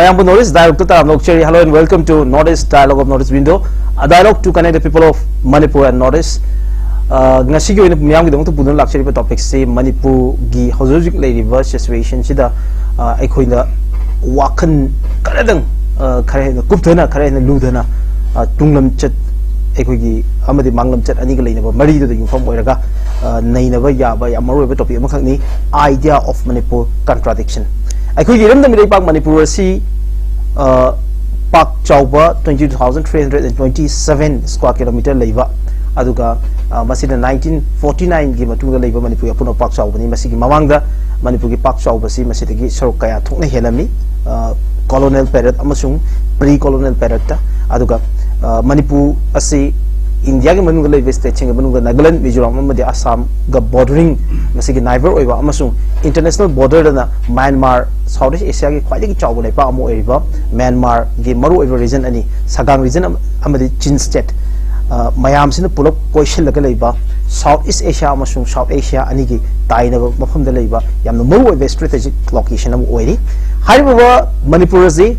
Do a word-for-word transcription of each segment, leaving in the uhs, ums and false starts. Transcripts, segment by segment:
ꯑꯌꯥꯝꯕ North East Dialogue ꯇ ꯇꯔꯥꯝꯅ ꯑꯣꯛꯆꯔꯤ꯫ Hello and welcome to North East Dialogue of North East Window, a dialogue to connect the people of Manipur and North East. ꯑ, ꯉꯁꯤꯒꯤ ꯑꯣꯏꯅ ꯃꯤꯌꯥꯝꯒꯤꯗꯃꯛꯇ ꯄꯨꯗꯨꯅ ꯂꯥꯛꯆꯔꯤꯕ topic ꯁꯤ ꯃꯅꯤꯄꯨꯔꯒꯤ ꯍꯧꯖꯤꯛ ꯍꯧꯖꯤꯛ ꯂꯩꯔꯤꯕ situation ꯁꯤꯗ, ꯑ, ꯑꯩꯈꯣꯏꯅ ꯋꯥꯈꯜ ꯈꯔꯗꯪ, ꯑ, ꯈꯔ ꯍꯦꯟꯅ ꯀꯨꯞꯊꯅ, ꯈꯔ ꯍꯦꯟꯅ ꯂꯨꯊꯅ, ꯑ, ꯇꯨꯡꯂꯝꯆꯠ, ꯑꯩꯈꯣꯏꯒꯤ ꯑꯃꯗꯤ ꯃꯥꯡꯂꯝꯆꯠ ꯑꯅꯤꯒ ꯂꯩꯅꯕ ꯃꯔꯤꯗꯨꯗ ꯌꯨꯝꯐꯝ ꯑꯣꯏꯔꯒ, ꯑ, ꯅꯩꯅꯕ ꯌꯥꯕ ꯌꯥꯝ ꯃꯔꯨꯑꯣꯏꯕ topic ꯑꯃꯈꯛꯅꯤ, Idea of Manipur Contradiction꯫ ꯑꯩꯈꯣꯏꯒꯤ ꯏꯔꯝꯗꯝ ꯏꯔꯩꯄꯥꯛ ꯃꯅꯤꯄꯨꯔ ꯑꯁꯤ, ꯑ, ꯄꯥꯛ ꯆꯥꯎꯕ twenty two thousand three hundred and twenty seven square kilometer ꯂꯩꯕ, ꯑꯗꯨꯒ, ꯑ, ꯃꯁꯤꯅ nineteen forty nine ꯒꯤ ꯃꯇꯨꯡꯗ ꯂꯩꯕ ꯃꯅꯤꯄꯨꯔꯒꯤ ꯑꯄꯨꯟꯕ ꯄꯥꯛ ꯆꯥꯎꯕꯅꯤ꯫ ꯃꯁꯤꯒꯤ ꯃꯃꯥꯡꯗ ꯃꯅꯤꯄꯨꯔꯒꯤ ꯄꯥꯛ ꯆꯥꯎꯕꯁꯤ ꯃꯁꯤꯗꯒꯤ ꯁꯔꯨꯛ ꯀꯌꯥ ꯊꯣꯛꯅ ꯍꯦꯜꯂꯝꯃꯤ, ꯑ, colonial period ꯑꯃꯁꯨꯡ pre colonial period ꯇ꯫ ꯑꯗꯨꯒ, ꯑ, ꯃꯅꯤꯄꯨꯔ ꯑꯁꯤ ꯏꯟꯗꯤꯌꯥꯒꯤ ꯃꯅꯨꯡꯗ ꯂꯩꯕ state ꯁꯤꯡꯒꯤ ꯃꯅꯨꯡꯗ ꯅꯥꯒꯥꯂꯦꯟ, ꯃꯤꯖꯣꯔꯥꯝ ꯑꯃꯗꯤ ꯑꯁꯥꯝꯒ bordering, ꯃꯁꯤꯒꯤ neighbour ꯑꯣꯏꯕ ꯑꯃꯁꯨꯡ international border ꯗꯅ ꯃ꯭ꯌꯥꯟꯃꯥꯔ, South East Asia ꯒꯤ ꯈ꯭ꯋꯥꯏꯗꯒꯤ ꯆꯥꯎꯕ ꯂꯩꯄꯥꯛ ꯑꯃ ꯑꯣꯏꯔꯤꯕ ꯃ꯭ꯌꯥꯟꯃꯥꯔꯒꯤ ꯃꯔꯨꯑꯣꯏꯕ region ꯑꯅꯤ, ꯁꯒꯥꯡ region ꯑꯃ-, ꯑꯃꯗꯤ ꯆꯤꯟ state, ꯑ, ꯃꯌꯥꯝꯁꯤꯅ ꯄꯨꯂꯞ ꯀꯣꯏꯁꯤꯜꯂꯒ ꯂꯩꯕ South East Asia ꯑꯃꯁꯨꯡ South Asia ꯑꯅꯤꯒꯤ ꯇꯥꯏꯅꯕ ꯃꯐꯝꯗ ꯂꯩꯕ ꯌꯥꯝꯅ ꯃꯔꯨꯑꯣꯏꯕ strategic location ꯑꯃ ꯑꯣꯏꯔꯤ꯫ ꯍꯥꯏꯔꯤꯕ ꯃꯅꯤꯄꯨꯔ ꯑꯁꯤ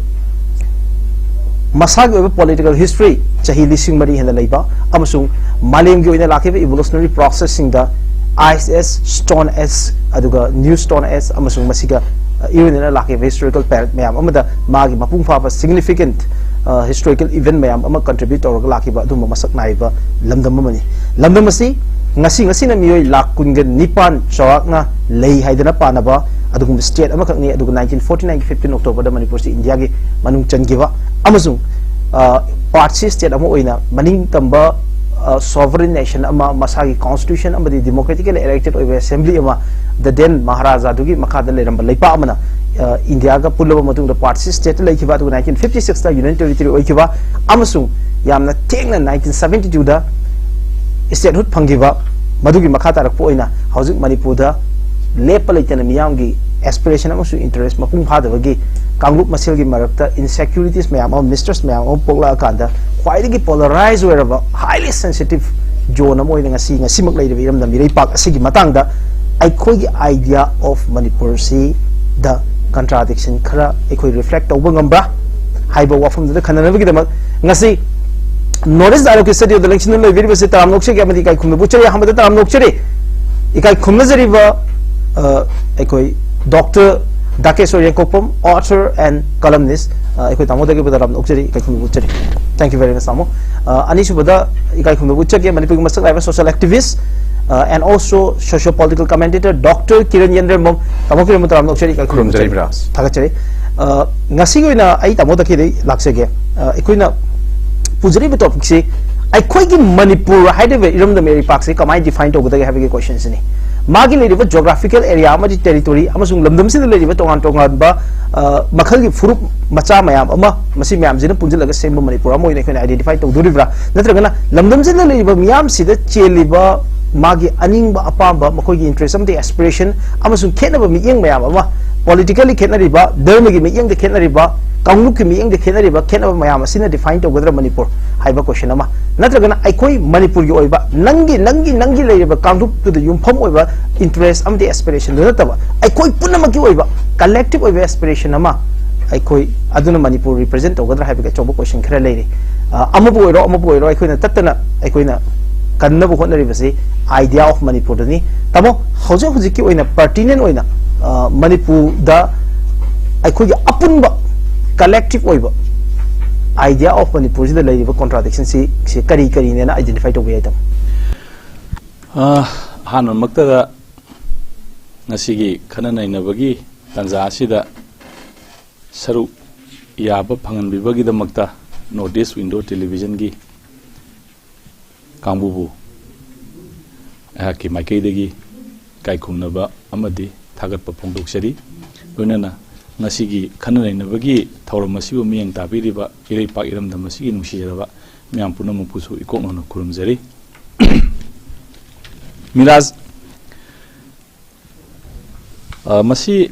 ꯃꯁꯥꯒꯤ ꯑꯣꯏꯕ political history ꯆꯍꯤ ꯂꯤꯁꯤꯡ ꯃꯔꯤ ꯍꯦꯟꯅ ꯂꯩꯕ ꯑꯃꯁꯨꯡ ꯃꯥꯂꯦꯝꯒꯤ ꯑꯣꯏꯅ ꯂꯥꯛꯈꯤꯕ evolutionary process ꯁꯤꯡꯗ Ice Age, Stone Age, ꯑꯗꯨꯒ New Stone Age ꯑꯃꯁꯨꯡ ꯃꯁꯤꯒ, ꯑ, ꯏꯔꯣꯏꯅꯅ ꯂꯥꯛꯈꯤꯕ historical period ꯃꯌꯥꯝ ꯑꯃꯗ ꯃꯥꯒꯤ ꯃꯄꯨꯡ ꯐꯥꯕ significant, ꯑ, historical event ꯃꯌꯥꯝ ꯑꯃ contribute ꯇꯧꯔꯒ ꯂꯥꯛꯈꯤꯕ ꯑꯗꯨꯒꯨꯝꯕ ꯃꯁꯛ ꯅꯥꯏꯕ ꯂꯝꯗꯝ ꯑꯃꯅꯤ꯫ ꯂꯝꯗꯝ ꯑꯁꯤ ꯉꯁꯤ, ꯉꯁꯤꯅ ꯃꯤꯑꯣꯏ ꯂꯥꯈ ꯀꯨꯟꯒ ꯅꯤꯄꯥꯟ ꯆꯥꯎꯔꯥꯛꯅ ꯂꯩ ꯍꯥꯏꯗꯅ ꯄꯥꯅꯕ ꯑꯗꯨꯒꯨꯝꯕ state ꯑꯃꯈꯛꯅꯤ꯫ ꯑꯗꯨꯒ nineteen forty nine ꯒꯤ fifteen October ꯗ ꯃꯅꯤꯄꯨꯔꯁꯤ ꯏꯟꯗꯤꯌꯥꯒꯤ ꯃꯅꯨꯡ ꯆꯟꯈꯤꯕ ꯑꯃꯁꯨꯡ, ꯑ, part C state ꯑꯃ ꯑꯣꯏꯅ ꯃꯅꯤꯡꯇꯝꯕ, ꯑ, sovereign nation ꯑꯃ, ꯃꯁꯥꯒꯤ constitution ꯑꯃꯗꯤ democratically elected ꯑꯣꯏꯕ assembly ꯑꯃ, the then ꯃꯍꯥꯔꯥꯖꯥꯗꯨꯒꯤ ꯃꯈꯥꯗ ꯂꯩꯔꯝꯕ ꯂꯩꯄꯥꯛ ꯑꯃꯅ, ꯑ, ꯏꯟꯗꯤꯌꯥꯒ ꯄꯨꯜꯂꯕ ꯃꯇꯨꯡꯗ part C state ꯇ ꯂꯩꯈꯤꯕ, ꯑꯗꯨꯒ nineteen fifty six ꯇ union territory ꯑꯣꯏꯈꯤꯕ ꯑꯃꯁꯨꯡ ꯌꯥꯝꯅ ꯊꯦꯡꯅ nineteen seventy two ꯗ statehood ꯐꯪꯈꯤꯕ, ꯃꯗꯨꯒꯤ ꯃꯈꯥ ꯇꯥꯔꯛꯄ ꯑꯣꯏꯅ ꯍꯧꯖꯤꯛ ꯃꯅꯤꯄꯨꯔꯗ ꯂꯦꯞꯄ ꯂꯩꯇꯅ ꯃꯤꯌꯥꯝꯒꯤ aspiration ꯑꯃꯁꯨꯡ interest ꯃꯄꯨꯡ ꯐꯥꯗꯕꯒꯤ ꯀꯥꯡꯂꯨꯞ ꯃꯁꯦꯜꯒꯤ ꯃꯔꯛꯇ insecurities ꯃꯌꯥꯝ ꯑꯃ, mistrust ꯃꯌꯥꯝ ꯑꯃ ꯄꯣꯛꯂꯛꯑꯀꯥꯟꯗ ꯈ꯭ꯋꯥꯏꯗꯒꯤ polarized ꯑꯣꯏꯔꯕ, highly sensitive zone ꯑꯃ ꯑꯣꯏꯅ ꯉꯁꯤ, ꯉꯁꯤꯃꯛ ꯂꯩꯔꯤꯕ ꯏꯔꯝꯗꯝ ꯏꯔꯩꯄꯥꯛ ꯑꯁꯤꯒꯤ ꯃꯇꯥꯡꯗ ꯑꯩꯈꯣꯏꯒꯤ Idea of Manipur ꯁꯤꯗ ꯀꯟꯇ꯭ꯔꯥꯗꯤꯛꯁꯟ ꯈꯔ ꯑꯩꯈꯣꯏ ꯔꯤꯐ꯭ꯂꯦꯛ ꯇꯧꯕ ꯉꯝꯕ꯭ꯔꯥ ꯍꯥꯏꯕ ꯋꯥꯐꯝꯗꯨꯗ ꯈꯟꯅꯅꯕꯒꯤꯗꯃꯛ ꯉꯁꯤ ꯅꯣꯔꯠ ꯏꯁ ꯗꯥꯏꯂꯣꯒꯀꯤ ꯁ꯭ꯇꯨꯗꯤꯑꯣꯗ ꯂꯦꯡꯁꯤꯟꯗꯨꯅ ꯂꯩꯕꯤꯔꯤꯕꯁꯤ ꯇꯔꯥꯝꯅ ꯑꯣꯛꯆꯔꯤ ꯑꯃꯗꯤ ꯏꯀꯥꯏ ꯈꯨꯝꯅꯕ ꯎꯠꯆꯔꯤ꯫ ꯑꯍꯥꯟꯕꯗ ꯇꯔꯥꯝꯅ ꯑꯣꯛꯆꯔꯤ, ꯏꯀꯥꯏ ꯈꯨꯝꯅꯖꯔꯤꯕ ꯑ, ꯑꯩꯈꯣꯏ ꯗꯣꯛꯇꯔ ꯗꯥꯀꯦꯁꯣꯔ ꯌꯦꯡꯀꯣꯛꯄꯝ, author and columnist, ꯑ, ꯑꯩꯈꯣꯏ ꯇꯥꯃꯣꯗꯒꯤ ꯇꯔꯥꯝꯅ ꯑꯣꯛꯆꯔꯤ, ꯏꯀꯥꯏ ꯈꯨꯝꯅꯕ ꯎꯠꯆꯔꯤ꯫ Thank you very much, ꯇꯥꯃꯣ꯫ ꯑ, ꯑꯅꯤꯁꯨꯕꯗ ꯏꯀꯥꯏ ꯈꯨꯝꯅꯕ ꯎꯠꯆꯒꯦ ꯃꯅꯤꯄꯨꯔꯒꯤ ꯃꯁꯛ ꯅꯥꯏꯕ social activist, ꯑ, and also socio political commentator Doctor Kiran ꯌꯦꯟꯗ꯭ꯔꯦꯝꯕꯝ꯫ ꯇꯥꯃꯣ ꯀꯤꯔꯟꯕꯨ ꯇꯔꯥꯝꯅ ꯑꯣꯛꯆꯔꯤ, ꯏꯀꯥꯏ ꯈꯨꯝꯅꯕ ꯈꯨꯔꯨꯝꯖꯔꯤ ꯎꯠꯆꯔꯤ꯫ ꯕ꯭ꯔꯥꯁ꯫ ꯊꯥꯒꯠꯆꯔꯤ꯫ ꯑ, ꯉꯁꯤꯒꯤ ꯑꯣꯏꯅ ꯑꯩ ꯇꯥꯃꯣꯗꯒꯤꯗꯤ ꯂꯥꯛꯆꯒꯦ꯫ ꯑ, ꯑꯩꯈꯣꯏꯅ ꯄꯨꯖꯔꯤꯕ ꯇꯣꯄꯤꯛꯁꯤ ꯑꯩꯈꯣꯏꯒꯤ ꯃꯅꯤꯄꯨꯔ ꯍꯥꯏꯔꯤꯕ ꯏꯔꯝꯗꯝ ꯏꯄꯥꯛꯁꯤ ꯀꯃꯥꯏꯅ ꯗꯤꯐꯥꯏꯟ ꯇꯧꯒꯗꯒꯦ ꯍꯥꯏꯕꯒꯤ ꯀꯣꯏꯁꯟꯁꯤꯅꯤ꯫ ꯃꯥꯒꯤ ꯂꯩꯔꯤꯕ ꯖꯣꯒ꯭ꯔꯥꯐꯤꯀꯦꯜ ꯑꯦꯔꯤꯌꯥ ꯑꯃꯗꯤ ꯇꯦꯔꯤꯇꯣꯔꯤ ꯑꯃꯁꯨꯡ ꯂꯝꯗꯝꯁꯤꯗ ꯂꯩꯔꯤꯕ ꯇꯣꯉꯥꯟ ꯇꯣꯉꯥꯟꯕ, ꯑ, ꯃꯈꯜꯒꯤ ꯐꯨꯔꯨꯞ ꯃꯆꯥ ꯃꯌꯥꯝ ꯑꯃ, ꯃꯁꯤ ꯃꯌꯥꯝꯁꯤꯅ ꯄꯨꯟꯁꯤꯜꯂꯒ ꯁꯦꯝꯕ ꯃꯅꯤꯄꯨꯔ ꯑꯃ ꯑꯣꯏꯅ ꯑꯩꯈꯣꯏꯅ ꯑꯥꯏꯗꯦꯟꯇꯤꯐꯥꯏ ꯇꯧꯗꯣꯔꯤꯕ꯭ꯔꯥ? ꯅꯠꯇ꯭ꯔꯒꯅ ꯂꯝꯗꯝꯁꯤꯗ ꯂꯩꯔꯤꯕ ꯃꯤꯌꯥꯝꯁꯤꯗ ꯆꯦꯜꯂꯤꯕ ꯃꯥꯒꯤ ꯑꯅꯤꯡꯕ ꯑꯄꯥꯝꯕ, ꯃꯈꯣꯏꯒꯤ ꯏꯟꯇꯔꯦꯁ ꯑꯃꯗꯤ ꯑꯦꯁꯄꯤꯔꯦꯁꯟ ꯑꯃꯁꯨꯡ ꯈꯦꯠꯅꯕ ꯃꯤꯠꯌꯦꯡ ꯃꯌꯥꯝ ꯑꯃ, ꯄꯣꯂꯤꯇꯤꯀꯦꯜꯂꯤ ꯈꯦꯠꯅꯔꯤꯕ, ꯙꯔꯃꯒꯤ ꯃꯤꯠꯌꯦꯡꯗ ꯈꯦꯠꯅꯔꯤꯕ, ꯀꯥꯡꯂꯨꯞꯀꯤ ꯃꯤꯠꯌꯦꯡꯗ ꯈꯦꯠꯅꯔꯤꯕ ꯈꯦꯠꯅꯕ ꯃꯌꯥꯝ ꯑꯁꯤꯅ ꯗꯤꯐꯥꯏꯟ ꯇꯧꯒꯗ꯭ꯔꯥ ꯃꯅꯤꯄꯨꯔ ꯍꯥꯏꯕ ꯀꯣꯏꯁꯟ ꯑꯃ? ꯅꯠꯇ꯭ꯔꯒꯅ ꯑꯩꯈꯣꯏ ꯃꯅꯤꯄꯨꯔꯒꯤ ꯑꯣꯏꯕ ꯅꯪꯒꯤ, ꯅꯪꯒꯤ, ꯅꯪꯒꯤ ꯂꯩꯔꯤꯕ ꯀꯥꯡꯂꯨꯞꯇꯨꯗ ꯌꯨꯝꯐꯝ ꯑꯣꯏꯕ ꯏꯟꯇꯔꯦꯁ ꯑꯃꯗꯤ ꯑꯦꯁꯄꯤꯔꯦꯁꯟꯗꯨ ꯅꯠꯇꯕ ꯑꯩꯈꯣꯏ ꯄꯨꯝꯅꯃꯛꯀꯤ ꯑꯣꯏꯕ ꯀꯂꯦꯛꯇꯤꯚ ꯑꯣꯏꯕ ꯑꯦꯁꯄꯤꯔꯦꯁꯟ ꯑꯃ ꯑꯩꯈꯣꯏ ꯑꯗꯨꯅ ꯃꯅꯤꯄꯨꯔ ꯔꯤꯄ꯭ꯔꯖꯦꯟ ꯇꯧꯒꯗ꯭ꯔꯥ ꯍꯥꯏꯕꯒꯤ ꯑꯆꯧꯕ ꯀꯣꯏꯁꯟ ꯈꯔ ꯂꯩꯔꯤ꯫ ꯑ, ꯑꯃꯕꯨ ꯑꯣꯏꯔꯣ, ꯑꯃꯕꯨ ꯑꯣꯏꯔꯣ, ꯑꯩꯈꯣꯏꯅ ꯇꯠꯇꯅ ꯑꯩꯈꯣꯏꯅ ꯀꯟꯅꯕ ꯍꯣꯠꯅꯔꯤꯕꯁꯤ idea of ꯃꯅꯤꯄꯨꯔꯗꯅꯤ꯫ ꯇꯥꯃꯣ, ꯍꯧꯖꯤꯛ ꯍꯧꯖꯤꯛꯀꯤ ꯑꯣꯏꯅ ꯄꯔꯇꯤꯅꯦꯟ ꯑꯣꯏꯅ, ꯑ, ꯃꯅꯤꯄꯨꯔꯗ ꯑꯩꯈꯣꯏꯒꯤ ꯑꯄꯨꯟꯕ ꯀꯂꯦꯛꯇꯤꯚ ꯑꯣꯏꯕ idea of ꯃꯅꯤꯄꯨꯔꯁꯤꯗ ꯂꯩꯔꯤꯕ ꯀꯣꯟꯇ꯭ꯔꯥꯗꯤꯛꯁꯟꯁꯤ, ꯁꯤ ꯀꯔꯤ ꯀꯔꯤꯅꯦꯅ ꯑꯥꯏꯗꯦꯟꯇꯤꯐꯥꯏ ꯇꯧꯕ ꯌꯥꯏ, ꯇꯥꯃꯣ? ꯑ, ꯑꯍꯥꯟꯕꯃꯛꯇꯗ ꯉꯁꯤꯒꯤ ꯈꯟꯅ ꯅꯩꯅꯕꯒꯤ ꯇꯥꯟꯖꯥ ꯑꯁꯤꯗ ꯁꯔꯨꯛ ꯌꯥꯕ ꯐꯪꯍꯟꯕꯤꯕꯒꯤꯗꯃꯛꯇ North East Window Televisionꯒꯤ ꯀꯥꯡꯕꯨꯕꯨ ꯑꯩꯍꯥꯛꯀꯤ ꯃꯥꯏꯀꯩꯗꯒꯤ ꯏꯀꯥꯏ ꯈꯨꯝꯅꯕ ꯑꯃꯗꯤ ꯊꯥꯒꯠꯄ ꯐꯣꯡꯗꯣꯛꯆꯔꯤ꯫ ꯂꯣꯏꯅꯅ ꯉꯁꯤꯒꯤ ꯈꯟꯅ ꯅꯩꯅꯕꯒꯤ ꯊꯧꯔꯝ ꯑꯁꯤꯕꯨ ꯃꯤꯠꯌꯦꯡ ꯇꯥꯕꯤꯔꯤꯕ ꯏꯔꯩꯄꯥꯛ ꯏꯔꯝꯗꯝ ꯑꯁꯤꯒꯤ ꯅꯨꯡꯁꯤꯖꯔꯕ ꯃꯤꯌꯥꯝ ꯄꯨꯝꯅꯃꯛꯄꯨꯁꯨ ꯏꯀꯣꯛ ꯅꯧꯅ ꯈꯨꯔꯨꯝꯖꯔꯤ꯫ ꯃꯤꯔꯥꯖ, ꯑ, ꯃꯁꯤ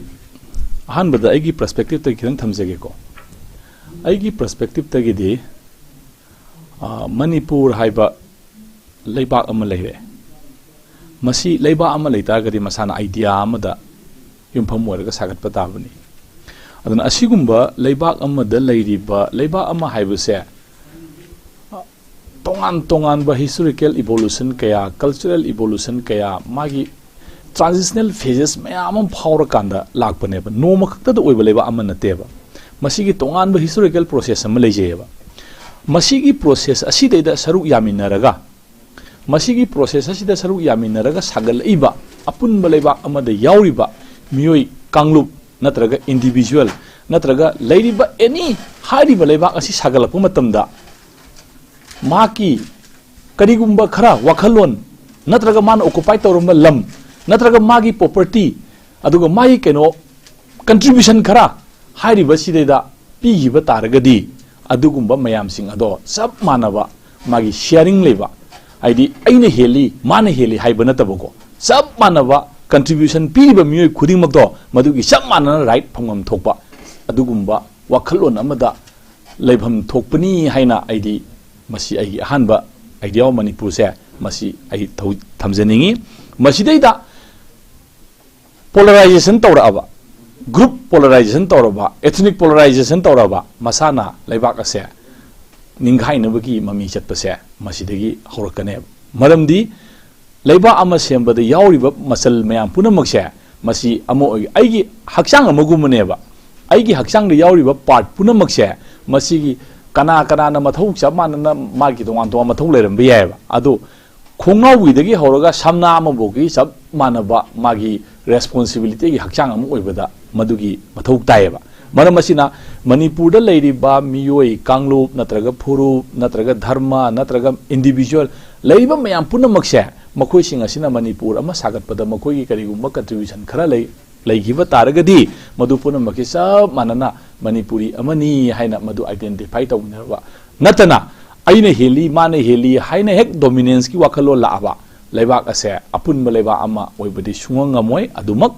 ꯑꯍꯥꯟꯕꯗ ꯑꯩꯒꯤ ꯄꯔꯁꯄꯦꯛꯇꯤꯞꯇꯒꯤ ꯈꯤꯇꯪ ꯊꯝꯖꯒꯦꯀꯣ꯫ ꯑꯩꯒꯤ ꯄꯔꯁꯄꯦꯛꯇꯤꯞꯇꯒꯤꯗꯤ, ꯑ, ꯃꯅꯤꯄꯨꯔ ꯍꯥꯏꯕ ꯂꯩꯕꯥꯛ ꯑꯃ ꯂꯩꯔꯦ꯫ ꯃꯁꯤ ꯂꯩꯕꯥꯛ ꯑꯃ ꯂꯩꯇꯥꯔꯒꯗꯤ ꯃꯁꯥꯅ ꯑꯥꯏꯗꯤꯌꯥ ꯑꯃꯗ ꯌꯨꯝꯐꯝ ꯑꯣꯏꯔꯒ ꯁꯥꯒꯠꯄ ꯇꯥꯕꯅꯤ꯫ ꯑꯗꯨꯅ ꯑꯁꯤꯒꯨꯝꯕ ꯂꯩꯕꯥꯛ ꯑꯃꯗ ꯂꯩꯔꯤꯕ ꯂꯩꯕꯥꯛ ꯑꯃ ꯍꯥꯏꯕꯁꯦ ꯇꯣꯉꯥꯟ ꯇꯣꯉꯥꯟꯕ historical evolution ꯀꯌꯥ, cultural evolution ꯀꯌꯥ, ꯃꯥꯒꯤ transitional phases ꯃꯌꯥꯝ ꯑꯃ ꯐꯥꯎꯔꯀꯥꯟꯗ ꯂꯥꯛꯄꯅꯦꯕ꯫ ꯅꯣꯡꯃ ꯈꯛꯇꯗ ꯑꯣꯏꯕ ꯂꯩꯕꯥꯛ ꯑꯃ ꯅꯠꯇꯦꯕ꯫ ꯃꯁꯤꯒꯤ ꯇꯣꯉꯥꯟꯕ historical process ꯑꯃ ꯂꯩꯖꯩꯑꯕ꯫ ꯃꯁꯤꯒꯤ process ꯑꯁꯤꯗꯩꯗ ꯁꯔꯨꯛ ꯌꯥꯃꯤꯟꯅꯔꯒ, ꯃꯁꯤꯒꯤ process ꯑꯁꯤꯗ ꯁꯔꯨꯛ ꯌꯥꯃꯤꯟꯅꯔꯒ ꯁꯥꯒꯠꯂꯛꯏꯕ ꯑꯄꯨꯟꯕ ꯂꯩꯕꯥꯛ ꯑꯃꯗ ꯌꯥꯎꯔꯤꯕ ꯃꯤꯑꯣꯏ ꯀꯥꯡꯂꯨꯞ ꯅꯠꯇ꯭ꯔꯒ individual ꯅꯠꯇ꯭ꯔꯒ ꯂꯩꯔꯤꯕ any ꯍꯥꯏꯔꯤꯕ ꯂꯩꯕꯥꯛ ꯑꯁꯤ ꯁꯥꯒꯠꯂꯛꯄ ꯃꯇꯝꯗ ꯃꯍꯥꯛꯀꯤ ꯀꯔꯤꯒꯨꯝꯕ ꯈꯔ ꯋꯥꯈꯜꯂꯣꯟ ꯅꯠꯇ꯭ꯔꯒ ꯃꯥꯅ occupy ꯇꯧꯔꯝꯕ ꯂꯝ ꯅꯠꯇ꯭ꯔꯒ ꯃꯥꯒꯤ property ꯑꯗꯨꯒ ꯃꯥꯒꯤ ꯀꯩꯅꯣ contribution ꯈꯔ ꯍꯥꯏꯔꯤꯕꯁꯤꯗꯩꯗ ꯄꯤꯈꯤꯕ ꯇꯥꯔꯒꯗꯤ ꯑꯗꯨꯒꯨꯝꯕ ꯃꯌꯥꯝꯁꯤꯡ ꯑꯗꯣ ꯆꯞ ꯃꯥꯟꯅꯕ ꯃꯥꯒꯤ sharing ꯂꯩꯕ, ꯍꯥꯏꯗꯤ ꯑꯩꯅ ꯍꯦꯜꯂꯤ ꯃꯥꯅ ꯍꯦꯜꯂꯤ ꯍꯥꯏꯕ ꯅꯠꯇꯕꯀꯣ, ꯆꯞ ꯃꯥꯟꯅꯕ contribution ꯄꯤꯔꯤꯕ ꯃꯤꯑꯣꯏ ꯈꯨꯗꯤꯡꯃꯛꯇꯣ ꯃꯗꯨꯒꯤ ꯆꯞ ꯃꯥꯟꯅꯅ right ꯐꯪꯐꯝ ꯊꯣꯛꯄ ꯑꯗꯨꯒꯨꯝꯕ ꯋꯥꯈꯜꯂꯣꯟ ꯑꯃꯗ ꯂꯩꯐꯝ ꯊꯣꯛꯄꯅꯤ ꯍꯥꯏꯅ ꯑꯩꯗꯤ ꯃꯁꯤ ꯑꯩꯒꯤ ꯑꯍꯥꯟꯕ Idea of ꯃꯅꯤꯄꯨꯔꯁꯦ ꯃꯁꯤ ꯑꯩ ꯊꯧ-, ꯊꯝꯖꯅꯤꯡꯉꯤ꯫ ꯃꯁꯤꯗꯩꯗ polarization ꯇꯧꯔꯛꯑꯕ, group polarization ꯇꯧꯔꯕ, ethnic polarization ꯇꯧꯔꯕ ꯃꯁꯥꯅ ꯂꯩꯕꯥꯛ ꯑꯁꯦ ꯅꯤꯡꯈꯥꯏꯅꯕꯒꯤ ꯃꯃꯤ ꯆꯠꯄꯁꯦ ꯃꯁꯤꯗꯒꯤ ꯍꯧꯔꯛꯀꯅꯦꯕ꯫ ꯃꯔꯝꯗꯤ ꯂꯩꯕꯥꯛ ꯑꯃ ꯁꯦꯝꯕꯗ ꯌꯥꯎꯔꯤꯕ ꯃꯆꯜ ꯃꯌꯥꯝ ꯄꯨꯝꯅꯃꯛꯁꯦ ꯃꯁꯤ ꯑꯃ ꯑꯣꯏ-, ꯑꯩꯒꯤ ꯍꯛꯆꯥꯡ ꯑꯃꯒꯨꯝꯕꯅꯦꯕ꯫ ꯑꯩꯒꯤ ꯍꯛꯆꯥꯡꯗ ꯌꯥꯎꯔꯤꯕ part ꯄꯨꯝꯅꯃꯛꯁꯦ ꯃꯁꯤꯒꯤ ꯀꯅꯥ ꯀꯅꯥꯅ ꯃꯊꯧ ꯆꯞ ꯃꯥꯟꯅꯅ ꯃꯥꯒꯤ ꯇꯣꯉꯥꯟ ꯇꯣꯉꯥꯟ ꯃꯊꯧ ꯂꯩꯔꯝꯕ ꯌꯥꯏꯑꯕ꯫ ꯑꯗꯣ ꯈꯣꯡꯅꯥꯎꯕꯤꯗꯒꯤ ꯍꯧꯔꯒ ꯁꯝꯅꯥ ꯑꯃꯐꯥꯎꯒꯤ ꯆꯞ ꯃꯥꯟꯅꯕ ꯃꯥꯒꯤ responsibilityꯒꯤ ꯍꯛꯆꯥꯡ ꯑꯃ ꯑꯣꯏꯕꯗ ꯃꯗꯨꯒꯤ ꯃꯊꯧ ꯇꯥꯏꯌꯦꯕ꯫ ꯃꯔꯝ ꯑꯁꯤꯅ ꯃꯅꯤꯄꯨꯔꯗ ꯂꯩꯔꯤꯕ ꯃꯤꯑꯣꯏ ꯀꯥꯡꯂꯨꯞ ꯅꯠꯇ꯭ꯔꯒ ꯐꯨꯔꯨꯞ ꯅꯠꯇ꯭ꯔꯒ ꯙꯔꯃ ꯅꯠꯇ꯭ꯔꯒ individual ꯂꯩꯔꯤꯕ ꯃꯌꯥꯝ ꯄꯨꯝꯅꯃꯛꯁꯦ ꯃꯈꯣꯏꯁꯤꯡ ꯑꯁꯤꯅ ꯃꯅꯤꯄꯨꯔ ꯑꯃ ꯁꯥꯒꯠꯄꯗ ꯃꯈꯣꯏꯒꯤ ꯀꯔꯤꯒꯨꯝꯕ contribution ꯈꯔ ꯂꯩ, ꯂꯩꯈꯤꯕ ꯇꯥꯔꯒꯗꯤ ꯃꯗꯨ ꯄꯨꯝꯅꯃꯛꯀꯤ ꯆꯞ ꯃꯥꯟꯅꯅ ꯃꯅꯤꯄꯨꯔꯤ ꯑꯃꯅꯤ ꯍꯥꯏꯅ ꯃꯗꯨ identify ꯇꯧꯃꯤꯟꯅꯔꯕ ꯅꯠꯇꯅ ꯑꯩꯅ ꯍꯦꯜꯂꯤ ꯃꯥꯅ ꯍꯦꯜꯂꯤ ꯍꯥꯏꯅ ꯍꯦꯛ dominanceꯀꯤ ꯋꯥꯈꯜꯂꯣꯟ ꯂꯥꯛꯑꯕ ꯂꯩꯕꯥꯛ ꯑꯁꯦ ꯑꯄꯨꯟꯕ ꯂꯩꯕꯥꯛ ꯑꯃ ꯑꯣꯏꯕꯗꯤ ꯁꯨꯡꯉꯝ ꯉꯝꯃꯣꯏ꯫ ꯑꯗꯨꯃꯛ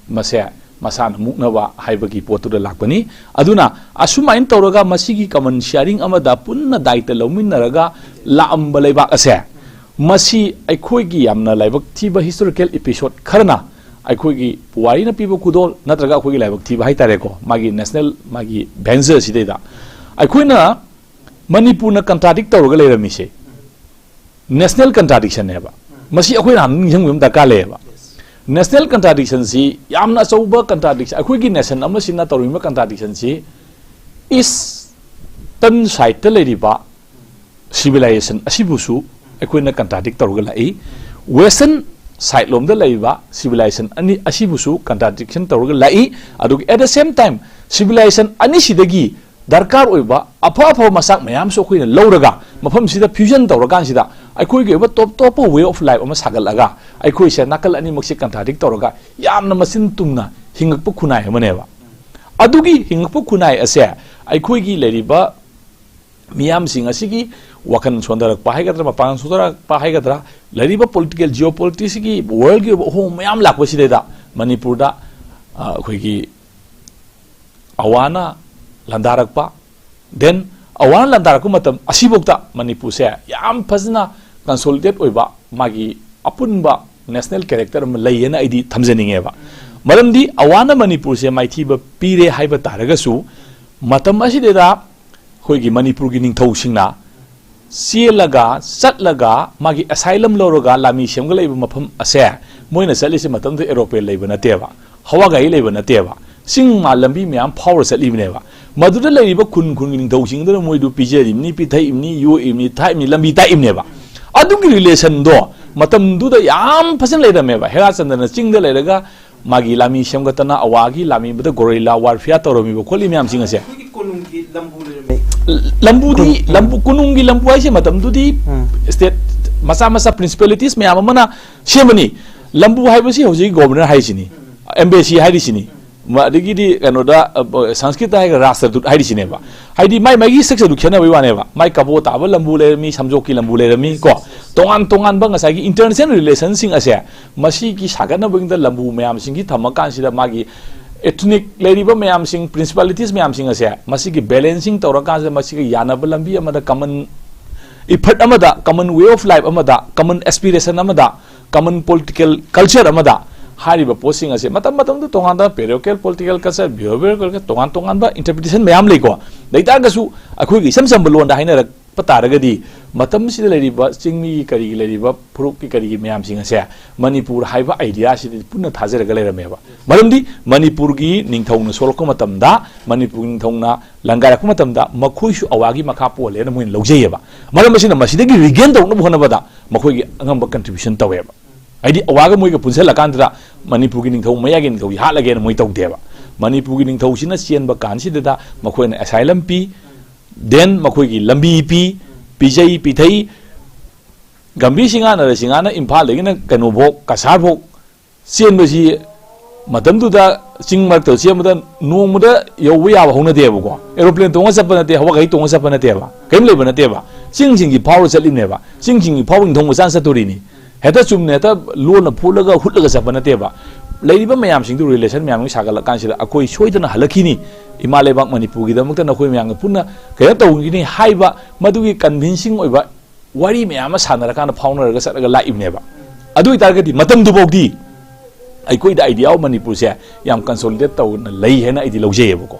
ꯃꯁꯦ ꯃꯁꯥꯅ ꯃꯨꯛꯅꯕ ꯍꯥꯏꯕꯒꯤ ꯄꯣꯠꯇꯨꯗ ꯂꯥꯛꯄꯅꯤ꯫ ꯑꯗꯨꯅ ꯑꯁꯨꯃꯥꯏꯅ ꯇꯧꯔꯒ ꯃꯁꯤꯒꯤ common sharing ꯑꯃꯗ ꯄꯨꯟꯅ ꯗꯥꯏꯇ ꯂꯧꯃꯤꯟꯅꯔꯒ ꯂꯥꯛꯑꯝꯕ ꯂꯩꯕꯥꯛ ꯑꯁꯦ ꯃꯁꯤ ꯑꯩꯈꯣꯏꯒꯤ ꯌꯥꯝꯅ ꯂꯥꯏꯕꯛ ꯊꯤꯕ historical episode ꯈꯔꯅ ꯑꯩꯈꯣꯏꯒꯤ ꯄꯨꯋꯥꯔꯤꯅ ꯄꯤꯕ ꯈꯨꯗꯣꯜ ꯅꯠꯇ꯭ꯔꯒ ꯑꯩꯈꯣꯏꯒꯤ ꯂꯥꯏꯕꯛ ꯊꯤꯕ ꯍꯥꯏꯇꯥꯔꯦꯀꯣ, ꯃꯥꯒꯤ ꯅꯦꯁꯅꯦꯜ, ꯃꯥꯒꯤ ꯚꯦꯟꯆꯔ ꯁꯤꯗꯩꯗ ꯑꯩꯈꯣꯏꯅ ꯃꯅꯤꯄꯨꯔꯅ ꯀꯟꯇ꯭ꯔꯥꯗꯤꯛ ꯇꯧꯔꯒ ꯂꯩꯔꯝꯃꯤꯁꯦ ꯅꯦꯁꯅꯦꯜ ꯀꯟꯇ꯭ꯔꯥꯗꯤꯛꯁꯟꯅꯦꯕ꯫ ꯃꯁꯤ ꯑꯩꯈꯣꯏꯅ ꯍꯥꯟꯅ ꯅꯤꯡꯁꯤꯡꯕ ꯑꯃ ꯗꯔꯀꯥꯔ ꯂꯩꯌꯦꯕ꯫ ꯅꯦꯁꯅꯦꯜ ꯀꯟꯇ꯭ꯔꯥꯗꯤꯛꯁꯟꯁꯤ ꯌꯥꯝꯅ ꯑꯆꯧꯕ ꯀꯟꯇ꯭ꯔꯥꯗꯤꯛꯁꯟ, ꯑꯩꯈꯣꯏꯒꯤ ꯅꯦꯁꯟ ꯑꯃꯁꯤꯅ ꯇꯧꯔꯤꯕ ꯀꯟꯇ꯭ꯔꯥꯗꯤꯛꯁꯟꯁꯤ ꯏꯁꯇꯔꯟ ꯁꯥꯏꯠꯇ ꯂꯩꯔꯤꯕ ꯁꯤꯚꯤꯂꯥꯏꯖꯦꯁꯟ ꯑꯁꯤꯕꯨꯁꯨ ꯑꯩꯈꯣꯏꯅ ꯀꯟꯇ꯭ꯔꯥꯗꯤꯛ ꯇꯧꯔꯒ ꯂꯥꯛꯏ꯫ ꯋꯦꯁꯇꯔꯟ ꯁꯥꯏꯠ ꯂꯣꯝꯗ ꯂꯩꯔꯤꯕ ꯁꯤꯚꯤꯂꯥꯏꯖꯦꯁꯟ ꯑꯅꯤ ꯑꯁꯤꯕꯨꯁꯨ ꯀꯟꯇ꯭ꯔꯥꯗꯤꯛꯁꯟ ꯇꯧꯔꯒ ꯂꯥꯛꯏ꯫ ꯑꯗꯨꯒ at the same time civilization ꯑꯅꯤꯁꯤꯗꯒꯤ ꯗꯔꯀꯥꯔ ꯑꯣꯏꯕ ꯑꯐ ꯑꯐꯕ ꯃꯆꯥꯛ ꯃꯌꯥꯝꯁꯨ ꯑꯩꯈꯣꯏꯅ ꯂꯧꯔꯒ ꯃꯐꯝꯁꯤꯗ ꯐ꯭ꯌꯨꯖꯟ ꯇꯧꯔꯀꯥꯟꯁꯤꯗ ꯑꯩꯈꯣꯏꯒꯤ ꯑꯣꯏꯕ ꯇꯣꯞ ꯇꯣꯞꯄ ꯋꯦ ꯑꯣꯐ ꯂꯥꯏꯐ ꯑꯃ ꯁꯥꯒꯠꯂꯒ ꯑꯩꯈꯣꯏꯁꯦ ꯅꯥꯀꯜ ꯑꯅꯤꯃꯛꯁꯦ ꯀꯟꯇ꯭ꯔꯥꯗꯤꯛ ꯇꯧꯔꯒ ꯌꯥꯝꯅ ꯃꯆꯤꯟ ꯇꯨꯝꯅ ꯍꯤꯡꯉꯛꯄ ꯈꯨꯟꯅꯥꯏ ꯑꯃꯅꯦꯕ꯫ ꯑꯗꯨꯒꯤ ꯍꯤꯡꯉꯛꯄ ꯈꯨꯟꯅꯥꯏ ꯑꯁꯦ ꯑꯩꯈꯣꯏꯒꯤ ꯂꯩꯔꯤꯕ ꯃꯤꯌꯥꯝꯁꯤꯡ ꯑꯁꯤꯒꯤ ꯋꯥꯈꯜ ꯁꯣꯟꯊꯔꯛꯄ ꯍꯥꯏꯒꯗ꯭ꯔꯥ, ꯃꯄꯥꯡꯒꯜ ꯁꯣꯟꯊꯔꯛꯄ ꯍꯥꯏꯒꯗ꯭ꯔꯥ, ꯂꯩꯔꯤꯕ ꯄꯣꯂꯤꯇꯤꯀꯦꯜ, ꯖꯤꯑꯣ ꯄꯣꯂꯤꯇꯤꯛꯁꯀꯤ ꯋꯥꯔꯜꯒꯤ ꯑꯣꯏꯕ ꯑꯍꯣꯡꯕ ꯃꯌꯥꯝ ꯂꯥꯛꯄꯁꯤꯗꯩꯗ ꯃꯅꯤꯄꯨꯔꯗ, ꯑ, ꯑꯩꯈꯣꯏꯒꯤ ꯑꯋꯥꯅ ꯂꯥꯟꯗꯥꯔꯛꯄ, then ꯑꯋꯥꯅ ꯂꯥꯟꯗꯥꯔꯛꯄ ꯃꯇꯝ ꯑꯁꯤꯐꯥꯎꯗ ꯃꯅꯤꯄꯨꯔꯁꯦ ꯌꯥꯝ ꯐꯖꯅ ꯀꯟꯁꯣꯂꯤꯗꯦꯠ ꯑꯣꯏꯕ ꯃꯥꯒꯤ ꯑꯄꯨꯟꯕ ꯅꯦꯁꯅꯦꯜ ꯀꯦꯔꯦꯛꯇꯔ ꯑꯃ ꯂꯩꯌꯦꯅ ꯑꯩꯗꯤ ꯊꯝꯖꯅꯤꯡꯉꯦꯕ꯫ ꯃꯔꯝꯗꯤ ꯑꯋꯥꯅ ꯃꯅꯤꯄꯨꯔꯁꯦ ꯃꯥꯏꯊꯤꯕ ꯄꯤꯔꯦ ꯍꯥꯏꯕ ꯇꯥꯔꯒꯁꯨ ꯃꯇꯝ ꯑꯁꯤꯗꯩꯗ ꯑꯩꯈꯣꯏꯒꯤ ꯃꯅꯤꯄꯨꯔꯒꯤ ꯅꯤꯡꯊꯧꯁꯤꯡꯅ ꯆꯦꯜꯂꯒ, ꯆꯠꯂꯒ, ꯃꯥꯒꯤ ꯑꯦꯁꯥꯏꯂꯝ ꯂꯧꯔꯒ ꯂꯥꯟꯃꯤ ꯁꯦꯝꯒꯠꯂꯛꯏꯕ ꯃꯐꯝ ꯑꯁꯦ ꯃꯣꯏꯅ ꯆꯠꯂꯤꯁꯦ ꯃꯇꯝꯗꯨꯗ ꯑꯦꯔꯣꯄ꯭ꯂꯦꯟ ꯂꯩꯕ ꯅꯠꯇꯦꯕ, ꯍꯋꯥ ꯒꯥꯔꯤ ꯂꯩꯕ ꯅꯠꯇꯦꯕ, ꯆꯤꯡ ꯃꯥ ꯂꯝꯕꯤ ꯃꯌꯥꯝ ꯐꯥꯎꯔ ꯆꯠꯂꯤꯕꯅꯦꯕ꯫ ꯃꯗꯨꯗ ꯂꯩꯔꯤꯕ ꯈꯨꯟ ꯈꯨꯟꯒꯤ ꯅꯤꯡꯊꯧꯁꯤꯡꯗꯨꯅ ꯃꯣꯏꯗꯨ ꯄꯤꯖꯔꯤꯕꯅꯤ, ꯄꯤꯊꯛꯏꯕꯅꯤ, ꯌꯣꯛꯏꯕꯅꯤ, ꯊꯥꯛꯏꯕꯅꯤ, ꯂꯝꯕꯤ ꯇꯥꯛꯏꯕꯅꯦꯕ꯫ ꯑꯗꯨꯒꯤ ꯔꯤꯂꯦꯁꯟꯗꯣ ꯃꯇꯝꯗꯨꯗ ꯌꯥꯝ ꯐꯖꯅ ꯂꯩꯔꯝꯃꯦꯕ꯫ ꯍꯦꯔꯥꯆꯟꯗ꯭ꯔꯅ ꯆꯤꯡꯗ ꯂꯩꯔꯒ ꯃꯥꯒꯤ ꯂꯥꯟꯃꯤ ꯁꯦꯝꯒꯠꯇꯅ ꯑꯋꯥꯒꯤ ꯂꯥꯟꯃꯤꯕꯗ ꯒꯣꯔꯤꯂꯥ ꯋꯥꯔꯐꯤꯌꯥ ꯇꯧꯔꯝꯃꯤꯕ ꯈꯣꯠꯂꯤ ꯃꯌꯥꯝꯁꯤꯡ ꯑꯁꯦ꯫ ꯑꯩꯈꯣꯏꯒꯤ ꯀꯣꯅꯨꯡꯒꯤ ꯂꯝꯕꯨ ꯂꯩꯔꯝꯃꯦ꯫ ꯂꯝꯕꯨꯗꯤ, ꯀꯣꯅꯨꯡ, ꯎꯝ꯫ ꯂꯝꯕꯨ, ꯀꯣꯅꯨꯡꯒꯤ ꯂꯝꯕꯨ ꯍꯥꯏꯁꯦ ꯃꯇꯝꯗꯨꯗꯤ ꯎꯝ꯫ ꯁ꯭ꯇꯦꯠ ꯃꯆꯥ ꯃꯆꯥ, ꯄ꯭ꯔꯤꯟꯁꯤꯄꯦꯂꯤꯇꯤꯁ ꯃꯌꯥꯝ ꯑꯃꯅ ꯁꯦꯝꯕꯅꯤ꯫ ꯂꯝꯕꯨ ꯍꯥꯏꯕꯁꯤ ꯍꯧꯖꯤꯛ ꯒꯣꯕꯔꯅꯔ ꯍꯥꯏꯁꯤꯅꯤ, ꯑꯦꯝꯕꯦꯁꯤ ꯍꯥꯏꯔꯤꯁꯤꯅꯤ, ꯃ-, ꯑꯗꯒꯤꯗꯤ ꯀꯩꯅꯣꯗ, ꯑ, ꯕ-, ꯁꯪꯁꯀ꯭ꯔꯤꯠꯇ ꯍꯥꯏꯔꯒ ꯔꯥꯁꯇ꯭ꯔꯗꯨꯠ ꯍꯥꯏꯔꯤꯁꯤꯅꯦꯕ꯫ ꯍꯥꯏꯗꯤ ꯃꯥꯏ ꯃꯥꯏꯒꯤ ꯁ꯭ꯇ꯭ꯔꯛꯆꯔꯗꯨ ꯈꯦꯠꯅꯕꯩ ꯋꯥꯅꯦꯕ꯫ ꯃꯥꯏ ꯀꯕꯣ ꯇꯥꯕ ꯂꯝꯕꯨ ꯂꯩꯔꯝꯃꯤ, ꯁꯝꯖꯣꯛꯀꯤ ꯂꯝꯕꯨ ꯂꯩꯔꯝꯃꯤ ꯀꯣ꯫ ꯇꯣꯉꯥꯟ ꯇꯣꯉꯥꯟꯕ ꯉꯁꯥꯏꯒꯤ ꯏꯟꯇꯔꯅꯦꯁꯅꯦꯜ ꯔꯤꯂꯦꯁꯟꯁꯤꯡ ꯑꯁꯦ ꯃꯁꯤꯒꯤ ꯁꯥꯒꯠꯅꯕꯒꯤꯗ ꯂꯝꯕꯨ ꯃꯌꯥꯝꯁꯤꯡꯁꯤ ꯊꯝꯃꯀꯥꯟꯁꯤꯗ ꯃꯥꯒꯤ ethnic ꯂꯩꯔꯤꯕ ꯃꯌꯥꯝꯁꯤꯡ, ꯄ꯭ꯔꯤꯟꯁꯤꯄꯥꯂꯤꯇꯤꯁ ꯃꯌꯥꯝꯁꯤꯡ ꯑꯁꯦ ꯃꯁꯤꯒꯤ ꯕꯦꯂꯦꯟꯁꯤꯡ ꯇꯧꯔꯀꯥꯟꯁꯤꯗ ꯃꯁꯤꯒ ꯌꯥꯅꯕ ꯂꯝꯕꯤ ꯑꯃꯗ, ꯀꯃꯟ ꯏꯐꯔꯠ ꯑꯃꯗ, ꯀꯃꯟ ꯋꯦ ꯑꯣꯐ ꯂꯥꯏꯐ ꯑꯃꯗ, ꯀꯃꯟ ꯑꯦꯁꯄꯤꯔꯦꯁꯟ ꯑꯃꯗ, ꯀꯃꯟ ꯄꯣꯂꯤꯇꯤꯀꯦꯜ ꯀꯜꯆꯔ ꯑꯃꯗ ꯍꯥꯏꯔꯤꯕ ꯄꯣꯠꯁꯤꯡ ꯑꯁꯦ ꯃꯇꯝ ꯃꯇꯝꯗ ꯇꯣꯉꯥꯟꯕ parochial culture, behavioral culture, ꯇꯣꯉꯥꯟ ꯇꯣꯉꯥꯟꯕ interpretation ꯃꯌꯥꯝ ꯂꯩꯀꯣ꯫ ꯂꯩꯇꯥꯔꯒꯁꯨ ꯑꯩꯈꯣꯏꯒꯤ ꯏꯆꯝ ꯆꯝꯕ ꯂꯣꯟꯗ ꯍꯥꯏꯅꯔꯛꯄ ꯇꯥꯔꯒꯗꯤ, ꯃꯇꯝꯁꯤꯗ ꯂꯩꯔꯤꯕ ꯆꯤꯡꯃꯤꯒꯤ ꯀꯔꯤꯒꯤ ꯂꯩꯔꯤꯕ ꯐꯨꯔꯨꯞꯀꯤ ꯀꯔꯤꯒꯤ ꯃꯌꯥꯝꯁꯤꯡ ꯑꯁꯦ ꯃꯅꯤꯄꯨꯔ ꯍꯥꯏꯕ idea ꯁꯤꯗꯤ ꯄꯨꯟꯅ ꯊꯥꯖꯔꯒ ꯂꯩꯔꯝꯃꯦꯕ꯫ ꯃꯔꯝꯗꯤ ꯃꯅꯤꯄꯨꯔꯒꯤ ꯅꯤꯡꯊꯧꯅ ꯁꯣꯜꯂꯛꯄ ꯃꯇꯝꯗ, ꯃꯅꯤꯄꯨꯔꯒꯤ ꯅꯤꯡꯊꯧꯅ ꯂꯪꯒꯥꯏꯔꯛꯄ ꯃꯇꯝꯗ ꯃꯈꯣꯏꯁꯨ ꯑꯋꯥꯒꯤ ꯃꯈꯥ ꯄꯣꯜꯂꯦꯅ ꯃꯣꯏꯅ ꯂꯧꯖꯩꯌꯦꯕ꯫ ꯃꯔꯝ ꯑꯁꯤꯅ ꯃꯁꯤꯗꯒꯤ regain ꯇꯧꯅꯕ ꯍꯣꯠꯅꯕꯗ ꯃꯈꯣꯏꯒꯤ ꯑꯉꯝꯕ contribution ꯇꯧꯋꯦꯕ꯫ ꯍꯥꯏꯗꯤ ꯑꯋꯥꯒ ꯃꯣꯏꯒ ꯄꯨꯟꯁꯤꯜꯂꯀꯥꯟꯗꯨꯗ ꯃꯅꯤꯄꯨꯔꯒꯤ ꯅꯤꯡꯊꯧ ꯃꯌꯥꯏꯒꯤ ꯅꯤꯡꯊꯧꯁꯤ ꯍꯥꯠꯂꯒꯦꯅ ꯃꯣꯏ ꯇꯧꯗꯦꯕ꯫ ꯃꯅꯤꯄꯨꯔꯒꯤ ꯅꯤꯡꯊꯧꯁꯤꯅ ꯆꯦꯟꯕ ꯀꯥꯟꯁꯤꯗ ꯃꯈꯣꯏꯅ asylum ꯄꯤ, then ꯃꯈꯣꯏꯒꯤ ꯂꯝꯕꯤ ꯄꯤ, ꯄꯤꯖꯩ ꯄꯤꯊꯩ꯫ ꯒꯝꯚꯤꯔ ꯁꯤꯡꯍ, ꯅꯔꯁꯤꯡꯍꯅ ꯏꯝꯐꯥꯜꯗꯒꯤꯅ ꯀꯩꯅꯣꯐꯥꯎ, ꯀꯁꯥꯔꯐꯥꯎ ꯆꯦꯟꯕꯁꯤ ꯃꯇꯝꯗꯨꯗ ꯆꯤꯡ ꯃꯔꯛꯇ ꯆꯦꯟꯕꯗ ꯅꯣꯡꯃꯗ ꯌꯧꯕ ꯌꯥꯕ ꯍꯧꯅꯗꯦꯕꯀꯣ꯫ Aeroplane ꯇꯣꯡꯉ ꯆꯠꯄ ꯅꯠꯇꯦ, ꯍꯋꯥ ꯒꯥꯔꯤ ꯇꯣꯡꯉ ꯆꯠꯄ ꯅꯠꯇꯦꯕ, ꯀꯔꯤꯝ ꯂꯩꯕ ꯅꯠꯇꯦꯕ꯫ ꯆꯤꯡꯁꯤꯡꯒꯤ ꯐꯥꯎꯔ ꯆꯠꯂꯤꯕꯅꯦꯕ꯫ ꯆꯤꯡꯁꯤꯡꯒꯤ ꯐꯥꯎꯔ ꯅꯤꯡꯊꯧ ꯃꯆꯥꯅ ꯆꯠꯇꯣꯔꯤꯅꯤ꯫ ꯍꯦꯛꯇ ꯆꯨꯝꯅ ꯍꯦꯛꯇ ꯂꯣꯟꯅ ꯐꯨꯠꯂꯒ ꯍꯨꯠꯂꯒ ꯆꯠꯄ ꯅꯠꯇꯦꯕ꯫ ꯂꯩꯔꯤꯕ ꯃꯌꯥꯝꯁꯤꯡꯗꯨ relation ꯃꯌꯥꯝꯒꯤ ꯁꯥꯒꯠꯂꯀꯥꯟꯁꯤꯗ ꯑꯩꯈꯣꯏ ꯁꯣꯏꯗꯅ ꯍꯜꯂꯛꯈꯤꯅꯤ, ꯏꯃꯥ ꯂꯩꯕꯥꯛ ꯃꯅꯤꯄꯨꯔꯒꯤꯗꯃꯛꯇ ꯅꯈꯣꯏ ꯃꯌꯥꯝꯒ ꯄꯨꯟꯅ ꯀꯩꯅꯣ ꯇꯧꯈꯤꯅꯤ ꯍꯥꯏꯕ ꯃꯗꯨꯒꯤ convincing ꯑꯣꯏꯕ ꯋꯥꯔꯤ ꯃꯌꯥꯝ ꯑꯃ ꯁꯥꯟꯅꯔꯀꯥꯟꯗ ꯐꯥꯎꯅꯔꯒ ꯆꯠꯂꯒ ꯂꯥꯛꯏꯕꯅꯦꯕ꯫ ꯑꯗꯨ ꯑꯣꯏꯇꯥꯔꯒꯗꯤ ꯃꯇꯝꯗꯨꯐꯥꯎꯗꯤ ꯑꯩꯈꯣꯏꯗ idea of ꯃꯅꯤꯄꯨꯔꯁꯦ ꯌꯥꯝ consolidate ꯇꯧꯅ ꯂꯩ ꯍꯥꯏꯅ ꯑꯩꯗꯤ ꯂꯧꯖꯩꯌꯦꯕꯀꯣ꯫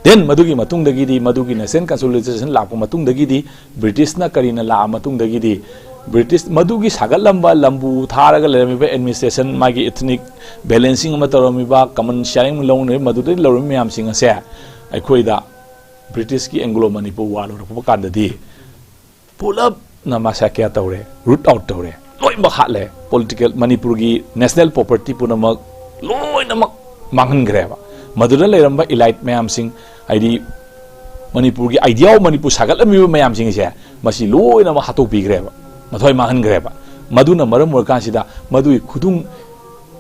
Then ꯃꯗꯨꯒꯤ ꯃꯇꯨꯡꯗꯒꯤꯗꯤ, ꯃꯗꯨꯒꯤ national consolidation ꯂꯥꯛꯄ ꯃꯇꯨꯡꯗꯒꯤꯗꯤ, ꯕ꯭ꯔꯤꯇꯤꯁꯅ ꯀꯔꯤꯅ ꯂꯥꯛꯑ ꯃꯇꯨꯡꯗꯒꯤꯗꯤ, ꯕ꯭ꯔꯤꯇꯤꯁ ꯃꯗꯨꯒꯤ ꯁꯥꯒꯠꯂꯝꯕ ꯂꯝꯕꯨ ꯊꯥꯔꯒ ꯂꯩꯔꯝꯃꯤꯕ administration, ꯃꯥꯒꯤ ethnic balancing ꯑꯃ ꯇꯧꯔꯝꯃꯤꯕ, common sharing ꯂꯧꯅꯔꯤꯕ, ꯃꯗꯨꯗꯒꯤ ꯂꯧꯔꯝꯃꯤꯕ ꯃꯌꯥꯝꯁꯤꯡ ꯑꯁꯦ ꯑꯩꯈꯣꯏꯗ ꯕ꯭ꯔꯤꯇꯤꯁꯀꯤ Anglo Manipur war ꯂꯣꯏꯔꯛꯄ ꯀꯥꯟꯗꯗꯤ ꯄꯨꯂꯞꯅ massacre ꯇꯧꯔꯦ, root out ꯇꯧꯔꯦ, ꯂꯣꯏꯅꯃꯛ ꯍꯥꯠꯂꯦ꯫ Political, ꯃꯅꯤꯄꯨꯔꯒꯤ national property ꯄꯨꯝꯅꯃꯛ ꯂꯣꯏꯅꯃꯛ ꯃꯥꯡꯍꯟꯈ꯭ꯔꯦꯕ꯫ ꯃꯗꯨꯗ ꯂꯩꯔꯝꯕ elite ꯃꯌꯥꯝꯁꯤꯡ, ꯍꯥꯏꯗꯤ ꯃꯅꯤꯄꯨꯔꯒꯤ idea of ꯃꯅꯤꯄꯨꯔ ꯁꯥꯒꯠꯂꯝꯃꯤꯕ ꯃꯌꯥꯝꯁꯤꯡꯁꯦ, ꯃꯁꯤ ꯂꯣꯏꯅꯃꯛ ꯍꯥꯠꯇꯣꯛꯄꯤꯈ꯭ꯔꯦꯕ, ꯃꯊ꯭ꯋꯥꯏ ꯃꯥꯡꯍꯟꯈ꯭ꯔꯦꯕ꯫ ꯃꯗꯨꯅ ꯃꯔꯝ ꯑꯣꯏꯔꯀꯥꯟꯁꯤꯗ ꯃꯗꯨꯒꯤ ꯈꯨꯗꯨꯡ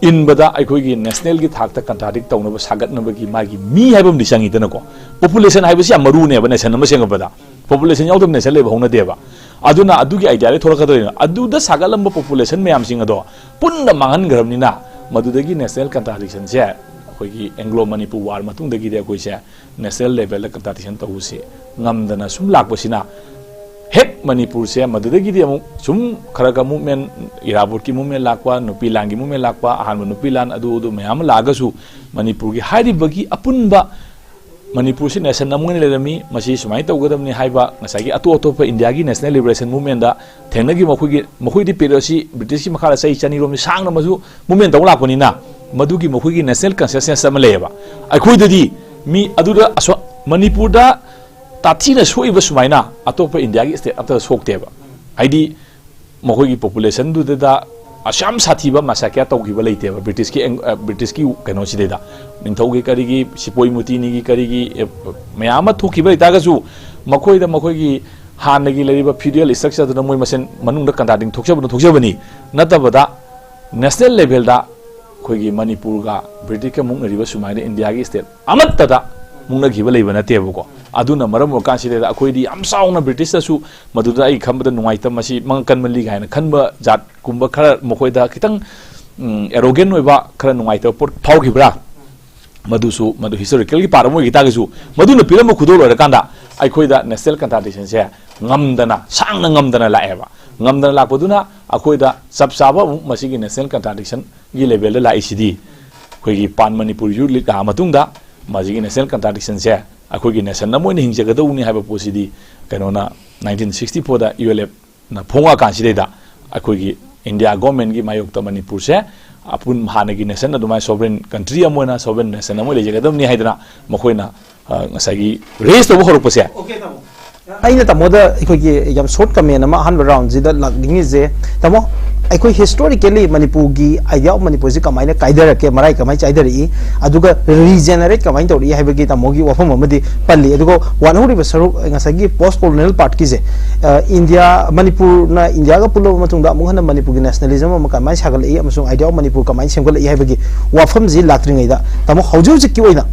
ꯏꯟꯕꯗ ꯑꯩꯈꯣꯏꯒꯤ nationalꯒꯤ ꯊꯥꯛꯇ contradict ꯇꯧꯅꯕ, ꯁꯥꯒꯠꯅꯕꯒꯤ ꯃꯥꯒꯤ ꯃꯤ ꯍꯥꯏꯕ ꯑꯃꯗꯤ ꯆꯪꯉꯤꯗꯅꯀꯣ꯫ Population ꯍꯥꯏꯕꯁꯤ ꯌꯥꯝ ꯃꯔꯨꯅꯦꯕ nation ꯑꯃ ꯁꯦꯝꯒꯠꯄꯗ꯫ Population ꯌꯥꯎꯗꯕ nation ꯂꯩꯕ ꯍꯧꯅꯗꯦꯕ꯫ ꯑꯗꯨꯅ ꯑꯗꯨꯒꯤ ideaꯗꯒꯤ ꯊꯣꯛꯂꯛꯀꯗꯣꯏꯅꯤ꯫ ꯑꯗꯨꯗ ꯁꯥꯒꯠꯂꯝꯕ population ꯃꯌꯥꯝꯁꯤꯡ ꯑꯗꯣ ꯄꯨꯟꯅ ꯃꯥꯡꯍꯟꯈ꯭ꯔꯕꯅꯤꯅ, ꯃꯗꯨꯗꯒꯤ national contradictionꯁꯦ ꯑꯩꯈꯣꯏꯒꯤ Anglo Manipur war ꯃꯇꯨꯡꯗꯒꯤꯗꯤ ꯑꯩꯈꯣꯏꯁꯦ national levelꯗ contradiction ꯇꯧꯕꯁꯤ ꯉꯝꯗꯅ ꯁꯨꯝ ꯂꯥꯛꯄꯁꯤꯅ, ꯍꯦꯛ ꯃꯅꯤꯄꯨꯔꯁꯦ ꯃꯗꯨꯗꯒꯤꯗꯤ ꯑꯃꯨꯛ ꯁꯨꯝ ꯈꯔ ꯈꯔ movement, ꯏꯔꯥꯕꯣꯠꯀꯤ movement ꯂꯥꯛꯄ, ꯅꯨꯄꯤ ꯂꯥꯟꯒꯤ movement ꯂꯥꯛꯄ, ꯑꯍꯥꯟꯕ ꯅꯨꯄꯤ ꯂꯥꯟ ꯑꯗꯨ ꯑꯗꯨ ꯃꯌꯥꯝ ꯑꯃ ꯂꯥꯛꯑꯒꯁꯨ ꯃꯅꯤꯄꯨꯔꯒꯤ ꯍꯥꯏꯔꯤꯕꯒꯤ ꯑꯄꯨꯟꯕ ꯃꯅꯤꯄꯨꯔꯁꯤ nation ꯑꯃ ꯑꯣꯏꯅ ꯂꯩꯔꯝꯃꯤ, ꯃꯁꯤ ꯁꯨꯃꯥꯏꯅ ꯇꯧꯒꯗꯕꯅꯤ ꯍꯥꯏꯕ ꯉꯁꯥꯏꯒꯤ ꯑꯇꯣꯞ ꯑꯇꯣꯞꯄ ꯏꯟꯗꯤꯌꯥꯒꯤ national liberation movementꯗ ꯊꯦꯡꯅꯈꯤꯕ ꯃꯈꯣꯏꯒꯤ, ꯃꯈꯣꯏꯗꯤ periodꯁꯤ ꯕ꯭ꯔꯤꯇꯤꯁꯀꯤ ꯃꯈꯥꯗ ꯆꯍꯤ ꯆꯅꯤꯔꯣꯝꯗꯤ ꯁꯥꯡꯅ ꯃꯁꯨ movement ꯇꯧ ꯂꯥꯛꯄꯅꯤꯅ ꯃꯗꯨꯒꯤ ꯃꯈꯣꯏꯒꯤ national consciousness ꯑꯃ ꯂꯩꯌꯦꯕ꯫ ꯑꯩꯈꯣꯏꯗꯗꯤ ꯃꯤ ꯑꯗꯨꯗ ꯑꯁꯣ-, ꯃꯅꯤꯄꯨꯔꯗ ꯇꯥꯊꯤꯅ ꯁꯣꯛꯏꯕ ꯁꯨꯃꯥꯏꯅ ꯑꯇꯣꯞꯄ ꯏꯟꯗꯤꯌꯥꯒꯤ state ꯑꯝꯇ ꯁꯣꯛꯇꯦꯕ꯫ ꯍꯥꯏꯗꯤ ꯃꯈꯣꯏꯒꯤ populationꯗꯨꯗ ꯑꯁꯨꯛ ꯌꯥꯝ ꯁꯥꯊꯤꯕ massacre ꯇꯧꯈꯤꯕ ꯂꯩꯇꯦꯕ ꯕ꯭ꯔꯤꯇꯤꯁꯀꯤ ꯑꯦꯡ-, ꯑ, ꯕ꯭ꯔꯤꯇꯤꯁꯀꯤ ꯀꯩꯅꯣꯁꯤꯗꯩꯗ, ꯅꯤꯡꯊꯧꯒꯤ ꯀꯔꯤꯒꯤ ꯁꯤꯄꯣꯏ ꯃꯨꯇꯤꯅꯤꯒꯤ ꯀꯔꯤꯒꯤ, ꯑꯦ, ꯃꯌꯥꯝ ꯑꯃ ꯊꯣꯛꯈꯤꯕ ꯂꯩꯇꯥꯔꯒꯁꯨ ꯃꯈꯣꯏꯗ ꯃꯈꯣꯏꯒꯤ ꯍꯥꯟꯅꯒꯤ ꯂꯩꯔꯤꯕ feudal structureꯗꯨꯅ ꯃꯣꯏ ꯃꯁꯦꯟ ꯃꯅꯨꯡꯗ contradict ꯊꯣꯛꯆꯕꯅ ꯊꯣꯛꯆꯕꯅꯤ꯫ ꯅꯠꯇꯕꯗ national levelꯗ ꯑꯩꯈꯣꯏꯒꯤ ꯃꯅꯤꯄꯨꯔꯒ ꯕ꯭ꯔꯤꯇꯤꯁꯀ ꯃꯨꯛꯅꯔꯤꯕ ꯁꯨꯃꯥꯏꯅ ꯏꯟꯗꯤꯌꯥꯒꯤ state ꯑꯃꯠꯇꯗ ꯃꯨꯛꯅꯈꯤꯕ ꯂꯩꯕ ꯅꯠꯇꯦꯕꯀꯣ꯫ ꯑꯗꯨꯅ ꯃꯔꯝ ꯑꯣꯏꯔꯀꯥꯟꯁꯤꯗ ꯑꯩꯈꯣꯏꯗꯤ ꯌꯥꯝ ꯆꯥꯎꯅ ꯕ꯭ꯔꯤꯇꯤꯁꯇꯁꯨ ꯃꯗꯨꯗ ꯑꯩ ꯈꯟꯕꯗ ꯅꯨꯡꯉꯥꯏꯇꯕ, ꯃꯁꯤ ꯃꯉꯛ ꯀꯟꯃꯜꯂꯤ ꯀꯥꯏꯅ ꯈꯟꯕ ꯖꯥꯠꯀꯨꯝꯕ ꯈꯔ ꯃꯈꯣꯏꯗ ꯈꯤꯇꯪ, ꯎꯝ, arrogant ꯑꯣꯏꯕ, ꯈꯔ ꯅꯨꯡꯉꯥꯏꯇꯕ ꯄꯣꯠ ꯐꯥꯎꯈꯤꯕ꯭ꯔꯥ? ꯃꯗꯨꯁꯨ, ꯃꯗꯨ historicalꯒꯤ part ꯑꯃ ꯑꯣꯏꯈꯤ ꯇꯥꯔꯒꯁꯨ, ꯃꯗꯨꯅ ꯄꯤꯔꯝꯕ ꯈꯨꯗꯣꯜ ꯑꯣꯏꯔꯀꯥꯟꯗ ꯑꯩꯈꯣꯏꯗ national contradictionꯁꯦ ꯉꯝꯗꯅ, ꯁꯥꯡꯅ ꯉꯝꯗꯅ ꯂꯥꯛꯑꯦꯕ꯫ ꯉꯝꯗꯅ ꯂꯥꯛꯄꯗꯨꯅ ꯑꯩꯈꯣꯏꯗ ꯆꯞ ꯆꯥꯕ ꯑꯃꯨꯛ ꯃꯁꯤꯒꯤ national contradictionꯒꯤ levelꯗ ꯂꯥꯛꯏꯁꯤꯗꯤ, ꯑꯩꯈꯣꯏꯒꯤ Pan Manipur Youth League ꯂꯥꯛꯑ ꯃꯇꯨꯡꯗ ꯃꯁꯤꯒꯤ national contradictionꯁꯦ ꯑꯩꯈꯣꯏꯒꯤ nation ꯑꯃ ꯑꯣꯏꯅ ꯍꯤꯡꯖꯒꯗꯧꯕꯅꯤ ꯍꯥꯏꯕ ꯄꯣꯠꯁꯤꯗꯤ ꯀꯩꯅꯣꯅ nineteen sixty fourꯗ ULFꯅ ꯐꯣꯡꯉꯛꯑꯀꯥꯟꯁꯤꯗꯩꯗ ꯑꯩꯈꯣꯏꯒꯤ ꯏꯟꯗꯤꯌꯥ governmentꯀꯤ ꯃꯥꯌꯣꯛꯇ ꯃꯅꯤꯄꯨꯔꯁꯦ ꯑꯄꯨꯟ ꯍꯥꯟꯅꯒꯤ nation ꯑꯗꯨꯃꯥꯏꯅ sovereign country ꯑꯃ ꯑꯣꯏꯅ, sovereign nation ꯑꯃ ꯑꯣꯏꯅ ꯂꯩꯖꯒꯗꯕꯅꯤ ꯍꯥꯏꯗꯅ ꯃꯈꯣꯏꯅ, ꯑ, ꯉꯁꯥꯏꯒꯤ raise ꯇꯧꯕ ꯍꯧꯔꯛꯄꯁꯦ꯫ ꯑꯩꯅ ꯇꯥꯃꯣꯗ ꯑꯩꯈꯣꯏꯒꯤ ꯌꯥꯝ short comment ꯑꯃ ꯑꯍꯥꯟꯕ roundꯁꯤꯗ ꯂꯥꯛꯅꯤꯡꯉꯤꯁꯦ, ꯇꯥꯃꯣ, ꯑꯩꯈꯣꯏ historically ꯃꯅꯤꯄꯨꯔꯒꯤ idea of ꯃꯅꯤꯄꯨꯔꯁꯤ ꯀꯃꯥꯏꯅ ꯀꯥꯏꯊꯔꯛꯀꯦ, ꯃꯔꯥꯏ ꯀꯃꯥꯏꯅ ꯆꯥꯏꯊꯔꯛꯏ, ꯑꯗꯨꯒ regenerate ꯀꯃꯥꯏꯅ ꯇꯧꯔꯛꯏ ꯍꯥꯏꯕꯒꯤ ꯇꯥꯃꯣꯒꯤ ꯋꯥꯐꯝ ꯑꯃꯗꯤ ꯄꯜꯂꯤ꯫ ꯑꯗꯨꯒ ꯋꯥꯠꯍꯧꯔꯤꯕ ꯁꯔꯨꯛ, ꯉꯁꯥꯏꯒꯤ post colonial partꯀꯤꯁꯦ, ꯑ, ꯏꯟꯗꯤꯌꯥ, ꯃꯅꯤꯄꯨꯔꯅ ꯏꯟꯗꯤꯌꯥꯒ ꯄꯨꯜꯂꯕ ꯃꯇꯨꯡꯗ ꯑꯃꯨꯛ ꯍꯟꯅ ꯃꯅꯤꯄꯨꯔꯒꯤ nationalism ꯑꯃ ꯀꯃꯥꯏꯅ ꯁꯥꯒꯠꯂꯛꯏ ꯑꯃꯁꯨꯡ idea of ꯃꯅꯤꯄꯨꯔ ꯀꯃꯥꯏꯅ ꯁꯦꯝꯒꯠꯂꯛꯏ ꯍꯥꯏꯕꯒꯤ ꯋꯥꯐꯝꯁꯤ ꯂꯥꯛꯇ꯭ꯔꯤꯉꯩꯗ, ꯇꯥꯃꯣ, ꯍꯧꯖꯤꯛ ꯍꯧꯖꯤꯛꯀꯤ ꯑꯣꯏꯅ,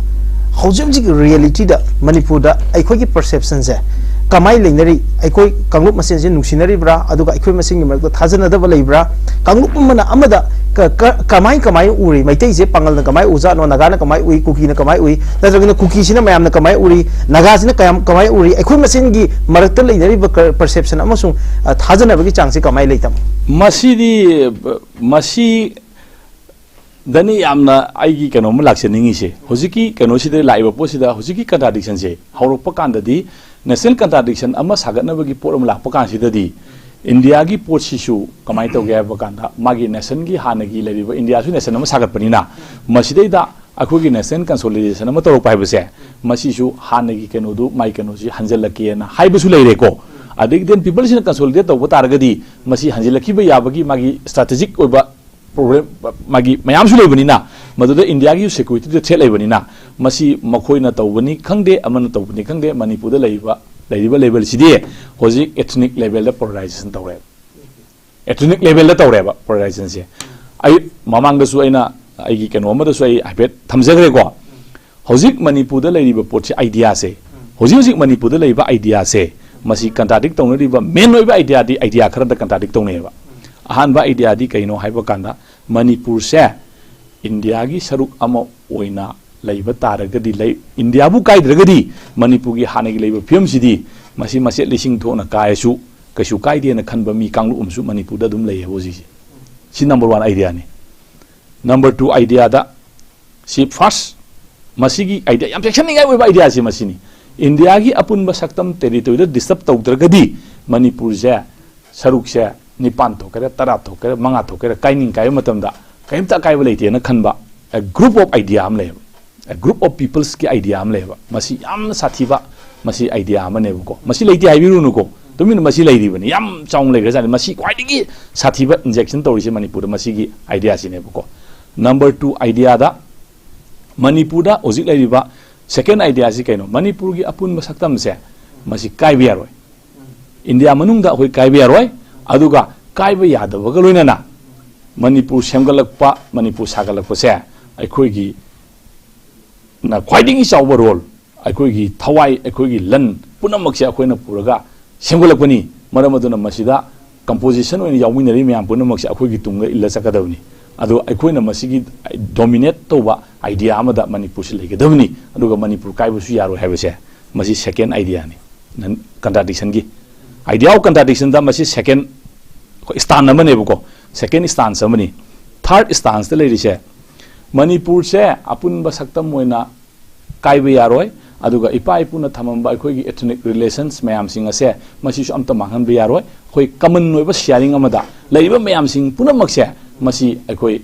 ꯍꯧꯖꯤꯛ ꯍꯧꯖꯤꯛ realityꯗ ꯃꯅꯤꯄꯨꯔꯗ ꯑꯩꯈꯣꯏꯒꯤ perceptionꯁꯦ ꯀꯃꯥꯏꯅ ꯂꯩꯅꯔꯤ? ꯑꯩꯈꯣꯏ ꯀꯥꯡꯂꯨꯞ ꯃꯁꯦꯟꯁꯦ ꯅꯨꯡꯁꯤꯅꯔꯤꯕ꯭ꯔꯥ? ꯑꯗꯨꯒ ꯑꯩꯈꯣꯏ ꯃꯁꯦꯟꯒꯤ ꯃꯔꯛꯇ ꯊꯥꯖꯅꯗꯕ ꯂꯩꯕ꯭ꯔꯥ? ꯀꯥꯡꯂꯨꯞ ꯑꯃꯅ ꯑꯃꯗ ꯀ- ꯀ- ꯀꯃꯥꯏ ꯀꯃꯥꯏꯅ ꯎꯔꯤ? ꯃꯩꯇꯩꯁꯦ ꯄꯥꯡꯒꯜꯅ ꯀꯃꯥꯏꯅ ꯎꯖꯥꯠꯅꯣ? ꯅꯥꯒꯥꯅ ꯀꯃꯥꯏꯅ ꯎꯏ? ꯀꯨꯀꯤꯅ ꯀꯃꯥꯏꯅ ꯎꯏ? ꯅꯠꯇ꯭ꯔꯒꯅ ꯀꯨꯀꯤꯁꯤꯅ ꯃꯌꯥꯝꯅ ꯀꯃꯥꯏꯅ ꯎꯔꯤ? ꯅꯥꯒꯥꯁꯤꯅ ꯀꯌꯥꯝ ꯀꯃꯥꯏꯅ ꯎꯔꯤ? ꯑꯩꯈꯣꯏ ꯃꯁꯦꯟꯒꯤ ꯃꯔꯛꯇ ꯂꯩꯅꯔꯤꯕ ꯀ- perception ꯑꯃꯁꯨꯡ, ꯑ, ꯊꯥꯖꯅꯕꯒꯤ ꯆꯥꯡꯁꯦ ꯀꯃꯥꯏꯅ ꯂꯩ, ꯇꯥꯃꯣ? ꯃꯁꯤꯗꯤ, ꯃꯁꯤꯗꯅꯤ ꯌꯥꯝꯅ ꯑꯩꯒꯤ ꯀꯩꯅꯣꯝꯃ ꯂꯥꯛꯆꯅꯤꯡꯉꯤꯁꯦ꯫ ꯍꯧꯖꯤꯛꯀꯤ ꯀꯩꯅꯣꯁꯤꯗ ꯂꯥꯛꯏꯕ ꯄꯣꯠꯁꯤꯗ, ꯍꯧꯖꯤꯛꯀꯤ contradiction ꯁꯦ ꯍꯧꯔꯛꯄ ꯀꯥꯟꯗꯗꯤ, national contradiction ꯑꯃ ꯁꯥꯒꯠꯅꯕꯒꯤ ꯄꯣꯠ ꯑꯃ ꯂꯥꯛꯄ ꯀꯥꯟꯁꯤꯗꯗꯤ, ꯏꯟꯗꯤꯌꯥꯒꯤ ꯄꯣꯠꯁꯤꯁꯨ ꯀꯃꯥꯏꯅ ꯇꯧꯒꯦ ꯍꯥꯏꯕ ꯀꯥꯟꯗ, ꯃꯥꯒꯤ nationꯒꯤ ꯍꯥꯟꯅꯒꯤ ꯂꯩꯔꯤꯕ, ꯏꯟꯗꯤꯌꯥꯁꯨ nation ꯑꯃ ꯁꯥꯒꯠꯄꯅꯤꯅ, ꯃꯁꯤꯗꯩꯗ ꯑꯩꯈꯣꯏꯒꯤ national consolidation ꯑꯃ ꯇꯧꯔꯛꯄ ꯍꯥꯏꯕꯁꯦ, ꯃꯁꯤꯁꯨ ꯍꯥꯟꯅꯒꯤ ꯀꯩꯅꯣꯗꯨ, ꯃꯥꯏ ꯀꯩꯅꯣꯁꯤ ꯍꯟꯖꯜꯂꯛꯀꯦꯅ ꯍꯥꯏꯕꯁꯨ ꯂꯩꯔꯦꯀꯣ꯫ ꯑꯗꯒꯤ then people ꯁꯤꯅ consolidate ꯇꯧꯕ ꯇꯥꯔꯒꯗꯤ, ꯃꯁꯤ ꯍꯟꯖꯤꯜꯂꯛꯈꯤꯕ ꯌꯥꯕꯒꯤ ꯃꯥꯒꯤ strategic ꯑꯣꯏꯕ problem, ꯃꯥꯒꯤ ꯃꯌꯥꯝꯁꯨ ꯂꯩꯕꯅꯤꯅ, ꯃꯗꯨꯗ ꯏꯟꯗꯤꯌꯥꯒꯤ security ꯗ threat ꯂꯩꯕꯅꯤꯅ, ꯃꯁꯤ ꯃꯈꯣꯏꯅ ꯇꯧꯕꯅꯤ ꯈꯪꯗꯦ, ꯑꯃꯅ ꯇꯧꯕꯅꯤ ꯈꯪꯗꯦ, ꯃꯅꯤꯄꯨꯔꯗ ꯂꯩꯔꯤꯕ, ꯂꯩꯔꯤꯕ level ꯁꯤꯗꯤ ꯍꯧꯖꯤꯛ ethnic level ꯗ polarization ꯇꯧꯔꯦ꯫ Ethnic level ꯗ ꯇꯧꯔꯦꯕ polarization ꯁꯦ꯫ ꯑꯩ ꯃꯃꯥꯡꯗꯁꯨ ꯑꯩꯅ ꯑꯩꯒꯤ ꯀꯩꯅꯣ ꯑꯃꯗꯁꯨ ꯑꯩ ꯍꯥꯏꯐꯦꯠ ꯊꯝꯖꯈ꯭ꯔꯦꯀꯣ꯫ ꯍꯧꯖꯤꯛ ꯃꯅꯤꯄꯨꯔꯗ ꯂꯩꯔꯤꯕ ꯄꯣꯠꯁꯦ, idea ꯁꯦ, ꯍꯧꯖꯤꯛ ꯍꯧꯖꯤꯛ ꯃꯅꯤꯄꯨꯔꯗ ꯂꯩꯔꯤꯕ idea ꯁꯦ, ꯃꯁꯤ contradict ꯇꯧꯅꯔꯤꯕ main ꯑꯣꯏꯕ idea ꯗꯤ, idea ꯈꯔꯗ contradict ꯇꯧꯅꯩꯌꯦꯕ꯫ ꯑꯍꯥꯟꯕ idea ꯗꯤ ꯀꯩꯅꯣ ꯍꯥꯏꯕ ꯀꯥꯟꯗ, ꯃꯅꯤꯄꯨꯔꯁꯦ ꯏꯟꯗꯤꯌꯥꯒꯤ ꯁꯔꯨꯛ ꯑꯃ ꯑꯣꯏꯅ ꯂꯩꯕ ꯇꯥꯔꯒꯗꯤ, ꯂꯩ, ꯏꯟꯗꯤꯌꯥꯕꯨ ꯀꯥꯏꯗ꯭ꯔꯒꯗꯤ, ꯃꯅꯤꯄꯨꯔꯒꯤ ꯍꯥꯟꯅꯒꯤ ꯂꯩꯕ ꯐꯤꯕꯝꯁꯤꯗꯤ, ꯃꯁꯤ ꯃꯆꯦꯠ ꯂꯤꯁꯤꯡ ꯊꯣꯛꯅ ꯀꯥꯏꯔꯁꯨ ꯀꯩꯁꯨ ꯀꯥꯏꯗꯦꯅ ꯈꯟꯕ ꯃꯤ ꯀꯥꯡꯂꯨꯞ ꯑꯃꯁꯨ ꯃꯅꯤꯄꯨꯔꯗ ꯑꯗꯨꯝ ꯂꯩꯌꯦꯕ ꯍꯧꯖꯤꯛꯁꯦ꯫ ꯁꯤ number one idea ꯅꯤ꯫ Number two idea ꯗ, ꯁꯤ first, ꯃꯁꯤꯒꯤ idea ꯌꯥꯝ ꯆꯦꯛꯁꯤꯟꯅꯤꯡꯉꯥꯏ ꯑꯣꯏꯕ idea ꯁꯤ ꯃꯁꯤꯅꯤ꯫ ꯏꯟꯗꯤꯌꯥꯒꯤ ꯑꯄꯨꯟꯕ ꯁꯛꯇꯝ, territory ꯗ disturb ꯇꯧꯗ꯭ꯔꯒꯗꯤ, ꯃꯅꯤꯄꯨꯔꯁꯦ ꯁꯔꯨꯛꯁꯦ ꯅꯤꯄꯥꯟ ꯊꯣꯛꯀꯦꯔꯥ, ꯇꯔꯥ ꯊꯣꯛꯀꯦꯔꯥ, ꯃꯉꯥ ꯊꯣꯛꯀꯦꯔꯥ, ꯀꯥꯏꯅꯤꯡ ꯀꯥꯏꯕ ꯃꯇꯝꯗ ꯀꯔꯤꯝꯇ ꯑꯀꯥꯏꯕ ꯂꯩꯇꯦꯅ ꯈꯟꯕ, a group of idea ꯑꯃ ꯂꯩꯌꯦꯕ꯫ A group of peoples ꯀꯤ idea ꯑꯃ ꯂꯩꯌꯦꯕ꯫ ꯃꯁꯤ ꯌꯥꯝꯅ ꯁꯥꯊꯤꯕ, ꯃꯁꯤ idea ꯑꯃꯅꯦꯕꯀꯣ꯫ ꯃꯁꯤ ꯂꯩꯇꯦ ꯍꯥꯏꯕꯤꯔꯨꯅꯨꯀꯣ, ꯇꯨꯃꯤꯟꯅ ꯃꯁꯤ ꯂꯩꯔꯤꯕꯅꯤ, ꯌꯥꯝ ꯆꯥꯎꯅ ꯂꯩꯈ꯭ꯔꯖꯥꯠꯅꯤ꯫ ꯃꯁꯤ ꯈ꯭ꯋꯥꯏꯗꯒꯤ ꯁꯥꯊꯤꯕ injection ꯇꯧꯔꯤꯁꯦ ꯃꯅꯤꯄꯨꯔꯗ, ꯃꯁꯤꯒꯤ idea ꯁꯤꯅꯦꯕꯀꯣ꯫ Number two idea ꯗ, ꯃꯅꯤꯄꯨꯔꯗ ꯍꯧꯖꯤꯛ ꯂꯩꯔꯤꯕ second idea ꯁꯤ ꯀꯩꯅꯣ? ꯃꯅꯤꯄꯨꯔꯒꯤ ꯑꯄꯨꯟꯕ ꯁꯛꯇꯝꯁꯦ ꯃꯁꯤ ꯀꯥꯏꯕ ꯌꯥꯔꯣꯏ꯫ ꯏꯟꯗꯤꯌꯥ ꯃꯅꯨꯡꯗ ꯑꯩꯈꯣꯏ ꯀꯥꯏꯕ ꯌꯥꯔꯣꯏ꯫ ꯑꯗꯨꯒ ꯀꯥꯏꯕ ꯌꯥꯗꯕꯒ ꯂꯣꯏꯅꯅ ꯃꯅꯤꯄꯨꯔ ꯁꯦꯝꯒꯠꯂꯛꯄ, ꯃꯅꯤꯄꯨꯔ ꯁꯥꯒꯠꯂꯛꯄꯁꯦ ꯑꯩꯈꯣꯏꯒꯤ ꯅ ꯈ꯭ꯋꯥꯏꯗꯒꯤ ꯆꯥꯎꯕ role, ꯑꯩꯈꯣꯏꯒꯤ ꯊꯋꯥꯏ, ꯑꯩꯈꯣꯏꯒꯤ ꯂꯟ, ꯄꯨꯝꯅꯃꯛꯁꯦ ꯑꯩꯈꯣꯏꯅ ꯄꯨꯔꯒ ꯁꯦꯝꯒꯠꯂꯛꯄꯅꯤ꯫ ꯃꯔꯝ ꯑꯗꯨꯅ ꯃꯁꯤꯗ composition ꯑꯣꯏꯅ ꯌꯥꯎꯃꯤꯟꯅꯔꯤ ꯃꯌꯥꯝ ꯄꯨꯝꯅꯃꯛꯁꯦ ꯑꯩꯈꯣꯏꯒꯤ ꯇꯨꯡꯗ ꯏꯜꯂ ꯆꯠꯀꯗꯕꯅꯤ꯫ ꯑꯗꯣ ꯑꯩꯈꯣꯏꯅ ꯃꯁꯤꯒꯤ dominate ꯇꯧꯕ idea ꯑꯃꯗ ꯃꯅꯤꯄꯨꯔꯁꯤ ꯂꯩꯒꯗꯕꯅꯤ, ꯑꯗꯨꯒ ꯃꯅꯤꯄꯨꯔ ꯀꯥꯏꯕꯁꯨ ꯌꯥꯔꯣꯏ ꯍꯥꯏꯕꯁꯦ ꯃꯁꯤ second idea ꯅꯤ꯫ ꯅꯟ-, contradiction ꯒꯤ idea of contradiction ꯗ ꯃꯁꯤ second stance ꯑꯃꯅꯦꯕꯀꯣ, second stance ꯑꯃꯅꯤ꯫ Third stance ꯇ ꯂꯩꯔꯤꯁꯦ, ꯃꯅꯤꯄꯨꯔꯁꯦ ꯑꯄꯨꯟꯕ ꯁꯛꯇꯝ ꯑꯣꯏꯅ ꯀꯥꯏꯕ ꯌꯥꯔꯣꯏ꯫ ꯑꯗꯨꯒ ꯏꯄꯥ ꯏꯄꯨꯅ ꯊꯝꯃꯝꯕ ꯑꯩꯈꯣꯏꯒꯤ ethnic relations ꯃꯌꯥꯝꯁꯤꯡ ꯑꯁꯦ ꯃꯁꯤꯁꯨ ꯑꯝꯇ ꯃꯥꯡꯍꯟꯕ ꯌꯥꯔꯣꯏ꯫ ꯑꯩꯈꯣꯏ common ꯑꯣꯏꯕ sharing ꯑꯃꯗ ꯂꯩꯔꯤꯕ ꯃꯌꯥꯝꯁꯤꯡ ꯄꯨꯝꯅꯃꯛꯁꯦ ꯃꯁꯤ ꯑꯩꯈꯣꯏ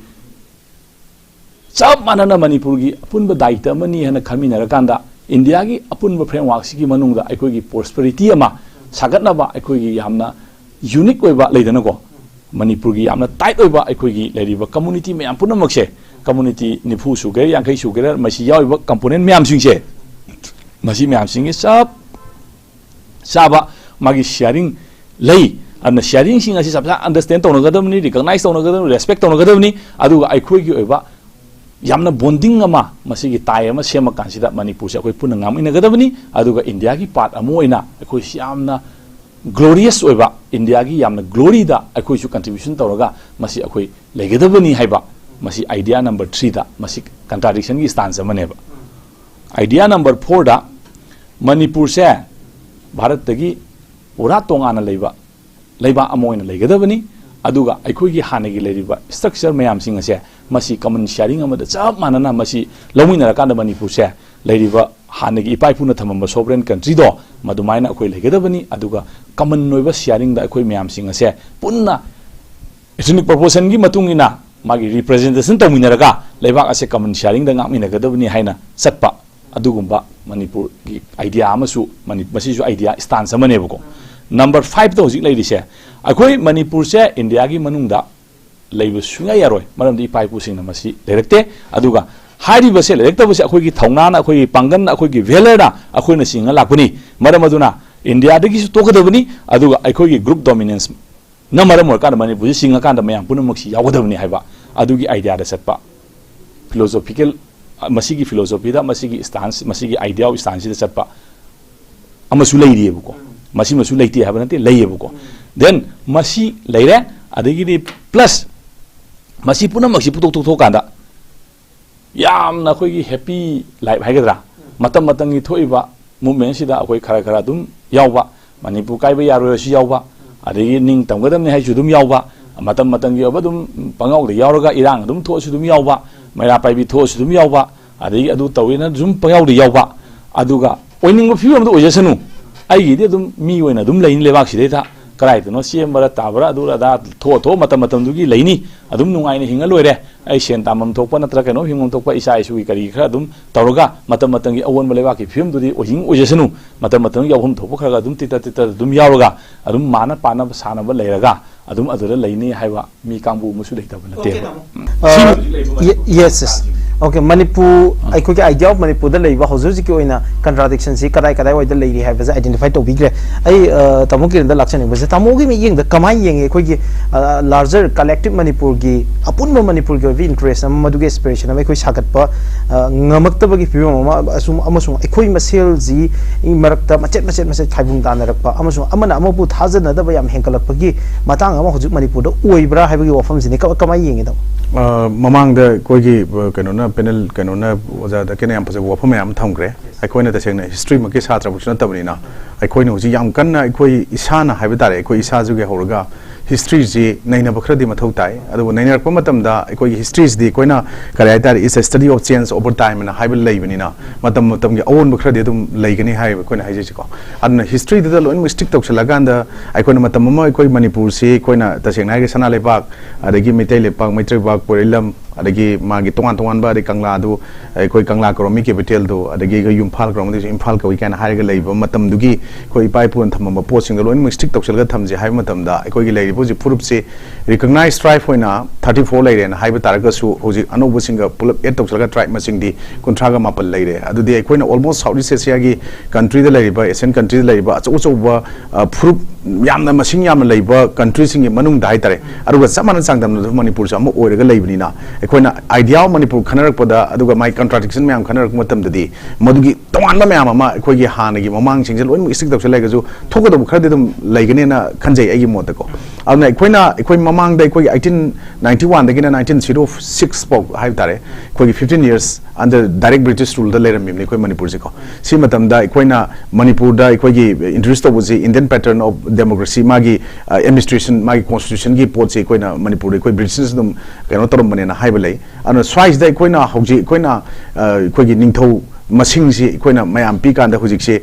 ꯆꯞ ꯃꯥꯟꯅꯅ ꯃꯅꯤꯄꯨꯔꯒꯤ ꯑꯄꯨꯟꯕ ꯗꯥꯌꯤꯇ꯭ꯕ ꯑꯃꯅꯤ ꯍꯥꯏꯅ ꯈꯟꯃꯤꯟꯅꯔꯀꯥꯟꯗ ꯏꯟꯗꯤꯌꯥꯒꯤ ꯑꯄꯨꯟꯕ framework ꯁꯤꯒꯤ ꯃꯅꯨꯡꯗ ꯑꯩꯈꯣꯏꯒꯤ prosperity ꯑꯃ ꯁꯥꯒꯠꯅꯕ ꯑꯩꯈꯣꯏꯒꯤ ꯌꯥꯝꯅ unique ꯑꯣꯏꯕ ꯂꯩꯗꯅꯀꯣ, ꯃꯅꯤꯄꯨꯔꯒꯤ ꯌꯥꯝꯅ tight ꯑꯣꯏꯕ ꯑꯩꯈꯣꯏꯒꯤ ꯂꯩꯔꯤꯕ community ꯃꯌꯥꯝ ꯄꯨꯝꯅꯃꯛꯁꯦ, community ꯅꯤꯐꯨ ꯁꯨꯒꯦꯔꯥ, ꯌꯥꯡꯈꯩ ꯁꯨꯒꯦꯔꯥ, ꯃꯁꯤ ꯌꯥꯎꯔꯤꯕ component ꯃꯌꯥꯝꯁꯤꯡꯁꯦ, ꯃꯁꯤ ꯃꯌꯥꯝꯁꯤꯡꯒꯤ ꯆꯞ ꯆꯥꯕ ꯃꯥꯒꯤ sharing ꯂꯩ꯫ ꯑꯗꯨꯅ sharing ꯁꯤꯡ ꯑꯁꯤ ꯆꯞ ꯆꯥ understand ꯇꯧꯅꯒꯗꯕꯅꯤ, recognize ꯇꯧꯅꯒꯗꯕꯅꯤ, respect ꯇꯧꯅꯒꯗꯕꯅꯤ꯫ ꯑꯗꯨꯒ ꯑꯩꯈꯣꯏꯒꯤ ꯑꯣꯏꯕ ꯌꯥꯝꯅ bonding ꯑꯃ, ꯃꯁꯤꯒꯤ tie ꯑꯃ ꯁꯦꯝꯃꯀꯥꯟꯁꯤꯗ ꯃꯅꯤꯄꯨꯔꯁꯦ ꯑꯩꯈꯣꯏ ꯄꯨꯟꯅ ꯉꯥꯡꯃꯤꯟꯅꯒꯗꯕꯅꯤ꯫ ꯑꯗꯨꯒ ꯏꯟꯗꯤꯌꯥꯒꯤ part ꯑꯃ ꯑꯣꯏꯅ ꯑꯩꯈꯣꯏꯁꯤ ꯌꯥꯝꯅ glorious ꯑꯣꯏꯕ, ꯏꯟꯗꯤꯌꯥꯒꯤ ꯌꯥꯝꯅ glory ꯗ ꯑꯩꯈꯣꯏꯁꯨ contribution ꯇꯧꯔꯒ ꯃꯁꯤ ꯑꯩꯈꯣꯏ ꯂꯩꯒꯗꯕꯅꯤ ꯍꯥꯏꯕ, ꯃꯁꯤ idea number three ꯗ ꯃꯁꯤ contradiction ꯒꯤ stance ꯑꯃꯅꯦꯕ꯫ Idea number four ꯗ ꯃꯅꯤꯄꯨꯔꯁꯦ ꯚꯥꯔꯠꯇꯒꯤ ꯄꯨꯔꯥ ꯇꯣꯉꯥꯟꯅ ꯂꯩꯕ ꯂꯩꯕꯥꯛ ꯑꯃ ꯑꯣꯏꯅ ꯂꯩꯒꯗꯕꯅꯤ꯫ ꯑꯗꯨꯒ ꯑꯩꯈꯣꯏꯒꯤ ꯍꯥꯟꯅꯒꯤ ꯂꯩꯔꯤꯕ structure ꯃꯌꯥꯝꯁꯤꯡ ꯑꯁꯦ ꯃꯁꯤ common sharing ꯑꯃꯗ ꯆꯞ ꯃꯥꯟꯅꯅ ꯃꯁꯤ ꯂꯧꯃꯤꯟꯅꯔꯀꯥꯟꯗ ꯃꯅꯤꯄꯨꯔꯁꯦ ꯂꯩꯔꯤꯕ ꯍꯥꯟꯅꯒꯤ ꯏꯄꯥ ꯏꯄꯨꯅ ꯊꯝꯃꯝꯕ sovereign country ꯗꯣ ꯃꯗꯨꯃꯥꯏꯅ ꯑꯩꯈꯣꯏ ꯂꯩꯒꯗꯕꯅꯤ꯫ ꯑꯗꯨꯒ common ꯑꯣꯏꯕ sharing ꯗ ꯑꯩꯈꯣꯏ ꯃꯌꯥꯝꯁꯤꯡ ꯑꯁꯦ ꯄꯨꯟꯅ ethnic proportion ꯒꯤ ꯃꯇꯨꯡ ꯏꯟꯅ ꯃꯥꯒꯤ representation ꯇꯧꯃꯤꯟꯅꯔꯒ ꯂꯩꯕꯥꯛ ꯑꯁꯦ common sharing ꯗ ꯉꯥꯛꯃꯤꯟꯅꯒꯗꯕꯅꯤ ꯍꯥꯏꯅ ꯆꯠꯄ ꯑꯗꯨꯒꯨꯝꯕ ꯃꯅꯤꯄꯨꯔꯒꯤ idea ꯑꯃꯁꯨ ꯃꯅꯤ-, ꯃꯁꯤꯁꯨ idea stance ꯑꯃꯅꯦꯕꯀꯣ꯫ Number five ꯇ ꯍꯧꯖꯤꯛ ꯂꯩꯔꯤꯁꯦ, ꯑꯩꯈꯣꯏ ꯃꯅꯤꯄꯨꯔꯁꯦ ꯏꯟꯗꯤꯌꯥꯒꯤ ꯃꯅꯨꯡꯗ ꯂꯩꯕ ꯁꯨꯡꯌꯥ ꯌꯥꯔꯣꯏ, ꯃꯔꯝꯗꯤ ꯏꯄꯥ ꯏꯄꯨꯁꯤꯡꯅ ꯃꯁꯤ ꯂꯩꯔꯛꯇꯦ꯫ ꯑꯗꯨꯒ ꯍꯥꯏꯔꯤꯕꯁꯦ ꯂꯩꯔꯛꯇꯕꯁꯦ ꯑꯩꯈꯣꯏꯒꯤ ꯊꯧꯅꯥꯅ, ꯑꯩꯈꯣꯏꯒꯤ ꯄꯥꯡꯒꯜꯅ, ꯑꯩꯈꯣꯏꯒꯤ valour ꯅ ꯑꯩꯈꯣꯏꯅ ꯆꯤꯡꯉ ꯂꯥꯛꯄꯅꯤ꯫ ꯃꯔꯝ ꯑꯗꯨꯅ ꯏꯟꯗꯤꯌꯥꯗꯒꯤꯁꯨ ꯇꯣꯛꯀꯗꯕꯅꯤ꯫ ꯑꯗꯨꯒ ꯑꯩꯈꯣꯏꯒꯤ group dominance ꯅ ꯃꯔꯝ ꯑꯣꯏꯔꯀꯥꯟꯗ ꯃꯅꯤꯄꯨꯔꯁꯤ ꯆꯤꯡꯉꯀꯥꯟꯗ ꯃꯌꯥꯝ ꯄꯨꯝꯅꯃꯛꯁꯤ ꯌꯥꯎꯒꯗꯕꯅꯤ ꯍꯥꯏꯕ ꯑꯗꯨꯒꯤ idea ꯗ ꯆꯠꯄ, philosophical, ꯃꯁꯤꯒꯤ philosophy ꯗ, ꯃꯁꯤꯒꯤ stance, ꯃꯁꯤꯒꯤ idea of stance ꯁꯤꯗ ꯆꯠꯄ꯫ ꯑꯃꯁꯨ ꯂꯩꯔꯤꯑꯕꯀꯣ꯫ ꯃꯁꯤꯃꯁꯨ ꯂꯩꯇꯦ ꯍꯥꯏꯕ ꯅꯠꯇꯦ, ꯂꯩꯌꯦꯕꯀꯣ꯫ Then ꯃꯁꯤ ꯂꯩꯔꯦ, ꯑꯗꯒꯤꯗꯤ plus ꯃꯁꯤ ꯄꯨꯝꯅꯃꯛꯁꯤ ꯄꯨꯊꯣꯛ ꯊꯣꯛꯊꯣꯛꯀꯥꯟꯗ ꯌꯥꯝꯅ ꯑꯩꯈꯣꯏꯒꯤ happy life ꯍꯥꯏꯒꯗ꯭ꯔꯥ, ꯃꯇꯝ ꯃꯇꯝꯒꯤ ꯊꯣꯛꯏꯕ movementꯁꯤꯗ ꯑꯩꯈꯣꯏ ꯈꯔ ꯈꯔ ꯑꯗꯨꯝ ꯌꯥꯎꯕ, ꯃꯅꯤꯄꯨꯔ ꯀꯥꯏꯕ ꯌꯥꯔꯣꯏꯁꯨ ꯌꯥꯎꯕ, ꯑꯗꯒꯤ ꯅꯤꯡ ꯇꯝꯒꯗꯕꯅꯤ ꯍꯥꯏꯁꯨ ꯑꯗꯨꯝ ꯌꯥꯎꯕ, ꯃꯇꯝ ꯃꯇꯝꯒꯤ ꯑꯣꯏꯕ ꯑꯗꯨꯝ ꯄꯪꯌꯥꯎꯗ ꯌꯥꯎꯔꯒ ꯏꯔꯥꯡ ꯑꯗꯨꯝ ꯊꯣꯛꯑꯁꯨ ꯑꯗꯨꯝ ꯌꯥꯎꯕ, ꯃꯩꯔꯥ ꯄꯥꯏꯕꯤ ꯊꯣꯛꯑꯁꯨ ꯑꯗꯨꯝ ꯌꯥꯎꯕ, ꯑꯗꯒꯤ ꯑꯗꯨ ꯇꯧꯋꯦꯅ ꯁꯨꯝ ꯄꯪꯌꯥꯎꯗ ꯌꯥꯎꯕ, ꯑꯗꯨꯒ ꯑꯣꯏꯅꯤꯡꯕ ꯐꯤꯕꯝꯗ ꯑꯣꯏꯖꯁꯅꯨ, ꯑꯩꯒꯤꯗꯤ ꯑꯗꯨꯝ ꯃꯤ ꯑꯣꯏꯅ ꯑꯗꯨꯝ ꯂꯩꯅꯤ ꯂꯩꯕꯥꯛꯁꯤꯗꯩꯗ꯫ ꯀꯗꯥꯏꯗꯅꯣ ꯆꯦꯟꯕꯔ ꯇꯥꯕꯔ ꯑꯗꯨꯔ ꯑꯗꯥ ꯊꯣꯛꯑ ꯊꯣꯛꯑ ꯃꯇꯝ ꯃꯇꯝꯗꯨꯒꯤ ꯂꯩꯅꯤ, ꯑꯗꯨꯝ ꯅꯨꯡꯉꯥꯏꯅ ꯍꯤꯡꯉ ꯂꯣꯏꯔꯦ꯫ ꯑꯩ ꯁꯦꯟ ꯇꯥꯟꯐꯝ ꯊꯣꯛꯄ ꯅꯠꯇ꯭ꯔꯒ ꯀꯩꯅꯣꯝ ꯍꯤꯡꯐꯝ ꯊꯣꯛꯄ ꯏꯆꯥ ꯏꯁꯨꯒꯤ ꯀꯔꯤ ꯈꯔ ꯑꯗꯨꯝ ꯇꯧꯔꯒ ꯃꯇꯝ ꯃꯇꯝꯒꯤ ꯑꯑꯣꯟꯕ ꯂꯩꯕꯥꯛꯀꯤ ꯐꯤꯕꯝꯗꯨꯗꯤ ꯑꯣꯏꯍꯤꯡ ꯑꯣꯏꯖꯁꯅꯨ, ꯃꯇꯝ ꯃꯇꯝꯒꯤ ꯌꯥꯎꯐꯝ ꯊꯣꯛꯄ ꯈꯔ ꯈꯔ ꯑꯗꯨꯝ ꯇꯤꯠꯇ ꯇꯤꯠꯇ ꯑꯗꯨꯝ ꯌꯥꯎꯔꯒ ꯑꯗꯨꯝ ꯃꯥꯅ ꯄꯥꯅꯕ ꯁꯥꯟꯅꯕ ꯂꯩꯔꯒ ꯑꯗꯨꯝ ꯑꯗꯨꯗ ꯂꯩꯅꯤ ꯍꯥꯏꯕ ꯃꯤ ꯀꯥꯡꯕꯨ ꯑꯃꯁꯨ ꯂꯩꯇꯕ ꯅꯠꯇꯦꯕ꯫ ꯎꯝ꯫ ꯁꯤꯃ ꯌꯦ-, yes, yes. Okay, ꯃꯅꯤꯄꯨꯔ, ꯑꯩꯈꯣꯏꯒꯤ idea of ꯃꯅꯤꯄꯨꯔꯗ ꯂꯩꯕ ꯍꯧꯖꯤꯛ ꯍꯧꯖꯤꯛꯀꯤ ꯑꯣꯏꯅ contradictionꯁꯤ ꯀꯗꯥꯏ ꯀꯗꯥꯏꯋꯥꯏꯗ ꯂꯩꯔꯤ ꯍꯥꯏꯕꯁꯦ identify ꯇꯧꯕꯤꯈ꯭ꯔꯦ꯫ ꯑꯩ, ꯑ, ꯇꯥꯃꯣ ꯀꯤꯔꯟꯗ ꯂꯥꯛꯆꯅꯤꯡꯕꯁꯦ, ꯇꯥꯃꯣꯒꯤ ꯃꯤꯠꯌꯦꯡꯗ ꯀꯃꯥꯏꯅ ꯌꯦꯡꯉꯤ? ꯑꯩꯈꯣꯏꯒꯤ, ꯑ, larger collective ꯃꯅꯤꯄꯨꯔꯒꯤ, ꯑꯄꯨꯟꯕ ꯃꯅꯤꯄꯨꯔꯒꯤ ꯑꯣꯏꯕ interest ꯑꯃ, ꯃꯗꯨꯒꯤ aspiration ꯑꯃ ꯑꯩꯈꯣꯏ ꯁꯥꯒꯠꯄ, ꯑ, ꯉꯝꯃꯛꯇꯕꯒꯤ ꯐꯤꯕꯝ ꯑꯃ, ꯑꯁꯨꯝ, ꯑꯃꯁꯨꯡ ꯑꯩꯈꯣꯏ ꯃꯁꯦꯜꯁꯤ ꯃꯔꯛꯇ ꯃꯆꯦꯠ ꯃꯆꯦꯠ ꯃꯆꯦꯠ ꯈꯥꯏꯕꯨꯡ ꯇꯥꯅꯔꯛꯄ, ꯑꯃꯁꯨꯡ ꯑꯃꯅ ꯑꯃꯕꯨ ꯊꯥꯖꯅꯗꯕ ꯌꯥꯝ ꯍꯦꯟꯒꯠꯂꯛꯄꯒꯤ ꯃꯇꯥꯡ ꯑꯃ ꯍꯧꯖꯤꯛ ꯃꯅꯤꯄꯨꯔꯗ ꯑꯣꯏꯕ꯭ꯔꯥ ꯍꯥꯏꯕꯒꯤ ꯋꯥꯐꯝꯁꯤꯅꯤ꯫ ꯀ-, ꯀꯃꯥꯏꯅ ꯌꯦꯡꯉꯤ, ꯇꯥꯃꯣ? ꯑ, ꯃꯃꯥꯡꯗ ꯑꯩꯈꯣꯏꯒꯤ, ꯑ, ꯀꯩꯅꯣꯅ, panel ꯀꯩꯅꯣꯅ, ꯑꯣꯖꯥ ꯗꯥ ꯀꯦꯅ ꯌꯥꯝ ꯐꯖꯕ ꯋꯥꯐꯝ ꯃꯌꯥꯝ ꯑꯃ ꯊꯝꯈ꯭ꯔꯦ꯫ ꯑꯩꯈꯣꯏꯅ ꯇꯁꯦꯡꯅ historyꯃꯛꯀꯤ ꯁꯥꯇ꯭ꯔꯃꯛꯁꯨ ꯅꯠꯇꯕꯅꯤꯅ, ꯑꯩꯈꯣꯏꯅ ꯍꯧꯖꯤꯛ ꯌꯥꯝ ꯀꯟꯅ ꯑꯩꯈꯣꯏ ꯏꯁꯥꯅ ꯍꯥꯏꯕ ꯇꯥꯔꯦ, ꯑꯩꯈꯣꯏ ꯏꯁꯥꯁꯤꯒꯤ ꯍꯧꯔꯒ historyꯁꯤ ꯅꯩꯅꯕ ꯈꯔꯗꯤ ꯃꯊꯧ ꯇꯥꯏ꯫ ꯑꯗꯨꯕꯨ ꯅꯩꯅꯔꯛꯄ ꯃꯇꯝꯗ ꯑꯩꯈꯣꯏꯒꯤ historyꯁꯤꯗꯤ ꯑꯩꯈꯣꯏꯅ ꯀꯔꯤ ꯍꯥꯏ ꯇꯥꯔꯦ, is a study of change over time ꯍꯥꯏꯅ ꯍꯥꯏꯕ ꯂꯩꯕꯅꯤꯅ, ꯃꯇꯝ ꯃꯇꯝꯒꯤ ꯑꯑꯣꯟꯕ ꯈꯔꯗꯤ ꯑꯗꯨꯝ ꯂꯩꯒꯅꯤ ꯍꯥꯏꯕ ꯑꯩꯈꯣꯏꯅ ꯍꯥꯏꯖꯩꯁꯤꯀꯣ꯫ ꯑꯗꯨꯅ historyꯗꯨꯗ ꯂꯣꯏꯅꯃꯛ stick ꯇꯧꯁꯜꯂꯀꯥꯟꯗ ꯑꯩꯈꯣꯏꯅ ꯃꯇꯝ ꯑꯃ ꯑꯩꯈꯣꯏ ꯃꯅꯤꯄꯨꯔꯁꯤ ꯑꯩꯈꯣꯏꯅ ꯇꯁꯦꯡꯅ ꯍꯥꯏꯔꯒ ꯁꯅꯥ ꯂꯩꯕꯥꯛ, ꯑꯗꯒꯤ ꯃꯩꯇꯩ ꯂꯩꯄꯥꯛ, ꯃꯩꯇꯩ ꯂꯩꯄꯥꯛ, ꯄꯣꯏꯔꯩꯂꯝ, ꯑꯗꯒꯤ ꯃꯥꯒꯤ ꯇꯣꯉꯥꯟ ꯇꯣꯉꯥꯟꯕ, ꯑꯗꯩ ꯀꯪꯂꯥꯗꯨ, ꯑꯩꯈꯣꯏ ꯀꯪꯂꯥ ꯀꯧꯔꯝꯃꯤ capitalꯗꯨ, ꯑꯗꯒꯤ ꯑꯩꯈꯣꯏ ꯏꯝꯐꯥꯜ ꯀꯧꯔꯝꯃꯤ, ꯏꯝꯐꯥꯜ ꯀꯧꯏ ꯀꯥꯏꯅ ꯍꯥꯏꯔꯒ ꯂꯩꯕ ꯃꯇꯝꯗꯨꯒꯤ ꯑꯩꯈꯣꯏ ꯏꯄꯥ ꯏꯄꯨꯅ ꯊꯝꯃꯝꯕ ꯄꯣꯠꯁꯤꯡꯗꯣ ꯂꯣꯏꯅꯃꯛ stick ꯇꯧꯁꯜꯂꯒ ꯊꯝꯁꯦ ꯍꯥꯏꯕ ꯃꯇꯝꯗ, ꯑꯩꯈꯣꯏꯒꯤ ꯂꯩꯔꯤꯕ ꯍꯧꯖꯤꯛ ꯐꯨꯔꯨꯞꯁꯤ recognized tribe ꯑꯣꯏꯅ thirty four ꯂꯩꯔꯦꯅ ꯍꯥꯏꯕ ꯇꯥꯔꯒꯁꯨ, ꯍꯧꯖꯤꯛ ꯑꯅꯧꯕꯁꯤꯡꯒ ꯄꯨꯂꯞ add ꯇꯧꯁꯜꯂꯒ tribe ꯃꯁꯤꯡꯗꯤ ꯀꯨꯟꯊ꯭ꯔꯥꯒ ꯃꯥꯄꯟ ꯂꯩꯔꯦ꯫ ꯑꯗꯨꯗꯤ ꯑꯩꯈꯣꯏꯅ almost South East Asiaꯒꯤ countryꯗ ꯂꯩꯔꯤꯕ, Asian countryꯗ ꯂꯩꯔꯤꯕ ꯑꯆꯧ ꯑꯆꯧꯕ, ꯑ, ꯐꯨꯔꯨꯞ ꯌꯥꯝꯅ ꯃꯁꯤꯡ ꯌꯥꯝꯅ ꯂꯩꯕ ꯀꯟꯇ꯭ꯔꯤꯁꯤꯡꯒꯤ ꯃꯅꯨꯡꯗ ꯍꯥꯏꯇꯥꯔꯦ, ꯑꯗꯨꯒ ꯆꯞ ꯃꯥꯟꯅ ꯆꯥꯡꯗꯝꯅꯕꯗ ꯃꯅꯤꯄꯨꯔꯁꯨ ꯑꯃ ꯑꯣꯏꯔꯒ ꯂꯩꯕꯅꯤꯅ, ꯑꯩꯈꯣꯏꯅ idea of ꯃꯅꯤꯄꯨꯔ ꯈꯟꯅꯔꯛꯄꯗ, ꯑꯗꯨꯒ ꯃꯥꯒꯤ contradiction ꯃꯌꯥꯝ ꯈꯟꯅꯔꯛꯄ ꯃꯇꯝꯗꯗꯤ, ꯃꯗꯨꯒꯤ ꯇꯣꯉꯥꯟꯕ ꯃꯌꯥꯝ ꯑꯃ ꯑꯩꯈꯣꯏꯒꯤ ꯍꯥꯟꯅꯒꯤ ꯃꯃꯥꯡꯁꯤꯡꯁꯦ ꯂꯣꯏꯅꯃꯛ stick ꯇꯧꯁꯜꯂꯒꯁꯨ ꯊꯣꯛꯀꯗꯧꯕ ꯈꯔꯗꯤ ꯑꯗꯨꯝ ꯂꯩꯒꯅꯦꯅ ꯈꯟꯖꯩ ꯑꯩꯒꯤ ꯃꯣꯠꯇꯀꯣ꯫ ꯑꯗꯨꯅ ꯑꯩꯈꯣꯏꯅ, ꯑꯩꯈꯣꯏ ꯃꯃꯥꯡꯗ ꯑꯩꯈꯣꯏꯒꯤ eighteen ninety one ꯗꯒꯤꯅ nineteen zero six ꯐꯥꯎ ꯍꯥꯏꯕ ꯇꯥꯔꯦ, ꯑꯩꯈꯣꯏꯒꯤ fifteen years under direct British rule ꯗ ꯂꯩꯔꯝꯃꯤꯕꯅꯤ ꯑꯩꯈꯣꯏ ꯃꯅꯤꯄꯨꯔꯁꯦꯀꯣ꯫ ꯁꯤ ꯃꯇꯝꯗ ꯑꯩꯈꯣꯏꯅ ꯃꯅꯤꯄꯨꯔꯗ ꯑꯩꯈꯣꯏꯒꯤ introduce ꯇꯧꯕꯁꯤ Indian pattern of democracy, ꯃꯥꯒꯤ administration, ꯃꯥꯒꯤ constitution ꯒꯤ ꯄꯣꯠꯁꯤ ꯑꯩꯈꯣꯏꯅ ꯃꯅꯤꯄꯨꯔꯗ ꯑꯩꯈꯣꯏ British ꯅ ꯑꯗꯨꯝ ꯀꯩꯅꯣ ꯇꯧꯔꯝꯕꯅꯦꯅ ꯍꯥꯏꯕ ꯂꯩ꯫ ꯑꯗꯨꯅ ꯁ꯭ꯋꯥꯏꯁꯤꯗ ꯑꯩꯈꯣꯏꯅ ꯍꯧꯖꯤꯛ ꯑꯩꯈꯣꯏꯅ ꯑꯩꯈꯣꯏꯒꯤ ꯅꯤꯡꯊꯧ ꯃꯁꯤꯡꯁꯤ ꯑꯩꯈꯣꯏꯅ ꯃꯌꯥꯝ ꯄꯤꯀꯥꯟꯗ ꯍꯧꯖꯤꯛꯁꯤ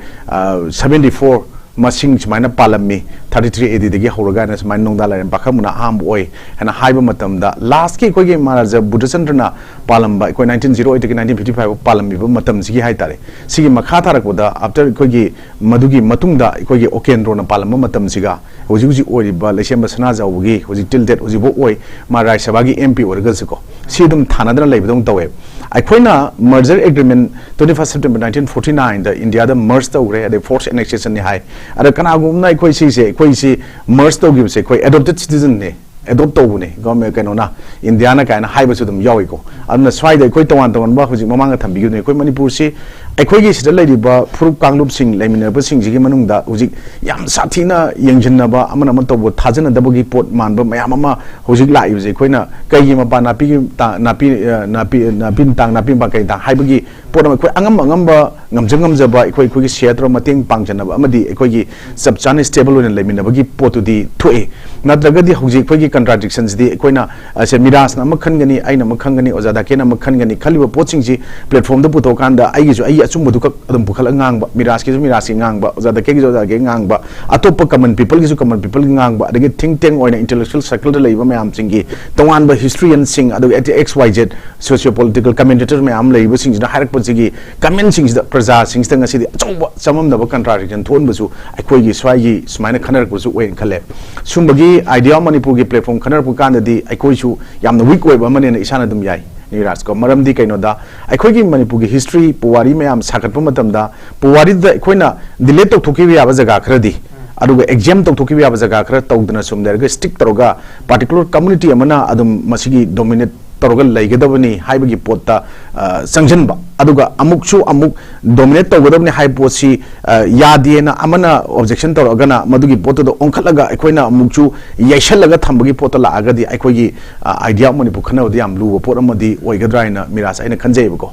seventy four ꯃꯁꯤꯡ ꯁꯨꯃꯥꯏꯅ ꯄꯥꯜꯂꯝꯃꯤ, thirty three A D ꯗꯒꯤ ꯍꯧꯔꯒ ꯍꯥꯏꯅ ꯁꯨꯃꯥꯏꯅ ꯅꯣꯡꯗꯥ ꯂꯥꯏꯔꯦꯟ ꯄꯥꯈꯪꯕꯅ ꯑꯍꯥꯟꯕ ꯑꯣꯏ ꯍꯥꯏꯅ ꯍꯥꯏꯕ ꯃꯇꯝꯗ, last ꯀꯤ ꯑꯩꯈꯣꯏꯒꯤ ꯃꯍꯥꯔꯥꯖꯥ ꯕꯨꯙꯆꯟꯗ꯭ꯔꯅ ꯄꯥꯜꯂꯝꯕ, ꯑꯩꯈꯣꯏ nineteen zero eight ꯗꯒꯤ nineteen fifty five ꯐꯥꯎ ꯄꯥꯜꯂꯝꯃꯤꯕ ꯃꯇꯝꯁꯤꯒꯤ ꯍꯥꯏꯇꯥꯔꯦ, ꯁꯤꯒꯤ ꯃꯈꯥ ꯇꯥꯔꯛꯄꯗ, after ꯑꯩꯈꯣꯏꯒꯤ ꯃꯗꯨꯒꯤ ꯃꯇꯨꯡꯗ ꯑꯩꯈꯣꯏꯒꯤ ꯎꯀꯦꯟꯗ꯭ꯔꯣꯅ ꯄꯥꯜꯂꯝꯕ ꯃꯇꯝꯁꯤꯒ ꯍꯧꯖꯤꯛ ꯍꯧꯖꯤꯛ ꯑꯣꯏꯔꯤꯕ ꯂꯩꯁꯦꯝꯕ ꯁꯅꯥꯖꯥꯎꯕꯒꯤ ꯍꯧꯖꯤꯛ till date ꯍꯧꯖꯤꯛꯐꯥꯎ ꯑꯣꯏ, ꯃꯥ ꯔꯥꯖ꯭ꯌ ꯁꯚꯥꯒꯤ M P ꯑꯣꯏꯔꯒꯁꯨꯀꯣ, ꯁꯤ ꯑꯗꯨꯝ ꯊꯥꯅꯗꯅ ꯂꯩꯕꯗꯧꯅ ꯇꯧꯋꯦ꯫ ꯑꯩꯈꯣꯏꯅ merger agreement twenty first September nineteen forty nine ꯗ ꯏꯟꯗꯤꯌꯥꯗ merge ꯇꯧꯈ꯭ꯔꯦ, ꯑꯗꯩ forced annexation ꯅꯤ ꯍꯥꯏ꯫ ꯑꯗ ꯀꯅꯥꯒꯨꯝꯕꯅ ꯑꯩꯈꯣꯏ ꯁꯤꯁꯦ, ꯑꯩꯈꯣꯏꯁꯤ merge ꯇꯧꯈꯤꯕꯁꯦ ꯑꯩꯈꯣꯏ adopted citizen ꯅꯦ, adopt ꯇꯧꯕꯅꯦ government, ꯀꯩꯅꯣꯅ, ꯏꯟꯗꯤꯌꯥꯅ ꯀꯥꯏꯅ ꯍꯥꯏꯕꯁꯨ ꯑꯗꯨꯝ ꯌꯥꯎꯏꯀꯣ꯫ ꯑꯗꯨꯅ ꯁ꯭ꯋꯥꯏꯗ ꯑꯩꯈꯣꯏ ꯇꯣꯉꯥꯟ ꯇꯣꯉꯥꯟꯕ ꯍꯧꯖꯤꯛ ꯃꯃꯥꯡꯗ ꯊꯝꯕꯤꯈꯤꯕꯅꯦ, ꯑꯩꯈꯣꯏ ꯃꯅꯤꯄꯨꯔꯁꯤ ꯑꯩꯈꯣꯏꯒꯤ ꯁꯤꯗ ꯂꯩꯔꯤꯕ ꯐꯨꯔꯨꯞ ꯀꯥꯡꯂꯨꯞꯁꯤꯡ ꯂꯩꯃꯤꯟꯅꯔꯛꯄꯁꯤꯡꯁꯤꯒꯤ ꯃꯅꯨꯡꯗ ꯍꯧꯖꯤꯛ ꯌꯥꯝ ꯁꯥꯊꯤꯅ ꯌꯦꯡꯁꯤꯟꯅꯕ, ꯑꯃꯅ ꯑꯃ ꯇꯧꯕ ꯊꯥꯖꯅꯗꯕꯒꯤ ꯄꯣꯠ ꯃꯥꯟꯕ ꯃꯌꯥꯝ ꯑꯃ ꯍꯧꯖꯤꯛ ꯂꯥꯛꯏꯕꯁꯦ, ꯑꯩꯈꯣꯏꯅ ꯀꯩꯒꯤ ꯃꯄꯥꯟ ꯅꯥꯄꯤꯒꯤ ꯇꯥ-, ꯅꯥꯄꯤ, ꯑ, ꯅꯥꯄꯤ, ꯅꯥꯄꯤ ꯇꯥꯡ, ꯅꯥꯄꯤ ꯃꯄꯥꯟ ꯀꯩ ꯇꯥꯡ ꯍꯥꯏꯕꯒꯤ ꯄꯣꯠ ꯑꯃ ꯑꯩꯈꯣꯏ ꯑꯉꯝ ꯑꯉꯝꯕ, ꯉꯝꯖ ꯉꯝꯖꯕ ꯑꯩꯈꯣꯏ, ꯑꯩꯈꯣꯏꯒꯤ share ꯇꯧꯔ ꯃꯇꯦꯡ ꯄꯥꯡꯖꯅꯕ ꯑꯃꯗꯤ ꯑꯩꯈꯣꯏꯒꯤ ꯆꯞ ꯆꯥꯅ stable ꯑꯣꯏꯅ ꯂꯩꯃꯤꯟꯅꯕꯒꯤ ꯄꯣꯠꯇꯨꯗꯤ ꯊꯣꯛꯏ꯫ ꯅꯠꯇ꯭ꯔꯒꯗꯤ ꯍꯧꯖꯤꯛ ꯑꯩꯈꯣꯏꯒꯤ contradiction ꯁꯤꯗꯤ ꯑꯩꯈꯣꯏꯅ, ꯑ, ꯁꯦ ꯃꯤꯔꯥꯖꯅ ꯑꯃ ꯈꯟꯒꯅꯤ, ꯑꯩꯅ ꯑꯃ ꯈꯟꯒꯅꯤ, ꯑꯣꯖꯥ ꯗꯥꯀꯦꯅ ꯑꯃ ꯈꯟꯒꯅꯤ, ꯈꯜꯂꯤꯕ ꯄꯣꯠꯁꯤꯡꯁꯤ platform ꯗ ꯄꯨꯊꯣꯛꯑꯀꯥꯟꯗ ꯑꯩꯒꯤꯁꯨ ꯑꯩꯒꯤ ꯑꯆꯨꯝꯕꯗꯨ ꯈꯛ ꯑꯗꯨꯝ ꯄꯨꯈꯠꯂꯒ ꯉꯥꯡꯕ, ꯃꯤꯔꯥꯖꯀꯤꯁꯨ ꯃꯤꯔꯥꯖꯀꯤ ꯉꯥꯡꯕ, ꯑꯣꯖꯥ ꯗꯥꯀꯦꯒꯤꯁꯨ ꯑꯣꯖꯥ ꯗꯥꯀꯦꯒꯤ ꯉꯥꯡꯕ, ꯑꯇꯣꯞꯄ common people ꯒꯤꯁꯨ common people ꯒꯤ ꯉꯥꯡꯕ, ꯑꯗꯒꯤ think tank ꯑꯣꯏꯅ intellectual circle ꯗ ꯂꯩꯕ ꯃꯌꯥꯝꯁꯤꯡꯒꯤ ꯇꯣꯉꯥꯟꯕ historian ꯁꯤꯡ, ꯑꯗꯨꯒ X Y Z socio political commentator ꯃꯌꯥꯝ ꯂꯩꯔꯤꯕꯁꯤꯡꯁꯤꯅ ꯍꯥꯏꯔꯛꯄꯁꯤꯒꯤ comment ꯁꯤꯡꯁꯤꯗ, ꯄ꯭ꯔꯖꯥꯁꯤꯡꯁꯤꯗ ꯉꯁꯤꯗꯤ ꯑꯆꯧꯕ ꯆꯃꯝꯅꯕ contradiction ꯊꯣꯛꯍꯟꯕꯁꯨ ꯑꯩꯈꯣꯏꯒꯤ ꯁ꯭ꯋꯥꯏꯒꯤ ꯁꯨꯃꯥꯏꯅ ꯈꯟꯅꯔꯛꯄꯁꯨ ꯑꯣꯏꯅ ꯈꯜꯂꯦ꯫ ꯁꯨꯝꯕꯒꯤ idea of ꯃꯅꯤꯄꯨꯔꯒꯤ platform ꯈꯟꯅꯔꯛꯄ ꯀꯥꯟꯗꯗꯤ ꯑꯩꯈꯣꯏꯁꯨ ꯌꯥꯝꯅ weak ꯑꯣꯏꯕ ꯑꯃꯅꯦꯅ ꯏꯁꯥꯅ ꯑꯗꯨꯝ ꯌꯥꯏ, ꯅꯤꯔꯥꯖ ꯀꯣ꯫ ꯃꯔꯝꯗꯤ ꯀꯩꯅꯣꯗ, ꯑꯩꯈꯣꯏꯒꯤ ꯃꯅꯤꯄꯨꯔꯒꯤ history ꯄꯨꯋꯥꯔꯤ ꯃꯌꯥꯝ ꯁꯥꯒꯠꯄ ꯃꯇꯝꯗ, ꯄꯨꯋꯥꯔꯤꯗꯨꯗ ꯑꯩꯈꯣꯏꯅ delete ꯇꯧꯊꯣꯛꯈꯤꯕ ꯌꯥꯕ ꯖꯒꯥ ꯈꯔꯗꯤ, ꯑꯗꯨꯒ ꯑꯦꯛꯖꯥꯝ ꯇꯧꯊꯣꯛꯈꯤꯕ ꯌꯥꯕ ꯖꯒꯥ ꯈꯔ ꯇꯧꯗꯅ ꯁꯨꯝ ꯂꯩꯔꯒ ꯁ꯭ꯇꯤꯛ ꯇꯧꯔꯒ ꯄꯥꯔꯇꯤꯀꯨꯂꯔ ꯀꯝꯃ꯭ꯌꯨꯅꯤꯇꯤ ꯑꯃꯅ ꯑꯗꯨꯝ ꯃꯁꯤꯒꯤ ꯗꯣꯃꯤꯅꯦꯠ ꯇꯧꯔꯒ ꯂꯩꯒꯗꯕꯅꯤ ꯍꯥꯏꯕꯒꯤ ꯄꯣꯠꯇ ꯑ, ꯆꯪꯁꯤꯟꯕ꯫ ꯑꯗꯨꯒ ꯑꯃꯨꯛꯁꯨ ꯑꯃꯨꯛ ꯗꯣꯃꯤꯅꯦꯠ ꯇꯧꯒꯗꯕꯅꯤ ꯍꯥꯏꯕ ꯄꯣꯠꯁꯤ ꯑ, ꯌꯥꯗꯦꯅ ꯑꯃꯅ ꯑꯣꯕꯖꯦꯛꯁꯟ ꯇꯧꯔꯛꯑꯒꯅ ꯃꯗꯨꯒꯤ ꯄꯣꯠꯇꯨꯗ ꯑꯣꯟꯈꯠꯂꯒ ꯑꯩꯈꯣꯏꯅ ꯑꯃꯨꯛꯁꯨ ꯌꯩꯁꯜꯂꯒ ꯊꯝꯕꯒꯤ ꯄꯣꯠꯇ ꯂꯥꯛꯑꯒꯗꯤ ꯑꯩꯈꯣꯏꯒꯤ ꯑꯥꯏꯗꯤꯌꯥ ꯑꯣꯐ ꯃꯅꯤꯄꯨꯔ ꯈꯟꯅꯕꯗ ꯌꯥꯝ ꯂꯨꯕ ꯄꯣꯠ ꯑꯃꯗꯤ ꯑꯣꯏꯒꯗ꯭ꯔꯥ ꯍꯥꯏꯅ ꯃꯤꯔꯥꯖ ꯑꯩꯅ ꯈꯟꯖꯩꯕꯀꯣ꯫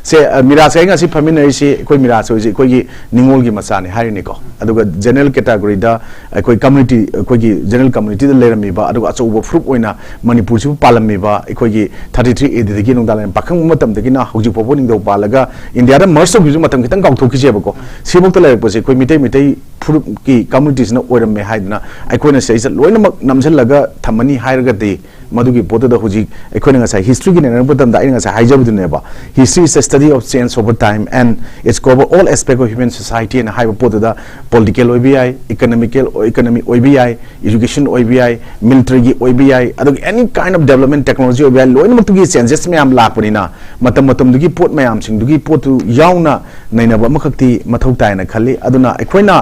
ꯁꯦ ꯑ, ꯃꯤꯔꯥꯖ ꯑꯩ ꯉꯁꯤ ꯐꯝꯃꯤꯟꯅꯔꯤꯁꯤ ꯑꯩꯈꯣꯏ ꯃꯤꯔꯥꯖ ꯍꯣꯏꯁꯤ ꯑꯩꯈꯣꯏꯒꯤ ꯅꯤꯉꯣꯜꯒꯤ ꯃꯆꯥꯅꯤ ꯍꯥꯏꯔꯤꯅꯤꯀꯣ꯫ ꯑꯗꯨꯒ ꯖꯦꯅꯔꯦꯜ ꯀꯦꯇꯥꯒꯣꯔꯤꯗ ꯑꯩꯈꯣꯏ ꯀꯝꯃ꯭ꯌꯨꯅꯤꯇꯤ ꯑꯩꯈꯣꯏꯒꯤ ꯖꯦꯅꯔꯦꯜ ꯀꯝꯃ꯭ꯌꯨꯅꯤꯇꯤꯗ ꯂꯩꯔꯝꯃꯤꯕ ꯑꯗꯨꯒ ꯑꯆꯧꯕ ꯐꯨꯔꯨꯞ ꯑꯣꯏꯅ ꯃꯅꯤꯄꯨꯔꯁꯤꯕꯨ ꯄꯥꯜꯂꯝꯃꯤꯕ ꯑꯩꯈꯣꯏꯒꯤ ꯊꯥꯔꯇꯤ ꯊ꯭ꯔꯤ ꯑꯦ ꯗꯤꯗꯒꯤ ꯅꯨꯡꯗꯥꯡ ꯂꯥꯏꯔꯝ ꯄꯥꯈꯪꯕ ꯃꯇꯝꯗꯒꯤꯅ ꯍꯧꯖꯤꯛ ꯐꯥꯎꯕ ꯅꯤꯡꯊꯧ ꯄꯥꯜꯂꯒ ꯏꯟꯗꯤꯌꯥꯗ ꯃꯔꯁ ꯇꯧꯈꯤꯕꯁꯨ ꯃꯇꯝ ꯈꯤꯇꯪ ꯀꯥꯎꯊꯣꯛꯈꯤꯁꯦꯕꯀꯣ꯫ ꯁꯤꯐꯥꯎꯗ ꯂꯩꯔꯛꯄꯁꯦ ꯑꯩꯈꯣꯏ ꯃꯤꯇꯩ ꯃꯤꯇꯩ ꯐꯨꯔꯨꯞꯀꯤ ꯀꯝꯃ꯭ꯌꯨꯅꯤꯇꯤꯁꯤꯅ ꯑꯣꯏꯔꯝꯃꯦ ꯍꯥꯏꯗꯅ ꯑꯩꯈꯣꯏꯅ ꯁꯤꯗꯩꯁꯤꯗ ꯂꯣꯏꯅꯃꯛ ꯅꯝꯁꯤꯜꯂꯒ ꯊꯝꯃꯅꯤ ꯍꯥꯏꯔꯒꯗꯤ ꯃꯗꯨꯒꯤ ꯄꯣꯠꯇꯨꯗ ꯍꯧꯖꯤꯛ ꯑꯩꯈꯣꯏꯅ ꯉꯁꯥꯏ ꯍꯤꯁꯇ꯭ꯔꯤꯒꯤ ꯅꯩꯅꯔꯛꯄ ꯃꯇꯝꯗ ꯑꯩꯅ ꯉꯁꯥꯏ ꯍꯥꯏꯖꯕꯗꯨꯅꯦꯕ, history is the study of change over time and it's cover all aspect of human society ꯍꯥꯏꯅ ꯍꯥꯏꯕ ꯄꯣꯠꯇꯨꯗ ꯄꯣꯂꯤꯇꯤꯀꯦꯜ ꯑꯣꯏꯕ ꯌꯥꯏ, ꯏꯀꯅꯣꯃꯤꯀꯦꯜ ꯏꯀꯅꯣꯃꯤ ꯑꯣꯏꯕ ꯌꯥꯏ, ꯏꯖꯨꯀꯦꯁꯟ ꯑꯣꯏꯕ ꯌꯥꯏ, ꯃꯤꯂꯤꯇꯔꯤꯒꯤ ꯑꯣꯏꯕ ꯌꯥꯏ, ꯑꯗꯨꯒ ꯑꯦꯅꯤ ꯀꯥꯏꯟ ꯑꯣꯐ ꯗꯦꯕꯂꯞꯃꯦꯟ ꯇꯦꯛꯅꯣꯂꯣꯖꯤ ꯑꯣꯏꯕ ꯌꯥꯏ, ꯂꯣꯏꯅꯃꯛꯇꯨꯒꯤ ꯆꯦꯟꯖꯦꯁ ꯃꯌꯥꯝ ꯂꯥꯛꯄꯅꯤꯅ ꯃꯇꯝ ꯃꯇꯝꯗꯨꯒꯤ ꯄꯣꯠ ꯃꯌꯥꯝꯁꯤꯡꯗꯨꯒꯤ ꯄꯣꯠꯇꯨ ꯌꯥꯎꯅ ꯅꯩꯅꯕ ꯑꯃꯈꯛꯇꯤ ꯃꯊꯧ ꯇꯥꯏꯅ ꯈꯜꯂꯤ꯫ ꯑꯗꯨꯅ ꯑꯩꯈꯣꯏꯅ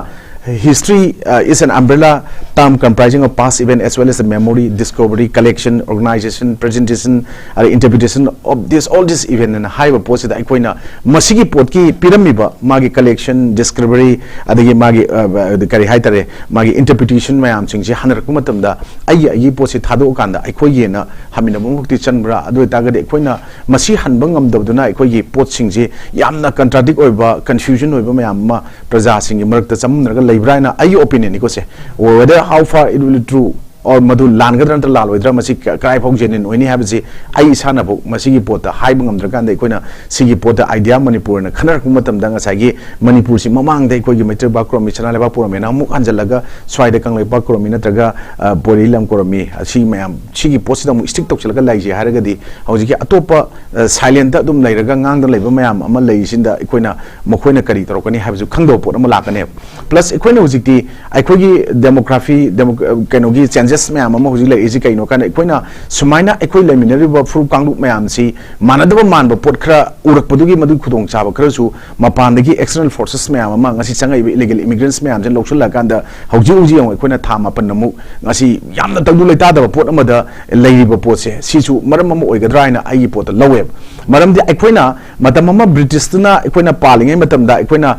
history uh, is an umbrella term comprising of past event as well as the memory, discovery, collection, organization, presentation, uh, interpretation of this all this event ꯑꯅ ꯍꯥꯏꯔꯤꯕ ꯄꯣꯠꯁꯤꯗ ꯑꯩꯈꯣꯏꯅ ꯃꯁꯤꯒꯤ ꯄꯣꯠꯀꯤ ꯄꯤꯔꯝꯃꯤꯕ ꯃꯥꯒꯤ ꯀꯂꯦꯛꯁꯟ, ꯗꯤꯁꯀ꯭ꯔꯤꯕꯔꯤ, ꯑꯗꯒꯤ ꯃꯥꯒꯤ ꯑ, ꯑ, ꯀꯔꯤ ꯍꯥꯏꯇꯥꯔꯦ, ꯃꯥꯒꯤ ꯏꯟꯇꯔꯄ꯭ꯔꯤꯇꯦꯁꯟ ꯃꯌꯥꯝꯁꯤꯡꯁꯦ ꯍꯟꯅꯔꯛꯄ ꯃꯇꯝꯗ ꯑꯩꯒꯤ ꯑꯩꯒꯤ ꯄꯣꯠꯁꯤ ꯊꯥꯗꯣꯛꯑꯀꯥꯟꯗ ꯑꯩꯈꯣꯏꯒꯤꯅ ꯍꯟꯃꯤꯟꯅꯕ ꯑꯃꯈꯛꯇꯤ ꯆꯪꯕ꯭ꯔꯥ? ꯑꯗꯨ ꯑꯣꯏꯇꯥꯔꯒꯗꯤ ꯑꯩꯈꯣꯏꯅ ꯃꯁꯤ ꯍꯟꯕ ꯉꯝꯗꯕꯗꯨꯅ ꯑꯩꯈꯣꯏꯒꯤ ꯄꯣꯠꯁꯤꯡꯁꯤ ꯌꯥꯝꯅ ꯀꯟꯇ꯭ꯔꯥꯗꯤꯛ ꯑꯣꯏꯕ, ꯀꯟꯐ꯭ꯌꯨꯖꯟ ꯑꯣꯏꯕ ꯃꯌꯥꯝ ꯑꯃ ꯄ꯭ꯔꯖꯥꯁꯤꯡꯒꯤ ꯃꯔꯛꯇ ꯆꯃꯝꯅꯔꯒ ꯂꯩꯕ꯭ꯔꯥ ꯍꯥꯏꯅ ꯑꯩꯒꯤ ꯑꯣꯄꯤꯅꯤꯌꯟꯅꯤꯀꯣ ꯁꯦ꯫ Whether how far it will true or ꯃꯗꯨ ꯂꯥꯟꯒꯗ꯭ꯔꯥ ꯅꯠꯇ꯭ꯔ ꯂꯥꯜꯂꯣꯏꯗ꯭ꯔꯥ, ꯃꯁꯤ ꯀ- ꯀꯗꯥꯏꯐꯥꯎ ꯖꯦꯅ꯭ꯌꯨꯟ ꯑꯣꯏꯅꯤ ꯍꯥꯏꯕꯁꯤ ꯑꯩ ꯏꯁꯥꯅꯐꯥꯎ ꯃꯁꯤꯒꯤ ꯄꯣꯠꯇ ꯍꯥꯏꯕ ꯉꯝꯗ꯭ꯔꯀꯥꯟꯗ ꯑꯩꯈꯣꯏꯅ ꯁꯤꯒꯤ ꯄꯣꯠꯇ ꯑꯥꯏꯗꯤꯌꯥ ꯃꯅꯤꯄꯨꯔꯅ ꯈꯟꯅꯔꯛꯄ ꯃꯇꯝꯗ ꯉꯁꯥꯏꯒꯤ ꯃꯅꯤꯄꯨꯔꯁꯤ ꯃꯃꯥꯡꯗ ꯑꯩꯈꯣꯏꯒꯤ ꯃꯩꯇꯩ ꯂꯩꯕꯥꯛ ꯄꯣꯔꯝꯃꯤ, ꯁꯅꯥ ꯂꯩꯕꯥꯛ ꯄꯣꯔꯝꯃꯤꯅ ꯑꯃꯨꯛ ꯍꯟꯖꯤꯜꯂꯒ ꯁ꯭ꯋꯥꯏꯗ ꯀꯪꯂꯩꯄꯥꯛ ꯀꯣꯔꯝꯃꯤ ꯅꯠꯇ꯭ꯔꯒ ꯑ, ꯄꯣꯏꯔꯩꯂꯝ ꯀꯣꯔꯝꯃꯤ, ꯑꯁꯤ ꯃꯌꯥꯝ ꯁꯤꯒꯤ ꯄꯣꯠꯁꯤꯗ ꯑꯃꯨꯛ ꯁ꯭ꯇꯤꯛ ꯇꯧꯁꯤꯜꯂꯒ ꯂꯩꯁꯦ ꯍꯥꯏꯔꯒꯗꯤ ꯍꯧꯖꯤꯛꯀꯤ ꯑꯇꯣꯞꯄ ꯁꯥꯏꯂꯦꯟꯇ ꯑꯗꯨꯝ ꯂꯩꯔꯒ ꯉꯥꯡꯗꯅ ꯂꯩꯕ ꯃꯌꯥꯝ ꯑꯃ ꯂꯩꯔꯤꯁꯤꯗ ꯑꯩꯈꯣꯏꯅ ꯃꯈꯣꯏꯅ ꯀꯔꯤ ꯇꯧꯔꯛꯀꯅꯤ ꯍꯥꯏꯕꯁꯨ ꯈꯪꯗꯕ ꯄꯣꯠ ꯑꯃ ꯂꯥꯛꯀꯅꯦꯕ꯫ ꯄ꯭ꯂꯁ ꯑꯩꯈꯣꯏꯅ ꯍꯧꯖꯤꯛꯇꯤ ꯑꯩꯈꯣꯏꯒꯤ ꯗꯦꯃꯣꯒ꯭ꯔꯥꯐꯤ ꯗꯦꯃꯣ- ꯀꯩꯅꯣꯒꯤ ꯆꯦꯟꯖꯦꯁ ꯃꯌꯥꯝ ꯑꯃ ꯍꯧꯖꯤꯛ ꯂꯩꯔꯤꯁꯤ ꯀꯩꯅꯣ ꯀꯥꯟꯗ, ꯑꯩꯈꯣꯏꯅ ꯁꯨꯃꯥꯏꯅ ꯑꯩꯈꯣꯏ ꯂꯩꯃꯤꯟꯅꯔꯤꯕ ꯐꯨꯔꯨꯞ ꯀꯥꯡꯂꯨꯞ ꯃꯌꯥꯝꯁꯤ ꯃꯥꯟꯅꯗꯕ ꯃꯥꯟꯕ ꯄꯣꯠ ꯈꯔ ꯎꯔꯛꯄꯗꯨꯒꯤ ꯃꯗꯨꯒꯤ ꯈꯨꯗꯣꯡꯆꯥꯕ ꯈꯔꯁꯨ ꯃꯄꯥꯟꯗꯒꯤ external forces ꯃꯌꯥꯝ ꯑꯃ, ꯉꯁꯤ ꯆꯪꯉꯛꯏꯕ illegal immigrants ꯃꯌꯥꯝꯁꯤꯅ ꯂꯧꯁꯤꯜꯂꯀꯥꯟꯗ ꯍꯧꯖꯤꯛ ꯍꯧꯖꯤꯛ ꯌꯦꯡꯉꯨ, ꯑꯩꯈꯣꯏꯅ ꯊꯥ ꯃꯥꯄꯟ ꯑꯃꯨꯛ ꯉꯁꯤ ꯌꯥꯝꯅ ꯇꯪꯗꯨ ꯂꯩꯇꯥꯗꯕ ꯄꯣꯠ ꯑꯃꯗ ꯂꯩꯔꯤꯕ ꯄꯣꯠꯁꯦ, ꯁꯤꯁꯨ ꯃꯔꯝ ꯑꯃ ꯑꯣꯏꯒꯗ꯭ꯔꯥ ꯍꯥꯏꯅ ꯑꯩꯒꯤ ꯄꯣꯠꯇ ꯂꯧꯋꯦꯕ꯫ ꯃꯔꯝꯗꯤ ꯑꯩꯈꯣꯏꯅ ꯃꯇꯝ ꯑꯃ ꯕ꯭ꯔꯤꯇꯤꯁꯇꯨꯅ ꯑꯩꯈꯣꯏꯅ ꯄꯥꯜꯂꯤꯉꯩ ꯃꯇꯝꯗ, ꯑꯩꯈꯣꯏꯅ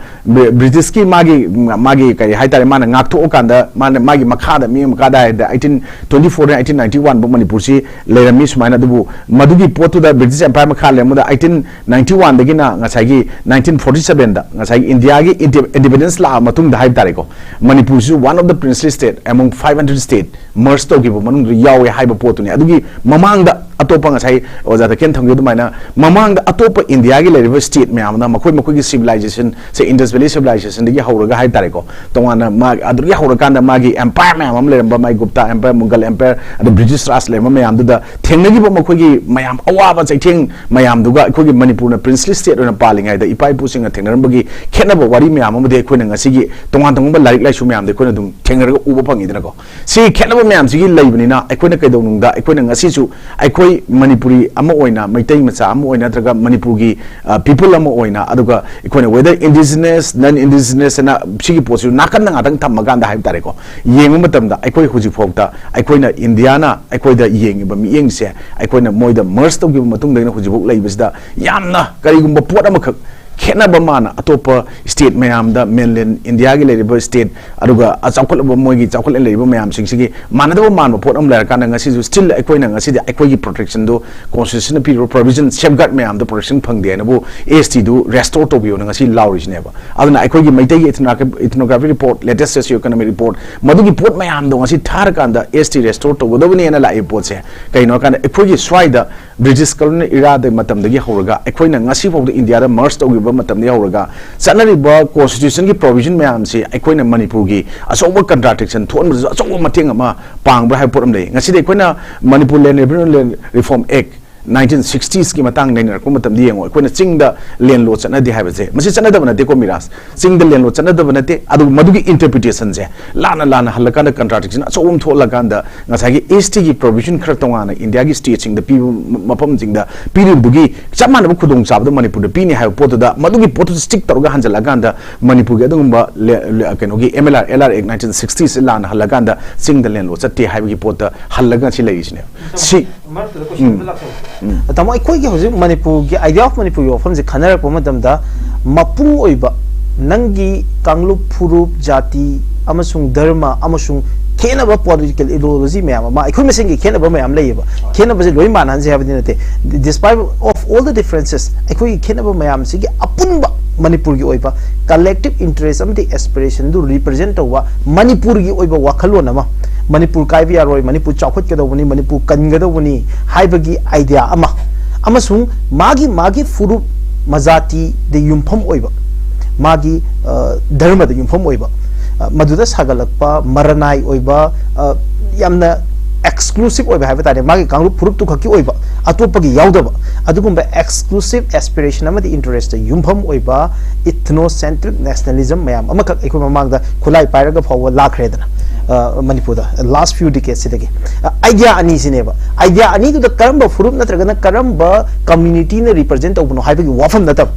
ꯕ꯭ꯔꯤꯇꯤꯁꯀꯤ ꯃꯥꯒꯤ, ꯃꯥꯒꯤ ꯀꯔꯤ ꯍꯥꯏꯇꯥꯔꯦ, ꯃꯥꯅ ꯉꯥꯛꯊꯣꯛꯑꯀꯥꯟꯗ, ꯃꯥꯅ ꯃꯥꯒꯤ ꯃꯈꯥꯗ, ꯃꯤ ꯃꯈꯥꯗ ꯍꯥꯏꯔꯗꯤ eighteen twenty four eighteen ninety one ꯐꯥꯎ ꯃꯅꯤꯄꯨꯔꯁꯤ ꯂꯩꯔꯝꯃꯤ ꯁꯨꯃꯥꯏꯅ꯫ ꯑꯗꯨꯕꯨ ꯃꯗꯨꯒꯤ ꯄꯣꯠꯇꯨꯗ ꯕ꯭ꯔꯤꯇꯤꯁ ꯑꯦꯝꯄꯥꯌꯔ ꯃꯈꯥ ꯂꯩꯔꯝꯕꯗ eighteen ninety one ꯗꯒꯤꯅ ꯉꯁꯥꯏꯒꯤ nineteen forty seven ꯗ ꯉꯁꯥꯏꯒꯤ ꯏꯟꯗꯤꯌꯥꯒꯤ independence ꯂꯥꯛꯑ ꯃꯇꯨꯡꯗ ꯍꯥꯏꯕ ꯇꯥꯔꯦꯀꯣ, ꯃꯅꯤꯄꯨꯔꯁꯤꯁꯨ one of the princely state among five hundred state merge ꯇꯧꯈꯤꯕ ꯃꯅꯨꯡꯗ ꯌꯥꯎꯋꯦ ꯍꯥꯏꯕ ꯄꯣꯠꯇꯨꯅꯤ꯫ ꯑꯗꯨꯒꯤ ꯃꯃꯥꯡꯗ ꯑꯇꯣꯞꯄ, ꯉꯁꯥꯏ ꯑꯣꯖꯥ ꯇꯈꯦꯜ ꯊꯝꯈꯤꯕ ꯑꯗꯨꯃꯥꯏꯅ, ꯃꯃꯥꯡꯗ ꯑꯇꯣꯞꯄ ꯏꯟꯗꯤꯌꯥꯒꯤ ꯂꯩꯔꯤꯕ state ꯃꯌꯥꯝ ꯑꯃꯅ ꯃꯈꯣꯏ ꯃꯈꯣꯏꯒꯤ civilization ꯁꯦ, Indus Valley civilizationꯗꯒꯤ ꯍꯧꯔꯒ ꯍꯥꯏ ꯇꯥꯔꯦꯀꯣ, ꯇꯣꯉꯥꯟꯅ ꯃꯥ ꯑꯗꯨꯗꯒꯤ ꯍꯧꯔꯀꯥꯟꯗ ꯃꯥꯒꯤ empire ꯃꯌꯥꯝ ꯑꯃ ꯂꯩꯔꯝꯕ, ꯃꯥꯒꯤ Gupta empire, Mughal empire, ꯑꯗ British Raj ꯂꯩꯔꯝꯕ ꯃꯌꯥꯝꯗꯨꯗ ꯊꯦꯡꯅꯈꯤꯕ ꯃꯈꯣꯏꯒꯤ ꯃꯌꯥꯝ ꯑꯋꯥꯕ ꯆꯩꯊꯦꯡ ꯃꯌꯥꯝꯗꯨꯒ ꯑꯩꯈꯣꯏꯒꯤ ꯃꯅꯤꯄꯨꯔꯅ princely state ꯑꯣꯏꯅ ꯄꯥꯜꯂꯤꯉꯩꯗ ꯏꯄꯥ ꯏꯄꯨꯁꯤꯡꯅ ꯊꯦꯡꯅꯔꯝꯕꯒꯤ ꯈꯦꯠꯅꯕ ꯋꯥꯔꯤ ꯃꯌꯥꯝ ꯑꯃꯗꯤ ꯑꯩꯈꯣꯏꯅ ꯉꯁꯤꯒꯤ ꯇꯣꯉꯥꯟ ꯇꯣꯉꯥꯟꯕ ꯂꯥꯏꯔꯤꯛ ꯂꯥꯏꯁꯨ ꯃꯌꯥꯝꯗ ꯑꯩꯈꯣꯏꯅ ꯑꯗꯨꯝ ꯊꯦꯡꯅꯔꯒ ꯎꯕ ꯐꯪꯉꯤꯗꯅꯀꯣ꯫ ꯁꯤ ꯈꯦꯠꯅꯕ ꯃꯌꯥꯝꯁꯤꯒꯤ ꯂꯩꯕꯅꯤꯅ, ꯑꯩꯈꯣꯏꯅ ꯀꯩꯗꯧꯅꯨꯡꯗ ꯑꯩꯈꯣꯏꯅ ꯉꯁꯤꯁꯨ ꯑꯩꯈꯣꯏ ꯃꯅꯤꯄꯨꯔꯤ ꯑꯃ ꯑꯣꯏꯅ, ꯃꯩꯇꯩ ꯃꯆꯥ ꯑꯃ ꯑꯣꯏꯅ, ꯅꯠꯇ꯭ꯔꯒ ꯃꯅꯤꯄꯨꯔꯒꯤ people ꯑꯃ ꯑꯣꯏꯅ, ꯑꯗꯨꯒ ꯑꯩꯈꯣꯏꯅ whether indigenous, non indigenous ꯍꯥꯏꯅ ꯁꯤꯒꯤ ꯄꯣꯠꯁꯤ ꯅꯥꯀꯟꯗ ꯉꯥꯛꯇꯪ ꯊꯝꯃꯀꯥꯟꯗ ꯍꯥꯏꯕ ꯇꯥꯔꯦꯀꯣ, ꯌꯦꯡꯕ ꯃꯇꯝꯗ ꯑꯩꯈꯣꯏ ꯍꯧꯖꯤꯛꯐꯥꯎꯗ, ꯑꯩꯈꯣꯏꯅ ꯏꯟꯗꯤꯌꯥꯅ ꯑꯩꯈꯣꯏꯗ ꯌꯦꯡꯉꯤꯕ ꯃꯤꯠꯌꯦꯡꯁꯦ, ꯑꯩꯈꯣꯏꯅ ꯃꯣꯏꯗ merge ꯇꯧꯈꯤꯕ ꯃꯇꯨꯡꯗꯒꯤꯅ ꯍꯧꯖꯤꯛꯐꯥꯎ ꯂꯩꯕꯁꯤꯗ ꯌꯥꯝꯅ ꯀꯔꯤꯒꯨꯝꯕ ꯄꯣꯠ ꯑꯃꯈꯛ ꯈꯦꯠꯅꯕ ꯃꯥꯅ ꯑꯇꯣꯞꯄ state ꯃꯌꯥꯝꯗ, mainland ꯏꯟꯗꯤꯌꯥꯒꯤ ꯂꯩꯔꯤꯕ state, ꯑꯗꯨꯒ ꯆꯥꯎꯈꯠꯂꯕ, ꯃꯣꯏꯒꯤ ꯆꯥꯎꯈꯠꯂ ꯂꯩꯔꯤꯕ ꯃꯌꯥꯝꯁꯤꯡꯁꯤꯒꯤ ꯃꯥꯟꯅꯗꯕ ꯃꯥꯟꯕ ꯄꯣꯠ ꯑꯃ ꯂꯩꯔꯀꯥꯟꯗ, ꯉꯁꯤꯁꯨ still ꯑꯩꯈꯣꯏꯅ ꯉꯁꯤꯗꯤ ꯑꯩꯈꯣꯏꯒꯤ protectionꯗꯣ, constitutionꯅ ꯄꯤꯔꯤꯕ provision, safeguard ꯃꯌꯥꯝꯗꯣ protection ꯐꯪꯗꯦ ꯍꯥꯏꯅꯕꯨ S Tꯗꯨ restore ꯇꯧꯕꯤꯌꯣꯅ ꯉꯁꯤ ꯂꯥꯎꯔꯤꯁꯤꯅꯦꯕ꯫ ꯑꯗꯨꯅ ꯑꯩꯈꯣꯏꯒꯤ ꯃꯩꯇꯩꯒꯤ ethnography, ethnography report, latest socio economic report, ꯃꯗꯨꯒꯤ ꯄꯣꯠ ꯃꯌꯥꯝꯗꯣ ꯉꯁꯤ ꯊꯥꯔꯀꯥꯟꯗ S T restore ꯇꯧꯒꯗꯕꯅꯦꯅ ꯂꯥꯛꯏꯕ ꯄꯣꯠꯁꯦ ꯀꯩꯅꯣ ꯍꯥꯏꯀꯥꯟꯗ, ꯑꯩꯈꯣꯏꯒꯤ ꯁ꯭ꯋꯥꯏꯗ British colonial eraꯗ ꯃꯇꯝꯗꯒꯤ ꯍꯧꯔꯒ, ꯑꯩꯈꯣꯏꯅ ꯉꯁꯤ ꯐꯥꯎꯗ ꯏꯟꯗꯤꯌꯥꯗ merge ꯇꯧꯈꯤꯕ ꯃꯇꯝꯗꯒꯤ ꯍꯧꯔꯒ ꯆꯠꯅꯔꯤꯕ constitutionꯒꯤ provision ꯃꯌꯥꯝꯁꯤ ꯑꯩꯈꯣꯏꯅ ꯃꯅꯤꯄꯨꯔꯒꯤ ꯑꯆꯧꯕ contradiction ꯊꯣꯛꯍꯟꯕꯗꯁꯨ ꯑꯆꯧꯕ ꯃꯇꯦꯡ ꯑꯃ ꯄꯥꯡꯕ꯭ꯔꯥ ꯍꯥꯏꯕ ꯄꯣꯠ ꯑꯃ ꯂꯩ꯫ ꯉꯁꯤꯗꯤ ꯑꯩꯈꯣꯏꯅ Manipur Land Revenue Land Reform Act nineteen ꯁꯤꯛꯁꯇꯤꯁꯀꯤ ꯃꯇꯥꯡ ꯅꯩꯅꯔꯛꯄ ꯃꯇꯝꯗ ꯌꯦꯡꯉꯣ, ꯑꯩꯈꯣꯏꯅ ꯆꯤꯡꯗ ꯂꯦꯟꯂꯣ ꯆꯠꯅꯗꯦ ꯍꯥꯏꯕꯁꯦ, ꯃꯁꯤ ꯆꯠꯅꯗꯕ ꯅꯠꯇꯦꯀꯣ ꯃꯤꯔꯥꯖ, ꯆꯤꯡꯗ ꯂꯦꯟꯂꯣ ꯆꯠꯅꯗꯕ ꯅꯠꯇꯦ꯫ ꯑꯗꯨꯕꯨ ꯃꯗꯨꯒꯤ ꯏꯟꯇꯔꯄ꯭ꯔꯤꯇꯦꯁꯟꯁꯦ ꯂꯥꯟꯅ ꯂꯥꯟꯅ ꯍꯜꯂꯀꯥꯟꯗ ꯀꯟꯇ꯭ꯔꯥꯗꯤꯛꯁꯟ ꯑꯆꯧꯕ ꯑꯃ ꯊꯣꯛꯍꯜꯂꯀꯥꯟꯗ, ꯉꯁꯥꯏꯒꯤ ꯑꯦꯁ ꯇꯤꯒꯤ ꯄ꯭ꯔꯣꯚꯤꯖꯟ ꯈꯔ ꯇꯣꯉꯥꯟꯅ ꯏꯟꯗꯤꯌꯥꯒꯤ ꯁ꯭ꯇꯦꯠꯁꯤꯡꯗ ꯄꯤꯕ ꯃꯐꯝꯁꯤꯡꯗ ꯄꯤꯔꯤꯕꯗꯨꯒꯤ ꯆꯞ ꯃꯥꯟꯅꯕ ꯈꯨꯗꯣꯡꯆꯥꯕꯗꯣ ꯃꯅꯤꯄꯨꯔꯗ ꯄꯤꯅꯤ ꯍꯥꯏꯕ ꯄꯣꯠꯇꯨꯗ, ꯃꯗꯨꯒꯤ ꯄꯣꯠꯇꯨ ꯁ꯭ꯇꯤꯛ ꯇꯧꯔꯒ ꯍꯟꯖꯜꯂꯀꯥꯟꯗ ꯃꯅꯤꯄꯨꯔꯒꯤ ꯑꯗꯨꯒꯨꯝꯕ ꯂꯦ-, ꯂꯦ-, ꯀꯩꯅꯣꯒꯤ M L R, L R act nineteen ꯁꯤꯛꯁꯇꯤꯁꯦ ꯂꯥꯟꯅ ꯍꯜꯂꯀꯥꯟꯗ ꯆꯤꯡꯗ ꯂꯦꯟꯂꯣ ꯆꯠꯇꯦ ꯍꯥꯏꯕꯒꯤ ꯄꯣꯠꯇ ꯍꯜꯂꯒ ꯁꯤ ꯂꯩꯔꯤꯁꯤꯅꯦ꯫ ꯁꯤ ꯃꯔꯛꯇꯨꯗ ꯀꯣꯏꯁꯟ ꯑꯃ ꯂꯥꯛꯆꯒꯦ꯫ ꯇꯥꯃꯣ, ꯑꯩꯈꯣꯏꯒꯤ ꯍꯧꯖꯤꯛ ꯃꯅꯤꯄꯨꯔꯒꯤ idea of ꯃꯅꯤꯄꯨꯔꯒꯤ ꯋꯥꯐꯝꯁꯦ ꯈꯟꯅꯔꯛꯄ ꯃꯇꯝꯗ, ꯃꯄꯨꯡ ꯑꯣꯏꯕ ꯅꯪꯒꯤ ꯀꯥꯡꯂꯨꯞ, ꯐꯨꯔꯨꯞ, ꯖꯥꯇꯤ ꯑꯃꯁꯨꯡ ꯙꯔꯃ ꯑꯃꯁꯨꯡ ꯈꯦꯠꯅꯕ political ideology ꯃꯌꯥꯝ ꯑꯃ, ꯑꯩꯈꯣꯏ ꯃꯁꯦꯟꯒꯤ ꯈꯦꯠꯅꯕ ꯃꯌꯥꯝ ꯂꯩꯌꯦꯕ꯫ ꯈꯦꯠꯅꯕꯁꯦ ꯂꯣꯏ ꯃꯥꯟꯅꯍꯟꯁꯦ ꯍꯥꯏꯕꯗꯤ ꯅꯠꯇꯦ꯫ Despite of all the differences, ꯑꯩꯈꯣꯏꯒꯤ ꯈꯦꯠꯅꯕ ꯃꯌꯥꯝꯁꯤꯒꯤ ꯑꯄꯨꯟꯕ ꯃꯅꯤꯄꯨꯔꯒꯤ ꯑꯣꯏꯕ collective interest ꯑꯃꯗꯤ aspirationꯗꯨ represent ꯇꯧꯕ ꯃꯅꯤꯄꯨꯔꯒꯤ ꯑꯣꯏꯕ ꯋꯥꯈꯜꯂꯣꯟ ꯑꯃ, ꯃꯅꯤꯄꯨꯔ ꯀꯥꯏꯕ ꯌꯥꯔꯣꯏ, ꯃꯅꯤꯄꯨꯔ ꯆꯥꯎꯈꯠꯀꯗꯧꯕꯅꯤ, ꯃꯅꯤꯄꯨꯔ ꯀꯟꯒꯗꯧꯕꯅꯤ ꯍꯥꯏꯕꯒꯤ idea ꯑꯃ, ꯑꯃꯁꯨꯡ ꯃꯥꯒꯤ, ꯃꯥꯒꯤ ꯐꯨꯔꯨꯞ, ꯃꯖꯥꯇꯤꯗ ꯌꯨꯝꯐꯝ ꯑꯣꯏꯕ, ꯃꯥꯒꯤ, ꯑ, ꯙꯔꯃꯗ ꯌꯨꯝꯐꯝ ꯑꯣꯏꯕ, ꯑ, ꯃꯗꯨꯗ ꯁꯥꯒꯠꯂꯛꯄ ꯃꯔꯅꯥꯏ ꯑꯣꯏꯕ, ꯑ, ꯌꯥꯝꯅ exclusive ꯑꯣꯏꯕ ꯍꯥꯏꯕ ꯇꯥꯔꯦ, ꯃꯥꯒꯤ ꯀꯥꯡꯂꯨꯞ ꯐꯨꯔꯨꯞꯇꯨ ꯈꯛꯀꯤ ꯑꯣꯏꯕ, ꯑꯇꯣꯞꯄꯒꯤ ꯌꯥꯎꯗꯕ, ꯑꯗꯨꯒꯨꯝꯕ exclusive aspiration ꯑꯃꯗꯤ interestꯇ ꯌꯨꯝꯐꯝ ꯑꯣꯏꯕ ethnocentric nationalism ꯃꯌꯥꯝ ꯑꯃꯈꯛ ꯑꯩꯈꯣꯏ ꯃꯃꯥꯡꯗ ꯈꯨꯠꯂꯥꯏ ꯄꯥꯏꯔꯒ ꯐꯥꯎꯕ ꯂꯥꯛꯈ꯭ꯔꯦꯗꯅ, ꯑ, ꯃꯅꯤꯄꯨꯔꯗ last few decadesꯁꯤꯗꯒꯤ꯫ ꯑ, idea ꯑꯅꯤꯁꯤꯅꯦꯕ꯫ Idea ꯑꯅꯤꯗꯨꯗ ꯀꯔꯝꯕ ꯐꯨꯔꯨꯞ ꯅꯠꯇ꯭ꯔꯒꯅ ꯀꯔꯝꯕ communityꯅ represent ꯇꯧꯕꯅꯣ ꯍꯥꯏꯕꯒꯤ ꯋꯥꯐꯝ ꯅꯠꯇꯕ,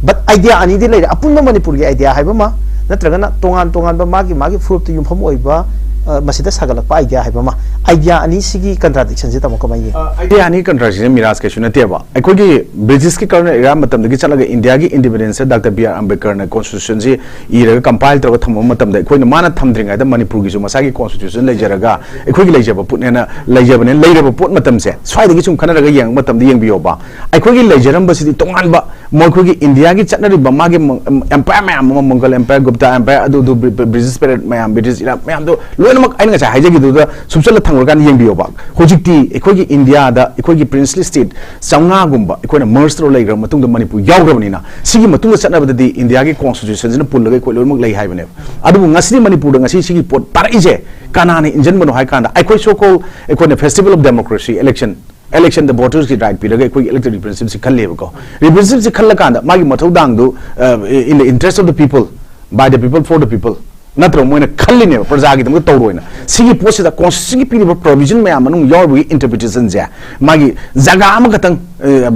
but idea ꯑꯅꯤꯗꯤ ꯂꯩꯔꯦ꯫ ꯑꯄꯨꯟꯕ ꯃꯅꯤꯄꯨꯔꯒꯤ idea ꯍꯥꯏꯕ ꯑꯃ, ꯅꯠꯇ꯭ꯔꯒꯅ ꯇꯣꯉꯥꯟ ꯇꯣꯉꯥꯟꯕ ꯃꯥꯒꯤ, ꯃꯥꯒꯤ ꯐꯨꯔꯨꯞꯇ ꯌꯨꯝꯐꯝ ꯑꯣꯏꯕ, ꯑ, ꯃꯁꯤꯗ ꯁꯥꯒꯠꯂꯛꯄ idea ꯍꯥꯏꯕ ꯑꯃ꯫ Idea ꯑꯅꯤꯁꯤꯒꯤ contradictionꯁꯦ ꯇꯥꯃꯣ ꯀꯃꯥꯏꯅ ꯌꯦꯡꯉꯤ? ꯑ, idea ꯑꯅꯤ contradiction ꯃꯤꯔꯥꯖ ꯀꯩꯁꯨ ꯅꯠꯇꯦꯕ꯫ ꯑꯩꯈꯣꯏꯒꯤ ꯕ꯭ꯔꯤꯇꯤꯁꯀꯤ colonial era ꯃꯇꯝꯗꯒꯤ ꯆꯠꯂꯒ ꯏꯟꯗꯤꯌꯥꯒꯤ independence ꯗꯥꯛꯇꯔ ꯕꯤ ꯑꯥꯔ ꯑꯝꯕꯦꯗꯀꯔꯅ constitutionꯁꯤ ꯏꯔꯒ compile ꯇꯧꯔꯒ ꯊꯝꯕ ꯃꯇꯝꯗ, ꯑꯩꯈꯣꯏꯅ ꯃꯥꯅ ꯊꯝꯗ꯭ꯔꯤꯉꯩꯗ ꯃꯅꯤꯄꯨꯔꯒꯤꯁꯨ ꯃꯁꯥꯒꯤ constitution ꯂꯩꯖꯔꯒ, ꯑꯩꯈꯣꯏꯒꯤ ꯂꯩꯖꯕ ꯄꯣꯠꯅꯦꯅ ꯂꯩꯖꯕꯅꯦ꯫ ꯂꯩꯔꯕ ꯄꯣꯠ ꯃꯇꯝꯁꯦ, ꯁ꯭ꯋꯥꯏꯗꯒꯤ ꯁꯨꯝ ꯈꯟꯅꯔꯒ ꯌꯦꯡꯕ ꯃꯇꯝꯗ ꯌꯦꯡꯕꯤꯌꯣꯕ, ꯑꯩꯈꯣꯏꯒꯤ ꯂꯩꯖꯔꯝꯕꯁꯤꯗꯤ ꯇꯣꯉꯥꯟꯕ, ꯃꯈꯣꯏꯒꯤ ꯏꯟꯗꯤꯌꯥꯒꯤ ꯆꯠꯅꯔꯤꯕ ꯃꯥꯒꯤ ꯃ-, empire ꯃꯌꯥꯝ ꯑꯃ, Mughal empire, Gupta empire, ꯑꯗꯨ, ꯑꯗꯨ, Bri-, British period ꯃꯌꯥꯝ, British era ꯃꯌꯥꯝꯗꯣ ꯂꯣꯏꯅꯃꯛ ꯑꯩꯅ ꯉꯁꯥꯏ ꯍꯥꯏꯖꯈꯤꯗꯨꯗ ꯁꯨꯞꯆꯜꯂ ꯊꯝꯈ꯭ꯔꯀꯥꯟꯗ ꯌꯦꯡꯕꯤꯌꯣꯕ꯫ ꯍꯧꯖꯤꯛꯇꯤ ꯑꯩꯈꯣꯏꯒꯤ ꯏꯟꯗꯤꯌꯥꯗ ꯑꯩꯈꯣꯏꯒꯤ princely state ꯆꯥꯝꯃꯉꯥꯒꯨꯝꯕ ꯑꯩꯈꯣꯏꯅ merge ꯇꯧꯔ ꯂꯩꯈ꯭ꯔꯕ ꯃꯇꯨꯡꯗ ꯃꯅꯤꯄꯨꯔ ꯌꯥꯎꯈ꯭ꯔꯕꯅꯤꯅ, ꯁꯤꯒꯤ ꯃꯇꯨꯡꯗ ꯆꯠꯅꯕꯗꯗꯤ ꯏꯟꯗꯤꯌꯥꯒꯤ constitutionꯁꯤꯅ ꯄꯨꯜꯂꯒ ꯑꯩꯈꯣꯏ ꯂꯣꯏꯅꯃꯛ ꯂꯩ ꯍꯥꯏꯕꯅꯦꯕ꯫ ꯑꯗꯨꯕꯨ ꯉꯁꯤꯗꯤ ꯃꯅꯤꯄꯨꯔꯗ ꯉꯁꯤ ꯁꯤꯒꯤ ꯄꯣꯠ ꯄꯥꯔꯛꯏꯁꯦ ꯀꯅꯥꯅ ꯏꯟꯖꯟꯕꯅꯣ ꯍꯥꯏ ꯀꯥꯟꯗ, ꯑꯩꯈꯣꯏ so called ꯑꯩꯈꯣꯏꯅ festival of democracy election Election the votersꯀꯤ right ꯄꯤꯔꯒ ꯑꯩꯈꯣꯏꯒꯤ elected representativeꯁꯤ ꯈꯜꯂꯦꯕꯀꯣ. Representativeꯁꯤ ꯈꯜꯂꯀꯥꯟꯗ ꯃꯥꯒꯤ ꯃꯊꯧꯗꯥꯡꯗꯨ, uh, in the interest of the people, by the people, for the people, ꯅꯠꯇ꯭ꯔꯣ ꯃꯣꯏꯅ ꯈꯜꯂꯤꯅꯦꯕ ꯄ꯭ꯔꯖꯥꯒꯤꯗꯃꯛꯇ ꯇꯧꯔꯣꯏꯅ? ꯁꯤꯒꯤ ꯄꯣꯠꯁꯤꯗ constitutionꯒꯤ ꯄꯤꯔꯤꯕ provision ꯃꯌꯥꯝ ꯃꯅꯨꯡ ꯌꯥꯎꯔꯤꯕꯒꯤ interpretationꯁꯦ ꯃꯥꯒꯤ ꯖꯒꯥ ꯑꯃꯈꯛꯇꯪ, ꯑ,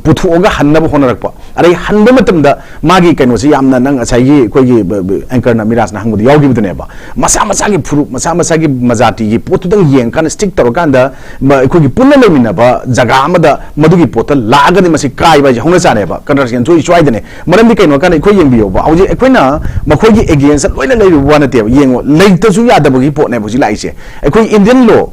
ꯄꯨꯊꯣꯛꯑꯒ ꯍꯟꯅꯕ ꯍꯣꯠꯅꯔꯛꯄ, ꯑꯗꯩ ꯍꯟꯕ ꯃꯇꯝꯗ ꯃꯥꯒꯤ ꯀꯩꯅꯣꯁꯤ ꯌꯥꯝꯅ, ꯅꯪ ꯉꯁꯥꯏꯒꯤ ꯑꯩꯈꯣꯏꯒꯤ ꯕ-, ꯕ-, anchorꯅ ꯃꯤꯔꯥꯖꯅ ꯍꯪꯕꯗ ꯌꯥꯎꯈꯤꯕꯗꯨꯅꯦꯕ, ꯃꯁꯥ ꯃꯁꯥꯒꯤ ꯐꯨꯔꯨꯞ, ꯃꯁꯥ ꯃꯁꯥꯒꯤ ꯃꯖꯥꯇꯤꯒꯤ ꯄꯣꯠꯇꯨꯗꯪ ꯌꯦꯡꯉꯀꯥꯟꯗ, stick ꯇꯧꯔꯀꯥꯟꯗ ꯃ-, ꯑꯩꯈꯣꯏꯒꯤ ꯄꯨꯟꯅ ꯂꯩꯃꯤꯟꯅꯕ ꯖꯒꯥ ꯑꯃꯗ ꯃꯗꯨꯒꯤ ꯄꯣꯠꯇ ꯂꯥꯛꯑꯒꯗꯤ ꯃꯁꯤ ꯀꯥꯏꯕ ꯍꯥꯏꯁꯦ ꯍꯧꯅ ꯆꯥꯅꯦꯕ, contradiction ꯊꯣꯛꯏ ꯁ꯭ꯋꯥꯏꯗꯅꯦ꯫ ꯃꯔꯝꯗꯤ ꯀꯩꯅꯣ ꯍꯥꯏꯔꯀꯥꯟꯗ ꯑꯩꯈꯣꯏ ꯌꯦꯡꯕꯤꯌꯣꯕ, ꯍꯧꯖꯤꯛ ꯑꯩꯈꯣꯏꯅ ꯃꯈꯣꯏꯒꯤ againstꯇ ꯂꯣꯏꯅ ꯂꯩꯔꯨꯕ ꯋꯥ ꯅꯠꯇꯦꯕ꯫ ꯌꯦꯡꯉꯣ, ꯂꯩꯇꯁꯨ ꯌꯥꯗꯕꯒꯤ ꯄꯣꯠꯅꯦꯕ ꯍꯧꯖꯤꯛ ꯂꯥꯛꯏꯁꯦ꯫ ꯑꯩꯈꯣꯏ Indian law,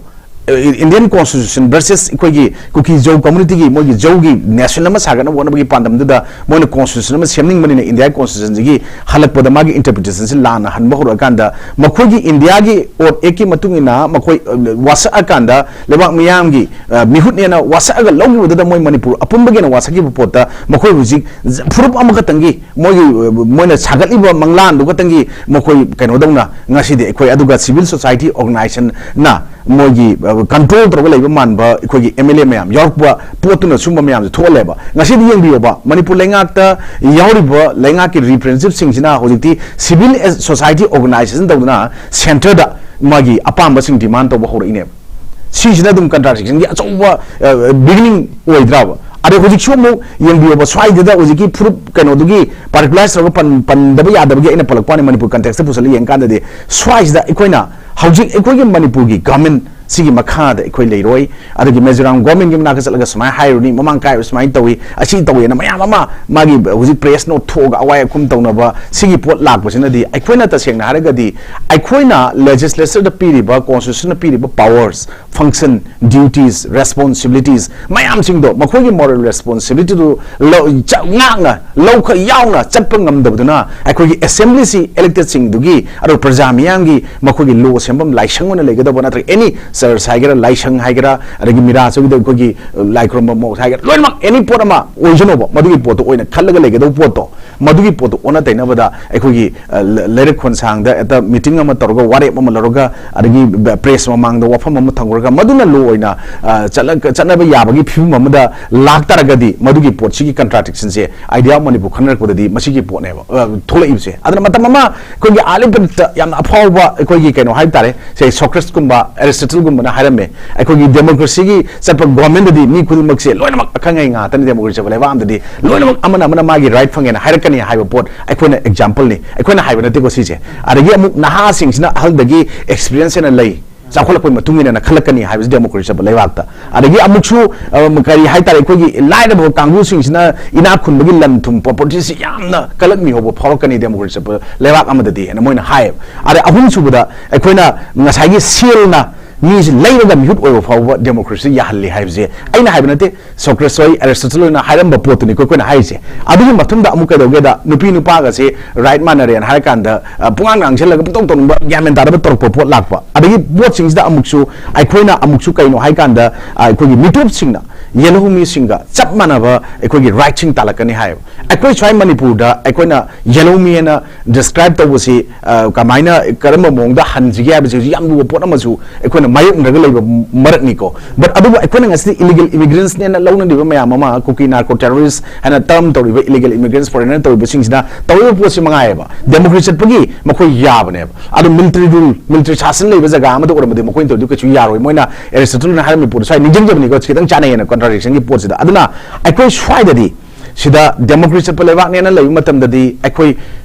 ꯑ, Indian constitution versus ꯑꯩꯈꯣꯏꯒꯤ ꯀꯨꯀꯤ ꯖꯧ communityꯒꯤ ꯃꯣꯏꯒꯤ ꯖꯧꯒꯤ nation ꯑꯃ ꯁꯥꯒꯠꯅꯕ ꯍꯣꯠꯅꯕꯒꯤ ꯄꯥꯟꯗꯝꯗꯨꯗ ꯃꯣꯏꯅ constitution ꯑꯃ ꯁꯦꯝꯅꯤꯡꯕꯅꯤꯅ India constitutionꯁꯤꯒꯤ ꯍꯜꯂꯛꯄꯗ ꯃꯥꯒꯤ interpretationꯁꯤ ꯂꯥꯟꯅ ꯍꯟꯕ ꯍꯧꯔꯛꯑꯀꯥꯟꯗ ꯃꯈꯣꯏꯒꯤ Indiaꯒꯤ Oath Actꯀꯤ ꯃꯇꯨꯡ ꯏꯟꯅ ꯃꯈꯣꯏ, ꯑ, ꯋꯥꯁꯛꯑꯀꯥꯟꯗ ꯂꯩꯕꯥꯛ ꯃꯤꯌꯥꯝꯒꯤ, ꯑ, ꯃꯤꯍꯨꯠꯅꯦꯅ ꯋꯥꯁꯛꯑꯒ ꯂꯧꯈꯤꯕꯗꯨꯗ ꯃꯣꯏ ꯃꯅꯤꯄꯨꯔ ꯑꯄꯨꯟꯕꯒꯤ ꯑꯣꯏꯅ ꯋꯥꯁꯛꯈꯤꯕ ꯄꯣꯠꯇ ꯃꯈꯣꯏ ꯍꯧꯖꯤꯛ ꯐꯨꯔꯨꯞ ꯑꯃꯈꯛꯇꯪꯒꯤ ꯃꯣꯏꯒꯤ, ꯑ, ꯃꯣꯏꯅ ꯁꯥꯒꯠꯂꯤꯕ ꯃꯪꯂꯥꯟꯗꯨ ꯈꯛꯇꯪꯒꯤ ꯃꯈꯣꯏ ꯀꯩꯅꯣꯗꯧꯅ ꯉꯁꯤꯗꯤ ꯑꯩꯈꯣꯏ ꯑꯗꯨꯒ civil society organizationꯅ ꯃꯣꯏꯒꯤ, ꯑ, control ꯇꯧꯔꯒ ꯂꯩꯕ ꯃꯥꯟꯕ ꯑꯩꯈꯣꯏꯒꯤ MLA ꯃꯌꯥꯝ ꯌꯥꯎꯔꯛꯄ ꯄꯣꯠꯇꯨꯅ ꯁꯨꯝꯕ ꯃꯌꯥꯝꯁꯦ ꯊꯣꯛꯍꯜꯂꯦꯕ꯫ ꯉꯁꯤꯗꯤ ꯌꯦꯡꯕꯤꯌꯣꯕ, ꯃꯅꯤꯄꯨꯔ ꯂꯩꯉꯥꯛꯇ ꯌꯥꯎꯔꯤꯕ ꯂꯩꯉꯥꯛꯀꯤ representativeꯁꯤꯡꯁꯤꯅ ꯍꯧꯖꯤꯛꯇꯤ civil society organization ꯇꯧꯗꯨꯅ centreꯗ ꯃꯥꯒꯤ ꯑꯄꯥꯝꯕꯁꯤꯡ demand ꯇꯧꯕ ꯍꯧꯔꯛꯏꯅꯦꯕ꯫ ꯁꯤꯁꯤꯅ ꯑꯗꯨꯝ contradictionꯒꯤ ꯑꯆꯧꯕ, ꯑ, beginning ꯑꯣꯏꯗ꯭ꯔꯕ? ꯑꯗꯩ ꯍꯧꯖꯤꯛꯁꯨ ꯑꯃꯨꯛ ꯌꯦꯡꯕꯤꯌꯣꯕ, ꯁ꯭ꯋꯥꯏꯗꯨꯗ ꯍꯧꯖꯤꯛꯀꯤ ꯐꯨꯔꯨꯞ ꯀꯩꯅꯣꯗꯨꯒꯤ particularized ꯇꯧꯔꯒ ꯄꯟ-, ꯄꯟꯗꯕ ꯌꯥꯗꯕꯒꯤ ꯑꯩꯅ ꯄꯜꯂꯛꯄ ꯋꯥꯅꯤ, ꯃꯅꯤꯄꯨꯔ contextꯇ ꯄꯨꯁꯜꯂ ꯌꯦꯡꯀꯥꯟꯗꯗꯤ ꯁ꯭ꯋꯥꯏꯁꯤꯗ ꯑꯩꯈꯣꯏꯅ ꯍꯧꯖꯤꯛ ꯑꯩꯈꯣꯏꯒꯤ ꯃꯅꯤꯄꯨꯔꯒꯤ government ꯁꯤꯒꯤ ꯃꯈꯥꯗ ꯑꯩꯈꯣꯏ ꯂꯩꯔꯣꯏ꯫ ꯑꯗꯨꯒꯤ ꯃꯤꯖꯣꯔꯥꯝ governmentꯀꯤ ꯃꯅꯥꯛꯇ ꯆꯠꯂꯒ ꯁꯨꯃꯥꯏꯅ ꯍꯥꯏꯔꯨꯅꯤ, ꯃꯃꯥꯡ ꯀꯥꯏꯕ ꯁꯨꯃꯥꯏꯅ ꯇꯧꯏ, ꯑꯁꯤ ꯇꯧꯏꯅ ꯃꯌꯥꯝ ꯑꯃ ꯃꯥꯒꯤ ꯍꯧꯖꯤꯛ press note ꯊꯣꯛꯑꯒ ꯑꯋꯥꯏ ꯑꯈꯨꯝ ꯇꯧꯅꯕ ꯁꯤꯒꯤ ꯄꯣꯠ ꯂꯥꯛꯄꯁꯤꯅꯗꯤ ꯑꯩꯈꯣꯏꯅ ꯇꯁꯦꯡꯅ ꯍꯥꯏꯔꯒꯗꯤ ꯑꯩꯈꯣꯏꯅ legislatorꯗ ꯄꯤꯔꯤꯕ, constitutionꯅ ꯄꯤꯔꯤꯕ powers, function, duties, responsibilities ꯃꯌꯥꯝꯁꯤꯡꯗꯣ, ꯃꯈꯣꯏꯒꯤ moral responsibilityꯗꯨ ꯂꯧ-, ꯆ-, ꯉꯥꯛꯅ ꯂꯧꯈ-, ꯌꯥꯎꯅ ꯆꯠꯄ ꯉꯝꯗꯕꯗꯨꯅ ꯑꯩꯈꯣꯏꯒꯤ assemblyꯁꯤ electedꯁꯤꯡꯗꯨꯒꯤ, ꯑꯗꯨꯒ ꯄ꯭ꯔꯖꯥ ꯃꯤꯌꯥꯝꯒꯤ ꯃꯈꯣꯏꯒꯤ law ꯁꯦꯝꯐꯝ ꯂꯥꯏꯁꯪ ꯑꯣꯏꯅ ꯂꯩꯒꯗꯕ ꯅꯠꯇ꯭ꯔꯒ any ꯆꯔꯆ ꯍꯥꯏꯒꯦꯔꯥ, ꯂꯥꯏꯁꯪ ꯍꯥꯏꯒꯦꯔꯥ, ꯑꯗꯒꯤ ꯃꯤꯔꯥ ꯆꯧꯀꯤꯗ ꯑꯩꯈꯣꯏꯒꯤ, ꯑ, ꯂꯥꯏ ꯈꯨꯔꯨꯝꯕ ꯃꯑꯣꯡ ꯍꯥꯏꯒꯦꯔꯥ, ꯂꯣꯏꯅꯃꯛ ꯑꯦꯅꯤ ꯄꯣꯠ ꯑꯃ ꯑꯣꯏꯁꯅꯨꯕ, ꯃꯗꯨꯒꯤ ꯄꯣꯠꯇꯣ ꯑꯣꯏꯅ ꯈꯜꯂꯒ ꯂꯩꯒꯗꯧꯕ ꯄꯣꯠꯇꯣ, ꯃꯗꯨꯒꯤ ꯄꯣꯠꯇꯣ ꯑꯣꯟꯅ ꯇꯩꯅꯕꯗ ꯑꯩꯈꯣꯏꯒꯤ, ꯑ, ꯂ-, ꯂꯩꯔꯛ ꯈꯣꯟꯁꯥꯡꯗ ꯍꯦꯛꯇ ꯃꯤꯇꯤꯡ ꯑꯃ ꯇꯧꯔꯒ, ꯋꯥꯔꯦꯞ ꯑꯃ ꯂꯧꯔꯒ, ꯑꯗꯒꯤ ꯕ-, ꯄ꯭ꯔꯦꯁ ꯃꯃꯥꯡꯗ ꯋꯥꯐꯝ ꯑꯃ ꯊꯝꯈ꯭ꯔꯒ, ꯃꯗꯨꯅ ꯂꯣ ꯑꯣꯏꯅ, ꯑ, ꯆꯠꯂ-, ꯆꯠꯅꯕ ꯌꯥꯕꯒꯤ ꯐꯤꯕꯝ ꯑꯃꯗ ꯂꯥꯛꯇꯥꯔꯒꯗꯤ, ꯃꯗꯨꯒꯤ ꯄꯣꯠꯁꯤꯒꯤ ꯀꯟꯇ꯭ꯔꯥꯗꯤꯛꯁꯟꯁꯦ, ꯑꯥꯏꯗꯤꯌꯥ ꯑꯣꯐ ꯃꯅꯤꯄꯨꯔ ꯈꯟꯅꯔꯛꯄꯗꯗꯤ ꯃꯁꯤꯒꯤ ꯄꯣꯠꯅꯦꯕ, ꯑ, ꯊꯣꯛꯂꯛꯏꯕꯁꯦ꯫ ꯑꯗꯨꯅ ꯃꯇꯝ ꯑꯃ ꯑꯩꯈꯣꯏꯒꯤ ꯑꯥꯔꯂꯤꯄꯇ ꯌꯥꯝꯅ ꯑꯐꯥꯎꯕ ꯑꯩꯈꯣꯏꯒꯤ ꯀꯩꯅꯣ ꯍꯥꯏꯕ ꯇꯥꯔꯦ, ꯁꯦ ꯁꯣꯀ꯭ꯔꯦꯁꯀꯨꯝꯕ, ꯑꯦꯔꯤꯁꯇꯣꯇꯜꯒꯨꯝꯕꯅ ꯍꯥꯏꯔꯝꯃꯦ, ꯑꯩꯈꯣꯏꯒꯤ ꯗꯦꯃꯣꯀ꯭ꯔꯦꯁꯤꯒꯤ ꯆꯠꯄ ꯒꯣꯔꯃꯦꯟꯗꯗꯤ ꯃꯤ ꯈꯨꯗꯤꯡꯃꯛꯁꯦ ꯂꯣꯏꯅꯃꯛ ꯑꯈꯪ ꯑꯍꯩ ꯉꯥꯛꯇꯅꯤ, ꯗꯦꯃꯣꯀ꯭ꯔꯦꯁꯤ ꯆꯠꯄ ꯂꯩꯕꯥꯛ ꯑꯃꯗꯗꯤ ꯂꯣꯏꯅꯃꯛ ꯑꯃꯅ ꯑꯃꯅ ꯃꯥꯒꯤ ꯔꯥꯏꯠ ꯐꯪꯉꯦꯅ ꯍꯥꯏꯔꯛꯀꯅꯤ ꯍꯥꯏꯕ ꯄꯣꯠ ꯑꯩꯈꯣꯏꯅ ꯑꯦꯛꯖꯥꯝꯄꯜꯅꯤ, ꯑꯩꯈꯣꯏꯅ ꯍꯥꯏꯕ ꯅꯠꯇꯦꯀꯣ ꯁꯤꯁꯦ꯫ ꯑꯗꯒꯤ ꯑꯃꯨꯛ ꯅꯍꯥꯁꯤꯡꯁꯤꯅ ꯑꯍꯜꯗꯒꯤ ꯑꯦꯛꯁꯄꯤꯔꯤꯌꯟꯁ ꯍꯦꯟꯅ ꯂꯩ, ꯆꯥꯎꯈꯠꯂꯛꯄꯒꯤ ꯃꯇꯨꯡ ꯏꯟꯅ ꯈꯜꯂꯛꯀꯅꯤ ꯍꯥꯏꯕꯁꯤ ꯗꯦꯃꯣꯀ꯭ꯔꯦꯁꯤ ꯆꯠꯄ ꯂꯩꯕꯥꯛꯇ꯫ ꯑꯗꯒꯤ ꯑꯃꯨꯛꯁꯨ, ꯑ, ꯀꯔꯤ ꯍꯥꯏꯇꯥꯔꯦ, ꯑꯩꯈꯣꯏꯒꯤ ꯂꯥꯏꯔꯕ ꯀꯥꯡꯕꯨꯁꯤꯡꯁꯤꯅ ꯏꯅꯥꯛ ꯈꯨꯟꯕꯒꯤ ꯂꯟ ꯊꯨꯝ, ꯄ꯭ꯔꯣꯄꯔꯇꯤꯁꯤ ꯌꯥꯝꯅ ꯀꯜꯂꯛꯃꯤ ꯍꯧꯕ ꯐꯥꯎꯔꯛꯀꯅꯤ ꯗꯦꯃꯣꯀ꯭ꯔꯦꯁꯤ ꯆꯠꯄ ꯂꯩꯕꯥꯛ ꯑꯃꯗꯗꯤ ꯍꯥꯏꯅ ꯃꯣꯏꯅ ꯍꯥꯏꯌꯦꯕ꯫ ꯑꯗ ꯑꯍꯨꯝꯁꯨꯕꯗ ꯑꯩꯈꯣꯏꯅ ꯉꯁꯥꯏꯒꯤ ꯁꯦꯜꯅ ꯃꯤꯁꯤ ꯂꯩꯔꯒ ꯃꯤꯍꯨꯠ ꯑꯣꯏꯕ ꯐꯥꯎꯕ ꯗꯦꯃꯣꯀ꯭ꯔꯦꯁꯤ ꯌꯥꯍꯜꯂꯤ ꯍꯥꯏꯕꯁꯦ ꯑꯩꯅ ꯍꯥꯏꯕ ꯅꯠꯇꯦ, ꯁꯣꯀ꯭ꯔꯦꯁ ꯍꯣꯏ, ꯑꯦꯔꯤꯁꯇꯣꯇꯜ ꯍꯣꯏꯅ ꯍꯥꯏꯔꯝꯕ ꯄꯣꯠꯇꯨꯅꯤꯀꯣ ꯑꯩꯈꯣꯏꯅ ꯍꯥꯏꯔꯤꯁꯦ꯫ ꯑꯗꯨꯒꯤ ꯃꯇꯨꯡꯗ ꯑꯃꯨꯛ ꯀꯩꯗꯧꯒꯦꯗ, ꯅꯨꯄꯤ ꯅꯨꯄꯥꯒꯁꯦ ꯔꯥꯏꯠ ꯃꯥꯟꯅꯔꯦꯅ ꯍꯥꯏꯔ ꯀꯥꯟꯗ, ꯑ, ꯄꯨꯡꯉꯥꯡ ꯉꯥꯡꯁꯤꯜꯂꯒ ꯄꯨꯡꯇꯧ ꯇꯧꯅꯤꯡꯕ, ꯒ꯭ꯌꯥꯟ ꯃꯦꯟ ꯇꯥꯗꯕ ꯇꯧꯔꯛꯄ ꯄꯣꯠ ꯂꯥꯛꯄ꯫ ꯑꯗꯒꯤ ꯄꯣꯠꯁꯤꯡꯁꯤꯗ ꯑꯃꯨꯛꯁꯨ ꯑꯩꯈꯣꯏꯅ ꯑꯃꯨꯛꯁꯨ ꯀꯩꯅꯣ ꯍꯥꯏ ꯀꯥꯟꯗ, ꯑ, ꯑꯩꯈꯣꯏꯒꯤ ꯃꯤꯇꯣꯞꯁꯤꯡꯅ ꯌꯦꯜꯍꯧꯃꯤꯁꯤꯡꯒ ꯆꯞ ꯃꯥꯟꯅꯕ ꯑꯩꯈꯣꯏꯒꯤ ꯔꯥꯏꯠꯁꯤꯡ ꯇꯥꯜꯂꯛꯀꯅꯤ ꯍꯥꯏꯌꯦꯕ꯫ ꯑꯩꯈꯣꯏ ꯁ꯭ꯋꯥꯏ ꯃꯅꯤꯄꯨꯔꯗ ꯑꯩꯈꯣꯏꯅ ꯌꯦꯜꯍꯧꯃꯤ ꯍꯥꯏꯅ ꯗꯤꯁꯀ꯭ꯔꯥꯏꯕ ꯇꯧꯕꯁꯤ, ꯑ, ꯀꯃꯥꯏꯅ, ꯀꯔꯝꯕ ꯃꯑꯣꯡꯗ ꯍꯟꯁꯤꯒꯦ ꯍꯥꯏꯕꯁꯤ ꯍꯧꯖꯤꯛ ꯌꯥꯝ ꯂꯨꯕ ꯄꯣꯠ ꯑꯃꯁꯨ ꯑꯩꯈꯣꯏꯅ ꯃꯥꯌꯣꯛꯅꯔꯒ ꯂꯩꯕ ꯃꯔꯛꯅꯤꯀꯣ꯫ But ꯑꯗꯨꯕꯨ ꯑꯩꯈꯣꯏꯅ ꯉꯁꯤꯗꯤ ꯏꯂꯤꯒꯦꯜ ꯏꯃꯤꯒ꯭ꯔꯦꯟꯠꯁꯅꯦꯅ ꯂꯧꯅꯔꯤꯕ ꯃꯌꯥꯝ ꯑꯃ, ꯀꯨꯀꯤ ꯅꯥꯔꯀꯣ ꯇꯦꯔꯣꯔꯤꯁ ꯍꯥꯏꯅ ꯇꯔꯝ ꯇꯧꯔꯤꯕ ꯏꯂꯤꯒꯦꯜ ꯏꯃꯤꯒ꯭ꯔꯦꯟꯠꯁ, ꯐꯣꯔꯦꯅꯔ ꯇꯧꯔꯤꯕꯁꯤꯡꯁꯤꯅ ꯇꯧꯔꯤꯕ ꯄꯣꯠꯁꯤ ꯃꯉꯥꯏꯌꯦꯕ꯫ ꯗꯦꯃꯣꯀ꯭ꯔꯦꯁꯤ ꯆꯠꯄꯒꯤ ꯃꯈꯣꯏ ꯌꯥꯕꯅꯦꯕ꯫ ꯑꯗꯣ ꯃꯤꯂꯤꯇꯔꯤ ꯔꯨꯜ, ꯃꯤꯂꯤꯇꯔꯤ ꯁꯥꯁꯟ ꯂꯩꯕ ꯖꯒꯥ ꯑꯃꯗ ꯑꯣꯏꯔꯝꯃꯗꯤ ꯃꯈꯣꯏꯅ ꯇꯧꯔꯤꯗꯨ ꯀꯩꯁꯨ ꯌꯥꯔꯣꯏ꯫ ꯃꯣꯏꯅ ꯑꯦꯔꯤꯁꯇꯣꯇꯜꯅ ꯍꯥꯏꯔꯝꯃꯤ ꯄꯣꯠꯇꯣ ꯁ꯭ꯋꯥꯏ ꯅꯤꯡꯁꯤꯡꯖꯕꯅꯤꯀꯣ, ꯈꯤꯇꯪ ꯆꯥꯟꯅꯩꯌꯦꯅ ꯀꯟꯇ꯭ꯔꯥꯗꯤꯛꯁꯟꯒꯤ ꯄꯣꯠꯁꯤꯗ꯫ ꯑꯗꯨꯅ ꯑꯩꯈꯣꯏ ꯁ꯭ꯋꯥꯏꯗꯗꯤ ꯁꯤꯗ ꯗꯦꯃꯣꯀ꯭ꯔꯦꯁꯤ ꯆꯠꯄ ꯂꯩꯕꯥꯛꯅꯦꯅ ꯂꯩꯕ ꯃꯇꯝꯗꯗꯤ ꯑꯩꯈꯣꯏ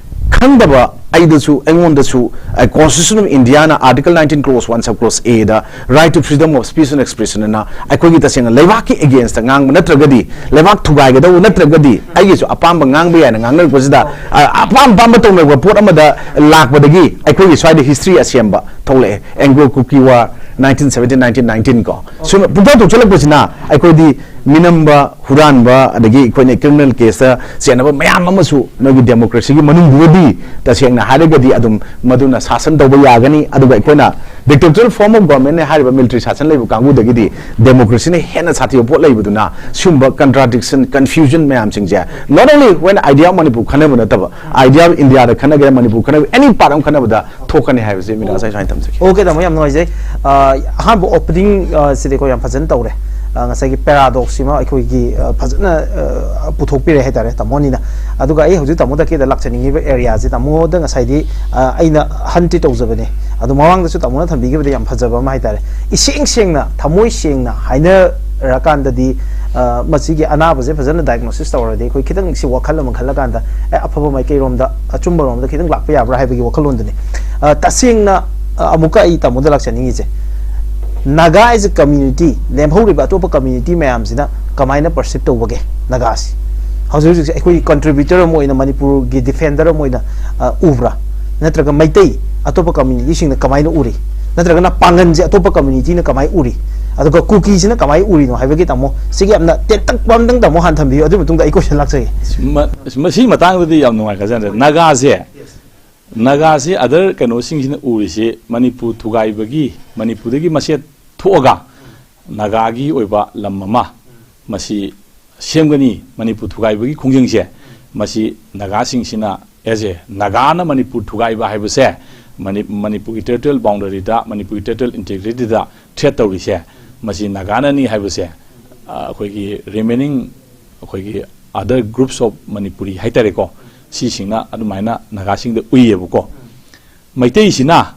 ꯈꯪꯗꯕ ꯑꯩꯗꯁꯨ, ꯑꯩꯉꯣꯟꯗꯁꯨ, ꯑ, Constitution of India ꯅ Article nineteen clause one sub clause A the right to freedom of speech and expression ꯑꯅ ꯑꯩꯈꯣꯏꯒꯤ ꯇꯁꯦꯡꯅ ꯂꯩꯕꯥꯛꯀꯤ against ꯇ ꯉꯥꯡꯕ ꯅꯠꯇ꯭ꯔꯒꯗꯤ, ꯂꯩꯕꯥꯛ ꯊꯨꯒꯥꯏꯒꯗꯧꯕ ꯅꯠꯇ꯭ꯔꯒꯗꯤ, ꯑꯩꯒꯤꯁꯨ ꯑꯄꯥꯝꯕ ꯉꯥꯡꯕ ꯌꯥꯏꯅ ꯉꯥꯡꯅꯔꯛꯄꯁꯤꯗ, ꯑ, ꯑꯄꯥꯝ ꯑꯄꯥꯝꯕ ꯇꯧꯅꯔꯛꯄ ꯄꯣꯠ ꯑꯃꯗ ꯂꯥꯛꯄꯗꯒꯤ ꯑꯩꯈꯣꯏꯒꯤ ꯁ꯭ꯋꯥꯏꯗ ꯍꯤꯁꯇ꯭ꯔꯤ ꯑꯁꯦꯝꯕ ꯊꯣꯛꯂꯛꯑꯦ꯫ Anglo Kuki War, nineteen seventeen, nineteen nineteen ꯀꯣ꯫ ꯁꯨꯝ ꯄꯨꯡꯊꯣꯛ ꯊꯣꯛꯆꯜꯂꯛꯄꯁꯤꯅ ꯑꯩꯈꯣꯏꯗꯤ ꯃꯤꯅꯝꯕ, ꯍꯨꯔꯥꯟꯕ, ꯑꯗꯒꯤ ꯑꯩꯈꯣꯏꯅ ꯀ꯭ꯔꯤꯃꯤꯅꯦꯜ ꯀꯦꯁꯇ ꯆꯦꯟꯅꯕ ꯃꯌꯥꯝ ꯑꯃꯁꯨ ꯅꯣꯏꯒꯤ ꯗꯦꯃꯣꯀ꯭ꯔꯦꯁꯤꯒꯤ ꯃꯅꯨꯡꯗꯨꯗꯗꯤ ꯇꯁꯦꯡꯅ ꯍꯥꯏꯔꯒꯗꯤ ꯑꯗꯨꯝ ꯃꯗꯨꯅ ꯁꯥꯁꯟ ꯇꯧꯕ ꯌꯥꯒꯅꯤ꯫ ꯑꯗꯨꯒ ꯑꯩꯈꯣꯏꯅ Dictatorial form of government ꯅꯦ ꯍꯥꯏꯔꯤꯕ military ꯁꯥꯁꯟ ꯂꯩꯕ ꯀꯥꯡꯕꯨꯗꯒꯤꯗꯤ democracy ꯅ ꯍꯦꯟꯅ ꯁꯥꯊꯤꯕ ꯄꯣꯠ ꯂꯩꯕꯗꯨꯅ, ꯁꯤꯒꯨꯝꯕ contradiction, confusion ꯃꯌꯥꯝꯁꯤꯡꯁꯦ, not only when idea of Manipur ꯈꯟꯅꯕ ꯅꯠꯇꯕ, idea of India the ꯈꯟꯅꯒꯦꯔꯥ, Manipur ꯈꯟꯅꯒꯦꯔꯥ, any part ꯑꯃ ꯈꯟꯅꯕꯗ ꯊꯣꯛꯀꯅꯤ ꯍꯥꯏꯕꯁꯤ ꯃꯤꯅ ꯉꯁꯥꯏ ꯁꯨꯃꯥꯏꯅ ꯊꯝꯖꯒꯦ꯫ Okay, ꯇꯥꯃꯣ, ꯌꯥꯝ ꯅꯨꯡꯉꯥꯏꯖꯩ꯫ ꯑ, ꯑꯍꯥꯟꯕ opening, ꯑ, ꯁꯤꯗꯤ ꯑꯩꯈꯣꯏ ꯌꯥꯝ ꯐꯖꯅ ꯇꯧꯔꯦ꯫ ꯑ, ꯉꯁꯥꯏꯒꯤ paradox ꯁꯤꯃ ꯑꯩꯈꯣꯏꯒꯤ, ꯑ, ꯐꯖꯅ, ꯑ, ꯄꯨꯊꯣꯛꯄꯤꯔꯦ ꯍꯥꯏꯇꯥꯔꯦ ꯇꯥꯃꯣꯅꯤꯅ꯫ ꯑꯗꯨꯒ ꯑꯩ ꯍꯧꯖꯤꯛ ꯇꯥꯃꯣꯗ ꯀꯦꯗ ꯂꯥꯛꯆꯅꯤꯡꯉꯤꯕ area ꯁꯤ, ꯇꯥꯃꯣꯗ ꯉꯁꯥꯏꯗꯤ, ꯑ, ꯑꯩꯅ ꯍꯟꯇꯤ ꯇꯧꯖꯕꯅꯦ꯫ ꯑꯗꯣ ꯃꯃꯥꯡꯗꯁꯨ ꯇꯥꯃꯣꯅ ꯊꯝꯕꯤꯈꯤꯕꯗ ꯌꯥꯝ ꯐꯖꯕ ꯑꯃ ꯍꯥꯏꯇꯥꯔꯦ꯫ ꯏꯁꯦꯡ ꯁꯦꯡꯅ, ꯊꯃꯣꯏ ꯁꯦꯡꯅ ꯍꯥꯏꯅꯔꯀꯥꯟꯗꯗꯤ, ꯑ, ꯃꯁꯤꯒꯤ ꯑꯅꯥꯕꯁꯦ ꯐꯖꯅ diagnosis ꯇꯧꯔꯗꯤ ꯑꯩꯈꯣꯏ ꯈꯤꯇꯪ ꯁꯤ ꯋꯥꯈꯜ ꯑꯃ ꯈꯜꯂꯀꯥꯟꯗ, ꯑꯦ, ꯑꯐꯕ ꯃꯥꯏꯀꯩꯔꯣꯝꯗ, ꯑꯆꯨꯝꯕꯔꯣꯝꯗ ꯈꯤꯇꯪ ꯂꯥꯛꯄ ꯌꯥꯕ꯭ꯔꯥ ꯍꯥꯏꯕꯒꯤ ꯋꯥꯈꯜꯂꯣꯟꯗꯨꯅꯤ꯫ ꯑ, ꯇꯁꯦꯡꯅ, ꯑ, ꯑꯃꯨꯛꯀ ꯑꯩ ꯇꯥꯃꯣꯗ ꯂꯥꯛꯆꯅꯤꯡꯉꯤꯁꯦ, Naga as a community, ꯂꯦꯝꯍꯧꯔꯤꯕ ꯑꯇꯣꯞꯄ community ꯃꯌꯥꯝꯁꯤꯅ ꯀꯃꯥꯏꯅ perceive ꯇꯧꯕꯒꯦ ꯅꯥꯒꯥꯁꯤ? ꯍꯧꯖꯤꯛ ꯍꯧꯖꯤꯛꯁꯦ ꯑꯩꯈꯣꯏ contributor ꯑꯃ ꯑꯣꯏꯅ, ꯃꯅꯤꯄꯨꯔꯒꯤ defender ꯑꯃ ꯑꯣꯏꯅ, ꯑ, ꯎꯕ꯭ꯔꯥ? ꯅꯠꯇ꯭ꯔꯒ ꯃꯩꯇꯩ ꯑꯇꯣꯞꯄ community ꯁꯤꯡꯅ ꯀꯃꯥꯏꯅ ꯎꯔꯤ? ꯅꯠꯇ꯭ꯔꯒꯅ ꯄꯥꯡꯒꯟꯁꯦ ꯑꯇꯣꯞꯄ community ꯅ ꯀꯃꯥꯏꯅ ꯎꯔꯤ? ꯑꯗꯨꯒ ꯀꯨꯀꯤꯁꯤꯅ ꯀꯃꯥꯏꯅ ꯎꯔꯤꯅꯣ ꯍꯥꯏꯕꯒꯤ ꯇꯥꯃꯣ, ꯁꯤꯒꯤ ꯌꯥꯝꯅ ꯇꯦꯟꯇꯛꯄ ꯑꯝꯇꯪ ꯇꯥꯃꯣ ꯍꯥꯟꯅ ꯊꯝꯕꯤꯌꯨ, ꯑꯗꯨꯒꯤ ꯃꯇꯨꯡꯗ ꯑꯩ question ꯂꯥꯛꯆꯒꯦ꯫ ꯃ-, ꯃꯁꯤꯒꯤ ꯃꯇꯥꯡꯗꯗꯤ ꯌꯥꯝ ꯅꯨꯡꯉꯥꯏꯈ꯭ꯔꯖꯥꯠꯅꯤ꯫ ꯅꯥꯒꯥꯁꯦ, ꯅꯥꯒꯥꯁꯤ other ꯀꯩꯅꯣꯁꯤꯡꯁꯤꯅ ꯎꯔꯤꯁꯤ ꯃꯅꯤꯄꯨꯔ ꯊꯨꯒꯥꯏꯕꯒꯤ, ꯃꯅꯤꯄꯨꯔꯗꯒꯤ ꯃꯆꯦꯠ ꯊꯣꯛꯑꯒ ꯅꯥꯒꯥꯒꯤ ꯑꯣꯏꯕ ꯂꯝ ꯑꯃ, ꯃꯁꯤ ꯁꯦꯝꯒꯅꯤ, ꯃꯅꯤꯄꯨꯔ ꯊꯨꯒꯥꯏꯕꯒꯤ ꯈꯣꯡꯖꯪꯁꯦ, ꯃꯁꯤ ꯅꯥꯒꯥꯁꯤꯡꯁꯤꯅ, as a ꯅꯥꯒꯥꯅ ꯃꯅꯤꯄꯨꯔ ꯊꯨꯒꯥꯏꯕ ꯍꯥꯏꯕꯁꯦ, ꯃꯅꯤ-, ꯃꯅꯤꯄꯨꯔꯒꯤ territorial boundary ꯗ, ꯃꯅꯤꯄꯨꯔꯒꯤ territorial integrity ꯗ threat ꯇꯧꯔꯤꯁꯦ, ꯃꯁꯤ ꯅꯥꯒꯥꯅꯅꯤ ꯍꯥꯏꯕꯁꯦ, ꯑ, ꯑꯩꯈꯣꯏꯒꯤ remaining, ꯑꯩꯈꯣꯏꯒꯤ other groups of Manipuri ꯍꯥꯏꯇꯥꯔꯦꯀꯣ, ꯁꯤꯁꯤꯡꯅ ꯑꯗꯨꯃꯥꯏꯅ ꯅꯥꯒꯥꯁꯤꯡꯗ ꯎꯏꯌꯦꯕꯀꯣ꯫ ꯃꯩꯇꯩꯁꯤꯅ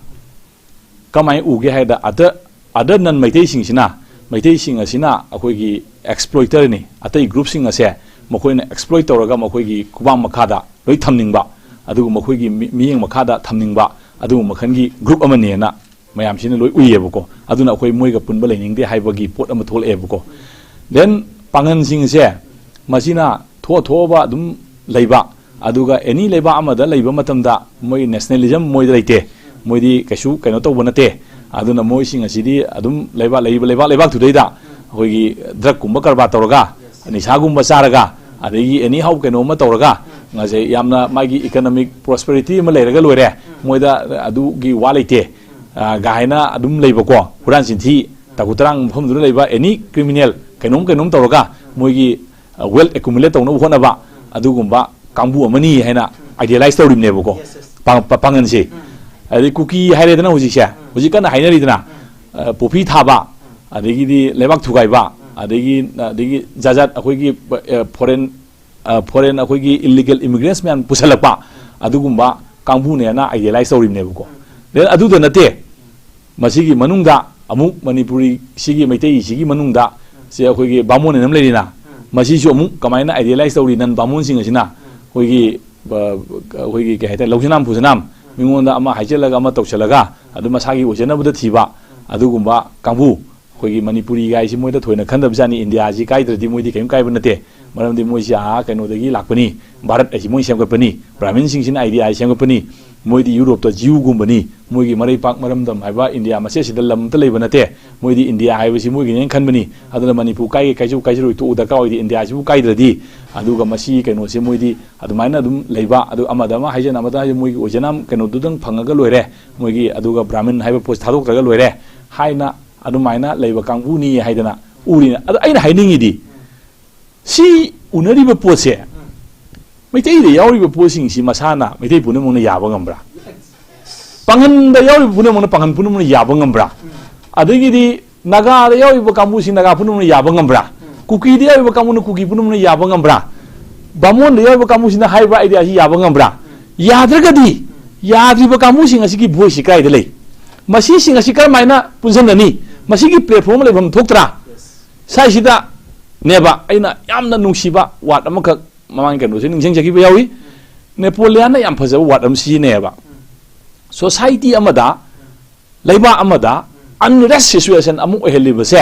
ꯀꯃꯥꯏꯅ ꯎꯒꯦ ꯍꯥꯏꯗ, other, other non ꯃꯩꯇꯩꯁꯤꯡꯁꯤꯅ, ꯃꯩꯇꯩꯁꯤꯡ ꯑꯁꯤꯅ ꯑꯩꯈꯣꯏꯒꯤ exploiter ꯅꯤ, ꯑꯇꯩ group ꯁꯤꯡ ꯑꯁꯦ ꯃꯈꯣꯏꯅ exploit ꯇꯧꯔꯒ ꯃꯈꯣꯏꯒꯤ ꯈꯨꯕꯥꯛ ꯃꯈꯥꯗ ꯂꯣꯏ ꯊꯝꯅꯤꯡꯕ, ꯑꯗꯨꯒ ꯃꯈꯣꯏꯒꯤ ꯃꯤ-, ꯃꯤꯠꯌꯦꯡ ꯃꯈꯥꯗ ꯊꯝꯅꯤꯡꯕ, ꯑꯗꯨꯒꯨꯝꯕ ꯃꯈꯜꯒꯤ group ꯑꯃꯅꯦꯅ ꯃꯌꯥꯝꯁꯤꯅ ꯂꯣꯏ ꯎꯏꯌꯦꯕꯀꯣ꯫ ꯑꯗꯨꯅ ꯑꯩꯈꯣꯏ ꯃꯣꯏꯒ ꯄꯨꯟꯕ ꯂꯩꯅꯤꯡꯗꯦ ꯍꯥꯏꯕꯒꯤ ꯄꯣꯠ ꯑꯃ ꯊꯣꯛꯂꯛꯑꯦꯕꯀꯣ꯫ Then ꯄꯥꯡꯒꯟꯁꯤꯡꯁꯦ, ꯃꯁꯤꯅ ꯊꯣꯛꯑ ꯊꯣꯛꯑꯕ ꯑꯗꯨꯝ ꯂꯩꯕ, ꯑꯗꯨꯒ any ꯂꯩꯕꯥꯛ ꯑꯃꯗ ꯂꯩꯕ ꯃꯇꯝꯗ ꯃꯣꯏ nationalism ꯃꯣꯏꯗ ꯂꯩꯇꯦ, ꯃꯣꯏꯗꯤ ꯀꯩꯁꯨ ꯀꯩꯅꯣ ꯇꯧꯕ ꯅꯠꯇꯦ꯫ ꯑꯗꯨꯅ ꯃꯣꯏꯁꯤꯡ ꯑꯁꯤꯗꯤ ꯑꯗꯨꯝ ꯂꯩꯕꯥꯛ, ꯂꯩꯔꯤꯕ ꯂꯩꯕꯥꯛ ꯂꯩꯕꯥꯛꯇꯨꯗꯩꯗ ꯑꯩꯈꯣꯏꯒꯤ drug ꯀꯨꯝꯕ ꯀꯔꯕꯥꯔ ꯇꯧꯔꯒ, ꯅꯤꯁꯥꯒꯨꯝꯕ ꯆꯥꯔꯒ, ꯑꯗꯒꯤ anyhow ꯀꯩꯅꯣꯝꯃ ꯇꯧꯔꯒ, ꯉꯁꯥꯏ ꯌꯥꯝꯅ ꯃꯥꯒꯤ economic prosperity ꯑꯃ ꯂꯩꯔꯒ ꯂꯣꯏꯔꯦ, ꯃꯣꯏꯗ ꯑꯗꯨꯒꯤ ꯋꯥ ꯂꯩꯇꯦ꯫ ꯑ, ꯒꯥꯏꯅ ꯑꯗꯨꯝ ꯂꯩꯕꯀꯣ, ꯍꯨꯔꯥꯟ ꯆꯤꯟꯊꯤ ꯇꯥꯀꯨ ꯇꯔꯥꯡ ꯃꯐꯝꯗꯨꯗ ꯂꯩꯕ ꯑꯦꯅꯤ ꯀ꯭ꯔꯤꯃꯤꯅꯦꯜ ꯀꯩꯅꯣꯝ ꯀꯩꯅꯣꯝ ꯇꯧꯔꯒ ꯃꯣꯏꯒꯤ ꯋꯦꯜ ꯑꯦꯀꯨꯃꯨꯂꯦꯠ ꯇꯧꯅꯕ ꯍꯣꯠꯅꯕ ꯑꯗꯨꯒꯨꯝꯕ ꯀꯥꯡꯕꯨ ꯑꯃꯅꯤ ꯍꯥꯏꯅ ꯑꯥꯏꯗꯤꯌꯥꯂꯥꯏꯁ ꯇꯧꯔꯤꯕꯅꯦꯕꯀꯣ꯫ ꯄꯥꯡ- ꯄꯥ- ꯄꯥꯡꯒꯟꯁꯦ꯫ ꯑꯗꯩ ꯀꯨꯀꯤ ꯍꯥꯏꯔꯦꯗꯅ ꯍꯧꯖꯤꯛꯁꯦ, ꯍꯧꯖꯤꯛ ꯀꯟꯅ ꯍꯥꯏꯅꯔꯤꯗꯅ, ꯑ, ꯄꯣꯄꯤ ꯊꯥꯕ, ꯑꯗꯒꯤꯗꯤ ꯂꯩꯕꯥꯛ ꯊꯨꯒꯥꯏꯕ, ꯑꯗꯒꯤ ꯑꯗꯒꯤ ꯖꯥꯠ ꯖꯥꯠ ꯑꯩꯈꯣꯏꯒꯤ, ꯑ, ꯐꯣꯔꯦꯟ, ꯑ, ꯐꯣꯔꯦꯟ ꯑꯩꯈꯣꯏꯒꯤ ꯏꯂꯤꯒꯦꯜ ꯏꯃꯤꯒ꯭ꯔꯦꯟꯁ ꯃꯌꯥꯝ ꯄꯨꯁꯜꯂꯛꯄ, ꯑꯗꯨꯒꯨꯝꯕ ꯀꯥꯡꯕꯨꯅꯦꯅ ꯑꯥꯏꯗꯤꯌꯥꯂꯥꯏꯁ ꯇꯧꯔꯤꯕꯅꯦꯕꯀꯣ꯫ Then ꯑꯗꯨꯗ ꯅꯠꯇꯦ, ꯃꯁꯤꯒꯤ ꯃꯅꯨꯡꯗ ꯑꯃꯨꯛ ꯃꯅꯤꯄꯨꯔꯤꯁꯤꯒꯤ, ꯃꯩꯇꯩꯁꯤꯒꯤ ꯃꯅꯨꯡꯗ ꯁꯦ ꯑꯩꯈꯣꯏꯒꯤ ꯕꯥꯃꯣꯟ ꯍꯥꯏꯅ ꯑꯃ ꯂꯩꯔꯤꯅ, ꯃꯁꯤꯁꯨ ꯑꯃꯨꯛ ꯀꯃꯥꯏꯅ ꯑꯥꯏꯗꯤꯌꯥꯂꯥꯏꯁ ꯇꯧꯔꯤ? ꯅꯟ ꯕꯥꯃꯣꯟꯁꯤꯡ ꯑꯁꯤꯅ ꯑꯩꯈꯣꯏꯒꯤ, ꯑ, ꯑꯩꯈꯣꯏꯒꯤ ꯀꯩ ꯍꯥꯏꯇꯥꯔꯦ, ꯂꯧꯁꯅꯥꯝ ꯐꯨꯁꯅꯥꯝ, ꯃꯤꯉꯣꯟꯗ ꯑꯃ ꯍꯥꯏꯖꯤꯜꯂꯒ ꯑꯃ ꯇꯧꯁꯜꯂꯒ ꯑꯗꯨ ꯃꯁꯥꯒꯤ ꯑꯣꯏꯖꯅꯕꯗ ꯊꯤꯕ ꯑꯗꯨꯒꯨꯝꯕ ꯀꯥꯡꯕꯨ꯫ ꯑꯩꯈꯣꯏꯒꯤ ꯃꯅꯤꯄꯨꯔꯤ ꯒꯥꯏꯁꯤ ꯃꯣꯏꯗ ꯊꯣꯏꯅ ꯈꯟꯗꯕꯖꯥꯠꯅꯤ꯫ ꯏꯟꯗꯤꯌꯥꯁꯤ ꯀꯥꯏꯗ꯭ꯔꯗꯤ ꯃꯣꯏꯗꯤ ꯀꯔꯤꯝ ꯀꯥꯏꯕ ꯅꯠꯇꯦ, ꯃꯔꯝꯗꯤ ꯃꯣꯏꯁꯤ ꯑꯥ ꯀꯩꯅꯣꯗꯒꯤ ꯂꯥꯛꯄꯅꯤ, ꯚꯥꯔꯠ ꯑꯁꯤ ꯃꯣꯏ ꯁꯦꯝꯒꯠꯄꯅꯤ, ꯕ꯭ꯔꯥꯍꯃꯤꯟꯁꯤꯡꯁꯤꯅ ꯑꯥꯏꯗꯤꯌꯥꯁꯤ ꯁꯦꯝꯒꯠꯄꯅꯤ, ꯃꯣꯏꯗꯤ ꯌꯨꯔꯣꯞꯇ ꯖꯤꯎꯒꯨꯝꯕꯅꯤ, ꯃꯣꯏꯒꯤ ꯃꯔꯩꯄꯥꯛ ꯃꯔꯝꯗꯝ ꯍꯥꯏꯕ ꯏꯟꯗꯤꯌꯥ ꯃꯆꯦꯠꯁꯤꯗ ꯂꯝ ꯑꯝꯇ ꯂꯩꯕ ꯅꯠꯇꯦ, ꯃꯣꯏꯗꯤ ꯏꯟꯗꯤꯌꯥ ꯍꯥꯏꯕꯁꯤ ꯃꯣꯏꯒꯤꯅꯦꯅ ꯈꯟꯕꯅꯤ꯫ ꯑꯗꯨꯅ ꯃꯅꯤꯄꯨꯔ ꯀꯥꯏꯒꯦ ꯀꯥꯏꯖꯧ ꯀꯥꯏꯖꯔꯣꯏ ꯇꯣꯛꯎ, ꯗꯔꯀꯥꯔ ꯑꯣꯏꯗꯦ, ꯏꯟꯗꯤꯌꯥꯁꯤꯕꯨ ꯀꯥꯏꯗ꯭ꯔꯗꯤ꯫ ꯑꯗꯨꯒ ꯃꯁꯤ ꯀꯩꯅꯣꯁꯦ ꯃꯣꯏꯗꯤ ꯑꯗꯨꯃꯥꯏꯅ ꯑꯗꯨꯝ ꯂꯩꯕ, ꯑꯗꯨ ꯑꯃꯗ ꯑꯃ ꯍꯥꯏꯖꯟ ꯑꯃꯗ ꯍꯥꯏꯖꯟ, ꯃꯣꯏꯒꯤ ꯑꯣꯏꯖꯅꯥꯝ ꯀꯩꯅꯣꯗꯨꯗꯪ ꯐꯪꯉꯒ ꯂꯣꯏꯔꯦ, ꯃꯣꯏꯒꯤ ꯑꯗꯨꯒ ꯕ꯭ꯔꯥꯍꯃꯤꯟ ꯍꯥꯏꯕ ꯄꯣꯠꯁꯤ ꯊꯥꯗꯣꯛꯇ꯭ꯔꯒ ꯂꯣꯏꯔꯦ ꯍꯥꯏꯅ ꯑꯗꯨꯃꯥꯏꯅ ꯂꯩꯕ ꯀꯥꯡꯕꯨꯅꯤ ꯍꯥꯏꯗꯅ ꯎꯔꯤꯅꯦ꯫ ꯑꯗꯣ ꯑꯩꯅ ꯍꯥꯏꯅꯤꯡꯉꯤꯗꯤ, ꯁꯤ ꯎꯅꯔꯤꯕ ꯄꯣꯠꯁꯦ, ꯃꯩꯇꯩꯗ ꯌꯥꯎꯔꯤꯕ ꯄꯣꯠꯁꯤꯡꯁꯤ ꯃꯁꯥꯅ ꯃꯩꯇꯩ ꯄꯨꯝꯅꯃꯛꯅ ꯌꯥꯕ ꯉꯝꯕ꯭ꯔꯥ? ꯄꯥꯡꯒꯟꯗ ꯌꯥꯎꯔꯤꯕ ꯄꯨꯝꯅꯃꯛꯅ ꯄꯥꯡꯒꯟ ꯄꯨꯝꯅꯃꯛꯅ ꯌꯥꯕ ꯉꯝꯕ꯭ꯔꯥ? ꯑꯗꯒꯤꯗꯤ ꯅꯥꯒꯥꯗ ꯌꯥꯎꯔꯤꯕ ꯀꯥꯡꯕꯨꯁꯤ ꯅꯥꯒꯥ ꯄꯨꯝꯅꯃꯛꯅ ꯌꯥꯕ ꯉꯝꯕ꯭ꯔꯥ? ꯀꯨꯀꯤꯗ ꯌꯥꯎꯔꯤꯕ ꯀꯥꯡꯕꯨꯅ ꯀꯨꯀꯤ ꯄꯨꯝꯅꯃꯛꯅ ꯌꯥꯕ ꯉꯝꯕ꯭ꯔꯥ? ꯕꯥꯃꯣꯟꯗ ꯌꯥꯎꯔꯤꯕ ꯀꯥꯡꯕꯨꯁꯤꯅ ꯍꯥꯏꯔꯤꯕ ꯑꯥꯏꯗꯤꯌꯥꯁꯤ ꯌꯥꯕ ꯉꯝꯕ꯭ꯔꯥ? ꯌꯥꯗ꯭ꯔꯒꯗꯤ ꯌꯥꯗ꯭ꯔꯤꯕ ꯀꯥꯡꯕꯨꯁꯤꯡ ꯑꯁꯤꯒꯤ ꯚꯣꯏꯁꯁꯤ ꯀꯗꯥꯏꯗ ꯂꯩ? ꯃꯁꯤꯁꯤꯡ ꯑꯁꯤ ꯀꯔꯝꯍꯥꯏꯅ ꯄꯨꯟꯁꯤꯟꯅꯅꯤ? ꯃꯁꯤꯒꯤ ꯄ꯭ꯂꯦꯠꯐꯣꯝ ꯑꯃ ꯂꯩꯐꯝ ꯊꯣꯛꯇ꯭ꯔꯥ? ꯁ꯭ꯋꯥꯏꯁꯤꯗꯅꯦꯕ ꯑꯩꯅ ꯌꯥꯝꯅ ꯅꯨꯡꯁꯤꯕ ꯋꯥꯔꯗ ꯑꯃꯈꯛ ꯃꯃꯥꯡꯒꯤ ꯀꯩꯅꯣꯁꯦ ꯅꯤꯡꯁꯤꯡꯖꯈꯤꯕ ꯌꯥꯎꯏ꯫ ꯅꯦꯄꯣꯂꯤꯌꯥꯟꯅ ꯌꯥꯝ ꯐꯖꯕ ꯋꯥꯔꯗ ꯑꯃ ꯁꯤꯖꯤꯟꯅꯩꯌꯦꯕ꯫ ꯁꯣꯁꯥꯏꯇꯤ ꯑꯃꯗ ꯂꯩꯕꯥꯛ ꯑꯃꯗ ꯑꯟꯔꯦꯁ ꯁꯤꯆꯨꯋꯦꯁꯟ ꯑꯃ ꯑꯣꯏꯍꯜꯂꯤꯕꯁꯦ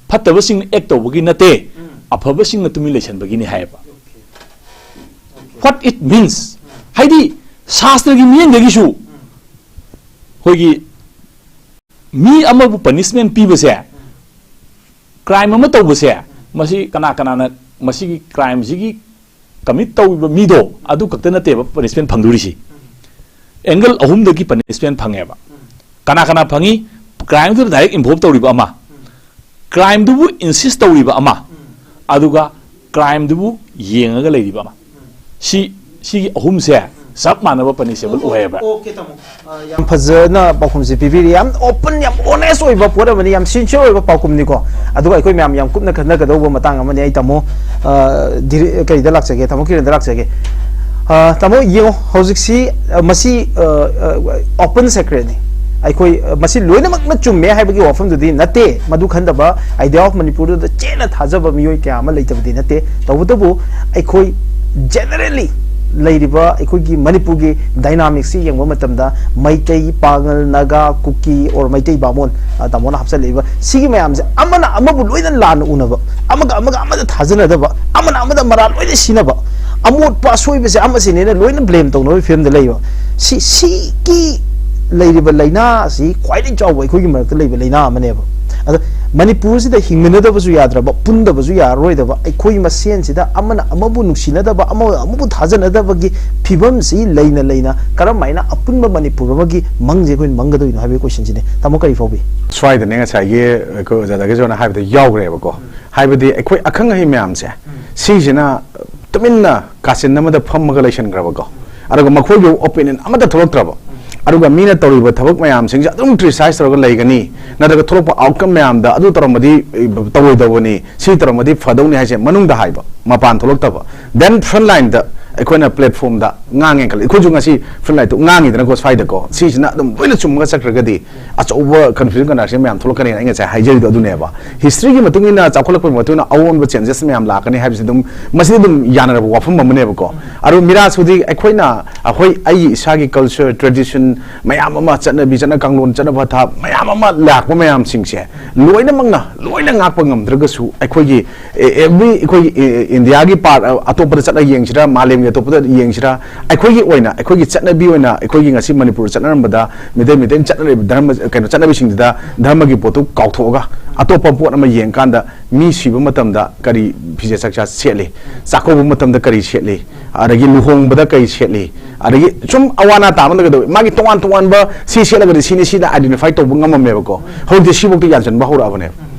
ꯐꯠꯇꯕꯁꯤꯡꯅ ꯑꯦꯛ ꯇꯧꯕꯒꯤ ꯅꯠꯇꯦ, ꯑꯐꯕꯁꯤꯡꯅ ꯇꯨꯃꯤꯟ ꯂꯩꯁꯟꯕꯒꯤꯅꯤ ꯍꯥꯏꯌꯦꯕ꯫ What it means, ꯍꯥꯏꯗꯤ ꯁꯥꯁꯇ꯭ꯔꯒꯤ ꯃꯤꯠꯌꯦꯡꯗꯒꯤꯁꯨ ꯑꯩꯈꯣꯏꯒꯤ ꯃꯤ ꯑꯃꯕꯨ ꯄꯅꯤꯁꯃꯦꯟ ꯄꯤꯕꯁꯦ, ꯀ꯭ꯔꯥꯏꯝ ꯑꯃ ꯇꯧꯕꯁꯦ, ꯃꯁꯤ ꯀꯅꯥ ꯀꯅꯥꯅ ꯃꯁꯤꯒꯤ ꯀ꯭ꯔꯥꯏꯝꯁꯤꯒꯤ ꯀꯃꯤꯠ ꯇꯧꯔꯤꯕ ꯃꯤꯗꯣ ꯑꯗꯨ ꯈꯛꯇ ꯅꯠꯇꯦꯕ ꯄꯅꯤꯁꯃꯦꯟ ꯐꯪꯗꯣꯔꯤꯁꯤ꯫ ꯑꯦꯡꯒꯜ ꯑꯍꯨꯝꯗꯒꯤ ꯄꯅꯤꯁꯃꯦꯟ ꯐꯪꯉꯦꯕ꯫ ꯀꯅꯥ ꯀꯅꯥ ꯐꯪꯉꯤ? ꯀ꯭ꯔꯥꯏꯝꯗꯨꯗ ꯗꯥꯏꯔꯦꯛ ꯏꯟꯚꯣꯜꯕ ꯇꯧꯔꯤꯕ ꯑꯃ, ꯀ꯭ꯔꯥꯏꯝꯗꯨꯕꯨ ꯏꯟꯁꯤꯁ ꯇꯧꯔꯤꯕ ꯑꯃ, ꯑꯗꯨꯒ ꯀ꯭ꯔꯥꯏꯝꯗꯨꯕꯨ ꯌꯦꯡꯉꯒ ꯂꯩꯔꯤꯕ ꯑꯃ꯫ ꯁꯤ, ꯁꯤꯒꯤ ꯑꯍꯨꯝꯁꯦ ꯆꯞ ꯃꯥꯟꯅꯕ ꯄꯅꯤꯁꯦꯕꯜ ꯑꯣꯏꯌꯦꯕ꯫ ꯑꯣꯀꯦ, ꯇꯥꯃꯣ꯫ ꯑ, ꯌꯥꯝ ꯐꯖꯅ ꯄꯥꯎꯈꯨꯝꯁꯤ ꯄꯤꯕꯤꯔꯤ꯫ ꯌꯥꯝ ꯑꯣꯄꯟ, ꯌꯥꯝ ꯑꯣꯅꯦꯁ ꯑꯣꯏꯕ ꯄꯣꯠ ꯑꯃꯅꯤ, ꯌꯥꯝ ꯁꯤꯟꯁꯤꯌꯔ ꯑꯣꯏꯕ ꯄꯥꯎꯈꯨꯝꯅꯤꯀꯣ꯫ ꯑꯗꯨꯒ ꯑꯩꯈꯣꯏ ꯃꯌꯥꯝ ꯌꯥꯝ ꯀꯨꯞꯅ ꯈꯟꯅꯒꯗꯧꯕ ꯃꯇꯥꯡ ꯑꯃꯅꯤ꯫ ꯑꯩ ꯇꯥꯃꯣ, ꯑ, ꯗꯤꯔꯦ-, ꯀꯔꯤꯗ ꯂꯥꯛꯆꯒꯦ? ꯇꯥꯃꯣ ꯀꯤꯔꯟꯗ ꯂꯥꯛꯆꯒꯦ꯫ ꯑ, ꯇꯥꯃꯣ, ꯌꯦꯡꯉꯣ, ꯍꯧꯖꯤꯛꯁꯤ, ꯑ, ꯃꯁꯤ, ꯑ, ꯑ, ꯑꯣꯄꯟ ꯁꯦꯀ꯭ꯔꯦꯠꯅꯤ꯫ ꯑꯩꯈꯣꯏ, ꯑ, ꯃꯁꯤ ꯂꯣꯏꯅꯃꯛꯅ ꯆꯨꯝꯃꯦ ꯍꯥꯏꯕꯒꯤ ꯋꯥꯐꯝꯗꯨꯗꯤ ꯅꯠꯇꯦ꯫ ꯃꯗꯨ ꯈꯟꯗꯕ, Idea of Manipur ꯗ ꯆꯦꯠꯅ ꯊꯥꯖꯕ ꯃꯤꯑꯣꯏ ꯀꯌꯥ ꯑꯃ ꯂꯩꯇꯕꯗꯤ ꯅꯠꯇꯦ꯫ ꯇꯧꯕꯇꯕꯨ ꯑꯩꯈꯣꯏ ꯖꯦꯅꯔꯦꯜꯂꯤ ꯂꯩꯔꯤꯕ ꯑꯩꯈꯣꯏꯒꯤ ꯃꯅꯤꯄꯨꯔꯒꯤ ꯗꯥꯏꯅꯥꯃꯤꯛꯁꯤ ꯌꯦꯡꯕ ꯃꯇꯝꯗ ꯃꯩꯇꯩ, ꯄꯥꯉꯜ, ꯅꯥꯒꯥ, ꯀꯨꯀꯤ, or ꯃꯩꯇꯩ ꯕꯥꯃꯣꯟ, ꯑ, ꯇꯥꯃꯣꯅ ꯍꯥꯞꯆꯜꯂꯛꯏꯕ ꯁꯤꯒꯤ ꯃꯌꯥꯝꯁꯦ ꯑꯃꯅ ꯑꯃꯕꯨ ꯂꯣꯏꯅ ꯂꯥꯟꯅ ꯎꯅꯕ, ꯑꯃꯒ ꯑꯃꯒ ꯑꯃꯗ ꯊꯥꯖꯅꯗꯕ, ꯑꯃꯅ ꯑꯃꯗ ꯃꯔꯥꯜ ꯂꯣꯏꯅ ꯁꯤꯅꯕ, ꯑꯃꯣꯠꯄ ꯑꯁꯣꯏꯕꯁꯦ ꯑꯃꯁꯤꯅꯦꯅ ꯂꯣꯏꯅ ꯕ꯭ꯂꯦꯝ ꯇꯧꯅꯕꯒꯤ ꯐꯤꯕꯝꯗ ꯂꯩꯕ꯫ ꯁꯤ, ꯁꯤꯒꯤ ꯂꯩꯔꯤꯕ ꯂꯥꯏꯅꯥ ꯑꯁꯤ ꯈ꯭ꯋꯥꯏꯗꯒꯤ ꯆꯥꯎꯕ ꯑꯩꯈꯣꯏꯒꯤ ꯃꯔꯛꯇ ꯂꯩꯕ ꯂꯥꯏꯅꯥ ꯑꯃꯅꯦꯕ꯫ ꯑꯗ ꯃꯅꯤꯄꯨꯔꯁꯤꯗ ꯍꯤꯡꯃꯤꯟꯅꯗꯕꯁꯨ ꯌꯥꯗ꯭ꯔꯕ, ꯄꯨꯟꯗꯕꯁꯨ ꯌꯥꯔꯔꯣꯏꯗꯕ, ꯑꯩꯈꯣꯏ ꯃꯁꯦꯟꯁꯤꯗ ꯑꯃꯅ ꯑꯃꯕꯨ ꯅꯨꯡꯁꯤꯅꯗꯕ, ꯑꯃꯅ ꯑꯃꯕꯨ ꯊꯥꯖꯅꯗꯕꯒꯤ ꯐꯤꯕꯝꯁꯤ ꯂꯩꯅ ꯂꯩꯅ ꯀꯔꯝ ꯍꯥꯏꯅ ꯑꯄꯨꯟꯕ ꯃꯅꯤꯄꯨꯔ ꯑꯃꯒꯤ ꯃꯪꯁꯦ ꯑꯩꯈꯣꯏꯅ ꯃꯪꯒꯗꯣꯏꯅꯣ ꯍꯥꯏꯕꯒꯤ ꯀꯣꯏꯁꯟꯁꯤꯅꯦ꯫ ꯇꯥꯃꯣ, ꯀꯔꯤ ꯐꯥꯎꯕꯤ? ꯁ꯭ꯋꯥꯏꯗꯅꯦ ꯉꯁꯥꯏꯒꯤ ꯑꯩꯈꯣꯏ ꯑꯣꯖꯥ ꯗꯥꯒꯤꯁꯣꯔꯅ ꯍꯥꯏꯕꯗ ꯌꯥꯎꯈ꯭ꯔꯦꯕꯀꯣ꯫ ꯍꯥꯏꯕꯗꯤ ꯑꯩꯈꯣꯏ ꯑꯈꯪ ꯑꯍꯩ ꯃꯌꯥꯝꯁꯦ, ꯁꯤꯁꯤꯅ ꯇꯨꯃꯤꯟꯅ ꯀꯥꯆꯤꯟ ꯑꯃꯗ ꯐꯝꯃꯒ ꯂꯩꯁꯟꯈ꯭ꯔꯕꯀꯣ, ꯑꯗꯨꯒ ꯃꯈꯣꯏꯒꯤ ꯑꯣꯄꯤꯅꯤꯌꯟ ꯑꯃꯠꯇ ꯊꯣꯛꯂꯛꯇ꯭ꯔꯕ, ꯑꯗꯨꯒ ꯃꯤꯅ ꯇꯧꯔꯤꯕ ꯊꯕꯛ ꯃꯌꯥꯝꯁꯤꯡꯁꯦ ꯑꯗꯨꯝ ꯀ꯭ꯔꯤꯇꯤꯁꯥꯏꯁ ꯇꯧꯔꯒ ꯂꯩꯒꯅꯤ, ꯅꯠꯇ꯭ꯔꯒ ꯊꯣꯛꯂꯛꯄ ꯑꯥꯎꯠꯀꯝ ꯃꯌꯥꯝꯗ ꯑꯗꯨ ꯇꯧꯔꯝꯃꯗꯤ, ꯑꯦ, ꯇꯧꯔꯣꯏꯗꯧꯕꯅꯤ, ꯁꯤ ꯇꯧꯔꯝꯃꯗꯤ ꯐꯗꯧꯅꯤ ꯍꯥꯏꯁꯦ ꯃꯅꯨꯡꯗ ꯍꯥꯏꯕ, ꯃꯄꯥꯟ ꯊꯣꯛꯂꯛꯇꯕ꯫ Then front line ꯗ ꯑꯩꯈꯣꯏꯅ ꯄ꯭ꯂꯦꯠꯐꯣꯝꯗ ꯉꯥꯡꯉꯦ ꯈꯜꯂꯤ, ꯑꯩꯈꯣꯏꯁꯨ ꯉꯁꯤ ꯐ꯭ꯔꯟ ꯂꯥꯏꯟꯗ ꯉꯥꯡꯉꯤꯗꯅꯀꯣ ꯁ꯭ꯋꯥꯏꯗꯀꯣ, ꯁꯤꯁꯤꯅ ꯑꯗꯨꯝ ꯂꯣꯏꯅ ꯆꯨꯝꯃꯒ ꯆꯠꯈ꯭ꯔꯒꯗꯤ ꯑꯆꯧꯕ ꯀꯟꯐ꯭ꯌꯨꯖꯟ ꯀꯟꯗꯥꯁꯟ ꯃꯌꯥꯝ ꯊꯣꯛꯂꯛꯀꯅꯤꯅ ꯑꯩ ꯉꯁꯥꯏ ꯍꯥꯏꯖꯔꯤꯗꯣ ꯑꯗꯨꯅꯦꯕ꯫ ꯍꯤꯁꯇ꯭ꯔꯤꯒꯤ ꯃꯇꯨꯡ ꯏꯟꯅ, ꯆꯥꯎꯈꯠꯂꯛꯄꯒꯤ ꯃꯇꯨꯡ ꯏꯟꯅ ꯑꯑꯣꯟꯕ ꯆꯦꯟꯖꯦꯁ ꯃꯌꯥꯝ ꯂꯥꯛꯀꯅꯤ ꯍꯥꯏꯕꯁꯤ ꯑꯗꯨꯝ, ꯃꯁꯤꯗꯤ ꯑꯗꯨꯝ ꯌꯥꯅꯔꯕ ꯋꯥꯐꯝ ꯑꯃꯅꯦꯕꯀꯣ꯫ ꯑꯗꯨ ꯃꯤꯔꯥꯁ ꯍꯧꯖꯤꯛ ꯑꯩꯈꯣꯏꯅ, ꯑꯩꯈꯣꯏ, ꯑꯩꯒꯤ ꯏꯁꯥꯒꯤ ꯀꯜꯆꯔ, ꯇ꯭ꯔꯦꯗꯤꯁꯟ ꯃꯌꯥꯝ ꯑꯃ, ꯆꯠꯅꯕꯤ, ꯆꯠꯅ ꯀꯥꯡꯂꯣꯟ, ꯆꯠꯅ ꯄꯊꯥꯞ ꯃꯌꯥꯝ ꯑꯃ ꯂꯥꯛꯄ ꯃꯌꯥꯝꯁꯤꯡꯁꯦ ꯂꯣꯏꯅꯃꯛꯅ ꯂꯣꯏꯅ ꯉꯥꯛꯄ ꯉꯝꯗ꯭ꯔꯒꯁꯨ, ꯑꯩꯈꯣꯏꯒꯤ ꯑꯦ-, ꯑꯦꯕ꯭ꯔꯤ, ꯑꯩꯈꯣꯏꯒꯤ ꯏ-, ꯏꯟꯗꯤꯌꯥꯒꯤ ꯄꯥꯔꯠ, ꯑ, ꯑꯇꯣꯞꯄꯗ ꯆꯠꯂꯒ ꯌꯦꯡꯁꯤꯔꯥ, ꯃꯥꯂꯦꯝꯒꯤ ꯑꯇꯣꯞꯄꯗ ꯌꯦꯡꯁꯤꯔꯥ? ꯑꯩꯈꯣꯏꯒꯤ ꯑꯣꯏꯅ, ꯑꯩꯈꯣꯏꯒꯤ ꯆꯠꯅꯕꯤ ꯑꯣꯏꯅ, ꯑꯩꯈꯣꯏꯒꯤ ꯉꯁꯤ ꯃꯅꯤꯄꯨꯔꯗ ꯆꯠꯅꯔꯝꯕꯗ, ꯃꯤꯇꯩ, ꯃꯤꯇꯩꯅ ꯆꯠꯅꯔꯤꯕ ꯙꯔꯃ, ꯀꯩꯅꯣ, ꯆꯠꯅꯕꯤꯁꯤꯡꯁꯤꯗ ꯙꯔꯃꯒꯤ ꯄꯣꯠꯇꯨ ꯀꯥꯎꯊꯣꯛꯑꯒ ꯑꯇꯣꯞꯄ ꯄꯣꯠ ꯑꯃ ꯌꯦꯡꯀꯥꯟꯗ, ꯃꯤ ꯁꯤꯕ ꯃꯇꯝꯗ ꯀꯔꯤ ꯐꯤꯖꯦꯠ ꯆꯥꯛꯆꯥ ꯁꯦꯠꯂꯤ, ꯆꯥꯛꯀꯧꯕ ꯃꯇꯝꯗ ꯀꯔꯤ ꯁꯦꯠꯂꯤ, ꯑꯗꯒꯤ ꯂꯨꯍꯣꯡꯕꯗ ꯀꯔꯤ ꯁꯦꯠꯂꯤ, ꯑꯗꯒꯤ ꯁꯨꯝ ꯑꯋꯥ ꯑꯅꯥ ꯇꯥꯕꯗ ꯀꯩꯗꯧꯋꯤ, ꯃꯥꯒꯤ ꯇꯣꯉꯥꯟ ꯇꯣꯉꯥꯟꯕ ꯁꯤ ꯁꯦꯠꯂꯒꯗꯤ ꯁꯤꯅꯤ, ꯁꯤꯗ identify ꯇꯧꯕ ꯉꯝꯃꯝꯃꯦꯕꯀꯣ꯫ ꯍꯧꯖꯤꯛꯇꯤ ꯁꯤꯐꯧꯗ ꯌꯥꯟꯁꯤꯟꯕ ꯍꯧꯔꯛꯑꯕꯅꯦꯕ꯫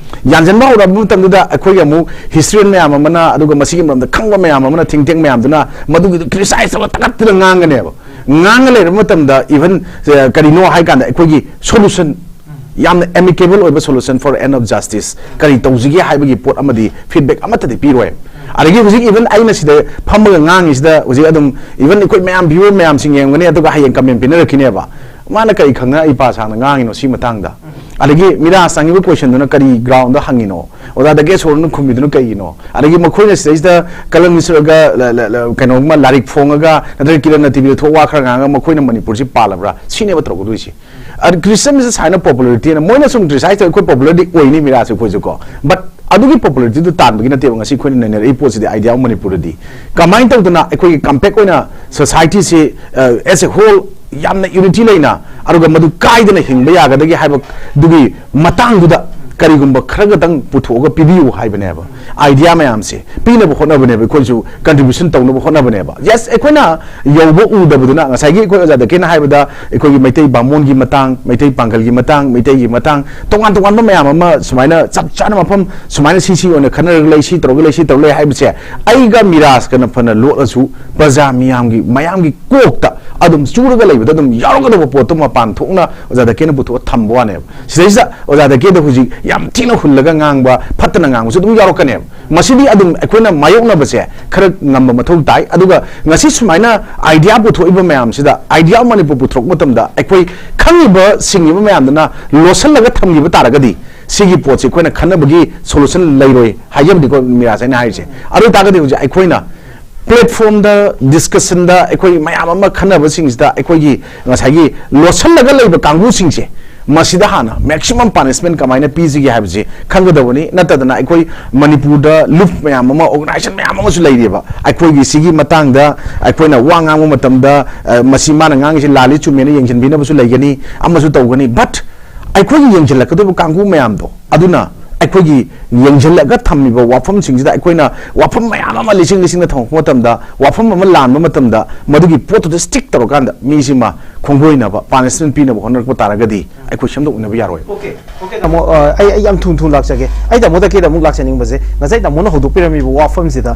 ꯌꯥꯟꯁꯤꯟꯕ ꯍꯧꯔꯛꯑꯕ ꯃꯇꯝꯗꯨꯗ ꯑꯩꯈꯣꯏꯒꯤ ꯑꯃꯨꯛ historian ꯃꯌꯥꯝ ꯑꯃꯅ, ꯑꯗꯨꯒ ꯃꯁꯤꯒꯤ ꯃꯔꯝꯗ ꯈꯪꯕ ꯃꯌꯥꯝ ꯑꯃꯅ, think tank ꯃꯌꯥꯝꯗꯨꯅ ꯃꯗꯨꯒꯤꯗꯨ criticize ꯇꯧꯔ ꯊꯥꯒꯠꯇꯅ ꯉꯥꯡꯒꯅꯦꯕ꯫ ꯉꯥꯡꯉ ꯂꯩꯔꯕ ꯃꯇꯝꯗ, even, ꯑ, ꯀꯔꯤꯅꯣ ꯍꯥꯏ ꯀꯥꯟꯗ, ꯑꯩꯈꯣꯏꯒꯤ solution, ꯌꯥꯝꯅ amicable ꯑꯣꯏꯕ solution for end of justice ꯀꯔꯤ ꯇꯧꯁꯤꯒꯦ ꯍꯥꯏꯕꯒꯤ ꯄꯣꯠ ꯑꯃꯗꯤ feedback ꯑꯃꯠꯇꯗꯤ ꯄꯤꯔꯣꯏ꯫ ꯑꯗꯒꯤ ꯍꯧꯖꯤꯛ even ꯑꯩꯅ ꯁꯤꯗ ꯐꯝꯃꯒ ꯉꯥꯡꯉꯤꯁꯤꯗ, ꯍꯧꯖꯤꯛ ꯑꯗꯨꯝ even ꯑꯩꯈꯣꯏ ꯃꯌꯥꯝ, viewer ꯃꯌꯥꯝꯁꯤꯡ ꯌꯦꯡꯒꯅꯤ, ꯑꯗꯨꯒ ꯍꯌꯦꯡ comment ꯄꯤꯅꯔꯛꯈꯤꯅꯦꯕ, "ꯃꯥꯅ ꯀꯔꯤ ꯈꯪꯗꯅ ꯑꯩ ꯄꯥ ꯁꯥꯡꯅ ꯉꯥꯡꯉꯤꯅꯣ ꯁꯤ ꯃꯇꯥꯡꯗ?" ꯑꯗꯒꯤ ꯃꯤꯔꯥꯁ ꯍꯪꯉꯤꯕ question ꯗꯨꯅ ꯀꯔꯤ ground ꯗ ꯍꯪꯉꯤꯅꯣ? ꯑꯣꯖꯥ ꯗꯀꯦꯁꯣꯔꯅ ꯈꯨꯝꯃꯤꯗꯨꯅ ꯀꯩꯒꯤꯅꯣ? ꯑꯗꯒꯤ ꯃꯈꯣꯏꯅ ꯁꯤꯗꯩꯁꯤꯗ ꯀꯂꯟ ꯃꯤꯁ꯭ꯔꯒ ꯂ-, ꯂ-, ꯂ-, ꯀꯩꯅꯣꯒꯨꯝꯕ ꯂꯥꯏꯔꯤꯛ ꯐꯣꯡꯉꯒ, ꯅꯠꯇ꯭ꯔꯒ ꯀꯤꯔꯟꯅ ꯇꯤꯚꯤꯗ ꯊꯣꯛ ꯋꯥ ꯈꯔ ꯉꯥꯡꯉꯒ ꯃꯈꯣꯏꯅ ꯃꯅꯤꯄꯨꯔꯁꯤ ꯄꯥꯜꯂꯕ꯭ꯔꯥ? ꯁꯤꯅꯦꯕ ꯇꯧꯔꯛꯀꯗꯣꯏꯁꯤ꯫ ꯑꯗ ꯈ꯭ꯔꯤꯁꯇꯤꯌꯟꯁꯦ ꯁꯨꯃꯥꯏꯅ popularity ꯅ ꯃꯣꯏꯅ ꯁꯨꯝ criticize ꯇꯧꯔꯦ, ꯑꯩꯈꯣꯏ popular ꯗꯤ ꯑꯣꯏꯅꯤ ꯃꯤꯔꯥꯁꯦ ꯑꯩꯈꯣꯏꯁꯨ ꯀꯣ꯫ But ꯑꯗꯨꯒꯤ popularity ꯗꯨ ꯇꯥꯟꯕꯒꯤ ꯅꯠꯇꯦꯕ ꯉꯁꯤ ꯑꯩꯈꯣꯏꯅ ꯅꯩꯅꯔꯛꯏ ꯄꯣꯠꯁꯤꯗꯤ, idea ꯑꯃ ꯃꯅꯤꯄꯨꯔꯗꯗꯤ꯫ ꯀꯃꯥꯏꯅ ꯇꯧꯗꯅ ꯑꯩꯈꯣꯏꯒꯤ compact ꯑꯣꯏꯅ society ꯁꯤ, ꯑ, as a whole ꯌꯥꯝꯅ unity ꯂꯩꯅ, ꯑꯗꯨꯒ ꯃꯗꯨ ꯀꯥꯏꯗꯅ ꯍꯤꯡꯕ ꯌꯥꯒꯗꯒꯦ ꯍꯥꯏꯕꯗꯨꯒꯤ ꯃꯇꯥꯡꯗꯨꯗ ꯀꯔꯤꯒꯨꯝꯕ ꯈꯔ ꯈꯛꯇꯪ ꯄꯨꯊꯣꯛꯑꯒ ꯄꯤꯕꯤꯌꯨ ꯍꯥꯏꯕꯅꯦꯕ꯫ Idea ꯃꯌꯥꯝꯁꯦ ꯄꯤꯅꯕ ꯍꯣꯠꯅꯕꯅꯦꯕ, ꯑꯩꯈꯣꯏꯁꯨ contribution ꯇꯧꯅꯕ ꯍꯣꯠꯅꯕꯅꯦꯕ꯫ Yes, ꯑꯩꯈꯣꯏꯅ ꯌꯧꯕ ꯎꯗꯕꯗꯨꯅ, ꯉꯁꯥꯏꯒꯤ ꯑꯩꯈꯣꯏ ꯑꯣꯖꯥ ꯗꯀꯦꯅ ꯍꯥꯏꯕꯗ, ꯑꯩꯈꯣꯏꯒꯤ ꯃꯩꯇꯩ ꯕꯥꯃꯣꯟꯒꯤ ꯃꯇꯥꯡ, ꯃꯩꯇꯩ ꯄꯥꯡꯒꯜꯒꯤ ꯃꯇꯥꯡ, ꯃꯩꯇꯩꯒꯤ ꯃꯇꯥꯡ, ꯇꯣꯉꯥꯟ ꯇꯣꯉꯥꯟꯕ ꯃꯌꯥꯝ ꯑꯃ ꯁꯨꯃꯥꯏꯅ ꯆꯞ ꯆꯥꯅ ꯃꯐꯝ ꯁꯨꯃꯥꯏꯅ ꯁꯤ ꯁꯤ ꯑꯣꯏꯅ ꯈꯟꯅꯔꯒ ꯂꯩ, ꯁꯤ ꯇꯧꯔꯒ ꯂꯩ, ꯁꯤ ꯇꯧꯔꯒ ꯂꯩ ꯍꯥꯏꯕꯁꯦ, ꯑꯩꯒ ꯃꯤꯔꯥꯖꯀꯅ ꯐꯅ ꯂꯣꯠꯂꯁꯨ, ꯄ꯭ꯔꯖꯥ ꯃꯤꯌꯥꯝꯒꯤ, ꯃꯌꯥꯝꯒꯤ ꯀꯣꯛꯇ ꯑꯗꯨꯝ ꯆꯨꯔꯒ ꯂꯩꯕꯗ ꯑꯗꯨꯝ ꯌꯥꯎꯔꯒꯗꯧꯕ ꯄꯣꯠꯇꯣ ꯃꯄꯥꯟ ꯊꯣꯛꯅ ꯑꯣꯖꯥ ꯗꯀꯦꯅ ꯄꯨꯊꯣꯛꯑ ꯊꯝꯕ ꯋꯥꯅꯦꯕ꯫ ꯁꯤꯗꯩꯁꯤꯗ ꯑꯣꯖꯥ ꯗꯀꯦꯗ ꯍꯧꯖꯤꯛ ꯌꯥꯝ ꯊꯤꯅ ꯍꯨꯜꯂꯒ ꯉꯥꯡꯕ, ꯐꯠꯇꯅ ꯉꯥꯡꯕꯁꯨ ꯑꯗꯨꯝ ꯌꯥꯎꯔꯛꯀꯅꯦꯕ꯫ ꯃꯁꯤꯗꯤ ꯑꯗꯨꯝ ꯑꯩꯈꯣꯏꯅ ꯃꯥꯌꯣꯛꯅꯕꯁꯦ ꯈꯔ ꯉꯝꯕ ꯃꯊꯧ ꯇꯥꯏ꯫ ꯑꯗꯨꯒ ꯉꯁꯤ ꯁꯨꯃꯥꯏꯅ idea ꯄꯨꯊꯣꯛꯏꯕ ꯃꯌꯥꯝꯁꯤꯗ, idea ꯃꯅꯤꯄꯨꯔ ꯄꯨꯊꯣꯔꯛꯄ ꯃꯇꯝꯗ, ꯑꯩꯈꯣꯏ ꯈꯪꯉꯤꯕ ꯁꯤꯡꯉꯤꯕ ꯃꯌꯥꯝꯗꯨꯅ ꯂꯣꯠꯁꯤꯜꯂꯒ ꯊꯝꯈꯤꯕ ꯇꯥꯔꯒꯗꯤ, ꯁꯤꯒꯤ ꯄꯣꯠꯁꯤ ꯑꯩꯈꯣꯏꯅ ꯈꯟꯅꯕꯒꯤ solution ꯂꯩꯔꯣꯏ ꯍꯥꯏꯖꯕꯗꯤꯀꯣ, ꯃꯤꯔꯥꯖ, ꯑꯩꯅ ꯍꯥꯏꯔꯤꯁꯦ꯫ ꯑꯗꯨ ꯑꯣꯏꯇꯥꯔꯒꯗꯤ ꯍꯧꯖꯤꯛ ꯑꯩꯈꯣꯏꯅ platform ꯗ, discussion ꯗ ꯑꯩꯈꯣꯏ ꯃꯌꯥꯝ ꯑꯃ ꯈꯟꯅꯕꯁꯤꯡꯁꯤꯗ ꯑꯩꯈꯣꯏꯒꯤ ꯉꯁꯥꯏꯒꯤ ꯂꯣꯠꯁꯤꯜꯂꯒ ꯂꯩꯕ ꯀꯥꯡꯕꯨꯁꯤꯡꯁꯦ ꯃꯁꯤꯗ ꯍꯥꯟꯅ maximum punishment ꯀꯃꯥꯏꯅ ꯄꯤꯁꯤꯒꯦ ꯍꯥꯏꯕꯁꯤ ꯈꯪꯒꯗꯕꯅꯤ꯫ ꯅꯠꯇꯗꯅ ꯑꯩꯈꯣꯏ ꯃꯅꯤꯄꯨꯔꯗ ꯂꯨꯞ ꯃꯌꯥꯝ ꯑꯃ, organization ꯃꯌꯥꯝ ꯑꯃꯁꯨ ꯂꯩꯔꯤꯕ꯫ ꯑꯩꯈꯣꯏꯒꯤ ꯁꯤꯒꯤ ꯃꯇꯥꯡꯗ ꯑꯩꯈꯣꯏꯅ ꯋꯥ ꯉꯥꯡꯕ ꯃꯇꯝꯗ, ꯑ, ꯃꯁꯤ ꯃꯥꯅ ꯉꯥꯡꯉꯤꯁꯤ ꯂꯥꯜꯂꯤ ꯆꯨꯝꯃꯦꯅ ꯌꯦꯡꯁꯤꯟꯕꯤꯅꯕꯁꯨ ꯂꯩꯒꯅꯤ, ꯑꯃꯁꯨ ꯇꯧꯒꯅꯤ꯫ But ꯑꯩꯈꯣꯏꯒꯤ ꯌꯦꯡꯁꯤꯜꯂꯛꯀꯗꯧꯕ ꯀꯥꯡꯕꯨ ꯃꯌꯥꯝꯗꯣ, ꯑꯗꯨꯅ ꯑꯩꯈꯣꯏꯒꯤ ꯌꯦꯡꯁꯤꯜꯂꯒ ꯊꯝꯃꯤꯕ ꯋꯥꯐꯝꯁꯤꯡꯁꯤꯗ ꯑꯩꯈꯣꯏꯅ ꯋꯥꯐꯝ ꯃꯌꯥꯝ ꯑꯃ ꯂꯤꯁꯤꯡ ꯂꯤꯁꯤꯡꯗ ꯊꯝꯃꯛꯄ ꯃꯇꯝꯗ, ꯋꯥꯐꯝ ꯑꯃ ꯂꯥꯟꯕ ꯃꯇꯝꯗ, ꯃꯗꯨꯒꯤ ꯄꯣꯠꯇꯨꯗ stick ꯇꯧꯔꯀꯥꯟꯗ ꯃꯤꯁꯤꯃ ꯈꯣꯡꯒꯣꯏꯅꯕ, punishment ꯄꯤꯅꯕ ꯍꯣꯠꯅꯔꯛꯄ ꯇꯥꯔꯒꯗꯤ ꯑꯩꯈꯣꯏ ꯁꯦꯝꯗꯣꯛꯃꯤꯟꯅꯕ ꯌꯥꯔꯣꯏ꯫ ꯑꯣꯀꯦ, ꯑꯣꯀꯦ, ꯇꯥꯃꯣ, ꯑ, ꯑꯩ, ꯑꯩ ꯌꯥꯝ ꯊꯨꯅ ꯊꯨꯅ ꯂꯥꯛꯆꯒꯦ꯫ ꯑꯩ ꯇꯥꯃꯣꯗ ꯀꯩꯗ ꯑꯃꯨꯛ ꯂꯥꯛꯆꯅꯤꯡꯕꯁꯦ, ꯉꯁꯥꯏ ꯇꯥꯃꯣꯅ ꯍꯧꯗꯣꯛꯄꯤꯔꯝꯃꯤꯕ ꯋꯥꯐꯝꯁꯤꯗ,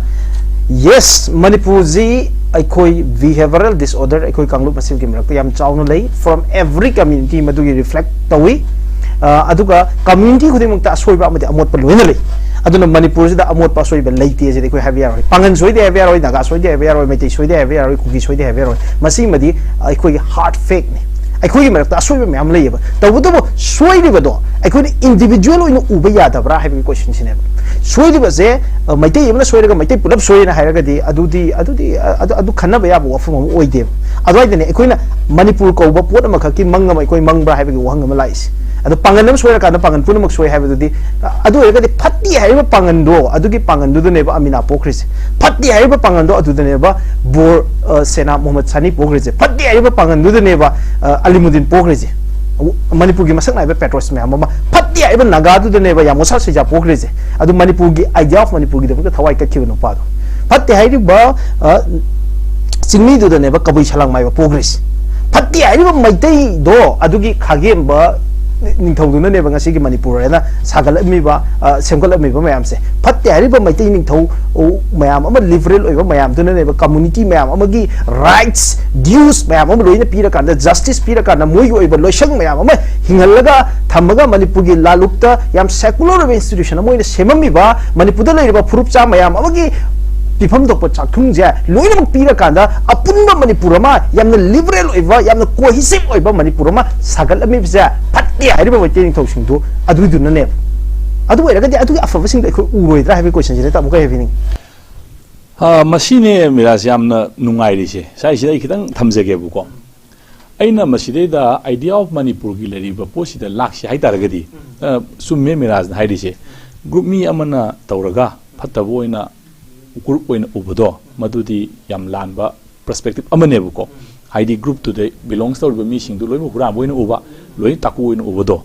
yes, ꯃꯅꯤꯄꯨꯔꯁꯤ ꯑꯩꯈꯣꯏ behavioral disorder, ꯑꯩꯈꯣꯏ ꯀꯥꯡꯂꯨꯞ ꯃꯁꯦꯜꯒꯤ ꯃꯔꯛꯇ ꯌꯥꯝ ꯆꯥꯎꯅ ꯂꯩ, from every community ꯃꯗꯨꯒꯤ reflect ꯇꯧꯏ꯫ ꯑ, ꯑꯗꯨꯒ community ꯈꯨꯗꯤꯡꯃꯛꯇ ꯑꯁꯣꯏꯕ ꯑꯃꯗꯤ ꯑꯃꯣꯠꯄ ꯂꯣꯏꯅ ꯂꯩ꯫ ꯑꯗꯨꯅ ꯃꯅꯤꯄꯨꯔꯁꯤꯗ ꯑꯃꯣꯠꯄ ꯑꯁꯣꯏꯕ ꯂꯩꯇꯦ ꯁꯤꯗꯤ ꯑꯩꯈꯣꯏ ꯍꯥꯏꯕ ꯌꯥꯔꯣꯏ꯫ ꯄꯥꯉꯟ ꯁꯣꯏꯗꯦ ꯍꯥꯏꯕ ꯌꯥꯔꯣꯏ, ꯅꯥꯒꯥ ꯁꯣꯏꯗꯦ ꯍꯥꯏꯕ ꯌꯥꯔꯣꯏ, ꯃꯩꯇꯩ ꯁꯣꯏꯗꯦ ꯍꯥꯏꯕ ꯌꯥꯔꯣꯏ, ꯀꯨꯀꯤ ꯁꯣꯏꯗꯦ ꯍꯥꯏꯕ ꯌꯥꯔꯣꯏ꯫ ꯃꯁꯤꯃꯗꯤ ꯑꯩꯈꯣꯏꯒꯤ hard factꯅꯤ꯫ ꯑꯩꯈꯣꯏꯒꯤ ꯃꯔꯛꯇ ꯑꯁꯣꯏꯕ ꯃꯌꯥꯝ ꯂꯩꯌꯦꯕ꯫ ꯇꯧꯕꯇꯕꯨ ꯁꯣꯏꯔꯤꯕꯗꯣ ꯑꯩꯈꯣꯏꯅ individual ꯑꯣꯏꯅ ꯎꯕ ꯌꯥꯗꯕ꯭ꯔꯥ ꯍꯥꯏꯕꯒꯤ questionꯁꯤꯅꯦꯕ꯫ ꯁꯣꯏꯔꯤꯕꯁꯦ, ꯑ, ꯃꯩꯇꯩ ꯑꯃꯅ ꯁꯣꯏꯔꯒ ꯃꯩꯇꯩ ꯄꯨꯂꯞ ꯁꯣꯏꯅ ꯍꯥꯏꯔꯒꯗꯤ ꯑꯗꯨꯗꯤ, ꯑꯗꯨꯗꯤ, ꯑ, ꯑꯗꯨ, ꯑꯗꯨ ꯈꯟꯅꯕ ꯌꯥꯕ ꯋꯥꯐꯝ ꯑꯃ ꯑꯣꯏꯗꯦꯕ꯫ ꯑꯗꯨꯋꯥꯏꯗꯅꯦ ꯑꯩꯈꯣꯏꯅ ꯃꯅꯤꯄꯨꯔ ꯀꯧꯕ ꯄꯣꯠ ꯑꯃꯈꯛꯀꯤ ꯃꯪ ꯑꯃ ꯑꯩꯈꯣꯏ ꯃꯪꯕ꯭ꯔꯥ ꯍꯥꯏꯕꯒꯤ ꯋꯥꯍꯪ ꯑꯃ ꯂꯥꯛꯏꯁꯦ꯫ ꯑꯗꯣ ꯄꯥꯉꯟ ꯑꯃ ꯁꯣꯏꯔꯀꯥꯟꯗ ꯄꯥꯉꯟ ꯄꯨꯝꯅꯃꯛ ꯁꯣꯏ ꯍꯥꯏꯕꯗꯨꯗꯤ, ꯑ, ꯑꯗꯨ ꯑꯣꯏꯔꯒꯗꯤ ꯐꯠꯇꯦ ꯍꯥꯏꯔꯤꯕ ꯄꯥꯉꯟꯗꯣ, ꯑꯗꯨꯒꯤ ꯄꯥꯉꯟꯗꯨꯗꯅꯦꯕ ꯑꯃꯤꯅꯥ ꯄꯣꯛꯈ꯭ꯔꯤꯁꯦ꯫ ꯐꯠꯇꯦ ꯍꯥꯏꯔꯤꯕ ꯄꯥꯉꯟꯗꯣ ꯑꯗꯨꯗꯅꯦꯕ ꯕꯣꯔ, ꯑ, ꯁꯦꯅꯥ ꯃꯨꯍꯝꯃꯗ ꯁꯥꯅꯤ ꯄꯣꯛꯈ꯭ꯔꯤꯁꯦ꯫ ꯐꯠꯇꯦ ꯍꯥꯏꯔꯤꯕ ꯄꯥꯉꯟꯗꯨꯗꯅꯦꯕ, ꯑ, ꯑꯂꯤꯃꯨꯗꯤꯟ ꯄꯣꯛꯈ꯭ꯔꯤꯁꯦ꯫ ꯃꯅꯤꯄꯨꯔꯒꯤ ꯃꯁꯛ ꯅꯥꯏꯕ patriots ꯃꯌꯥꯝ ꯑꯃ, ꯐꯠꯇꯦ ꯍꯥꯏꯔꯤꯕ ꯅꯥꯒꯥꯗꯨꯗꯅꯦꯕ ꯌꯥꯝ ꯃꯣꯁꯥ ꯁꯩꯖꯥ ꯄꯣꯛꯈ꯭ꯔꯤꯁꯦ꯫ ꯑꯗꯨ ꯃꯅꯤꯄꯨꯔꯒꯤ idea of ꯃꯅꯤꯄꯨꯔꯒꯤꯗꯃꯛꯇ ꯊꯋꯥꯏ ꯀꯠꯈꯤꯕ ꯅꯨꯄꯥꯗꯣ꯫ ꯐꯠꯇꯦ ꯍꯥꯏꯔꯤꯕ, ꯑ, ꯆꯤꯡꯃꯤꯗꯨꯗꯅꯦꯕ ꯀꯕꯨꯏ ꯁꯂꯥꯡ ꯃꯥꯏꯕ ꯄꯣꯛꯈ꯭ꯔꯤꯁꯦ꯫ ꯐꯠꯇꯦ ꯍꯥꯏꯔꯤꯕ ꯃꯩꯇꯩꯗꯣ, ꯑꯗꯨꯒꯤ ꯈꯥꯒꯦꯝꯕ ꯅꯤꯡꯊꯧꯗꯨꯅꯅꯦꯕ ꯉꯁꯤꯒꯤ ꯃꯅꯤꯄꯨꯔ ꯍꯥꯏꯅ ꯁꯥꯒꯠꯂꯝꯃꯤꯕ, ꯑ, ꯁꯦꯝꯒꯠꯂꯝꯃꯤꯕ ꯃꯌꯥꯝꯁꯦ꯫ ꯐꯠꯇꯦ ꯍꯥꯏꯔꯤꯕ ꯃꯩꯇꯩ ꯅꯤꯡꯊꯧ ꯃꯌꯥꯝ ꯑꯃ, liberal ꯑꯣꯏꯕ ꯃꯌꯥꯝꯗꯨꯅꯅꯦꯕ community ꯃꯌꯥꯝ ꯑꯃꯒꯤ rights, dues ꯃꯌꯥꯝ ꯑꯃ ꯂꯣꯏꯅ ꯄꯤꯔꯀꯥꯟꯗ, justice ꯄꯤꯔꯀꯥꯟꯗ, ꯃꯣꯏꯒꯤ ꯑꯣꯏꯕ ꯂꯣꯏꯁꯪ ꯃꯌꯥꯝ ꯑꯃ ꯍꯤꯡꯍꯜꯂꯒ ꯊꯝꯃꯒ, ꯃꯅꯤꯄꯨꯔꯒꯤ ꯂꯥꯂꯨꯛꯇ ꯌꯥꯝ secular ꯑꯣꯏꯕ institution ꯑꯃ ꯑꯣꯏꯅ ꯁꯦꯝꯃꯝꯃꯤꯕ, ꯃꯅꯤꯄꯨꯔꯗ ꯂꯩꯔꯤꯕ ꯐꯨꯔꯨꯞ ꯆꯥ ꯃꯌꯥꯝ ꯑꯃꯒꯤ ꯄꯤꯐꯝ ꯊꯣꯛꯄ ꯆꯥꯛꯊꯨꯡꯁꯦ ꯂꯣꯏꯅꯃꯛ ꯄꯤꯔꯀꯥꯟꯗ, ꯑꯄꯨꯟꯕ ꯃꯅꯤꯄꯨꯔ ꯑꯃ, ꯌꯥꯝꯅ liberal ꯑꯣꯏꯕ, ꯌꯥꯝꯅ cohesive ꯑꯣꯏꯕ ꯃꯅꯤꯄꯨꯔ ꯑꯃ ꯁꯥꯒꯠꯂꯝꯃꯤꯕꯁꯦ ꯐꯠꯇꯦ ꯍꯥꯏꯔꯤꯕ ꯃꯩꯇꯩ ꯅꯤꯡꯊꯧꯁꯤꯡꯗꯨ ꯑꯗꯨꯏꯗꯨꯅꯅꯦꯕ꯫ ꯑꯗꯨ ꯑꯣꯏꯔꯒꯗꯤ ꯑꯗꯨꯒꯤ ꯑꯐꯕꯁꯤꯡꯗꯣ ꯑꯩꯈꯣꯏ ꯎꯔꯣꯏꯗ꯭ꯔꯥ ꯍꯥꯏꯕꯒꯤ questionꯁꯤꯗ ꯑꯃꯨꯛꯀ ꯍꯥꯏꯕꯤꯅꯤꯡꯉꯤ꯫ ꯑ, ꯃꯁꯤꯅꯦ ꯃꯤꯔꯥꯖ ꯌꯥꯝꯅ ꯅꯨꯡꯉꯥꯏꯔꯤꯁꯦ꯫ ꯁ꯭ꯋꯥꯏꯁꯤꯗ ꯑꯩ ꯈꯤꯇꯪ ꯊꯝꯖꯒꯦꯕꯀꯣ꯫ ꯑꯩꯅ ꯃꯁꯤꯗꯩꯗ idea of ꯃꯅꯤꯄꯨꯔꯒꯤ ꯂꯩꯔꯤꯕ ꯄꯣꯠꯁꯤꯗ ꯂꯥꯛꯁꯤ ꯍꯥꯏꯇꯥꯔꯒꯗꯤ, ꯑ, ꯆꯨꯝꯃꯦ ꯃꯤꯔꯥꯖꯅ ꯍꯥꯏꯔꯤꯁꯦ꯫ Group ꯃꯤ ꯑꯃꯅ ꯇꯧꯔꯒ ꯐꯠꯇꯕ ꯑꯣꯏꯅ group ꯑꯣꯏꯅ ꯎꯕꯗꯣ, ꯃꯗꯨꯗꯤ ꯌꯥꯝ ꯂꯥꯟꯕ perspective ꯑꯃꯅꯦꯕꯀꯣ꯫ ꯍꯥꯏꯗꯤ groupꯇꯨꯗ belongs ꯇꯧꯔꯤꯕ ꯃꯤꯁꯤꯡꯗꯨ ꯂꯣꯏꯅꯃꯛ ꯍꯨꯔꯥꯟꯕ ꯑꯣꯏꯅ ꯎꯕ, ꯂꯣꯏꯅ ꯇꯥꯀꯨ ꯑꯣꯏꯅ ꯎꯕꯗꯣ꯫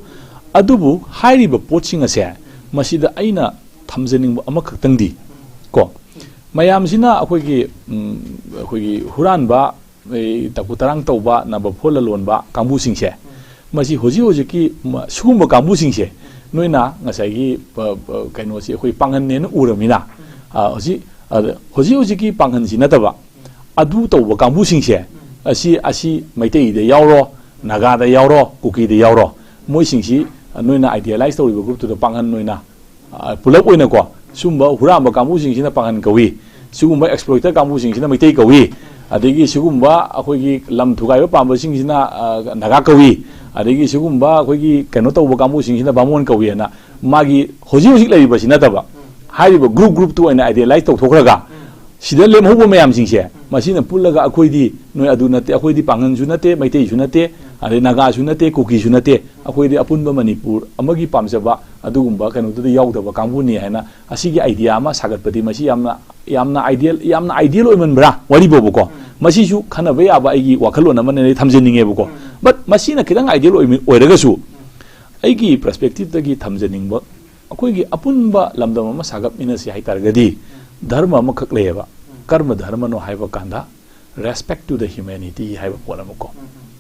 ꯑꯗꯨꯕꯨ ꯍꯥꯏꯔꯤꯕ ꯄꯣꯠꯁꯤꯡ ꯑꯁꯦ ꯃꯁꯤꯗ ꯑꯩꯅ ꯊꯝꯖꯅꯤꯡꯕ ꯑꯃꯈꯛꯇꯪꯗꯤ ꯀꯣ, ꯃꯌꯥꯝꯁꯤꯅ ꯑꯩꯈꯣꯏꯒꯤ, ꯎꯝ, ꯑꯩꯈꯣꯏꯒꯤ ꯍꯨꯔꯥꯟꯕ, ꯑꯩ ꯇꯥꯀꯨ ꯇꯔꯥꯡ ꯇꯧꯕ, ꯅꯝꯕ ꯐꯣꯔ ꯂꯂꯣꯟꯕ ꯀꯥꯡꯕꯨꯁꯤꯡꯁꯦ, ꯃꯁꯤ ꯍꯧꯖꯤꯛ ꯍꯧꯖꯤꯛꯀꯤ ꯃ-, ꯁꯤꯒꯨꯝꯕ ꯀꯥꯡꯕꯨꯁꯤꯡꯁꯦ ꯅꯣꯏꯅ ꯉꯁꯥꯏꯒꯤ, ꯑ, ꯑ, ꯀꯩꯅꯣꯁꯤ ꯑꯩꯈꯣꯏ ꯄꯥꯡꯒꯟꯅꯦꯅ ꯎꯔꯃꯤꯅ, ꯑ, ꯍꯧꯖꯤꯛ, ꯑꯗ ꯍꯧꯖꯤꯛ ꯍꯧꯖꯤꯛꯀꯤ ꯄꯥꯡꯒꯟꯁꯤ ꯅꯠꯇꯕ ꯑꯗꯨ ꯇꯧꯕ ꯀꯥꯡꯕꯨꯁꯤꯡꯁꯦ, ꯑꯁꯤ, ꯑꯁꯤ ꯃꯩꯇꯩꯗ ꯌꯥꯎꯔꯣ, ꯅꯥꯒꯥꯗ ꯌꯥꯎꯔꯣ, ꯀꯨꯀꯤꯗ ꯌꯥꯎꯔꯣ, ꯃꯣꯏꯁꯤꯡꯁꯤ ꯅꯣꯏꯅ idealize ꯇꯧꯔꯤꯕ groupꯇꯨꯗ ꯄꯥꯡꯒꯟ ꯑꯣꯏꯅ, ꯑ, ꯄꯨꯂꯞ ꯑꯣꯏꯅꯀꯣ, ꯁꯤꯒꯨꯝꯕ ꯍꯨꯔꯥꯟꯕ ꯀꯥꯡꯕꯨꯁꯤꯡꯁꯤꯅ ꯄꯥꯡꯒꯟ ꯀꯧꯏ, ꯁꯤꯒꯨꯝꯕ exploiter ꯀꯥꯡꯕꯨꯁꯤꯡꯁꯤꯅ ꯃꯩꯇꯩ ꯀꯧꯏ, ꯑꯗꯒꯤ ꯁꯤꯒꯨꯝꯕ ꯑꯩꯈꯣꯏꯒꯤ ꯂꯝ ꯊꯨꯒꯥꯏꯕ ꯄꯥꯝꯕꯁꯤꯡꯁꯤꯅ, ꯑ, ꯅꯥꯒꯥ ꯀꯧꯏ, ꯑꯗꯒꯤ ꯁꯤꯒꯨꯝꯕ ꯑꯩꯈꯣꯏꯒꯤ ꯀꯩꯅꯣ ꯇꯧꯕ ꯀꯥꯡꯕꯨꯁꯤꯡꯁꯤꯅ ꯕꯥꯃꯣꯟ ꯀꯧꯏ ꯍꯥꯏꯅ ꯃꯥꯒꯤ ꯍꯧꯖꯤꯛ ꯍꯧꯖꯤꯛ ꯂꯩꯔꯤꯕꯁꯤ ꯅꯠꯇꯕ, ꯍꯥꯏꯔꯤꯕ group groupꯇꯨ ꯑꯣꯏꯅ idealize ꯇꯧꯊꯣꯛꯈ꯭ꯔꯒ, ꯁꯤꯗ ꯂꯦꯝꯍꯧꯕ ꯃꯌꯥꯝꯁꯤꯡꯁꯦ, ꯃꯁꯤꯅ ꯄꯨꯜꯂꯒ ꯑꯩꯈꯣꯏꯗꯤ ꯅꯣꯏ ꯑꯗꯨ ꯅꯠꯇꯦ, ꯑꯩꯈꯣꯏꯗꯤ ꯄꯥꯡꯒꯟꯁꯨ ꯅꯠꯇꯦ, ꯃꯩꯇꯩꯁꯨ ꯅꯠꯇꯦ, ꯑꯗꯩ ꯅꯥꯒꯥꯁꯨ ꯅꯠꯇꯦ, ꯀꯨꯀꯤꯁꯨ ꯅꯠꯇꯦ, ꯑꯩꯈꯣꯏꯗꯤ ꯑꯄꯨꯟꯕ ꯃꯅꯤꯄꯨꯔ ꯑꯃꯒꯤ ꯄꯥꯝꯖꯕ ꯑꯗꯨꯒꯨꯝꯕ ꯀꯩꯅꯣꯗꯨꯗ ꯌꯥꯎꯗꯕ ꯀꯥꯡꯕꯨꯅꯤ ꯍꯥꯏꯅ ꯑꯁꯤꯒꯤ idea ꯑꯃ ꯁꯥꯒꯠꯄꯗꯤ ꯃꯁꯤ ꯌꯥꯝꯅ, ꯌꯥꯝꯅ ideal, ꯌꯥꯝꯅ ideal ꯑꯣꯏꯃꯟꯕ꯭ꯔꯥ? ꯋꯥꯔꯤꯕꯣꯕꯀꯣ, ꯃꯁꯤꯁꯨ ꯈꯟꯅꯕ ꯌꯥꯕ ꯑꯩꯒꯤ ꯋꯥꯈꯜꯂꯣꯟ ꯑꯃꯅꯦ, ꯑꯩ ꯊꯝꯖꯅꯤꯡꯉꯦꯕꯀꯣ꯫ But ꯃꯁꯤꯅ ꯈꯤꯇꯪ ideal ꯑꯣꯏꯃꯤ-, ꯑꯣꯏꯔꯒꯁꯨ ꯑꯩꯒꯤ perspectiveꯇꯒꯤ ꯊꯝꯖꯅꯤꯡꯕ, ꯑꯩꯈꯣꯏꯒꯤ ꯑꯄꯨꯟꯕ ꯂꯝꯗꯝ ꯑꯃ ꯁꯥꯒꯠꯃꯤꯟꯅꯁꯤ ꯍꯥꯏꯇꯥꯔꯒꯗꯤ ꯙꯔꯃ ꯑꯃꯈꯛ ꯂꯩꯌꯦꯕ꯫ ꯀꯔꯝꯕ ꯙꯔꯃꯅꯣ ꯍꯥꯏꯕ ꯀꯥꯟꯗ, respect to the humanity ꯍꯥꯏꯕ ꯄꯣꯠ ꯑꯃ ꯀꯣ꯫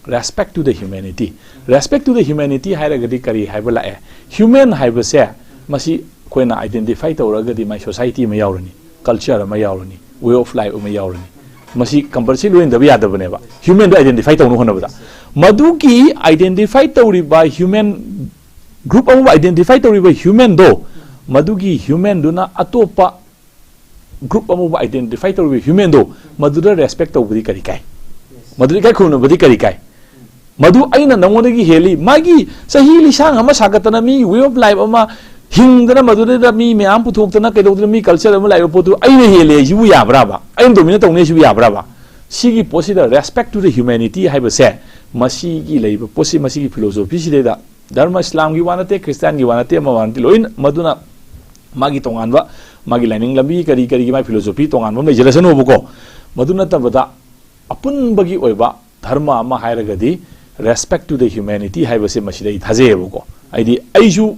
Respect to the humanity, respect to the humanity ꯍꯥꯏꯔꯒꯗꯤ ꯀꯔꯤ ꯍꯥꯏꯕ ꯂꯥꯛꯑꯦ? Human ꯍꯥꯏꯕꯁꯦ ꯃꯁꯤ ꯑꯩꯈꯣꯏꯅ identify ꯇꯧꯔꯒꯗꯤ ꯃꯥꯏ society ꯑꯃ ꯌꯥꯎꯔꯅꯤ, culture ꯑꯃ ꯌꯥꯎꯔꯅꯤ, way of life ꯑꯃ ꯌꯥꯎꯔꯅꯤ꯫ ꯃꯁꯤ compulsory ꯂꯣꯏꯅꯗꯕ ꯌꯥꯗꯕꯅꯦꯕ humanꯗꯣ identify ꯇꯧꯅꯕ ꯍꯣꯠꯅꯕꯗ꯫ ꯃꯗꯨꯒꯤ identify ꯇꯧꯔꯤꯕ human, group ꯑꯃꯕꯨ identify ꯇꯧꯔꯤꯕ humanꯗꯣ, ꯃꯗꯨꯒꯤ humanꯗꯨꯅ ꯑꯇꯣꯞꯄ group ꯑꯃꯕꯨ identify ꯇꯧꯔꯤꯕ humanꯗꯣ, ꯃꯗꯨꯗ respect ꯇꯧꯕꯗꯤ ꯀꯔꯤ ꯀꯥꯏ? ꯃꯗꯨꯗ ꯏꯀꯥꯏ ꯈꯨꯝꯅꯕꯗꯤ ꯀꯔꯤ ꯀꯥꯏ? ꯃꯗꯨ ꯑꯩꯅ ꯅꯉꯣꯟꯗꯒꯤ ꯍꯦꯜꯂꯤ, ꯃꯥꯒꯤ ꯆꯍꯤ ꯂꯤꯁꯥꯡ ꯑꯃ ꯁꯥꯒꯠꯇꯅ, ꯃꯤ way of life ꯑꯃ ꯍꯤꯡꯗꯅ, ꯃꯗꯨꯗꯩꯗ ꯃꯤ ꯃꯌꯥꯝ ꯄꯨꯊꯣꯛꯇꯅ ꯀꯩꯗꯧꯗꯅ, ꯃꯤ culture ꯑꯃ ꯂꯥꯛꯏꯕ ꯄꯣꯠꯇꯨ ꯑꯩꯅ ꯍꯦꯜꯂꯦ ꯍꯥꯏꯁꯤꯕꯨ ꯌꯥꯕ꯭ꯔꯥꯕ? ꯑꯩꯅ dominate ꯇꯧꯅꯤ ꯍꯥꯏꯁꯤꯕꯨ ꯌꯥꯕ꯭ꯔꯥꯕ? ꯁꯤꯒꯤ ꯄꯣꯠꯁꯤꯗ respect to the humanity ꯍꯥꯏꯕꯁꯦ ꯃꯁꯤꯒꯤ ꯂꯩꯔꯤꯕ ꯄꯣꯠꯁꯤ, ꯃꯁꯤꯒꯤ ꯐꯤꯂꯣꯁꯣꯐꯤꯁꯤꯗꯩꯗ ꯙꯔꯃ ꯏꯁꯂꯥꯝꯒꯤ ꯋꯥ ꯅꯠꯇꯦ, ꯈ꯭ꯔꯤꯁꯇꯥꯟꯒꯤ ꯋꯥ ꯅꯠꯇꯦ, ꯑꯃ ꯋꯥ ꯅꯠꯇꯦ, ꯂꯣꯏꯅ ꯃꯗꯨꯅ ꯃꯥꯒꯤ ꯇꯣꯉꯥꯟꯕ, ꯃꯥꯒꯤ ꯂꯥꯏꯅꯤꯡ ꯂꯝꯕꯤ ꯀꯔꯤ ꯀꯔꯤꯒꯤ ꯃꯥꯒꯤ ꯐꯤꯂꯣꯁꯣꯐꯤ ꯇꯣꯉꯥꯟꯕ ꯑꯃ ꯂꯩꯖꯔꯁꯅꯨꯕꯀꯣ, ꯃꯗꯨ ꯅꯠꯇꯕꯗ ꯑꯄꯨꯟꯕꯒꯤ ꯑꯣꯏꯕ ꯙꯔꯃ ꯑꯃ ꯍꯥꯏꯔꯒꯗꯤ respect to the humanity ꯍꯥꯏꯕꯁꯦ ꯃꯁꯤꯗ ꯑꯩ ꯊꯥꯖꯩꯌꯦꯕꯀꯣ꯫ ꯍꯥꯏꯗꯤ ꯑꯩꯁꯨ,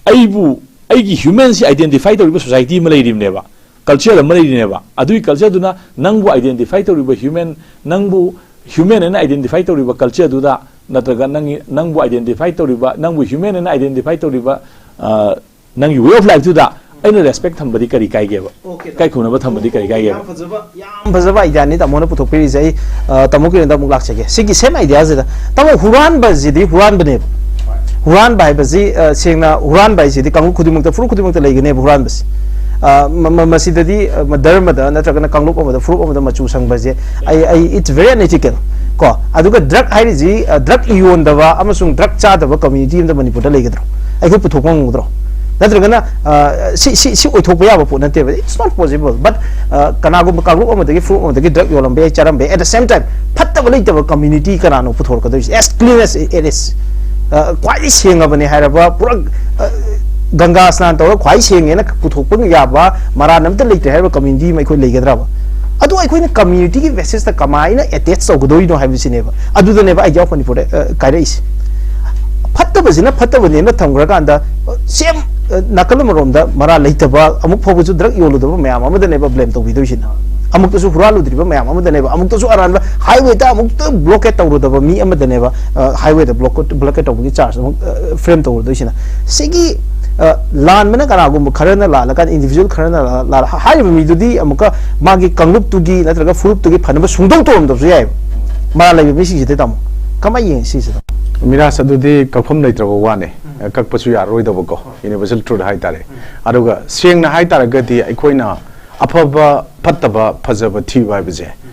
ꯑꯩꯕꯨ, ꯑꯩꯒꯤ ꯍ꯭ꯌꯨꯃꯦꯟꯁꯤ identify ꯇꯧꯔꯤꯕ society ꯑꯃ ꯂꯩꯔꯤꯕꯅꯦꯕ, culture ꯑꯃ ꯂꯩꯔꯤꯅꯦꯕ꯫ ꯑꯗꯨꯒꯤ cultureꯗꯨꯅ ꯅꯪꯕꯨ identify ꯇꯧꯔꯤꯕ human, ꯅꯪꯕꯨ human ꯍꯥꯏꯅ identify ꯇꯧꯔꯤꯕ cultureꯗꯨꯗ, ꯅꯠꯇ꯭ꯔꯒ ꯅꯪꯒꯤ, ꯅꯪꯕꯨ identify ꯇꯧꯔꯤꯕ, ꯅꯪꯕꯨ human ꯍꯥꯏꯅ identify ꯇꯧꯔꯤꯕ, ꯑ, ꯅꯪꯒꯤ way of lifeꯗꯨꯗ ꯑꯩꯅ respect ꯊꯝꯕꯗꯤ ꯀꯔꯤ ꯀꯥꯏꯒꯦꯕ? Okay, ꯀꯥꯏꯈꯨꯝꯅꯕ ꯊꯝꯕꯗꯤ ꯀꯔꯤ ꯀꯥꯏꯒꯦꯕ? ꯌꯥꯝ ꯐꯖꯕ, ꯌꯥꯝ ꯐꯖꯕ ideaꯅꯤ ꯇꯥꯃꯣꯅ ꯄꯨꯊꯣꯛꯄꯤꯔꯤꯁꯦ꯫ ꯑꯩ, ꯑ, ꯇꯥꯃꯣ ꯀꯤꯔꯟꯗ ꯑꯃꯨꯛ ꯂꯥꯛꯆꯒꯦ꯫ ꯁꯤꯒꯤ same ideaꯁꯤꯗ, ꯇꯥꯃꯣ, ꯍꯨꯔꯥꯟꯕꯁꯤꯗꯤ ꯍꯨꯔꯥꯟꯕꯅꯦꯕ꯫ ꯍꯨꯔꯥꯟꯕ ꯍꯥꯏꯕꯁꯤ, ꯑ, ꯁꯦꯡꯅ ꯍꯨꯔꯥꯟꯕ ꯍꯥꯏꯁꯤꯗꯤ ꯀꯥꯡꯂꯨꯞ ꯈꯨꯗꯤꯡꯃꯛꯇ, ꯐꯨꯔꯨꯞ ꯈꯨꯗꯤꯡꯃꯛꯇ ꯂꯩꯒꯅꯦꯕ ꯍꯨꯔꯥꯟꯕꯁꯤ꯫ ꯑ, ꯃ-, ꯃ-, ꯃꯁꯤꯗꯗꯤ, ꯑ, ꯃ-, ꯙꯔꯃꯗ ꯅꯠꯇ꯭ꯔꯒꯅ ꯀꯥꯡꯂꯨꯞ ꯑꯃꯗ, ꯐꯨꯔꯨꯞ ꯑꯃꯗ ꯃꯆꯨ ꯁꯪꯕꯁꯦ ꯑꯩ, ꯑꯩ, it's very unethical ꯀꯣ꯫ ꯑꯗꯨꯒ drug ꯍꯥꯏꯔꯤꯁꯤ, ꯑ, drug ꯌꯣꯟꯗꯕ ꯑꯃꯁꯨꯡ drug ꯆꯥꯗꯕ community ꯑꯃꯗ ꯃꯅꯤꯄꯨꯔꯗ ꯂꯩꯒꯗ꯭ꯔꯣ? ꯑꯩꯈꯣꯏ ꯄꯨꯊꯣꯛꯄ ꯉꯝꯒꯗ꯭ꯔꯣ? ꯅꯠꯇ꯭ꯔꯒꯅ, ꯑ, ꯁꯤ, ꯁꯤ, ꯁꯤ ꯑꯣꯏꯊꯣꯛꯄ ꯌꯥꯕ ꯄꯣꯠ ꯅꯠꯇꯦꯕ, it's not possible, but, ꯑ, ꯀꯅꯥꯒꯨꯝꯕ ꯀꯥꯡꯂꯨꯞ ꯑꯃꯗꯒꯤ, ꯐꯨꯔꯨꯞ ꯑꯃꯗꯒꯤ drug ꯌꯣꯜꯂꯝꯕ ꯌꯥꯏ, ꯆꯥꯔꯝꯕ ꯌꯥꯏ, at the same time ꯐꯠꯇꯕ ꯂꯩꯇꯕ community ꯀꯅꯥꯅꯣ ꯄꯨꯊꯣꯔꯛꯀꯗꯣꯏꯁꯦ? As clean as it is, ꯑ, ꯈ꯭ꯋꯥꯏꯗꯒꯤ ꯁꯦꯡꯉꯕꯅꯦ ꯍꯥꯏꯔꯕ, ꯄꯨꯔꯥ, ꯑ, ꯒꯪꯒꯥ ꯁ꯭ꯅꯥꯟ ꯇꯧꯔꯒ ꯈ꯭ꯋꯥꯏ ꯁꯦꯡꯉꯦꯅ ꯄꯨꯊꯣꯛꯄ ꯌꯥꯕ ꯃꯔꯥꯟ ꯑꯝꯇ ꯂꯩꯇ꯭ꯔꯦ ꯍꯥꯏꯔꯤꯕ community ꯑꯃ ꯑꯩꯈꯣꯏ ꯂꯩꯒꯗ꯭ꯔꯕ? ꯑꯗꯣ ꯑꯩꯈꯣꯏꯅ communityꯒꯤ basisꯇ ꯀꯃꯥꯏꯅ attach ꯇꯧꯒꯗꯣꯏꯅꯣ ꯍꯥꯏꯕꯁꯤꯅꯦꯕ꯫ ꯑꯗꯨꯗꯅꯦꯕ Idea of Manipurꯗ, ꯑ, ꯀꯥꯏꯔꯛꯏꯁꯦ꯫ ꯐꯠꯇꯕꯁꯤꯅ ꯐꯠꯇꯕꯅꯦꯅ ꯊꯝꯈ꯭ꯔꯀꯥꯟꯗ, same, ꯑ, ꯅꯥꯀꯜ ꯑꯃꯔꯣꯝꯗ ꯃꯔꯥꯜ ꯂꯩꯇꯕ, ꯑꯃꯨꯛ ꯐꯥꯎꯕꯁꯨ drug ꯌꯣꯜꯂꯨꯗꯕ ꯃꯌꯥꯝ ꯑꯃꯗꯅꯦꯕ blame ꯇꯧꯕꯤꯗꯣꯏꯁꯤꯅ꯫ ꯑꯃꯨꯛꯇꯁꯨ ꯍꯨꯔꯥꯜꯂꯨꯗ꯭ꯔꯤꯕ ꯃꯌꯥꯝ ꯑꯃꯗꯅꯦꯕ, ꯑꯃꯨꯛꯇꯁꯨ ꯑꯔꯥꯟꯕ highwayꯗ ꯑꯃꯨꯛꯇ blockade ꯇꯧꯔꯨꯗꯕ ꯃꯤ ꯑꯃꯗꯅꯦꯕ, ꯑ, highwayꯗ blockade, blockade ꯇꯧꯕꯒꯤ charge ꯑꯃꯨꯛ, ꯑ, frame ꯇꯧꯔꯨꯗꯣꯏꯁꯤꯅ꯫ ꯁꯤꯒꯤ, ꯑ, ꯂꯥꯟꯕꯅ ꯀꯅꯥꯒꯨꯝꯕ ꯈꯔꯅ ꯂꯥꯜꯂꯀꯥꯟꯗ, individual ꯈꯔꯅ ꯂꯥꯜꯂ-, ꯂꯥꯜꯂ-, ꯍꯥꯏꯔꯤꯕ ꯃꯤꯗꯨꯗꯤ ꯑꯃꯨꯛꯀ ꯃꯥꯒꯤ ꯀꯥꯡꯂꯨꯞꯇꯨꯒꯤ ꯅꯠꯇ꯭ꯔꯒ ꯐꯨꯔꯨꯞꯇꯨꯒꯤ ꯐꯅꯕ ꯁꯨꯡꯇꯧ ꯇꯧꯔꯝꯗꯕꯁꯨ ꯌꯥꯏꯑꯕ꯫ ꯃꯔꯥꯜ ꯂꯩꯕ ꯃꯤꯁꯤꯡꯁꯤꯗꯤ, ꯇꯥꯃꯣ, ꯀꯃꯥꯏꯅ ꯌꯦꯡꯉꯤ ꯁꯤꯁꯤꯗ? ꯃꯤꯔꯥꯖ, ꯑꯗꯨꯗꯤ ꯀꯛꯐꯝ ꯂꯩꯇ꯭ꯔꯕ ꯋꯥꯅꯦ꯫ ꯀꯛꯄꯁꯨ ꯌꯥꯔꯔꯣꯏꯗꯕꯀꯣ, universal truth ꯍꯥꯏꯇꯥꯔꯦ꯫ ꯑꯗꯨꯒ ꯁꯦꯡꯅ ꯍꯥꯏꯇꯥꯔꯒꯗꯤ ꯑꯩꯈꯣꯏꯅ ꯑꯐꯕ, ꯐꯠꯇꯕ, ꯐꯖꯕ ꯊꯤꯕ ꯍꯥꯏꯕꯁꯦ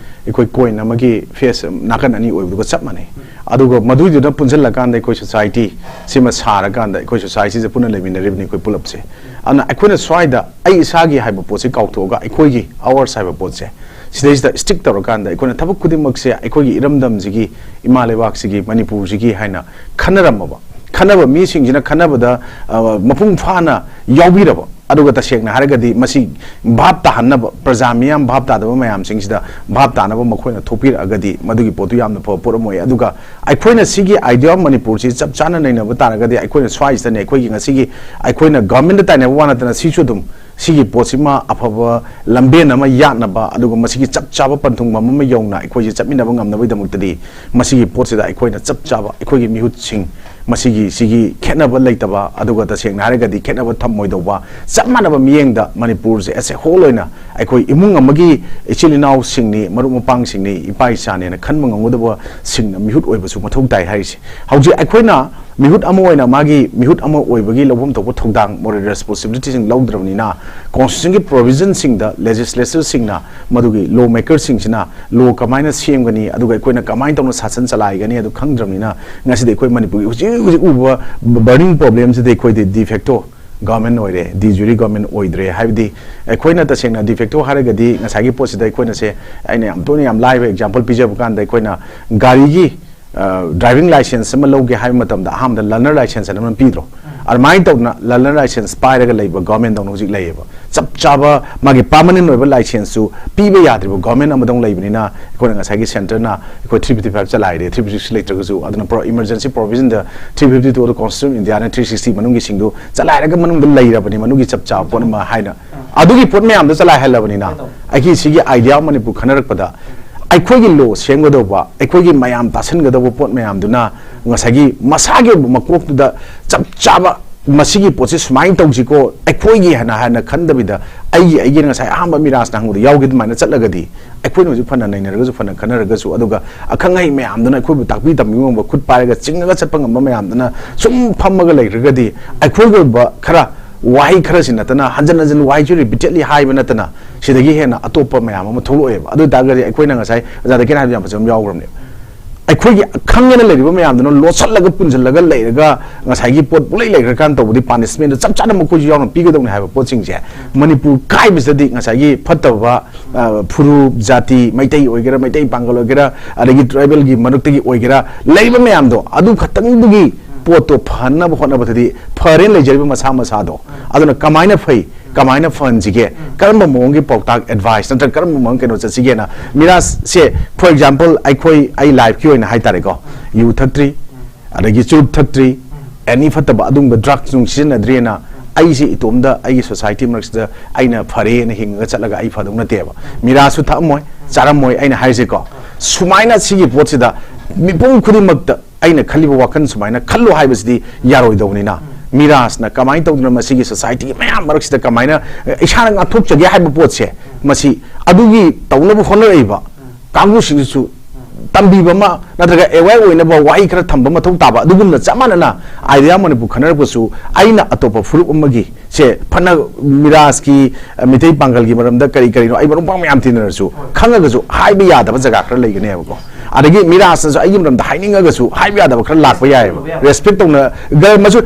ꯑꯩꯈꯣꯏ coin ꯑꯃꯒꯤ face, ꯅꯥꯀꯟ ꯑꯅꯤ ꯑꯣꯏꯕꯗꯨꯒ ꯆꯞ ꯃꯥꯟꯅꯩ꯫ ꯑꯗꯨꯒ ꯃꯗꯨꯏꯗꯨꯅ ꯄꯨꯟꯁꯤꯜꯂꯀꯥꯟꯗ ꯑꯩꯈꯣꯏ society ꯁꯤꯃ ꯁꯥꯔꯀꯥꯟꯗ ꯑꯩꯈꯣꯏ societyꯁꯦ ꯄꯨꯟꯅ ꯂꯩꯃꯤꯟꯅꯔꯤꯕꯅꯤ ꯑꯩꯈꯣꯏ ꯄꯨꯂꯞꯁꯦ꯫ ꯑꯗꯨꯅ ꯑꯩꯈꯣꯏꯅ ꯁ꯭ꯋꯥꯏꯗ ꯑꯩ ꯏꯁꯥꯒꯤ ꯍꯥꯏꯕ ꯄꯣꯠꯁꯦ ꯀꯥꯎꯊꯣꯛꯑꯒ ꯑꯩꯈꯣꯏꯒꯤ, ours ꯍꯥꯏꯕ ꯄꯣꯠꯁꯦ ꯁꯤꯗꯩꯁꯤꯗ ꯏꯁꯇ꯭ꯔꯤꯛ ꯇꯧꯔꯀꯥꯟꯗ ꯑꯩꯈꯣꯏꯅ ꯊꯕꯛ ꯈꯨꯗꯤꯡꯃꯛꯁꯦ ꯑꯩꯈꯣꯏꯒꯤ ꯏꯔꯝꯗꯝꯁꯤꯒꯤ, ꯏꯃꯥ ꯂꯩꯕꯥꯛꯁꯤꯒꯤ, ꯃꯅꯤꯄꯨꯔꯁꯤꯒꯤ ꯍꯥꯏꯅ ꯈꯟꯅꯔꯝꯃꯕ, ꯈꯟꯅꯕ ꯃꯤꯁꯤꯡꯁꯤꯅ ꯈꯟꯅꯕꯗ, ꯑ, ꯃꯄꯨꯡ ꯐꯥꯅ ꯌꯥꯎꯕꯤꯔꯕ, ꯑꯗꯨꯒ ꯇꯁꯦꯡꯅ ꯍꯥꯏꯔꯒꯗꯤ ꯃꯁꯤ ꯚꯥꯞ ꯇꯥꯍꯟꯅꯕ, ꯄ꯭ꯔꯖꯥ ꯃꯤꯌꯥꯝ ꯚꯥꯞ ꯇꯥꯗꯕ ꯃꯌꯥꯝꯁꯤꯡꯁꯤꯗ ꯚꯥꯞ ꯇꯥꯅꯕ ꯃꯈꯣꯏꯅ ꯊꯣꯛꯄꯤꯔꯛꯑꯒꯗꯤ ꯃꯗꯨꯒꯤ ꯄꯣꯠꯇꯨ ꯌꯥꯝꯅ ꯐꯕ ꯄꯣꯠ ꯑꯃ ꯑꯣꯏ꯫ ꯑꯗꯨꯒ ꯑꯩꯈꯣꯏꯅ ꯁꯤꯒꯤ Idea of ꯃꯅꯤꯄꯨꯔꯁꯤ ꯆꯞ ꯆꯥꯅ ꯅꯩꯅꯕ ꯇꯥꯔꯒꯗꯤ ꯑꯩꯈꯣꯏꯅ ꯁ꯭ꯋꯥꯏꯁꯤꯗꯅꯦ, ꯑꯩꯈꯣꯏꯒꯤ ꯉꯁꯤꯒꯤ ꯑꯩꯈꯣꯏꯅ ꯒꯚꯔꯟꯃꯦꯟꯗ ꯇꯥꯏꯅꯕ ꯋꯥ ꯅꯠꯇꯅ ꯁꯤꯁꯨ ꯑꯗꯨꯝ ꯁꯤꯒꯤ ꯄꯣꯠꯁꯤꯃ ꯑꯐꯕ ꯂꯝꯕꯦꯟ ꯑꯃ ꯌꯥꯠꯅꯕ, ꯑꯗꯨꯒ ꯃꯁꯤꯒꯤ ꯆꯞ ꯆꯥꯕ ꯄꯟꯊꯨꯡꯐꯝ ꯑꯃ ꯌꯧꯅ ꯑꯩꯈꯣꯏꯁꯦ ꯆꯠꯃꯤꯟꯅꯕ ꯉꯝꯅꯕꯒꯤꯗꯃꯛꯇꯗꯤ ꯃꯁꯤꯒꯤ ꯄꯣꯠꯁꯤꯗ ꯑꯩꯈꯣꯏꯅ ꯆꯞ ꯆꯥꯕ ꯑꯩꯈꯣꯏꯒꯤ ꯃꯤꯍꯨꯠꯁꯤꯡ, ꯃꯁꯤꯒꯤ, ꯁꯤꯒꯤ ꯈꯦꯠꯅꯕ ꯂꯩꯇꯕ, ꯑꯗꯨꯒ ꯇꯁꯦꯡꯅ ꯍꯥꯏꯔꯒꯗꯤ ꯈꯦꯠꯅꯕ ꯊꯝꯃꯣꯏꯗꯧꯕ, ꯆꯞ ꯃꯥꯟꯅꯕ ꯃꯤꯠꯌꯦꯡꯗ ꯃꯅꯤꯄꯨꯔꯁꯦ as a whole ꯑꯣꯏꯅ ꯑꯩꯈꯣꯏ ꯏꯃꯨꯡ ꯑꯃꯒꯤ ꯏꯆꯤꯜ ꯏꯅꯥꯎꯁꯤꯡꯅꯤ, ꯃꯔꯨꯞ ꯃꯄꯥꯡꯁꯤꯡꯅꯤ, ꯏꯄꯥ ꯏꯆꯥꯅꯦꯅ ꯈꯟꯕ ꯉꯝꯒꯗꯕꯁꯤꯡꯅ ꯃꯤꯍꯨꯠ ꯑꯣꯏꯕꯁꯨ ꯃꯊꯧ ꯇꯥꯏ ꯍꯥꯏꯔꯤꯁꯦ꯫ ꯍꯧꯖꯤꯛ ꯑꯩꯈꯣꯏꯅ ꯃꯤꯍꯨꯠ ꯑꯃ ꯑꯣꯏꯅ ꯃꯥꯒꯤ ꯃꯤꯍꯨꯠ ꯑꯃ ꯑꯣꯏꯕꯒꯤ ꯂꯧꯐꯝ ꯊꯣꯛꯄ ꯊꯧꯗꯥꯡ, moral responsibilityꯁꯤꯡ ꯂꯧꯗ꯭ꯔꯕꯅꯤꯅ, constitutionꯒꯤ provisionꯁꯤꯡꯗ legislatorꯁꯤꯡꯅ ꯃꯗꯨꯒꯤ law makerꯁꯤꯡꯁꯤꯅ law ꯀꯃꯥꯏꯅ ꯁꯦꯝꯒꯅꯤ, ꯑꯗꯨꯒ ꯑꯩꯈꯣꯏꯅ ꯀꯃꯥꯏꯅ ꯇꯧꯅ ꯁꯥꯁꯟ ꯆꯂꯥꯏꯒꯅꯤ ꯑꯗꯨ ꯈꯪꯗ꯭ꯔꯕꯅꯤꯅ, ꯉꯁꯤꯗꯤ ꯑꯩꯈꯣꯏ ꯃꯅꯤꯄꯨꯔꯒꯤ ꯍꯧꯖꯤꯛ ꯍꯧꯖꯤꯛ ꯎꯕ burning problemꯁꯤꯗꯤ ꯑꯩꯈꯣꯏꯗꯤ de facto government ꯑꯣꯏꯔꯦ, de jure government ꯑꯣꯏꯗ꯭ꯔꯦ꯫ ꯍꯥꯏꯕꯗꯤ ꯑꯩꯈꯣꯏꯅ ꯇꯁꯦꯡꯅ de facto ꯍꯥꯏꯔꯒꯗꯤ ꯉꯁꯥꯏꯒꯤ ꯄꯣꯠꯁꯤꯗ ꯑꯩꯈꯣꯏꯅ ꯁꯦ, ꯑꯩꯅ ꯌꯥꯝ ꯇꯣꯏꯅ ꯌꯥꯝ ꯂꯥꯏꯕ example ꯄꯤꯖꯕ ꯀꯥꯟꯗ ꯑꯩꯈꯣꯏꯅ ꯒꯥꯔꯤꯒꯤ, ꯑ, driving licence ꯑꯃ ꯂꯧꯒꯦ ꯍꯥꯏꯕ ꯃꯇꯝꯗ ꯑꯍꯥꯟꯕꯗ learner licence ꯑꯅ ꯑꯃ ꯄꯤꯗ꯭ꯔꯣ? ꯑꯗꯨꯃꯥꯏꯅ ꯇꯧꯗꯅ learner licence ꯄꯥꯏꯔꯒ ꯂꯩꯕ government ꯇꯧꯅ ꯍꯧꯖꯤꯛ ꯂꯩꯌꯦꯕ꯫ ꯆꯞ ꯆꯥꯕ ꯃꯥꯒꯤ permanent ꯑꯣꯏꯕ licenseꯁꯨ ꯄꯤꯕ ꯌꯥꯗ꯭ꯔꯤꯕ government ꯑꯃꯗꯧ ꯂꯩꯕꯅꯤꯅ, ꯑꯩꯈꯣꯏꯅ ꯉꯁꯥꯏꯒꯤ centreꯅ ꯑꯩꯈꯣꯏ three fifty five ꯆꯂꯥꯏꯔꯦ, three fifty six ꯂꯩꯇ꯭ꯔꯒꯁꯨ, ꯑꯗꯨꯅ ꯄꯨꯔꯥ emergency provisionꯗ three fifty two ꯑꯗꯨ constitution Indiaꯅ three sixty ꯃꯅꯨꯡꯒꯤꯁꯤꯡꯗꯨ ꯆꯂꯥꯏꯔꯒ ꯃꯅꯨꯡꯗ ꯂꯩꯔꯕꯅꯤ, ꯃꯅꯨꯡꯒꯤ ꯆꯞ ꯆꯥꯕ ꯄꯣꯠ ꯑꯃ ꯍꯥꯏꯅ꯫ ꯑꯗꯨꯒꯤ ꯄꯣꯠ ꯃꯌꯥꯝꯗꯣ ꯆꯂꯥꯏꯍꯜꯂꯕꯅꯤꯅ, ꯑꯩꯒꯤ ꯁꯤꯒꯤ Idea of ꯃꯅꯤꯄꯨꯔ ꯈꯟꯅꯔꯛꯄꯗ ꯑꯩꯈꯣꯏꯒꯤ law ꯁꯦꯝꯒꯗꯧꯕ, ꯑꯩꯈꯣꯏꯒꯤ ꯃꯌꯥꯝ ꯇꯥꯁꯟꯒꯗꯧꯕ ꯄꯣꯠ ꯃꯌꯥꯝꯗꯨꯅ ꯉꯁꯥꯏꯒꯤ ꯃꯁꯥꯒꯤ ꯑꯣꯏꯕ ꯃꯀꯣꯛꯇꯨꯗ ꯆꯞ ꯆꯥꯕ ꯃꯁꯤꯒꯤ ꯄꯣꯠꯁꯤ ꯁꯨꯃꯥꯏꯅ ꯇꯧꯁꯤꯀꯣ, ꯑꯩꯈꯣꯏꯒꯤ ꯍꯥꯏꯅ, ꯍꯥꯏꯅ ꯈꯟꯗꯕꯤꯗ, ꯑꯩꯒꯤ, ꯑꯩꯒꯤꯅ ꯉꯁꯥꯏ ꯑꯍꯥꯟꯕ ꯃꯤꯔꯥꯖꯅ ꯍꯪꯕꯗ ꯌꯥꯎꯈꯤ ꯑꯗꯨꯃꯥꯏꯅ ꯆꯠꯂꯒꯗꯤ, ꯑꯩꯈꯣꯏꯅ ꯍꯧꯖꯤꯛ ꯐꯅ ꯅꯩꯅꯔꯒꯁꯨ, ꯐꯅ ꯈꯟꯅꯔꯒꯁꯨ, ꯑꯗꯨꯒ ꯑꯈꯪ ꯑꯍꯩ ꯃꯌꯥꯝꯗꯨꯅ ꯑꯩꯈꯣꯏꯕꯨ ꯇꯥꯛꯄꯤ ꯇꯝꯕꯤꯕ ꯉꯝꯕ, ꯈꯨꯠ ꯄꯥꯏꯔꯒ ꯆꯤꯡꯉꯒ ꯆꯠꯄ ꯉꯝꯕ ꯃꯌꯥꯝꯗꯨꯅ ꯁꯨꯝ ꯐꯝꯃꯒ ꯂꯩꯈ꯭ꯔꯒꯗꯤ, ꯑꯩꯈꯣꯏꯒꯤ ꯑꯣꯏꯕ ꯈꯔ ꯋꯥꯍꯩ ꯈꯔꯁꯤ ꯅꯠꯇꯅ, ꯍꯟꯖꯟ ꯍꯟꯖꯟ ꯋꯥꯍꯩꯁꯨ repeatedly ꯍꯥꯏꯕ ꯅꯠꯇꯅ, ꯁꯤꯗꯒꯤ ꯍꯦꯟꯅ ꯑꯇꯣꯞꯄ ꯃꯌꯥꯝ ꯑꯃ ꯊꯣꯛꯂꯛꯑꯣꯏꯕ꯫ ꯑꯗꯨ ꯑꯣꯏ ꯇꯥꯔꯒꯗꯤ ꯑꯩꯈꯣꯏꯅ ꯉꯁꯥꯏ ꯑꯣꯖꯥ ꯗꯀꯦꯟ ꯍꯥꯏꯕꯗꯣ ꯌꯥꯝ ꯐꯖꯕ ꯑꯃ ꯌꯥꯎꯈ꯭ꯔꯕꯅꯦꯕ꯫ ꯑꯩꯈꯣꯏꯒꯤ ꯈꯪꯉꯦꯅ ꯂꯩꯔꯤꯕ ꯃꯌꯥꯝꯗꯨꯅ ꯂꯣꯠꯁꯤꯜꯂꯒ ꯄꯨꯟꯁꯤꯜꯂꯒ ꯂꯩꯔꯒ ꯉꯁꯥꯏꯒꯤ ꯄꯣꯠ ꯄꯨꯡꯂꯩ ꯂꯩꯈ꯭ꯔꯀꯥꯟꯗ ꯇꯧꯕꯗꯤ ꯄꯥꯅꯤꯁꯃꯦꯟꯗꯨ ꯆꯞ ꯆꯥꯅ ꯃꯈꯣꯏꯁꯨ ꯌꯥꯎꯅ ꯄꯤꯒꯗꯧꯅꯤ ꯍꯥꯏꯕ ꯄꯣꯠꯁꯤꯡꯁꯦ ꯃꯅꯤꯄꯨꯔ ꯀꯥꯏꯕꯁꯤꯗꯗꯤ ꯉꯁꯥꯏꯒꯤ ꯐꯠꯇꯕ, ꯑ, ꯐꯨꯔꯨꯞ, ꯖꯥꯇꯤ, ꯃꯩꯇꯩ ꯑꯣꯏꯒꯦꯔꯥ, ꯃꯩꯇꯩ ꯄꯥꯡꯒꯜ ꯑꯣꯏꯒꯦꯔꯥ, ꯑꯗꯒꯤ ꯇ꯭ꯔꯥꯏꯕꯦꯜꯒꯤ ꯃꯔꯛꯇꯒꯤ ꯑꯣꯏꯒꯦꯔꯥ, ꯂꯩꯔꯤꯕ ꯃꯌꯥꯝꯗꯣ ꯑꯗꯨ ꯈꯛꯇꯪꯗꯨꯒꯤ ꯄꯣꯠꯇꯣ ꯐꯍꯟꯅꯕ ꯍꯣꯠꯅꯕꯗꯗꯤ ꯐꯔꯦꯅ ꯂꯩꯖꯔꯤꯕ ꯃꯁꯥ ꯃꯁꯥꯗꯣ, ꯑꯗꯨꯅ ꯀꯃꯥꯏꯅ ꯐꯩ, ꯀꯃꯥꯏꯅ ꯐꯍꯟꯁꯤꯒꯦ, ꯀꯔꯝꯕ ꯃꯑꯣꯡꯒꯤ ꯄꯥꯎꯇꯥꯛ, ꯑꯦꯗꯚꯥꯏꯁ ꯅꯠꯇ꯭ꯔꯒ ꯀꯔꯝꯕ ꯃꯑꯣꯡ ꯀꯩꯅꯣ ꯆꯠꯁꯤꯒꯦꯅ ꯃꯤꯔꯥꯁꯁꯦ, for example, ꯑꯩꯈꯣꯏ, ꯑꯩ ꯂꯥꯏꯐꯀꯤ ꯑꯣꯏꯅ ꯍꯥꯏꯇꯥꯔꯦꯀꯣ, ꯌꯨ ꯊꯛꯇ꯭ꯔꯤ, ꯑꯗꯒꯤ ꯆꯨꯔꯨꯞ ꯊꯛꯇ꯭ꯔꯤ, ꯑꯦꯅꯤ ꯐꯠꯇꯕ ꯑꯗꯨꯒꯨꯝꯕ ꯗ꯭ꯔꯒꯁ ꯅꯨꯡ ꯁꯤꯖꯤꯟꯅꯗ꯭ꯔꯤꯅ ꯑꯩꯁꯦ ꯏꯇꯣꯝꯗ ꯑꯩꯒꯤ ꯁꯣꯁꯥꯏꯇꯤ ꯃꯔꯛꯁꯤꯗ ꯑꯩꯅ ꯐꯔꯦꯅ ꯍꯤꯡꯉꯒ ꯆꯠꯂꯒ ꯑꯩ ꯐꯗꯧ ꯅꯠꯇꯦꯕ꯫ ꯃꯤꯔꯥꯁꯨ ꯊꯛꯑꯝꯃꯣꯏ, ꯆꯥꯔꯝꯃꯣꯏ, ꯑꯩꯅ ꯍꯥꯏꯁꯦꯀꯣ꯫ ꯁꯨꯃꯥꯏꯅ ꯁꯤꯒꯤ ꯄꯣꯠꯁꯤꯗ ꯃꯤꯄꯨꯝ ꯈꯨꯗꯤꯡꯃꯛꯇ ꯑꯩꯅ ꯈꯜꯂꯤꯕ ꯋꯥꯈꯜ ꯁꯨꯃꯥꯏꯅ ꯈꯜꯂꯨ ꯍꯥꯏꯕꯁꯤꯗꯤ ꯌꯥꯔꯣꯏꯗꯧꯕꯅꯤꯅ, ꯃꯤꯔꯥꯁꯅ ꯀꯃꯥꯏꯅ ꯇꯧꯗꯅ ꯃꯁꯤꯒꯤ ꯁꯣꯁꯥꯏꯇꯤꯒꯤ ꯃꯌꯥꯝ ꯃꯔꯛꯁꯤꯗ ꯀꯃꯥꯏꯅ, ꯑꯦ, ꯏꯁꯥꯅ ꯉꯥꯛꯊꯣꯛꯆꯒꯦ ꯍꯥꯏꯕ ꯄꯣꯠꯁꯦ, ꯃꯁꯤ ꯑꯗꯨꯒꯤ ꯇꯧꯅꯕ ꯍꯣꯠꯅꯔꯛꯏꯕ ꯀꯥꯡꯕꯨꯁꯤꯡꯗꯨꯁꯨ ꯇꯝꯕꯤꯕ ꯑꯃ ꯅꯠꯇ꯭ꯔꯒ ꯑꯦꯋꯦꯌꯔ ꯑꯣꯏꯅꯕ ꯋꯥꯍꯩ ꯈꯔ ꯊꯝꯕ ꯃꯊꯧ ꯇꯥꯕ꯫ ꯑꯗꯨꯒꯨꯝꯅ ꯆꯞ ꯃꯥꯟꯅꯅ ꯑꯥꯏꯗꯤꯌꯥ ꯃꯅꯤꯄꯨꯔ ꯈꯟꯅꯔꯛꯄꯁꯨ ꯑꯩꯅ ꯑꯇꯣꯞꯄ ꯐꯨꯔꯨꯞ ꯑꯃꯒꯤ ꯁꯦ ꯐꯅ ꯃꯤꯔꯥꯁꯀꯤ, ꯑ, ꯃꯤꯇꯩ ꯄꯥꯡꯒꯜꯒꯤ ꯃꯔꯝꯗ ꯀꯔꯤ ꯀꯔꯤꯅꯣ ꯑꯩ ꯃꯔꯨꯞ ꯃꯄꯥꯡ ꯃꯌꯥꯝ ꯇꯤꯟꯅꯔꯁꯨ ꯈꯪꯉꯒꯁꯨ ꯍꯥꯏꯕ ꯌꯥꯗꯕ ꯖꯒꯥ ꯈꯔ ꯂꯩꯒꯅꯦꯕꯀꯣ꯫ ꯑꯗꯒꯤ ꯃꯤꯔꯥꯁꯅꯁꯨ ꯑꯩꯒꯤ ꯃꯔꯝꯗ ꯍꯥꯏꯅꯤꯡꯉꯒꯁꯨ ꯍꯥꯏꯕ ꯌꯥꯗꯕ ꯈꯔ ꯂꯥꯛꯄ ꯌꯥꯏꯑꯕ꯫ ꯔꯦꯁꯄꯦꯛ ꯇꯧꯅ ꯒ-, ꯃꯁꯨ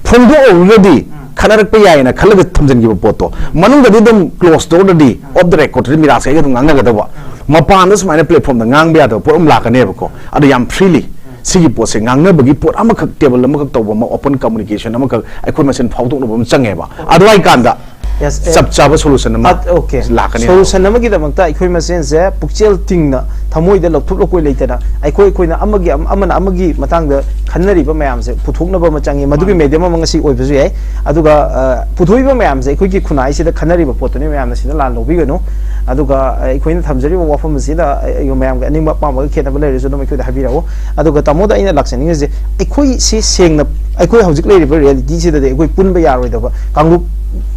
ꯐꯣꯡꯗꯣꯛꯍꯧꯔꯒꯗꯤ ꯈꯟꯅꯔꯛꯄ ꯌꯥꯏꯌꯦꯅ ꯈꯜꯂꯒ ꯊꯝꯖꯤꯟꯈꯤꯕ ꯄꯣꯠꯇꯣ ꯃꯅꯨꯡꯗꯗꯤ ꯑꯗꯨꯝ ꯀ꯭ꯂꯣꯁ ꯗꯣꯔꯗꯗꯤ ꯑꯣꯐ ꯗ ꯔꯦꯀꯣꯔꯗꯇꯗꯤ ꯃꯤꯔꯥꯁꯀ ꯑꯩꯒ ꯑꯗꯨꯝ ꯉꯥꯡꯅꯒꯗꯕ꯫ ꯃꯄꯥꯟꯗ ꯁꯨꯃꯥꯏꯅ ꯄ꯭ꯂꯦꯠꯐꯣꯝꯗ ꯉꯥꯡꯕ ꯌꯥꯗꯕ ꯄꯣꯠ ꯑꯃ ꯂꯥꯛꯀꯅꯦꯕꯀꯣ꯫ ꯑꯗꯣ ꯌꯥꯝ ꯐ꯭ꯔꯤꯂꯤ ꯁꯤꯒꯤ ꯄꯣꯠꯁꯦ ꯉꯥꯡꯅꯕꯒꯤ ꯄꯣꯠ ꯑꯃꯈꯛ, ꯇꯦꯕꯜ ꯑꯃꯈꯛ ꯇꯧꯕ ꯑꯃ, ꯑꯣꯄꯟ ꯀꯝꯃꯨꯅꯤꯀꯦꯁꯟ ꯑꯃꯈꯛ ꯑꯩꯈꯣꯏ ꯃꯁꯦꯟ ꯐꯥꯎꯗꯣꯛꯅꯕ ꯑꯃ ꯆꯪꯉꯦꯕ꯫ ꯑꯗꯨꯋꯥꯏ ꯀꯥꯟꯗ Yes, eh, ꯆꯞ ꯆꯥꯕ ꯁꯣꯂꯨꯁꯟ ꯑꯃ ꯑꯠ-, okay. ꯂꯥꯛꯀꯅꯤ꯫ ꯁꯣꯂꯨꯁꯟ ꯑꯃꯒꯤꯗꯃꯛꯇ ꯑꯩꯈꯣꯏ ꯃꯁꯦꯟꯁꯦ ꯄꯨꯛꯆꯦꯜ ꯇꯤꯡꯅ, ꯊꯃꯣꯏꯗ ꯂꯧꯊꯣꯛ ꯂꯧꯀꯣꯏ ꯂꯩꯇꯅ, ꯑꯩꯈꯣꯏ ꯑꯩꯈꯣꯏꯅ ꯑꯃꯒꯤ ꯑꯃ-, ꯑꯃꯅ ꯑꯃꯒꯤ ꯃꯇꯥꯡꯗ ꯈꯟꯅꯔꯤꯕ ꯃꯌꯥꯝꯁꯦ ꯄꯨꯊꯣꯛꯅꯕ ꯑꯃ ꯆꯪꯉꯤ꯫ ꯃꯗꯨꯒꯤ ꯃꯥꯅꯤ꯫ ꯃꯦꯗꯤꯌꯝ ꯑꯃ ꯉꯁꯤ ꯑꯣꯏꯕꯁꯨ ꯌꯥꯏ꯫ ꯑꯗꯨꯒ, ꯑ, ꯄꯨꯊꯣꯛꯏꯕ ꯃꯌꯥꯝꯁꯦ ꯑꯩꯈꯣꯏꯒꯤ ꯈꯨꯟꯅꯥꯏꯁꯤꯗ ꯈꯟꯅꯔꯤꯕ ꯄꯣꯠꯇꯨꯅꯤ꯫ ꯃꯌꯥꯝꯅ ꯁꯤꯗ ꯂꯥꯟ ꯂꯧꯕꯤꯒꯅꯨ꯫ ꯑꯗꯨꯒ, ꯑ, ꯑꯩꯈꯣꯏꯅ ꯊꯝꯖꯔꯤꯕ ꯋꯥꯐꯝ ꯑꯁꯤꯗ, ꯑ, ꯑ, ꯃꯌꯥꯝꯒꯤ ꯑꯅꯤꯡꯕ ꯑꯄꯥꯝꯕꯒ ꯈꯦꯠꯅꯕ ꯂꯩꯔꯁꯨ ꯑꯗꯨꯝ ꯑꯩꯈꯣꯏꯗ ꯍꯥꯏꯕꯤꯔꯛꯎ꯫ ꯑꯗꯨꯒ ꯇꯥꯃꯣꯗ ꯑꯩꯅ ꯂꯥꯛꯆꯅꯤꯡꯉꯤꯁꯦ, ꯑꯩꯈꯣꯏ ꯁꯤ ꯁꯦꯡꯅ, ꯑꯩꯈꯣꯏ ꯍꯧꯖꯤꯛ ꯂꯩꯔꯤꯕ ꯔꯤꯌꯦꯂꯤꯇꯤꯁꯤꯗꯗꯤ ꯑꯩꯈꯣꯏ ꯄꯨꯟꯕ ꯌꯥꯔꯣꯏꯗꯕ ꯀꯥꯡꯂꯨꯞ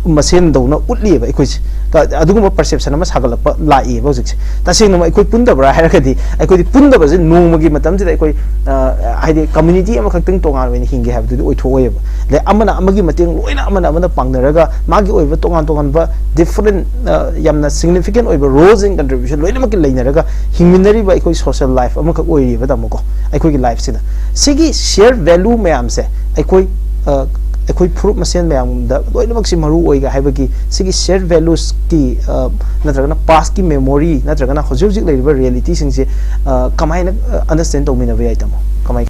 ꯃꯁꯦꯟꯗꯧꯅ ꯎꯠꯂꯤꯑꯕ ꯑꯩꯈꯣꯏꯁꯦ꯫ ꯀ-, ꯑꯗꯨꯒꯨꯝꯕ perception ꯑꯃ ꯁꯥꯒꯠꯂꯛꯄ ꯂꯥꯛꯏꯑꯕ ꯍꯧꯖꯤꯛꯁꯦ꯫ ꯇꯁꯦꯡꯅꯃꯛ ꯑꯩꯈꯣꯏ ꯄꯨꯟꯗꯕ꯭ꯔꯥ ꯍꯥꯏꯔꯒꯗꯤ, ꯑꯩꯈꯣꯏꯗꯤ ꯄꯨꯟꯗꯕꯁꯦ ꯅꯣꯡꯃꯒꯤ ꯃꯇꯝꯁꯤꯗ ꯑꯩꯈꯣꯏ, ꯑ, ꯍꯥꯏꯗꯤ community ꯑꯃꯈꯛꯇꯪ ꯇꯣꯉꯥꯟ ꯑꯣꯏꯅ ꯍꯤꯡꯒꯦ ꯍꯥꯏꯕꯗꯨꯗꯤ ꯑꯣꯏꯊꯣꯛꯑꯣꯏꯕ꯫ ꯑꯗꯩ ꯑꯃꯅ ꯑꯃꯒꯤ ꯃꯇꯦꯡ ꯂꯣꯏꯅ, ꯑꯃꯅ ꯑꯃꯅ ꯄꯥꯡꯅꯔꯒ ꯃꯥꯒꯤ ꯑꯣꯏꯕ ꯇꯣꯉꯥꯟ ꯇꯣꯉꯥꯟꯕ different, ꯑ, ꯌꯥꯝꯅ significant ꯑꯣꯏꯕ roles and contribution ꯂꯣꯏꯅꯃꯛꯀꯤ ꯂꯩꯅꯔꯒ ꯍꯤꯡꯃꯤꯟꯅꯔꯤꯕ ꯑꯩꯈꯣꯏ social life ꯑꯃꯈꯛ ꯑꯣꯏꯔꯤꯕ, ꯇꯥꯃꯣꯀꯣ, ꯑꯩꯈꯣꯏꯒꯤ lifeꯁꯤꯗ꯫ ꯁꯤꯒꯤ share value ꯃꯌꯥꯝꯁꯦ ꯑꯩꯈꯣꯏ, ꯑ, ꯑꯩꯈꯣꯏ ꯐꯨꯔꯨꯞ ꯃꯁꯦꯟ ꯃꯌꯥꯝꯗ ꯂꯣꯏꯅꯃꯛꯁꯤ ꯃꯔꯨ ꯑꯣꯏꯒ ꯍꯥꯏꯕꯒꯤ ꯁꯤꯒꯤ share valuesꯀꯤ, ꯑ, ꯅꯠꯇ꯭ꯔꯒꯅ pastꯀꯤ memory ꯅꯠꯇ꯭ꯔꯒꯅ ꯍꯧꯖꯤꯛ ꯍꯧꯖꯤꯛ ꯂꯩꯔꯤꯕ realityꯁꯤꯡꯁꯦ, ꯑ, ꯀꯃꯥꯏꯅ, ꯑ, understand ꯇꯧꯃꯤꯟꯅꯕ ꯌꯥꯏ, ꯇꯥꯃꯣ? ꯀꯃꯥꯏ?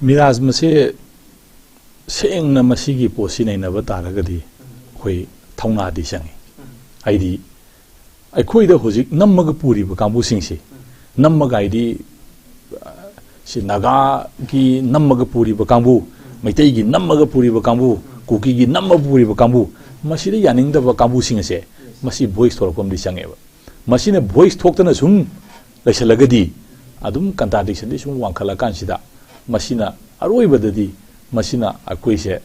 ꯃꯤꯔꯥꯖ, ꯃꯁꯦ ꯁꯦꯡꯅ ꯃꯁꯤꯒꯤ ꯄꯣꯠꯁꯤ ꯅꯩꯅꯕ ꯇꯥꯔꯒꯗꯤ ꯑꯩꯈꯣꯏ ꯊꯧꯅꯥꯗꯤ ꯆꯪꯉꯤ꯫ ꯍꯥꯏꯗꯤ ꯑꯩꯈꯣꯏꯗ ꯍꯧꯖꯤꯛ ꯅꯝꯃꯒ ꯄꯨꯔꯤꯕ ꯀꯥꯡꯕꯨꯁꯤꯡꯁꯤ, ꯅꯝꯃꯒ ꯍꯥꯏꯗꯤ, ꯑ, ꯁꯤ ꯅꯥꯒꯥꯒꯤ ꯅꯝꯃꯒ ꯄꯨꯔꯤꯕ ꯀꯥꯡꯕꯨ, ꯃꯩꯇꯩꯒꯤ ꯅꯝꯃꯒ ꯄꯨꯔꯤꯕ ꯀꯥꯡꯕꯨ, ꯀꯨꯀꯤꯒꯤ ꯅꯝꯃꯒ ꯄꯨꯔꯤꯕ ꯀꯥꯡꯕꯨ, ꯃꯁꯤꯗ ꯌꯥꯅꯤꯡꯗꯕ ꯀꯥꯡꯕꯨꯁꯤꯡ ꯑꯁꯦ ꯃꯁꯤ voice ꯊꯣꯛꯂꯛꯄ ꯑꯃꯗꯤ ꯆꯪꯉꯦꯕ꯫ ꯃꯁꯤꯅ voice ꯊꯣꯛꯇꯅ ꯁꯨꯝ ꯂꯩꯁꯜꯂꯒꯗꯤ ꯑꯗꯨꯝ contradictionꯗꯤ ꯁꯨꯝ ꯋꯥꯡꯈꯠꯂꯀꯥꯟꯁꯤꯗ ꯃꯁꯤꯅ ꯑꯔꯣꯏꯕꯗꯗꯤ ꯃꯁꯤꯅ ꯑꯩꯈꯣꯏꯁꯦ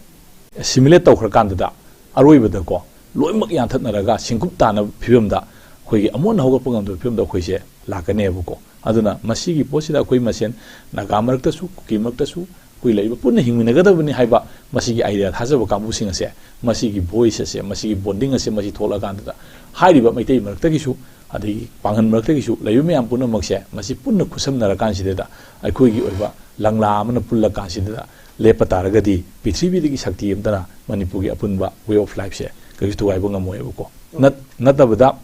assimilate ꯇꯧꯈ꯭ꯔꯀꯥꯟꯗꯨꯗ ꯑꯔꯣꯏꯕꯗꯀꯣ ꯂꯣꯏꯅꯃꯛ ꯌꯥꯟꯊꯠꯅꯔꯒ ꯁꯤꯡꯀꯨꯞ ꯇꯥꯅꯕ ꯐꯤꯕꯝꯗ ꯑꯩꯈꯣꯏꯒꯤ ꯑꯃꯨꯛ ꯍꯟꯅ ꯍꯧꯒꯠꯄ ꯉꯝꯗꯕ ꯐꯤꯕꯝꯗ ꯑꯩꯈꯣꯏꯁꯦ ꯂꯥꯛꯀꯅꯦꯕꯀꯣ꯫ ꯑꯗꯨꯅ ꯃꯁꯤꯒꯤ ꯄꯣꯠꯁꯤꯗ ꯑꯩꯈꯣꯏ ꯃꯁꯦꯟ ꯅꯥꯒꯥ ꯃꯔꯛꯇꯁꯨ, ꯀꯨꯀꯤ ꯃꯔꯛꯇꯁꯨ ꯑꯩꯈꯣꯏ ꯂꯩꯔꯤꯕ ꯄꯨꯟꯅ ꯍꯤꯡꯃꯤꯟꯅꯒꯗꯕꯅꯤ ꯍꯥꯏꯕ ꯃꯁꯤꯒꯤ idea ꯊꯥꯖꯕ ꯀꯥꯡꯕꯨꯁꯤꯡ ꯑꯁꯦ, ꯃꯁꯤꯒꯤ voice ꯑꯁꯦ, ꯃꯁꯤꯒꯤ bonding ꯑꯁꯦ ꯃꯁꯤ ꯊꯣꯛꯂꯛꯑꯀꯥꯟꯗꯨꯗ ꯍꯥꯏꯔꯤꯕ ꯃꯩꯇꯩ ꯃꯔꯛꯇꯒꯤꯁꯨ, ꯑꯗꯒꯤ ꯄꯥꯡꯒꯜ ꯃꯔꯛꯇꯒꯤꯁꯨ ꯂꯩꯕ ꯃꯌꯥꯝ ꯄꯨꯝꯅꯃꯛꯁꯦ ꯃꯁꯤ ꯄꯨꯟꯅ ꯈꯨꯠꯁꯝꯅꯔꯀꯥꯟꯁꯤꯗ ꯑꯩꯈꯣꯏꯒꯤ ꯑꯣꯏꯕ ꯂꯪꯂꯥ ꯑꯃꯅ ꯄꯨꯜꯂꯀꯥꯟꯁꯤꯗ ꯂꯦꯞꯄ ꯇꯥꯔꯒꯗꯤ ꯄ꯭ꯔꯤꯊꯤꯕꯤꯗꯒꯤ ꯁꯛꯇꯤ ꯑꯃꯇꯅ ꯃꯅꯤꯄꯨꯔꯒꯤ ꯑꯄꯨꯟꯕ way of lifeꯁꯦ ꯀꯩꯁꯨ ꯊꯨꯒꯥꯏꯕ ꯉꯝꯃꯣꯏꯕꯀꯣ꯫ ꯅꯠ-, ꯅꯠꯇꯕꯗ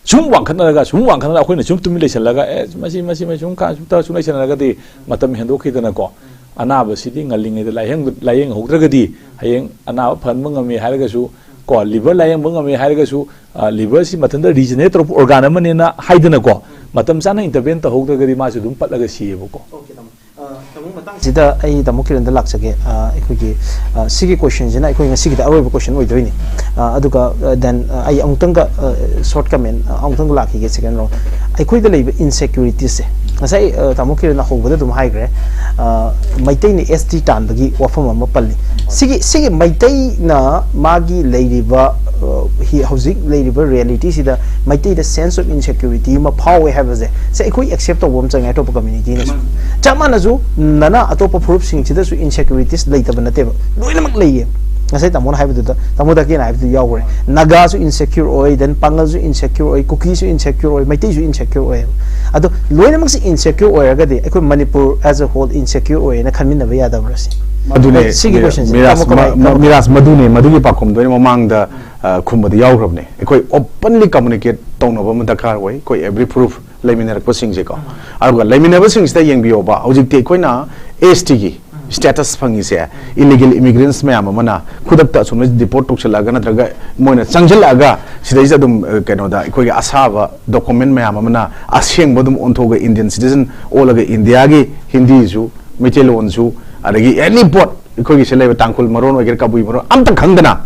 ꯁꯨꯝ ꯋꯥꯡꯈꯠꯅꯔꯒ, ꯁꯨꯝ ꯋꯥꯡꯈꯠꯅꯔꯒ ꯑꯩꯈꯣꯏꯅ ꯁꯨꯝ ꯇꯨꯃꯤꯟ ꯂꯩꯁꯜꯂꯒ, "ꯑꯦ, ꯃꯁꯤ, ꯃꯁꯤ, ꯃꯁꯤ ꯁꯨꯝ ꯀꯥ-, ꯁꯨꯝ ꯇꯧꯔ ꯁꯨꯝ ꯂꯩꯁꯟꯅꯔꯒꯗꯤ ꯃꯇꯝ ꯍꯦꯟꯗꯣꯛꯈꯤꯗꯅꯀꯣ, ꯑꯅꯥꯕꯁꯤꯗꯤ ꯉꯜꯂꯤꯉꯩꯗ ꯂꯥꯏꯌꯦꯡ-, ꯂꯥꯏꯌꯦꯡꯍꯧꯗ꯭ꯔꯒꯗꯤ ꯍꯌꯦꯡ ꯑꯅꯥꯕ ꯐꯍꯟꯕ ꯉꯝꯃꯤ ꯍꯥꯏꯔꯒꯁꯨ, ꯀꯣ, liver ꯂꯥꯏꯌꯦꯡꯕ ꯉꯝꯃꯤ ꯍꯥꯏꯔꯒꯁꯨ, ꯑ, liverꯁꯤ ꯃꯊꯟꯇ regenerate ꯇꯧꯔꯛꯄ organ ꯑꯃꯅꯤꯅ ꯍꯥꯏꯗꯅꯀꯣ, ꯃꯇꯝ ꯆꯥꯅ intervene ꯇꯧꯍꯧꯗ꯭ꯔꯒꯗꯤ ꯃꯥꯁꯨ ꯑꯗꯨꯝ ꯄꯠꯂꯒ ꯁꯤꯌꯦꯕꯀꯣ"꯫ ꯑꯣꯀꯦ, ꯇꯥꯃꯣ꯫ ꯑ, ꯇꯥꯃꯣ, ꯃꯇꯥꯡꯁꯤꯗ ꯑꯩ ꯇꯥꯃꯣ ꯀꯤꯔꯟꯗ ꯂꯥꯛꯆꯒꯦ꯫ ꯑ, ꯑꯩꯈꯣꯏꯒꯤ, ꯑ, ꯁꯤꯒꯤ questionꯁꯤꯅ ꯑꯩꯈꯣꯏ ꯉꯁꯤꯒꯤꯗꯤ ꯑꯔꯣꯏꯕ question ꯑꯣꯏꯗꯣꯏꯅꯤ꯫ ꯑ, ꯑꯗꯨꯒ, ꯑ, then, ꯑ, ꯑꯩ ꯑꯃꯨꯛꯇꯪꯒ, ꯑ, short comment, ꯑ, ꯑꯃꯨꯛꯇꯪꯒ ꯂꯥꯛꯈꯤꯒꯦ, second round꯫ ꯑꯩꯈꯣꯏꯗ ꯂꯩꯕ insecuritiesꯁꯦ, ꯉꯁꯥꯏ ꯑ, ꯇꯥꯃꯣ ꯀꯤꯔꯟꯅ ꯍꯧꯕꯗ ꯑꯗꯨꯝ ꯍꯥꯏꯈ꯭ꯔꯦ, ꯑ, ꯃꯩꯇꯩꯅ ꯑꯦꯁ ꯇꯤ ꯇꯥꯟꯕꯒꯤ ꯋꯥꯐꯝ ꯑꯃ ꯄꯜꯂꯤ꯫ ꯁꯤꯒꯤ ꯁꯤꯒꯤ ꯃꯩꯇꯩꯅ ꯃꯥꯒꯤ ꯂꯩꯔꯤꯕ, ꯑ, ꯍꯤ- ꯍꯧꯖꯤꯛ ꯂꯩꯔꯤꯕ ꯔꯤꯌꯦꯂꯤꯇꯤꯁꯤꯗ ꯃꯩꯇꯩꯗ ꯁꯦꯟꯁ ꯑꯣꯐ ꯏꯟꯁꯦꯀ꯭ꯌꯨꯔꯤꯇꯤ ꯑꯃ ꯐꯥꯎꯋꯦ ꯍꯥꯏꯕꯁꯦ, ꯁꯦ ꯑꯩꯈꯣꯏ ꯑꯦꯛꯁꯦꯞ ꯇꯧꯕ ꯑꯃ ꯆꯪꯉꯦ ꯑꯇꯣꯞꯄ ꯀꯝꯃ꯭ꯌꯨꯅꯤꯇꯤꯅꯁꯨ꯫ ꯆꯞ ꯃꯥꯟꯅꯁꯨ ꯅꯅ ꯑꯇꯣꯞꯄ ꯐꯨꯔꯨꯞꯁꯤꯡꯁꯤꯗꯁꯨ ꯏꯟꯁꯦꯀ꯭ꯌꯨꯔꯤꯇꯤꯁ ꯂꯩꯇꯕ ꯅꯠꯇꯦꯕ, ꯂꯣꯏꯅꯃꯛ ꯂꯩꯌꯦ꯫ ꯉꯁꯥꯏ ꯇꯥꯃꯣꯅ ꯍꯥꯏꯕꯗꯨꯗ, ꯇꯥꯃꯣ ꯗꯥꯀꯤꯅ ꯍꯥꯏꯕꯗꯨ ꯌꯥꯎꯈ꯭ꯔꯦ꯫ ꯅꯥꯒꯥꯁꯨ ꯏꯟꯁꯦꯀ꯭ꯌꯨꯔ ꯑꯣꯏ, ꯗꯦꯟ ꯄꯥꯡꯒꯜꯁꯨ ꯏꯟꯁꯦꯀ꯭ꯌꯨꯔ ꯑꯣꯏ, ꯀꯨꯀꯤꯁꯨ ꯏꯟꯁꯦꯀ꯭ꯌꯨꯔ ꯑꯣꯏ, ꯃꯩꯇꯩꯁꯨ ꯏꯟꯁꯦꯀ꯭ꯌꯨꯔ ꯑꯣꯏꯌꯦꯕ꯫ ꯑꯗꯣ ꯂꯣꯏꯅꯃꯛꯁꯦ ꯏꯟꯁꯦꯀ꯭ꯌꯨꯔ ꯑꯣꯏꯔꯒꯗꯤ ꯑꯩꯈꯣꯏ ꯃꯅꯤꯄꯨꯔ as a whole ꯏꯟꯁꯦꯀ꯭ꯌꯨꯔ ꯑꯣꯏꯌꯦꯅ ꯈꯟꯃꯤꯟꯅꯕ ꯌꯥꯗꯕ꯭ꯔꯥ ꯁꯤ? ꯑꯗꯨꯅꯦ, ꯁꯤꯒꯤ ꯃꯤꯔꯥ- ꯀꯣꯏꯁꯟꯁꯦ ꯃꯤꯔꯥꯖ, ꯇꯥꯃꯣ ꯀꯃꯥꯏ- ꯃ- ꯃ- ꯃꯤꯔꯥꯖ, ꯃꯗꯨꯅꯦ, ꯃꯗꯨꯒꯤ ꯄꯥꯎꯈꯨꯝꯗꯣ ꯑꯩꯅ ꯃꯃꯥꯡꯗ, ꯑ, ꯈꯨꯝꯕꯗ ꯌꯥꯎꯈ꯭ꯔꯕꯅꯦ꯫ ꯑꯩꯈꯣꯏ ꯑꯣꯄꯟꯂꯤ ꯀꯝꯃꯨꯅꯤꯀꯦꯠ ꯇꯧꯅꯕ ꯑꯃ ꯗꯔꯀꯥꯔ ꯑꯣꯏ, ꯑꯩꯈꯣꯏ ꯑꯦꯕ꯭ꯔꯤ ꯄ꯭ꯔꯨꯐ ꯂꯩꯃꯤꯟꯅꯔꯛꯄꯁꯤꯡꯁꯦꯀꯣ꯫ ꯑꯗꯨꯒ ꯂꯩꯃꯤꯟꯅꯕꯁꯤꯡꯁꯤꯗ ꯌꯦꯡꯕꯤꯌꯣꯕ, ꯍꯧꯖꯤꯛꯇꯤ ꯑꯩꯈꯣꯏꯅ ꯑꯦꯁ ꯇꯤꯒꯤ ꯁ꯭ꯇꯦꯇꯁ ꯐꯪꯉꯤꯁꯦ ꯏꯂꯤꯒꯦꯜ ꯏꯃꯤꯒ꯭ꯔꯦꯟꯠꯁ ꯃꯌꯥꯝ ꯑꯃꯅ ꯈꯨꯗꯛꯇ ꯑꯁꯣꯝꯗ ꯗꯤꯄꯣꯔꯠ ꯇꯧꯁꯤꯜꯂꯛꯑꯒ, ꯅꯠꯇ꯭ꯔꯒ ꯃꯣꯏꯅ ꯆꯪꯁꯤꯜꯂꯛꯑꯒ ꯁꯤꯗꯩꯁꯤꯗ ꯑꯗꯨꯝ, ꯑ, ꯀꯩꯅꯣꯗ ꯑꯩꯈꯣꯏꯒꯤ ꯑꯁꯥꯕ ꯗꯣꯀꯨꯃꯦꯟ ꯃꯌꯥꯝ ꯑꯃꯅ ꯑꯁꯦꯡꯕ ꯑꯗꯨꯝ ꯑꯣꯟꯊꯣꯛꯑꯒ ꯏꯟꯗꯤꯌꯟ ꯁꯤꯇꯤꯖꯟ ꯑꯣꯜꯂꯒ ꯏꯟꯗꯤꯌꯥꯒꯤ ꯍꯤꯟꯗꯤꯁꯨ, ꯃꯩꯇꯩꯂꯣꯟꯁꯨ, ꯑꯗꯒꯤ ꯑꯦꯅꯤ ꯄꯣꯠ, ꯑꯩꯈꯣꯏꯒꯤ ꯁꯤꯗ ꯂꯩꯕ ꯇꯥꯡꯈꯨꯜ ꯃꯔꯣꯟ ꯑꯣꯏꯒꯦꯔꯥ, ꯀꯕꯨꯏ ꯃꯔꯣꯟ, ꯑꯝꯇ ꯈꯪꯗꯅ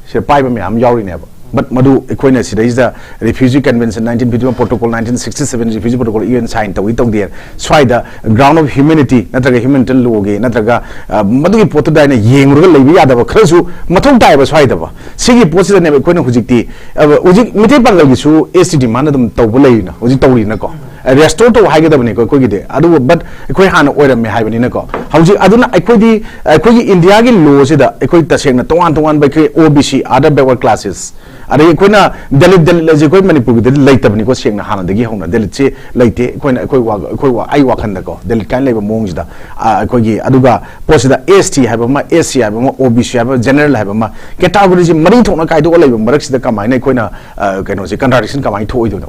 ꯁꯤꯗ ꯄꯥꯏꯕ ꯃꯌꯥꯝ ꯌꯥꯎꯔꯤꯅꯦꯕ꯫ ꯕꯠ ꯃꯗꯨ ꯑꯩꯈꯣꯏꯅ ꯁꯤꯗꯩꯁꯤꯗ refugee convention nineteen fifty one, protocol nineteen sixty seven, refugee protocol U N sign ꯇꯧꯏ ꯇꯧꯗꯦ, ꯁ꯭ꯋꯥꯏꯗ ꯒ꯭ꯔꯥꯎꯟ ꯑꯣꯐ ꯍ꯭ꯌꯨꯃꯦꯅꯤꯇꯤ ꯅꯠꯇ꯭ꯔꯒ ꯍ꯭ꯌꯨꯃꯦꯅꯤꯇꯦꯔꯤꯌꯟ ꯂꯣꯒꯤ ꯅꯠꯇ꯭ꯔꯒ, ꯑ, ꯃꯗꯨꯒꯤ ꯄꯣꯠꯇꯨꯗ ꯑꯩꯅ ꯌꯦꯡꯉꯨꯔꯒ ꯂꯩꯕ ꯌꯥꯗꯕ ꯈꯔꯁꯨ ꯃꯊꯧ ꯇꯥꯏꯌꯦꯕ ꯁ꯭ꯋꯥꯏꯗꯕ꯫ ꯁꯤꯒꯤ ꯄꯣꯠꯁꯤꯗꯅꯦꯕ ꯑꯩꯈꯣꯏꯅ ꯍꯧꯖꯤꯛꯇꯤ, ꯑ, ꯍꯧꯖꯤꯛ ꯃꯤꯇꯩ ꯄꯥꯡꯒꯜꯒꯤꯁꯨ ꯑꯦꯁ ꯇꯤ ꯗꯤꯃꯥꯟ ꯑꯗꯨꯝ ꯇꯧꯕ ꯂꯩꯔꯤꯅ, ꯍꯧꯖꯤꯛ ꯇꯧꯔꯤꯅꯀꯣ꯫ ꯔꯦꯁꯇꯣꯔ ꯇꯧ ꯍꯥꯏꯒꯗꯕꯅꯤꯀꯣ ꯑꯩꯈꯣꯏꯒꯤꯗꯤ, ꯑꯗꯨꯕꯨ ꯕꯠ ꯑꯩꯈꯣꯏ ꯍꯥꯟꯅ ꯑꯣꯏꯔꯝꯃꯦ ꯍꯥꯏꯕꯅꯤꯅꯀꯣ꯫ ꯍꯧꯖꯤꯛ ꯑꯗꯨꯅ ꯑꯩꯈꯣꯏꯗꯤ, ꯑꯩꯈꯣꯏꯒꯤ ꯏꯟꯗꯤꯌꯥꯒꯤ ꯂꯣꯁꯤꯗ ꯑꯩꯈꯣꯏ ꯇꯁꯦꯡꯅ ꯇꯣꯉꯥꯟ ꯇꯣꯉꯥꯟꯕ ꯑꯩꯈꯣꯏ ꯑꯣ B C, other backward classes, ꯑꯗꯒꯤ ꯑꯩꯈꯣꯏꯅ ꯗꯂꯤꯠ, ꯗꯂꯤꯠ ꯑꯁꯤ ꯑꯩꯈꯣꯏ ꯃꯅꯤꯄꯨꯔꯒꯤꯗꯗꯤ ꯂꯩꯇꯕꯅꯤꯀꯣ, ꯁꯦꯡꯅ ꯍꯥꯟꯅꯗꯒꯤ ꯍꯧꯅ ꯗꯂꯤꯠꯁꯤ ꯂꯩꯇꯦ꯫ ꯑꯩꯈꯣꯏꯅ, ꯑꯩꯈꯣꯏ ꯋꯥ-, ꯑꯩꯈꯣꯏ ꯋꯥ-, ꯑꯩ ꯋꯥꯈꯜꯗꯀꯣ, ꯗꯂꯤꯠ ꯀꯥꯏꯅ ꯂꯩꯕ ꯃꯑꯣꯡꯁꯤꯗ, ꯑ, ꯑꯩꯈꯣꯏꯒꯤ, ꯑꯗꯨꯒ ꯄꯣꯠꯁꯤꯗ ꯑꯦꯁ ꯇꯤ ꯍꯥꯏꯕ ꯑꯃ, ꯑꯦꯁ ꯁꯤ ꯍꯥꯏꯕ ꯑꯃ, ꯑꯣ ꯕꯤ ꯁꯤ ꯍꯥꯏꯕ ꯑꯃ, ꯖꯦꯅꯔꯦꯜ ꯍꯥꯏꯕ ꯑꯃ, ꯀꯦꯇꯥꯒꯣꯔꯤꯁꯤ ꯃꯔꯤ ꯊꯣꯛꯅ ꯈꯥꯏꯗꯣꯛꯑ ꯂꯩꯕ ꯃꯔꯛꯁꯤꯗ ꯀꯃꯥꯏꯅ ꯑꯩꯈꯣꯏꯅ, ꯑ, ꯀꯩꯅꯣꯁꯦ, ꯀꯟꯇ꯭ꯔꯥꯗꯤꯛꯁꯟ ꯀꯃꯥꯏꯅ ꯊꯣꯛꯑꯣꯏꯗꯣꯏꯅꯣ?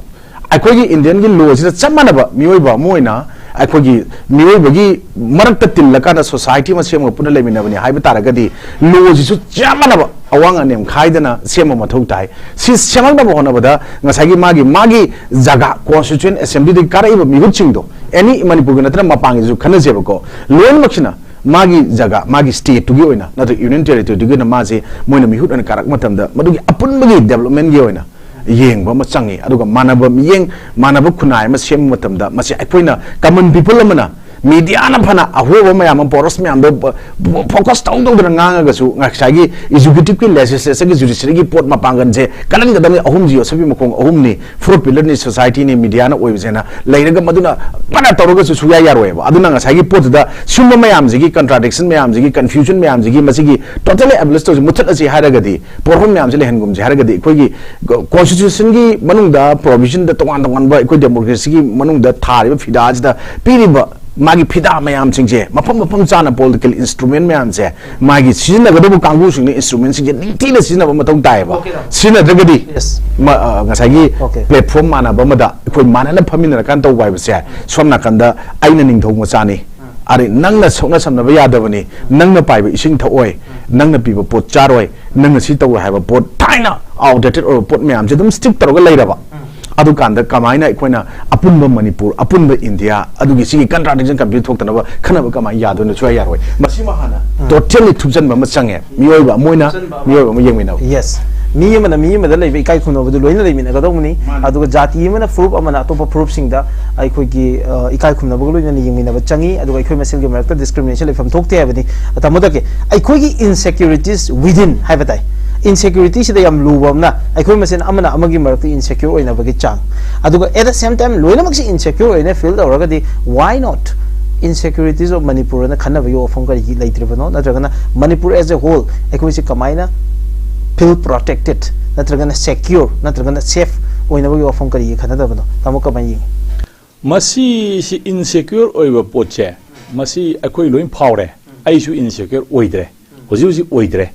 ꯑꯩꯈꯣꯏꯒꯤ ꯏꯟꯗꯤꯌꯟꯒꯤ ꯂꯣꯁꯤꯗ ꯆꯞ ꯃꯥꯟꯅꯕ ꯃꯤꯑꯣꯏꯕ ꯑꯃ ꯑꯣꯏꯅ ꯑꯩꯈꯣꯏꯒꯤ ꯃꯤꯑꯣꯏꯕꯒꯤ ꯃꯔꯛꯇ ꯇꯤꯜꯂꯀꯥꯟꯗ ꯁꯣꯁꯥꯏꯇꯤ ꯑꯃ ꯁꯦꯝꯃꯒ ꯄꯨꯟꯅ ꯂꯩꯃꯤꯟꯅꯕꯅꯤ ꯍꯥꯏꯕ ꯇꯥꯔꯒꯗꯤ, ꯂꯣꯁꯤꯁꯨ ꯆꯞ ꯃꯥꯟꯅꯕ ꯑꯋꯥꯡ ꯑꯅꯦꯝ ꯈꯥꯏꯗꯅ ꯁꯦꯝꯕ ꯃꯊꯧ ꯇꯥꯏ꯫ ꯁꯤ ꯁꯦꯝꯃꯛꯅꯕ ꯍꯣꯠꯅꯕꯗ ꯉꯁꯥꯏꯒꯤ ꯃꯥꯒꯤ, ꯃꯥꯒꯤ ꯖꯒꯥ, ꯀꯣꯟꯁꯇꯤꯇ꯭ꯌꯨꯌꯦꯟ ꯑꯦꯁꯦꯝꯕ꯭ꯂꯤꯗꯒꯤ ꯀꯥꯔꯛꯏꯕ ꯃꯤꯍꯨꯠꯁꯤꯡꯗꯣ, ꯑꯦꯅꯤ ꯃꯅꯤꯄꯨꯔꯒꯤ ꯅꯠꯇꯅ ꯃꯄꯥꯟꯒꯤꯁꯨ ꯈꯟꯅꯁꯦꯕꯀꯣ, ꯂꯣꯏꯅꯃꯛꯁꯤꯅ ꯃꯥꯒꯤ ꯖꯒꯥ, ꯃꯥꯒꯤ ꯁ꯭ꯇꯦꯠꯇꯨꯒꯤ ꯑꯣꯏꯅ ꯅꯠꯇ꯭ꯔꯒ ꯌꯨꯅꯤꯌꯟ ꯇꯦꯔꯤꯇꯣꯔꯤꯗꯨꯒꯤ ꯑꯣꯏꯅ ꯃꯥꯁꯦ ꯃꯣꯏꯅ ꯃꯤꯍꯨꯠ ꯑꯣꯏꯅ ꯀꯥꯔꯛꯄ ꯃꯇꯝꯗ ꯃꯗꯨꯒꯤ ꯑꯄꯨꯟꯕꯒꯤ ꯗꯦꯕꯂꯞꯃꯦꯟꯒꯤ ꯑꯣꯏꯅ ꯌꯦꯡꯕ ꯑꯃ ꯆꯪꯉꯤ꯫ ꯑꯗꯨꯒ ꯃꯥꯟꯅꯕ ꯃꯤꯠꯌꯦꯡ, ꯃꯥꯟꯅꯕ ꯈꯨꯟꯅꯥꯏ ꯑꯃ ꯁꯦꯝꯕ ꯃꯇꯝꯗ, ꯃꯁꯤ ꯑꯩꯈꯣꯏꯅ, ꯀꯃꯟ ꯄꯤꯄꯜ ꯑꯃꯅ, ꯃꯤꯗꯤꯌꯥꯅ ꯐꯅ ꯑꯍꯣꯕ ꯃꯌꯥꯝ ꯑꯃ, ꯄꯣꯔꯁ ꯃꯌꯥꯝꯗꯣ ꯐꯣꯀꯁ ꯇꯧ ꯇꯧꯗꯅ ꯉꯥꯡꯉꯒꯁꯨ, ꯉꯁꯥꯏꯒꯤ ꯑꯦꯛꯖꯤꯀ꯭ꯌꯨꯇꯤꯚꯀꯤ, ꯂꯦꯖꯤꯁꯂꯦꯆꯔꯒꯤ, ꯖꯨꯗꯤꯁꯤꯌꯔꯤꯒꯤ ꯄꯣꯠ ꯃꯄꯥꯡꯒꯜꯁꯦ ꯀꯜꯍꯟꯒꯗꯕꯅꯤ꯫ ꯑꯍꯨꯝꯁꯤ ꯌꯣꯠꯁꯛꯄꯤ ꯃꯈꯣꯡ ꯑꯍꯨꯝꯅꯤ, ꯐꯣꯔꯠ ꯄꯤꯂꯔꯅꯤ ꯁꯣꯁꯥꯏꯇꯤꯅꯤ, ꯃꯤꯗꯤꯌꯥꯅ ꯑꯣꯏꯕꯁꯦꯅ ꯂꯩꯔꯒ, ꯃꯗꯨꯅ ꯐꯅ ꯇꯧꯔꯒꯁꯨ ꯁꯨꯡꯌꯥ ꯌꯥꯔꯣꯏꯕ꯫ ꯑꯗꯨꯅ ꯉꯁꯥꯏꯒꯤ ꯄꯣꯠꯇꯨꯗ ꯁꯤꯒꯨꯝꯕ ꯃꯌꯥꯝꯁꯤꯒꯤ, ꯀꯟꯇ꯭ꯔꯥꯗꯤꯛꯁꯟ ꯃꯌꯥꯝꯁꯤꯒꯤ, ꯀꯟꯐ꯭ꯌꯨꯖꯟ ꯃꯌꯥꯝꯁꯤꯒꯤ, ꯃꯁꯤꯒꯤ ꯇꯣꯇꯦꯜꯂꯤ ꯑꯦꯕꯣꯂꯤꯁ ꯇꯧꯁꯤ, ꯃꯨꯊꯠꯂꯁꯤ ꯍꯥꯏꯔꯒꯗꯤ, ꯄꯣꯠꯐꯝ ꯃꯌꯥꯝꯁꯦ ꯂꯩꯍꯟꯒꯨꯝꯁꯤ ꯍꯥꯏꯔꯒꯗꯤ, ꯑꯩꯈꯣꯏꯒꯤ ꯀꯣꯟꯁꯇꯤꯇ꯭ꯌꯨꯁꯟꯒꯤ ꯃꯅꯨꯡꯗ, ꯄ꯭ꯔꯣꯚꯤꯖꯟꯗ, ꯇꯣꯉꯥꯟ ꯇꯣꯉꯥꯟꯕ ꯑꯩꯈꯣꯏ ꯗꯦꯃꯣꯀ꯭ꯔꯦꯁꯤꯒꯤ ꯃꯅꯨꯡꯗ ꯊꯥꯔꯤꯕ ꯐꯤꯗꯥꯁꯤꯗ ꯄꯤꯔꯤꯕ ꯃꯥꯒꯤ ꯐꯤꯗꯥ ꯃꯌꯥꯝꯁꯤꯡꯁꯦ, ꯃꯐꯝ ꯃꯐꯝ ꯆꯥꯅ ꯄꯣꯂꯤꯇꯤꯀꯦꯜ ꯏꯟꯁꯇ꯭ꯔꯨꯃꯦꯟ ꯃꯌꯥꯝꯁꯦ ꯃꯥꯒꯤ ꯁꯤꯖꯤꯟꯅꯒꯗꯕ ꯀꯥꯡꯕꯨꯁꯤꯡꯅ ꯏꯟꯁꯇ꯭ꯔꯨꯃꯦꯟꯁꯤꯡꯁꯦ ꯅꯤꯡꯊꯤꯅ ꯁꯤꯖꯤꯟꯅꯕ ꯃꯊꯧ ꯇꯥꯏꯌꯦꯕ꯫ Okay, sir. ꯁꯤꯖꯤꯟꯅꯗ꯭ꯔꯒꯗꯤ, yes, ꯃ-, ꯑ, ꯉꯁꯥꯏꯒꯤ, okay, ꯄ꯭ꯂꯦꯠꯐꯣꯝ ꯃꯥꯟꯅꯕ ꯑꯃꯗ ꯑꯩꯈꯣꯏ ꯃꯥꯟꯅꯅ ꯐꯝꯃꯤꯟꯅꯔꯀꯥꯟꯗ ꯇꯧꯕ ꯍꯥꯏꯕꯁꯦ, ꯁꯣꯝ ꯅꯥꯀꯟꯗ ꯑꯩꯅ ꯅꯤꯡꯊꯧ ꯃꯆꯥꯅꯤ, ꯑꯗꯩ ꯅꯪꯅ ꯁꯣꯛꯅ ꯁꯝꯅꯕ ꯌꯥꯗꯕꯅꯤ, ꯅꯪꯅ ꯄꯥꯏꯕ ꯏꯁꯤꯡ ꯊꯛꯑꯣꯏ, ꯅꯪꯅ ꯄꯤꯕ ꯄꯣꯠ ꯆꯥꯔꯣꯏ, ꯅꯪꯅ ꯁꯤ ꯇꯧꯔꯣꯏ ꯍꯥꯏꯕ ꯄꯣꯠ, ꯊꯥꯏꯅ ꯑꯥꯎꯠꯗꯦꯇꯦꯠ ꯑꯣꯏꯕ ꯄꯣꯠ ꯃꯌꯥꯝꯁꯦ ꯑꯗꯨꯝ ꯁ꯭ꯇꯤꯛ ꯇꯧꯔꯒ ꯂꯩꯔꯕ, ꯑꯗꯨꯀꯥꯟꯗ ꯀꯃꯥꯏꯅ ꯑꯩꯈꯣꯏꯅ ꯑꯄꯨꯟꯕ ꯃꯅꯤꯄꯨꯔ, ꯑꯄꯨꯟꯕ ꯏꯟꯗꯤꯌꯥ ꯑꯗꯨꯒꯤ ꯁꯤꯒꯤ ꯀꯟꯇ꯭ꯔꯥꯗꯤꯛꯁꯟ, ꯀꯟꯐ꯭ꯌꯨꯖꯟ ꯊꯣꯛꯇꯅꯕ ꯈꯟꯅꯕ ꯀꯃꯥꯏꯅ ꯌꯥꯗꯣꯏꯅꯣ? ꯁꯨꯡꯌꯥ ꯌꯥꯔꯣꯏ꯫ ꯃꯁꯤꯃ ꯍꯥꯟꯅ ꯇꯣꯇꯦꯜꯂꯤ ꯊꯨꯞꯆꯟꯕ ꯑꯃ ꯆꯪꯉꯦ, ꯃꯤꯑꯣꯏꯕ ꯑꯃ ꯑꯣꯏꯅ, ꯃꯤꯑꯣꯏꯕ ꯑꯃ ꯌꯦꯡꯃꯤꯟꯅꯕ꯫ Yes, ꯃꯤ ꯑꯃꯅ ꯃꯤ ꯑꯃꯗ ꯂꯩꯕ ꯏꯀꯥꯏ ꯈꯨꯝꯅꯕꯗꯨ ꯂꯣꯏꯅ ꯂꯩꯃꯤꯟꯅꯒꯗꯧꯕꯅꯤ꯫ ꯃꯥꯅꯤ꯫ ꯑꯗꯨꯒ ꯖꯥꯇꯤ ꯑꯃꯅ ꯐꯨꯔꯨꯞ ꯑꯃꯅ ꯑꯇꯣꯞꯄ ꯐꯨꯔꯨꯞꯁꯤꯡꯗ ꯑꯩꯈꯣꯏꯒꯤ, ꯑ, ꯏꯀꯥꯏ ꯈꯨꯝꯅꯕꯒ ꯂꯣꯏꯅꯅ ꯌꯦꯡꯃꯤꯟꯅꯕ ꯆꯪꯉꯤ꯫ ꯑꯗꯨꯒ ꯑꯩꯈꯣꯏ ꯃꯁꯦꯜꯒꯤ ꯃꯔꯛꯇ ꯗꯤꯁꯀ꯭ꯔꯤꯃꯤꯅꯦꯁꯟ ꯂꯩꯐꯝ ꯊꯣꯛꯇꯦ ꯍꯥꯏꯕꯅꯤ꯫ ꯇꯥꯃꯣꯗꯒꯤ ꯑꯩꯈꯣꯏꯒꯤ insecurities within ꯍꯥꯏꯕ ꯇꯥꯏ꯫ ꯏꯟꯁꯦꯀ꯭ꯌꯨꯔꯤꯇꯤꯁꯤꯗ ꯌꯥꯝ ꯂꯨꯕ ꯑꯃꯅ, ꯑꯩꯈꯣꯏ ꯃꯁꯦꯜ ꯑꯃꯅ ꯑꯃꯒꯤ ꯃꯔꯛꯇ ꯏꯟꯁꯦꯀ꯭ꯌꯨꯔ ꯑꯣꯏꯅꯕꯒꯤ ꯆꯥꯡ, ꯑꯗꯨꯒ at the same time ꯂꯣꯏꯅꯃꯛꯁꯤ ꯏꯟꯁꯦꯀ꯭ꯌꯨꯔ ꯑꯣꯏꯅ ꯐꯤꯜ ꯇꯧꯔꯒꯗꯤ, why not insecurities of Manipur ꯑꯅ ꯈꯟꯅꯕꯒꯤ ꯋꯥꯐꯝ ꯀꯔꯤꯒꯤ ꯂꯩꯇ꯭ꯔꯤꯕꯅꯣ? ꯅꯠꯇ꯭ꯔꯒꯅ Manipur as a whole ꯑꯩꯈꯣꯏꯁꯤ ꯀꯃꯥꯏꯅ feel protected, ꯅꯠꯇ꯭ꯔꯒꯅ secure, ꯅꯠꯇ꯭ꯔꯒꯅ safe ꯑꯣꯏꯅꯕꯒꯤ ꯋꯥꯐꯝ ꯀꯔꯤꯒꯤ ꯈꯟꯅꯗꯕꯅꯣ? ꯇꯥꯃꯣ, ꯀꯃꯥꯏꯅ ꯌꯦꯡꯉꯤ? ꯃꯁꯤꯁꯤ ꯏꯟꯁꯦꯀ꯭ꯌꯣꯔ ꯑꯣꯏꯕ ꯄꯣꯠꯁꯦ, ꯃꯁꯤ ꯑꯩꯈꯣꯏ ꯂꯣꯏ ꯐꯥꯎꯔꯦ꯫ ꯑꯩꯁꯨ ꯏꯟꯁꯦꯀ꯭ꯌꯣꯔ ꯑꯣꯏꯗ꯭ꯔꯦ, ꯍꯧꯖꯤꯛ ꯍꯧꯖꯤꯛ ꯑꯣꯏꯗ꯭ꯔꯦ,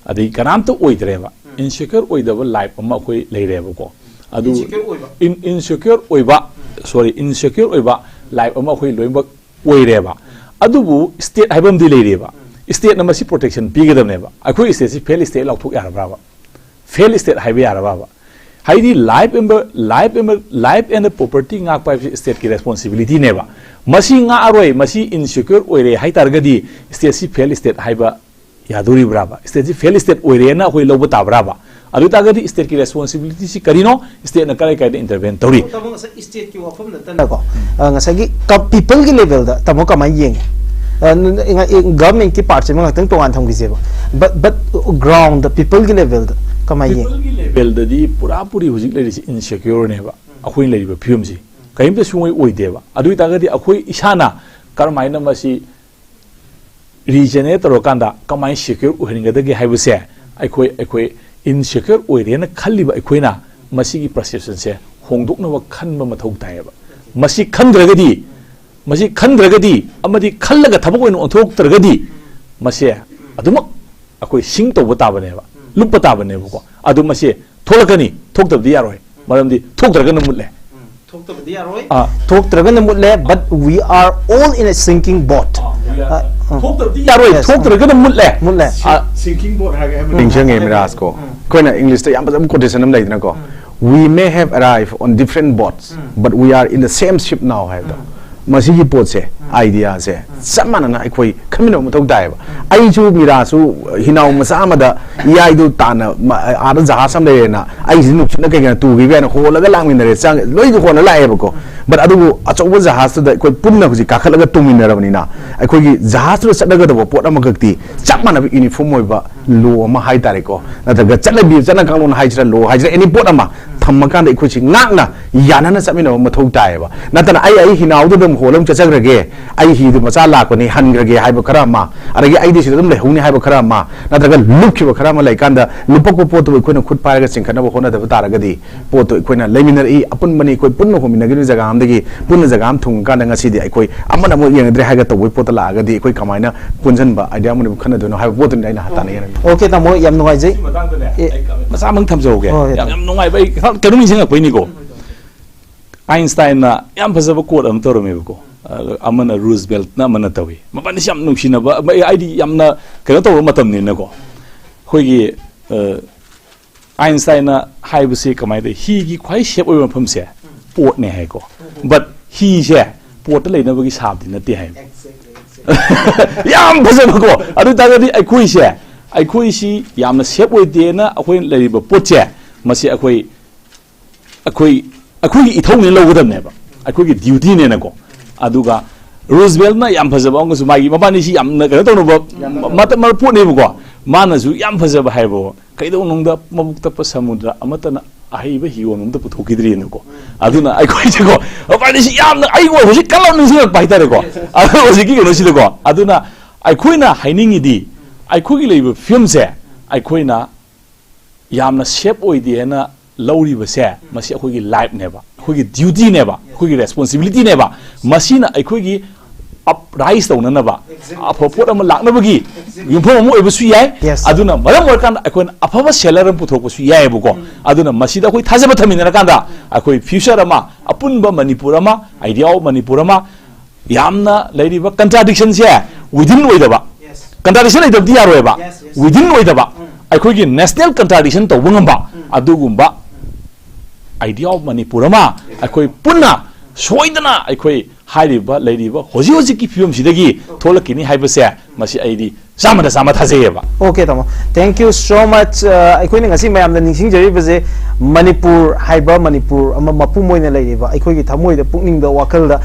ꯑꯗꯩ ꯀꯅꯥꯝꯇ ꯑꯣꯏꯗ꯭ꯔꯦꯕ꯫ ꯏꯟꯁꯦꯀ꯭ꯌꯣꯔ ꯑꯣꯏꯗꯕ ꯂꯥꯏꯐ ꯑꯃ ꯑꯩꯈꯣꯏ ꯂꯩꯔꯦꯕꯀꯣ꯫ ꯑꯗꯨ insecure ꯑꯣꯏꯕ꯫ ꯏꯟ-, ꯏꯟꯁꯦꯀ꯭ꯌꯣꯔ ꯑꯣꯏꯕ, ꯁꯣꯔꯤ, ꯏꯟꯁꯦꯀ꯭ꯌꯣꯔ ꯑꯣꯏꯕ ꯂꯥꯏꯐ ꯑꯃ ꯑꯩꯈꯣꯏ ꯂꯣꯏꯅꯃꯛ ꯑꯣꯏꯔꯦꯕ꯫ ꯑꯗꯨꯕꯨ ꯁ꯭ꯇꯦꯠ ꯍꯥꯏꯕ ꯑꯃꯗꯤ ꯂꯩꯔꯦꯕ꯫ ꯁ꯭ꯇꯦꯠꯅ ꯃꯁꯤ ꯄ꯭ꯔꯣꯇꯦꯛꯁꯟ ꯄꯤꯒꯗꯕꯅꯦꯕ꯫ ꯑꯩꯈꯣꯏ ꯁ꯭ꯇꯦꯠꯁꯤ ꯐꯦꯜ ꯁ꯭ꯇꯦꯠ ꯂꯥꯎꯊꯣꯛ ꯌꯥꯔꯕ꯭ꯔꯕ? ꯐꯦꯜ ꯁ꯭ꯇꯦꯠ ꯍꯥꯏꯕ ꯌꯥꯔꯕꯕ? ꯍꯥꯏꯗꯤ life and, life and, life and property ꯉꯥꯛꯄ ꯍꯥꯏꯕꯁꯤ ꯁ꯭ꯇꯦꯠꯀꯤ ꯔꯦꯁꯄꯣꯟꯁꯤꯕꯤꯂꯤꯇꯤꯅꯦꯕ꯫ ꯃꯁꯤ ꯉꯥꯛꯑꯔꯣꯏ, ꯃꯁꯤ ꯏꯟꯁꯦꯀ꯭ꯌꯣꯔ ꯑꯣꯏꯔꯦ ꯍꯥꯏ ꯇꯥꯔꯒꯗꯤ ꯁ꯭ꯇꯦꯠꯁꯤ ꯐꯦꯜ ꯁ꯭ꯇꯦꯠ ꯍꯥꯏꯕ ꯌꯥꯗꯣꯔꯤꯕ꯭ꯔꯥꯕ? ꯁ꯭ꯇꯦꯠꯁꯤ ꯐꯦꯜ ꯁ꯭ꯇꯦꯠ ꯑꯣꯏꯔꯦꯅ ꯑꯩꯈꯣꯏ ꯂꯧꯕ ꯇꯥꯕ꯭ꯔꯥꯕ? ꯑꯗꯨ ꯑꯣꯏꯇꯥꯔꯒꯗꯤ ꯁ꯭ꯇꯦꯠꯀꯤ ꯔꯦꯁꯄꯣꯟꯁꯤꯕꯤꯂꯤꯇꯤꯁꯤ ꯀꯔꯤꯅꯣ? ꯁ꯭ꯇꯦꯠꯅ ꯀꯔꯥꯏ ꯀꯥꯏꯗ ꯏꯟꯇꯔꯚꯦꯟ ꯇꯧꯔꯤ? ꯇꯥꯃꯣ, ꯉꯁꯥꯏ ꯁ꯭ꯇꯦꯠꯀꯤ ꯋꯥꯐꯝ ꯅꯠꯇꯅꯀꯣ, ꯑ, ꯉꯁꯥꯏꯒꯤ ꯀ- ꯄꯤꯄꯜꯒꯤ ꯂꯦꯚꯦꯜꯗ ꯇꯥꯃꯣ ꯀꯃꯥꯏꯅ ꯌꯦꯡꯉꯤ? ꯑ, ꯅ- ꯅ- ꯉ- ꯑꯦ, ꯒꯚꯔꯟꯃꯦꯟꯠꯀꯤ ꯄꯥꯔꯠꯁꯤꯃ ꯉꯥꯛꯇꯪ ꯇꯣꯉꯥꯟ ꯊꯝꯈꯤꯁꯦꯕ꯫ But, but ground ꯗ ꯄꯤꯄꯜꯒꯤ ꯂꯦꯚꯦꯜꯗ ꯀꯃꯥꯏꯅ ꯌꯦꯡꯉꯤ? ꯄꯤꯄꯜꯒꯤ ꯂꯦꯚꯦꯜꯗꯗꯤ ꯄꯨꯔꯥ ꯄꯨꯔꯤ ꯍꯧꯖꯤꯛ ꯂꯩꯔꯤꯁꯤ ꯏꯟꯁꯦꯀ꯭ꯌꯣꯔꯅꯦꯕ꯫ ꯑꯩꯈꯣꯏꯅ ꯂꯩꯔꯤꯕ ꯐꯤꯕꯝꯁꯤ ꯀꯔꯤꯝꯇ ꯁꯨꯡꯑꯣꯏ ꯑꯣꯏꯗꯦꯕ꯫ ꯑꯗꯨ ꯑꯣꯏꯇꯥꯔꯒꯗꯤ ꯑꯩꯈꯣꯏ ꯏꯁꯥꯅ ꯀꯔꯝꯍꯥꯏꯅ ꯃꯁꯤ ꯔꯤꯖꯅꯦꯠ ꯇꯧꯔꯀꯥꯟꯗ ꯀꯃꯥꯏꯅ ꯁꯦꯀ꯭ꯌꯣꯔ ꯑꯣꯏꯍꯟꯒꯗꯒꯦ ꯍꯥꯏꯕꯁꯦ ꯑꯩꯈꯣꯏ, ꯑꯩꯈꯣꯏ ꯏꯟꯁꯦꯀ꯭ꯌꯣꯔ ꯑꯣꯏꯔꯦꯅ ꯈꯜꯂꯤꯕ ꯑꯩꯈꯣꯏꯅ ꯃꯁꯤꯒꯤ ꯄꯔꯁꯦꯞꯁꯟꯁꯦ ꯍꯣꯡꯗꯣꯛꯅꯕ ꯈꯟꯕ ꯃꯊꯧ ꯇꯥꯏꯌꯦꯕ꯫ ꯃꯁꯤ ꯈꯟꯗ꯭ꯔꯒꯗꯤ, ꯃꯁꯤ ꯈꯟꯗ꯭ꯔꯒꯗꯤ ꯑꯃꯗꯤ ꯈꯜꯂꯒ ꯊꯕꯛ ꯑꯣꯏꯅ ꯑꯣꯟꯊꯣꯛꯇ꯭ꯔꯒꯗꯤ ꯃꯁꯦ ꯑꯗꯨꯃꯛ ꯑꯩꯈꯣꯏ ꯁꯤꯡ ꯇꯧꯕ ꯇꯥꯕꯅꯦꯕ, ꯂꯨꯞꯄ ꯇꯥꯕꯅꯦꯕꯀꯣ꯫ ꯑꯗꯨ ꯃꯁꯦ ꯊꯣꯛꯂꯛꯀꯅꯤ, ꯊꯣꯛꯇꯕꯗꯤ ꯌꯥꯔꯣꯏ꯫ ꯃꯔꯝꯗꯤ ꯊꯣꯛꯇ꯭ꯔꯒꯅ ꯃꯨꯠꯂꯦ꯫ ꯊꯣꯛꯇ꯭ꯔꯒꯅ ꯃꯨꯠꯂꯦ, but we are all in a sinking boat. ꯑ, ꯎꯝ꯫ ꯊꯣꯛꯇꯕꯗꯤ ꯌꯥꯔꯣꯏ꯫ Yes. ꯊꯣꯛꯇ꯭ꯔꯒꯅ ꯃꯨꯠꯂꯦ꯫ ꯃꯨꯠꯂꯦ꯫ ꯑ, ꯅꯤꯡꯁꯤꯡꯉꯦ ꯃꯤꯔꯥꯖ ꯀꯣ, ꯑꯩꯈꯣꯏꯅ ꯏꯪꯂꯤꯁꯇ ꯌꯥꯝ ꯐꯖꯕ ꯀꯣꯇꯦꯁꯟ ꯑꯃ ꯂꯩꯗꯅꯀꯣ, "We may have arrived on different boats, but we are in the same ship now" ꯍꯥꯏꯕꯗꯣ꯫ ꯃꯁꯤꯒꯤ ꯄꯣꯠꯁꯦ, ꯑꯥꯏꯗꯤꯌꯥꯁꯦ ꯆꯞ ꯃꯥꯟꯅꯅ ꯑꯩꯈꯣꯏ ꯈꯟꯃꯤꯟꯅꯕ ꯃꯊꯧ ꯇꯥꯏꯌꯦꯕ꯫ ꯑꯩꯁꯨ ꯃꯤꯔꯥꯁꯨ ꯍꯤꯅꯥꯎ ꯃꯆꯥ ꯑꯃꯗ ꯏꯌꯥꯏꯗꯨ ꯇꯥꯟꯅ ꯃ- ꯑꯥꯗ ꯖꯍꯥꯖ ꯑꯃ ꯂꯩꯔꯦꯅ ꯑꯩꯁꯤ ꯅꯨꯡꯁꯤꯠꯅ ꯀꯩꯀꯩꯅ ꯇꯨꯈꯤꯕ ꯌꯥꯏꯅ ꯍꯣꯜꯂꯒ ꯂꯥꯛꯃꯤꯟꯅꯔꯦ, ꯆꯪ- ꯂꯣꯏꯗꯤ ꯍꯣꯜꯂ ꯂꯥꯛꯑꯦꯕꯀꯣ꯫ But ꯑꯗꯨꯕꯨ ꯑꯆꯧꯕ ꯖꯍꯥꯖꯇꯨꯗ ꯑꯩꯈꯣꯏ ꯄꯨꯟꯅ ꯍꯧꯖꯤꯛ ꯀꯥꯈꯠꯂꯒ ꯇꯣꯡꯃꯤꯟꯅꯔꯕꯅꯤꯅ ꯑꯩꯈꯣꯏꯒꯤ ꯖꯍꯥꯖꯇꯨꯗ ꯆꯠꯅꯒꯗꯕ ꯄꯣꯠ ꯑꯃꯈꯛꯇꯤ ꯆꯞ ꯃꯥꯟꯅꯕ ꯌꯨꯅꯤꯐꯣꯔꯝ ꯑꯣꯏꯕ ꯂꯣ ꯑꯃ ꯍꯥꯏꯇꯥꯔꯦꯀꯣ, ꯅꯠꯇ꯭ꯔꯒ ꯆꯠꯅꯕꯤ, ꯆꯠꯅ ꯀꯥꯡꯂꯣꯟ ꯍꯥꯏꯁꯤꯔꯥ, ꯂꯣ ꯍꯥꯏꯁꯤꯔꯥ, ꯑꯦꯅꯤ ꯄꯣꯠ ꯑꯃ ꯊꯝꯃꯀꯥꯟꯗ ꯑꯩꯈꯣꯏꯁꯤ ꯉꯥꯛꯅ ꯌꯥꯅꯅ ꯆꯠꯃꯤꯟꯅꯕ ꯃꯊꯧ ꯇꯥꯏꯌꯦꯕ꯫ ꯅꯠꯇꯅ ꯑꯩ, ꯑꯩ ꯍꯤꯅꯥꯎꯗꯨꯗ ꯑꯗꯨꯝ ꯍꯣꯜ ꯑꯃ ꯆꯠꯆꯈ꯭ꯔꯒꯦ, ꯑꯩ ꯍꯤꯗꯨ ꯃꯆꯥ ꯂꯥꯛꯄꯅꯤ ꯍꯟꯈ꯭ꯔꯒꯦ ꯍꯥꯏꯕ ꯈꯔ ꯑꯃ, ꯑꯗꯒꯤ ꯑꯩꯗꯤ ꯁꯤꯗ ꯑꯗꯨꯝ ꯂꯩꯍꯧꯅꯤ ꯍꯥꯏꯕ ꯈꯔ ꯑꯃ, ꯅꯠꯇ꯭ꯔꯒ ꯂꯨꯞꯈꯤꯕ ꯈꯔ ꯑꯃ ꯂꯩꯀꯥꯟꯗ ꯂꯨꯞꯄꯛꯄ ꯄꯣꯠꯇꯨꯕꯨ ꯑꯩꯈꯣꯏꯅ ꯈꯨꯠ ꯄꯥꯏꯔꯒ ꯆꯤꯡꯈꯠꯅꯕ ꯍꯣꯠꯅꯗꯕ ꯇꯥꯔꯒꯗꯤ ꯄꯣꯠꯇꯨ ꯑꯩꯈꯣꯏꯅ ꯂꯩꯃꯤꯟꯅꯔꯛꯏ, ꯑꯄꯨꯟꯕꯅꯤ, ꯑꯩꯈꯣꯏ ꯄꯨꯟꯅ ꯍꯣꯡꯃꯤꯟꯅꯈꯤꯕ ꯖꯒꯥ ꯑꯃꯗꯒꯤ ꯄꯨꯟꯅ ꯖꯒꯥ ꯑꯃ ꯊꯨꯡꯉꯀꯥꯟꯗ ꯉꯁꯤꯗꯤ ꯑꯩꯈꯣꯏ ꯑꯃꯅ ꯑꯃꯨꯛ ꯌꯦꯡꯅꯗ꯭ꯔꯦ ꯍꯥꯏꯒ ꯇꯧꯕꯒꯤ ꯄꯣꯠꯇ ꯂꯥꯛꯑꯒꯗꯤ ꯑꯩꯈꯣꯏ ꯀꯃꯥꯏꯅ ꯄꯨꯟꯁꯤꯟꯕ ꯑꯥꯏꯗꯤꯌꯥ ꯑꯃꯅ ꯈꯟꯅꯗꯣꯏꯅꯣ ꯍꯥꯏꯕ ꯄꯣꯠꯇꯨꯅꯤ ꯑꯩꯅ ꯇꯥꯟꯅ ꯌꯦꯡꯉꯝꯃꯤ꯫ ꯑꯣꯀꯦ ꯇꯥꯃꯣ, ꯌꯥꯝ ꯅꯨꯡꯉꯥꯏꯖꯩ꯫ ꯁꯤ ꯃꯇꯥꯡꯗꯅꯦ ꯑꯦ꯫ ꯑꯩ ꯃꯆꯥ ꯑꯃ ꯊꯝꯖꯍꯧꯒꯦ꯫ ꯍꯣꯏ, ꯍꯣꯏ, ꯌꯥꯝ, ꯇꯥꯃꯣ꯫ ꯌꯥꯝ ꯅꯨꯡꯉꯥꯏꯕ, ꯑꯩ ꯀꯩꯅꯣꯝ ꯅꯤꯡꯁꯤꯡꯉꯛꯄꯩꯅꯤꯀꯣ꯫ ꯑꯥꯏꯟꯁꯇꯥꯏꯟꯅ ꯌꯥꯝ ꯐꯖꯕ ꯀꯣꯠ ꯑꯃ ꯇꯧꯔꯝꯃꯦꯕꯀꯣ꯫ ꯑ, ꯑꯃꯅ ꯔꯨꯖꯕꯦꯜꯠꯅ ꯑꯃꯅ ꯇꯧꯏ꯫ ꯃꯕꯥꯅꯤꯁꯤ ꯌꯥꯝ ꯅꯨꯡꯁꯤꯅꯕ, ꯑꯩ, ꯑꯩꯗꯤ ꯌꯥꯝꯅ ꯀꯩꯅꯣ ꯇꯧꯕ ꯃꯇꯝꯅꯤꯅꯀꯣ꯫ ꯑꯩꯈꯣꯏꯒꯤ, ꯑ, ꯑꯥꯏꯟꯁꯇꯥꯏꯟꯅ ꯍꯥꯏꯕꯁꯤ ꯀꯃꯥꯏꯅ ꯇꯧꯏ? ꯍꯤꯒꯤ ꯈ꯭ꯋꯥꯏ ꯁꯦꯞ ꯑꯣꯏꯕ ꯃꯐꯝꯁꯦ ꯄꯣꯠꯅꯦ ꯍꯥꯏꯀꯣ꯫ But ꯍꯤꯁꯦ ꯄꯣꯠꯇ ꯂꯩꯅꯕꯒꯤ ꯁꯥꯕꯗꯤ ꯅꯠꯇꯦ ꯍꯥꯏ꯫ ꯌꯥꯝ ꯐꯖꯕꯀꯣ꯫ ꯑꯗꯨ ꯑꯣꯏꯇꯥꯔꯒꯗꯤ ꯑꯩꯈꯣꯏꯁꯦ, ꯑꯩꯈꯣꯏꯁꯤ ꯌꯥꯝꯅ ꯁꯦꯞ ꯑꯣꯏꯗꯦꯅ ꯑꯩꯈꯣꯏꯅ ꯂꯩꯔꯤꯕ ꯄꯣꯠꯁꯦ, ꯃꯁꯤ ꯑꯩꯈꯣꯏ ꯑꯩꯈꯣꯏ ꯑꯩꯈꯣꯏꯒꯤ ꯏꯊꯧꯅꯦꯅ ꯂꯧꯒꯗꯕꯅꯦꯕ, ꯑꯩꯈꯣꯏꯒꯤ ꯗ꯭ꯌꯨꯇꯤꯅꯦꯅꯀꯣ꯫ ꯑꯗꯨꯒ ꯔꯨꯖꯕꯦꯜꯅ ꯌꯥꯝ ꯐꯖꯕ ꯑꯃꯒꯁꯨ, ꯃꯥꯒꯤ ꯃꯕꯥꯅꯤꯁꯤ ꯌꯥꯝꯅ ꯀꯩꯅꯣ ꯇꯧꯅꯕ ꯃꯇꯝ ꯄꯣꯠꯅꯦꯕꯀꯣ꯫ ꯃꯥꯅꯁꯨ ꯌꯥꯝ ꯐꯖꯕ ꯍꯥꯏꯕ, "ꯀꯩꯗꯧꯅꯨꯡꯗ ꯃꯕꯨꯛ ꯇꯞꯄ ꯁꯃꯨꯗ꯭ꯔ ꯑꯃꯠꯇꯅ ꯑꯍꯩꯕ ꯍꯤꯒꯣꯟ ꯑꯃꯇ ꯄꯨꯊꯣꯛꯈꯤꯗ꯭ꯔꯤꯅꯀꯣ"꯫ ꯑꯗꯨꯅ ꯑꯩꯈꯣꯏꯁꯦꯀꯣ, ꯃꯕꯥꯅꯤꯁꯤ ꯌꯥꯝꯅ ꯑꯩ ꯍꯧꯖꯤꯛ ꯀꯟꯅ ꯅꯤꯡꯁꯤꯡꯉꯛꯄ ꯍꯥꯏꯇꯥꯔꯦꯀꯣ꯫ ꯑꯗꯣ ꯍꯧꯖꯤꯛꯀꯤ ꯀꯩꯅꯣꯁꯤꯗꯀꯣ, ꯑꯗꯨꯅ ꯑꯩꯈꯣꯏꯅ ꯍꯥꯏꯅꯤꯡꯉꯤꯗꯤ, ꯑꯩꯈꯣꯏꯒꯤ ꯂꯩꯔꯤꯕ ꯐꯤꯕꯝꯁꯦ ꯑꯩꯈꯣꯏꯅ ꯌꯥꯝꯅ ꯁꯦꯞ ꯑꯣꯏꯗꯦꯅ ꯂꯧꯔꯤꯕꯁꯦ, ꯃꯁꯤ ꯑꯩꯈꯣꯏꯒꯤ ꯂꯥꯏꯐꯅꯦꯕ, ꯑꯩꯈꯣꯏꯒꯤ ꯗ꯭ꯌꯨꯇꯤꯅꯦꯕ, ꯑꯩꯈꯣꯏꯒꯤ ꯔꯦꯁꯄꯣꯟꯁꯤꯕꯤꯂꯤꯇꯤꯅꯦꯕ꯫ ꯃꯁꯤꯅ ꯑꯩꯈꯣꯏꯒꯤ ꯑꯞ ꯔꯥꯏꯁ ꯇꯧꯅꯅꯕ, ꯑꯐꯕ ꯄꯣꯠ ꯑꯃ ꯂꯥꯛꯅꯕꯒꯤ ꯌꯨꯝꯐꯝ ꯑꯃ ꯑꯣꯏꯕꯁꯨ ꯌꯥꯏ꯫ Yes. ꯑꯗꯨꯅ ꯃꯔꯝ ꯑꯣꯏꯔꯀꯥꯟꯗ ꯑꯩꯈꯣꯏꯅ ꯑꯐꯕ ꯁꯦꯂꯔ ꯑꯃ ꯄꯨꯊꯣꯔꯛꯄꯁꯨ ꯌꯥꯏꯑꯕꯀꯣ꯫ ꯑꯗꯨꯅ ꯃꯁꯤꯗ ꯑꯩꯈꯣꯏ ꯊꯥꯖꯕ ꯊꯝꯃꯤꯟꯅꯔꯀꯥꯟꯗ ꯑꯩꯈꯣꯏ ꯐ꯭ꯌꯨꯆꯔ ꯑꯃ, ꯑꯄꯨꯟꯕ ꯃꯅꯤꯄꯨꯔ ꯑꯃ, ꯑꯥꯏꯗꯤꯌꯥ ꯑꯣꯐ ꯃꯅꯤꯄꯨꯔ ꯑꯃ, ꯌꯥꯝꯅ ꯂꯩꯔꯤꯕ ꯀꯟꯇ꯭ꯔꯥꯗꯤꯛꯁꯟꯁꯦ ꯋꯤꯗꯤꯟ ꯑꯣꯏꯗꯕ, ꯀꯟꯇ꯭ꯔꯥꯗꯤꯛꯁꯟ ꯂꯩꯇꯕꯗꯤ ꯌꯥꯔꯣꯏꯕ꯫ ꯋꯤꯗꯤꯟ ꯑꯣꯏꯗꯕ, ꯑꯩꯈꯣꯏꯒꯤ ꯅꯦꯁꯅꯦꯜ ꯀꯟꯇ꯭ꯔꯥꯗꯤꯛꯁꯟ ꯇꯧꯕ ꯉꯝꯕ ꯑꯗꯨꯒꯨꯝꯕ ꯑꯥꯏꯗꯤꯌꯥ ꯑꯣꯐ ꯃꯅꯤꯄꯨꯔ ꯑꯃ ꯑꯩꯈꯣꯏ ꯄꯨꯟꯅ ꯁꯣꯏꯗꯅ ꯑꯩꯈꯣꯏ ꯍꯥꯏꯔꯤꯕ ꯂꯩꯔꯤꯕ ꯍꯧꯖꯤꯛ ꯍꯧꯖꯤꯛꯀꯤ ꯐꯤꯕꯝꯁꯤꯗꯒꯤ ꯊꯣꯛꯂꯛꯈꯤꯅꯤ ꯍꯥꯏꯕꯁꯦ, ꯃꯁꯤ ꯑꯩꯗꯤ ꯆꯥꯝꯃꯗ ꯆꯥꯝꯃ ꯊꯥꯖꯩꯌꯦꯕ꯫ Okay, ꯇꯥꯃꯣ, thank you so much꯫ ꯑ, ꯑꯩꯈꯣꯏꯅ ꯉꯁꯤ ꯃꯌꯥꯝꯗ ꯅꯤꯡꯁꯤꯡꯖꯔꯤꯕꯁꯦ ꯃꯅꯤꯄꯨꯔ ꯍꯥꯏꯕ, ꯃꯅꯤꯄꯨꯔ ꯑꯃ ꯃꯄꯨꯝ ꯑꯣꯏꯅ ꯂꯩꯔꯤꯕ, ꯑꯩꯈꯣꯏꯒꯤ ꯊꯃꯣꯏꯗ, ꯄꯨꯛꯅꯤꯡꯗ, ꯋꯥꯈꯜꯗ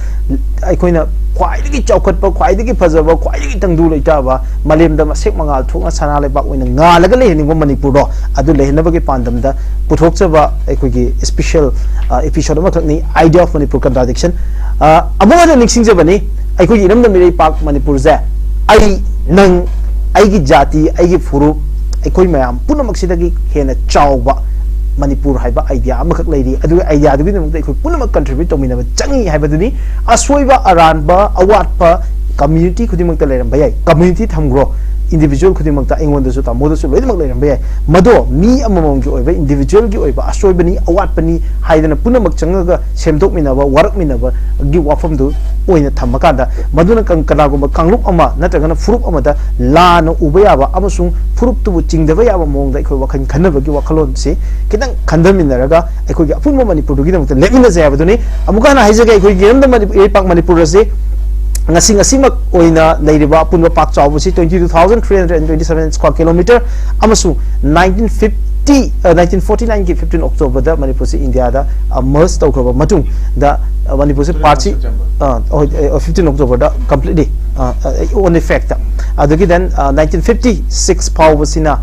ꯑꯩꯈꯣꯏꯅ ꯈ꯭ꯋꯥꯏꯗꯒꯤ ꯆꯥꯎꯈꯠꯄ, ꯈ꯭ꯋꯥꯏꯗꯒꯤ ꯐꯖꯕ, ꯈ꯭ꯋꯥꯏꯗꯒꯤ ꯇꯪꯗꯨ ꯂꯩꯇꯥꯕ, ꯃꯥꯂꯦꯝꯗ ꯃꯁꯦꯛ ꯃꯉꯥꯜ ꯊꯣꯛꯅ ꯁꯅꯥ ꯂꯩꯕꯥꯛ ꯑꯣꯏꯅ ꯉꯥꯜꯂꯒ ꯂꯩꯍꯟꯅꯤꯡꯕ ꯃꯅꯤꯄꯨꯔꯗꯣ, ꯑꯗꯨ ꯂꯩꯍꯟꯅꯕꯒꯤ ꯄꯥꯟꯗꯝꯗ ꯄꯨꯊꯣꯛꯆꯕ ꯑꯩꯈꯣꯏꯒꯤ ꯏꯁꯄꯤꯁꯦꯜ, ꯑ, ꯏꯄꯤꯁꯣꯗ ꯑꯃꯈꯛꯅꯤ, Idea of Manipur Contradiction꯫ ꯑ, ꯑꯃꯨꯛ ꯍꯟꯅ ꯅꯤꯡꯁꯤꯡꯖꯕꯅꯤ, ꯑꯩꯈꯣꯏꯒꯤ ꯏꯔꯝꯗꯝ ꯏꯔꯩꯄꯥꯛ ꯃꯅꯤꯄꯨꯔꯁꯦ, ꯑꯩ, ꯅꯪ, ꯑꯩꯒꯤ ꯖꯥꯇꯤ, ꯑꯩꯒꯤ ꯐꯨꯔꯨꯞ, ꯑꯩꯈꯣꯏ ꯃꯌꯥꯝ ꯄꯨꯝꯅꯃꯛꯁꯤꯗꯒꯤ ꯍꯦꯟꯅ ꯆꯥꯎꯕ ꯃꯅꯤꯄꯨꯔ ꯍꯥꯏꯕ ꯑꯥꯏꯗꯤꯌꯥ ꯑꯃꯈꯛ ꯂꯩꯔꯤ꯫ ꯑꯗꯨꯒ ꯑꯥꯏꯗꯤꯌꯥꯗꯨꯒꯤꯗꯃꯛꯇ ꯑꯩꯈꯣꯏ ꯄꯨꯝꯅꯃꯛ ꯀꯟꯇ꯭ꯔꯤꯕ꯭ꯌꯨꯠ ꯇꯧꯃꯤꯟꯅꯕ ꯆꯪꯉꯤ ꯍꯥꯏꯕꯗꯨꯅꯤ꯫ ꯑꯁꯣꯏꯕ, ꯑꯔꯥꯟꯕ, ꯑꯋꯥꯠꯄ ꯀꯝꯃ꯭ꯌꯨꯅꯤꯇꯤ ꯈꯨꯗꯤꯡꯃꯛꯇ ꯂꯩꯔꯝꯕ ꯌꯥꯏ꯫ ꯀꯝꯃ꯭ꯌꯨꯅꯤꯇꯤ ꯊꯝꯈ꯭ꯔꯣ, ꯏꯟꯗꯤꯚꯤꯖꯨꯋꯦꯜ ꯈꯨꯗꯤꯡꯃꯛꯇ, ꯑꯩꯉꯣꯟꯗꯁꯨ, ꯇꯥꯃꯣꯗꯁꯨ ꯂꯣꯏꯅꯃꯛ ꯂꯩꯔꯝꯕ ꯌꯥꯏ꯫ ꯃꯗꯣ ꯃꯤ ꯑꯃꯃꯝꯒꯤ ꯑꯣꯏꯕ, ꯏꯟꯗꯤꯚꯤꯖꯨꯋꯦꯜꯒꯤ ꯑꯣꯏꯕ ꯑꯁꯣꯏꯕꯅꯤ, ꯑꯋꯥꯠꯄꯅꯤ ꯍꯥꯏꯗꯅ ꯄꯨꯝꯅꯃꯛ ꯆꯪꯉꯒ ꯁꯦꯝꯗꯣꯛꯃꯤꯟꯅꯕ, ꯋꯥꯔꯛꯃꯤꯟꯅꯕꯒꯤ ꯋꯥꯐꯝꯗꯨ ꯑꯣꯏꯅ ꯊꯝꯃꯀꯥꯟꯗ, ꯃꯗꯨꯅ ꯀ-, ꯀꯅꯥꯒꯨꯝꯕ ꯀꯥꯡꯂꯨꯞ ꯑꯃ ꯅꯠꯇ꯭ꯔꯒꯅ ꯐꯨꯔꯨꯞ ꯑꯃꯗ ꯂꯥꯟꯅ ꯎꯕ ꯌꯥꯕ ꯑꯃꯁꯨꯡ ꯐꯨꯔꯨꯞꯇꯨꯕꯨ ꯆꯤꯡꯗꯕ ꯌꯥꯕ ꯃꯑꯣꯡꯗ ꯑꯩꯈꯣꯏ ꯋꯥꯈꯜ ꯈꯟꯅꯕꯒꯤ ꯋꯥꯈꯜꯂꯣꯟꯁꯤ ꯈꯤꯇꯪ ꯈꯟꯊꯃꯤꯟꯅꯔꯒ, ꯑꯩꯈꯣꯏꯒꯤ ꯑꯄꯨꯟꯕ ꯃꯅꯤꯄꯨꯔꯗꯨꯒꯤꯗꯃꯛꯇ ꯂꯦꯞꯃꯤꯟꯅꯖꯩ ꯍꯥꯏꯕꯗꯨꯅꯤ꯫ ꯑꯃꯨꯛꯀ ꯍꯟꯅ ꯍꯥꯏꯖꯒꯦ, ꯑꯩꯈꯣꯏꯒꯤ ꯏꯔꯝꯗꯝ ꯃꯅꯤꯄꯨꯔ, ꯏꯔꯩꯄꯥꯛ ꯃꯅꯤꯄꯨꯔ ꯑꯁꯤ ꯉꯁꯤ ꯉꯁꯤꯃꯛ ꯑꯣꯏꯅ ꯂꯩꯔꯤꯕ ꯑꯄꯨꯟꯕ ꯄꯥꯛ ꯆꯥꯎꯕꯁꯤ twenty two thousand three hundred and twenty seven square kilometer, ꯑꯃꯁꯨꯡ nineteen fifty, nineteen forty nine ꯒꯤ fifteen October ꯗ ꯃꯅꯤꯄꯨꯔꯁꯤ ꯏꯟꯗꯤꯌꯥꯗ merge ꯇꯧꯈ꯭ꯔꯕ ꯃꯇꯨꯡꯗ, ꯃꯅꯤꯄꯨꯔꯁꯤ ꯄꯥꯔꯠꯁꯤ fifteen October the completely on effect. ꯑꯗꯨꯒꯤ then nineteen fifty six ꯐꯥꯎꯕꯁꯤꯅ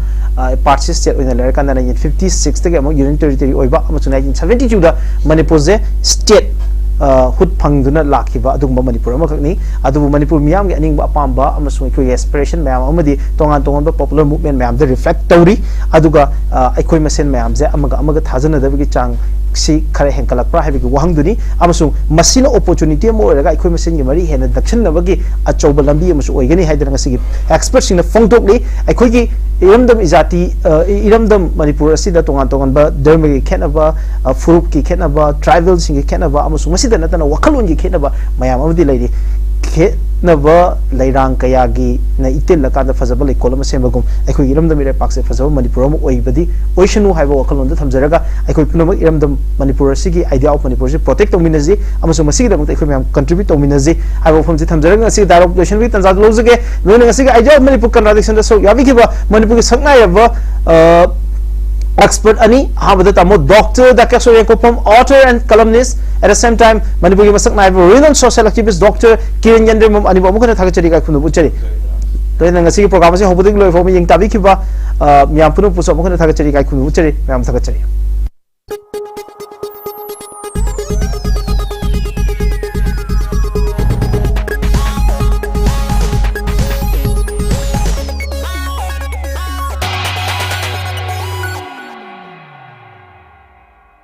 ꯄꯥꯔꯠꯁꯤ state ꯑꯣꯏꯅ ꯂꯩꯔꯀꯥꯟꯗ nineteen fifty six ꯇꯒꯤ ꯑꯃꯨꯛ union territory ꯑꯣꯏꯕ ꯑꯃꯁꯨꯡ nineteen seventy two ꯗ ꯃꯅꯤꯄꯨꯔꯁꯦ state ꯍꯨꯠ ꯐꯪꯗꯨꯅ ꯂꯥꯛꯈꯤꯕ ꯑꯗꯨꯒꯨꯝꯕ ꯃꯅꯤꯄꯨꯔ ꯑꯃꯈꯛꯅꯤ꯫ ꯑꯗꯨꯕꯨ ꯃꯅꯤꯄꯨꯔ ꯃꯤꯌꯥꯝꯒꯤ ꯑꯅꯤꯡꯕ ꯑꯄꯥꯝꯕ ꯑꯃꯁꯨꯡ ꯑꯩꯈꯣꯏꯒꯤ aspiration ꯃꯌꯥꯝ ꯑꯃꯗꯤ ꯇꯣꯉꯥꯟ ꯇꯣꯉꯥꯟꯕ popular movement ꯃꯌꯥꯝꯗ reflect ꯇꯧꯔꯤ꯫ ꯑꯗꯨꯒ ꯑꯩꯈꯣꯏ ꯃꯁꯦꯟ ꯃꯌꯥꯝꯁꯦ ꯑꯃꯒ ꯑꯃꯒ ꯊꯥꯖꯅꯗꯕꯒꯤ ꯆꯥꯡ ꯁꯤ ꯈꯔ ꯍꯦꯟꯒꯠꯂꯛꯄ꯭ꯔꯥ ꯍꯥꯏꯕꯒꯤ ꯋꯥꯍꯪꯗꯨꯅꯤ꯫ ꯑꯃꯁꯨꯡ ꯃꯁꯤꯅ opportunity ꯑꯃ ꯑꯣꯏꯔꯒ ꯑꯩꯈꯣꯏ ꯃꯁꯦꯟꯒꯤ ꯃꯔꯤ ꯍꯦꯟꯅ ꯅꯛꯁꯤꯟꯅꯕꯒꯤ ꯑꯆꯧꯕ ꯂꯝꯕꯤ ꯑꯃꯁꯨ ꯑꯣꯏꯒꯅꯤ ꯍꯥꯏꯗꯅ ꯉꯁꯤꯒꯤ expertꯁꯤꯡꯅ ꯐꯣꯡꯗꯣꯛꯂꯤ꯫ ꯑꯩꯈꯣꯏꯒꯤ ꯏꯔꯝꯗꯝ ꯏꯖꯥꯇꯤ, ꯏꯔꯝꯗꯝ ꯃꯅꯤꯄꯨꯔ ꯑꯁꯤꯗ ꯇꯣꯉꯥꯟ ꯇꯣꯉꯥꯟꯕ ꯙꯔꯃꯒꯤ ꯈꯦꯠꯅꯕ, ꯐꯨꯔꯨꯞꯀꯤ ꯈꯦꯠꯅꯕ, tribalꯁꯤꯡꯒꯤ ꯈꯦꯠꯅꯕ ꯑꯃꯁꯨꯡ ꯃꯁꯤꯗ ꯅꯠꯇꯅ ꯋꯥꯈꯜꯂꯣꯟꯒꯤ ꯈꯦꯠꯅꯕ ꯃꯌꯥꯝ ꯑꯃꯗꯤ ꯂꯩꯔꯤ꯫ ꯈꯦꯠꯅꯕ ꯂꯩꯔꯥꯡ ꯀꯌꯥꯒꯤꯅ ꯏꯇꯤꯜꯂꯀꯥꯟꯗ ꯐꯖꯕ ꯂꯩꯀꯣꯜ ꯑꯃ ꯁꯦꯝꯕꯒꯨꯝ, ꯑꯩꯈꯣꯏꯒꯤ ꯏꯔꯝꯗꯝ ꯏꯔꯩꯄꯥꯛꯁꯦ ꯐꯖꯕ ꯃꯅꯤꯄꯨꯔ ꯑꯃ ꯑꯣꯏꯕꯗꯤ ꯑꯣꯏꯁꯅꯨ ꯍꯥꯏꯕ ꯋꯥꯈꯜꯂꯣꯟꯗ ꯊꯝꯖꯔꯒ, ꯑꯩꯈꯣꯏ ꯄꯨꯝꯅꯃꯛ ꯏꯔꯝꯗꯝ ꯃꯅꯤꯄꯨꯔ ꯑꯁꯤꯒꯤ idea of ꯃꯅꯤꯄꯨꯔꯁꯤ protect ꯇꯧꯃꯤꯟꯅꯁꯤ ꯑꯃꯁꯨꯡ ꯃꯁꯤꯒꯤꯗꯃꯛꯇ ꯑꯩꯈꯣꯏ ꯃꯌꯥꯝ contribute ꯇꯧꯃꯤꯟꯅꯁꯤ ꯍꯥꯏꯕ ꯋꯥꯐꯝꯁꯤ ꯊꯝꯖꯔꯒ, ꯉꯁꯤꯒꯤ dialogue ꯂꯣꯏꯁꯤꯟꯕꯒꯤ ꯇꯥꯟꯖꯥꯗꯨ ꯂꯧꯖꯒꯦ꯫ ꯅꯣꯏꯅ ꯉꯁꯤꯒꯤ idea of ꯃꯅꯤꯄꯨꯔ contradictionꯗ ꯁꯔꯨꯛ ꯌꯥꯕꯤꯈꯤꯕ ꯃꯅꯤꯄꯨꯔꯒꯤ ꯁꯛꯅꯥꯏꯔꯕ expert ꯑꯅꯤ, ꯑꯍꯥꯟꯕꯗ ꯇꯥꯃꯣ Doctor ꯗꯥꯀꯦꯁꯣꯔ ꯌꯥꯏꯈꯣꯝꯕꯝ, author and columnist, at the same time ꯃꯅꯤꯄꯨꯔꯒꯤ ꯃꯁꯛ ꯅꯥꯏꯕ renowned social activist Doctor Kiran ꯌꯥꯏꯗ꯭ꯔꯦꯝꯕꯝ, ꯑꯅꯤꯕꯨ ꯑꯃꯨꯛ ꯍꯟꯅ ꯊꯥꯒꯠꯆꯔꯤ, ꯏꯀꯥꯏ ꯈꯨꯝꯅꯕ ꯎꯠꯆꯔꯤ꯫ ꯂꯣꯏꯅꯅ ꯉꯁꯤꯒꯤ program ꯑꯁꯤ ꯍꯧꯕꯗꯒꯤ ꯂꯣꯏꯕ ꯐꯥꯎꯕ ꯌꯦꯡ ꯇꯥꯕꯤꯈꯤꯕ ꯃꯤꯌꯥꯝ ꯄꯨꯝꯅꯃꯛꯄꯨꯁꯨ ꯑꯃꯨꯛ ꯍꯟꯅ ꯊꯥꯒꯠꯆꯔꯤ, ꯏꯀꯥꯏ ꯈꯨꯝꯅꯕ ꯎꯠꯆꯔꯤ꯫ ꯃꯌꯥꯝ ꯊꯥꯒꯠꯆꯔꯤ꯫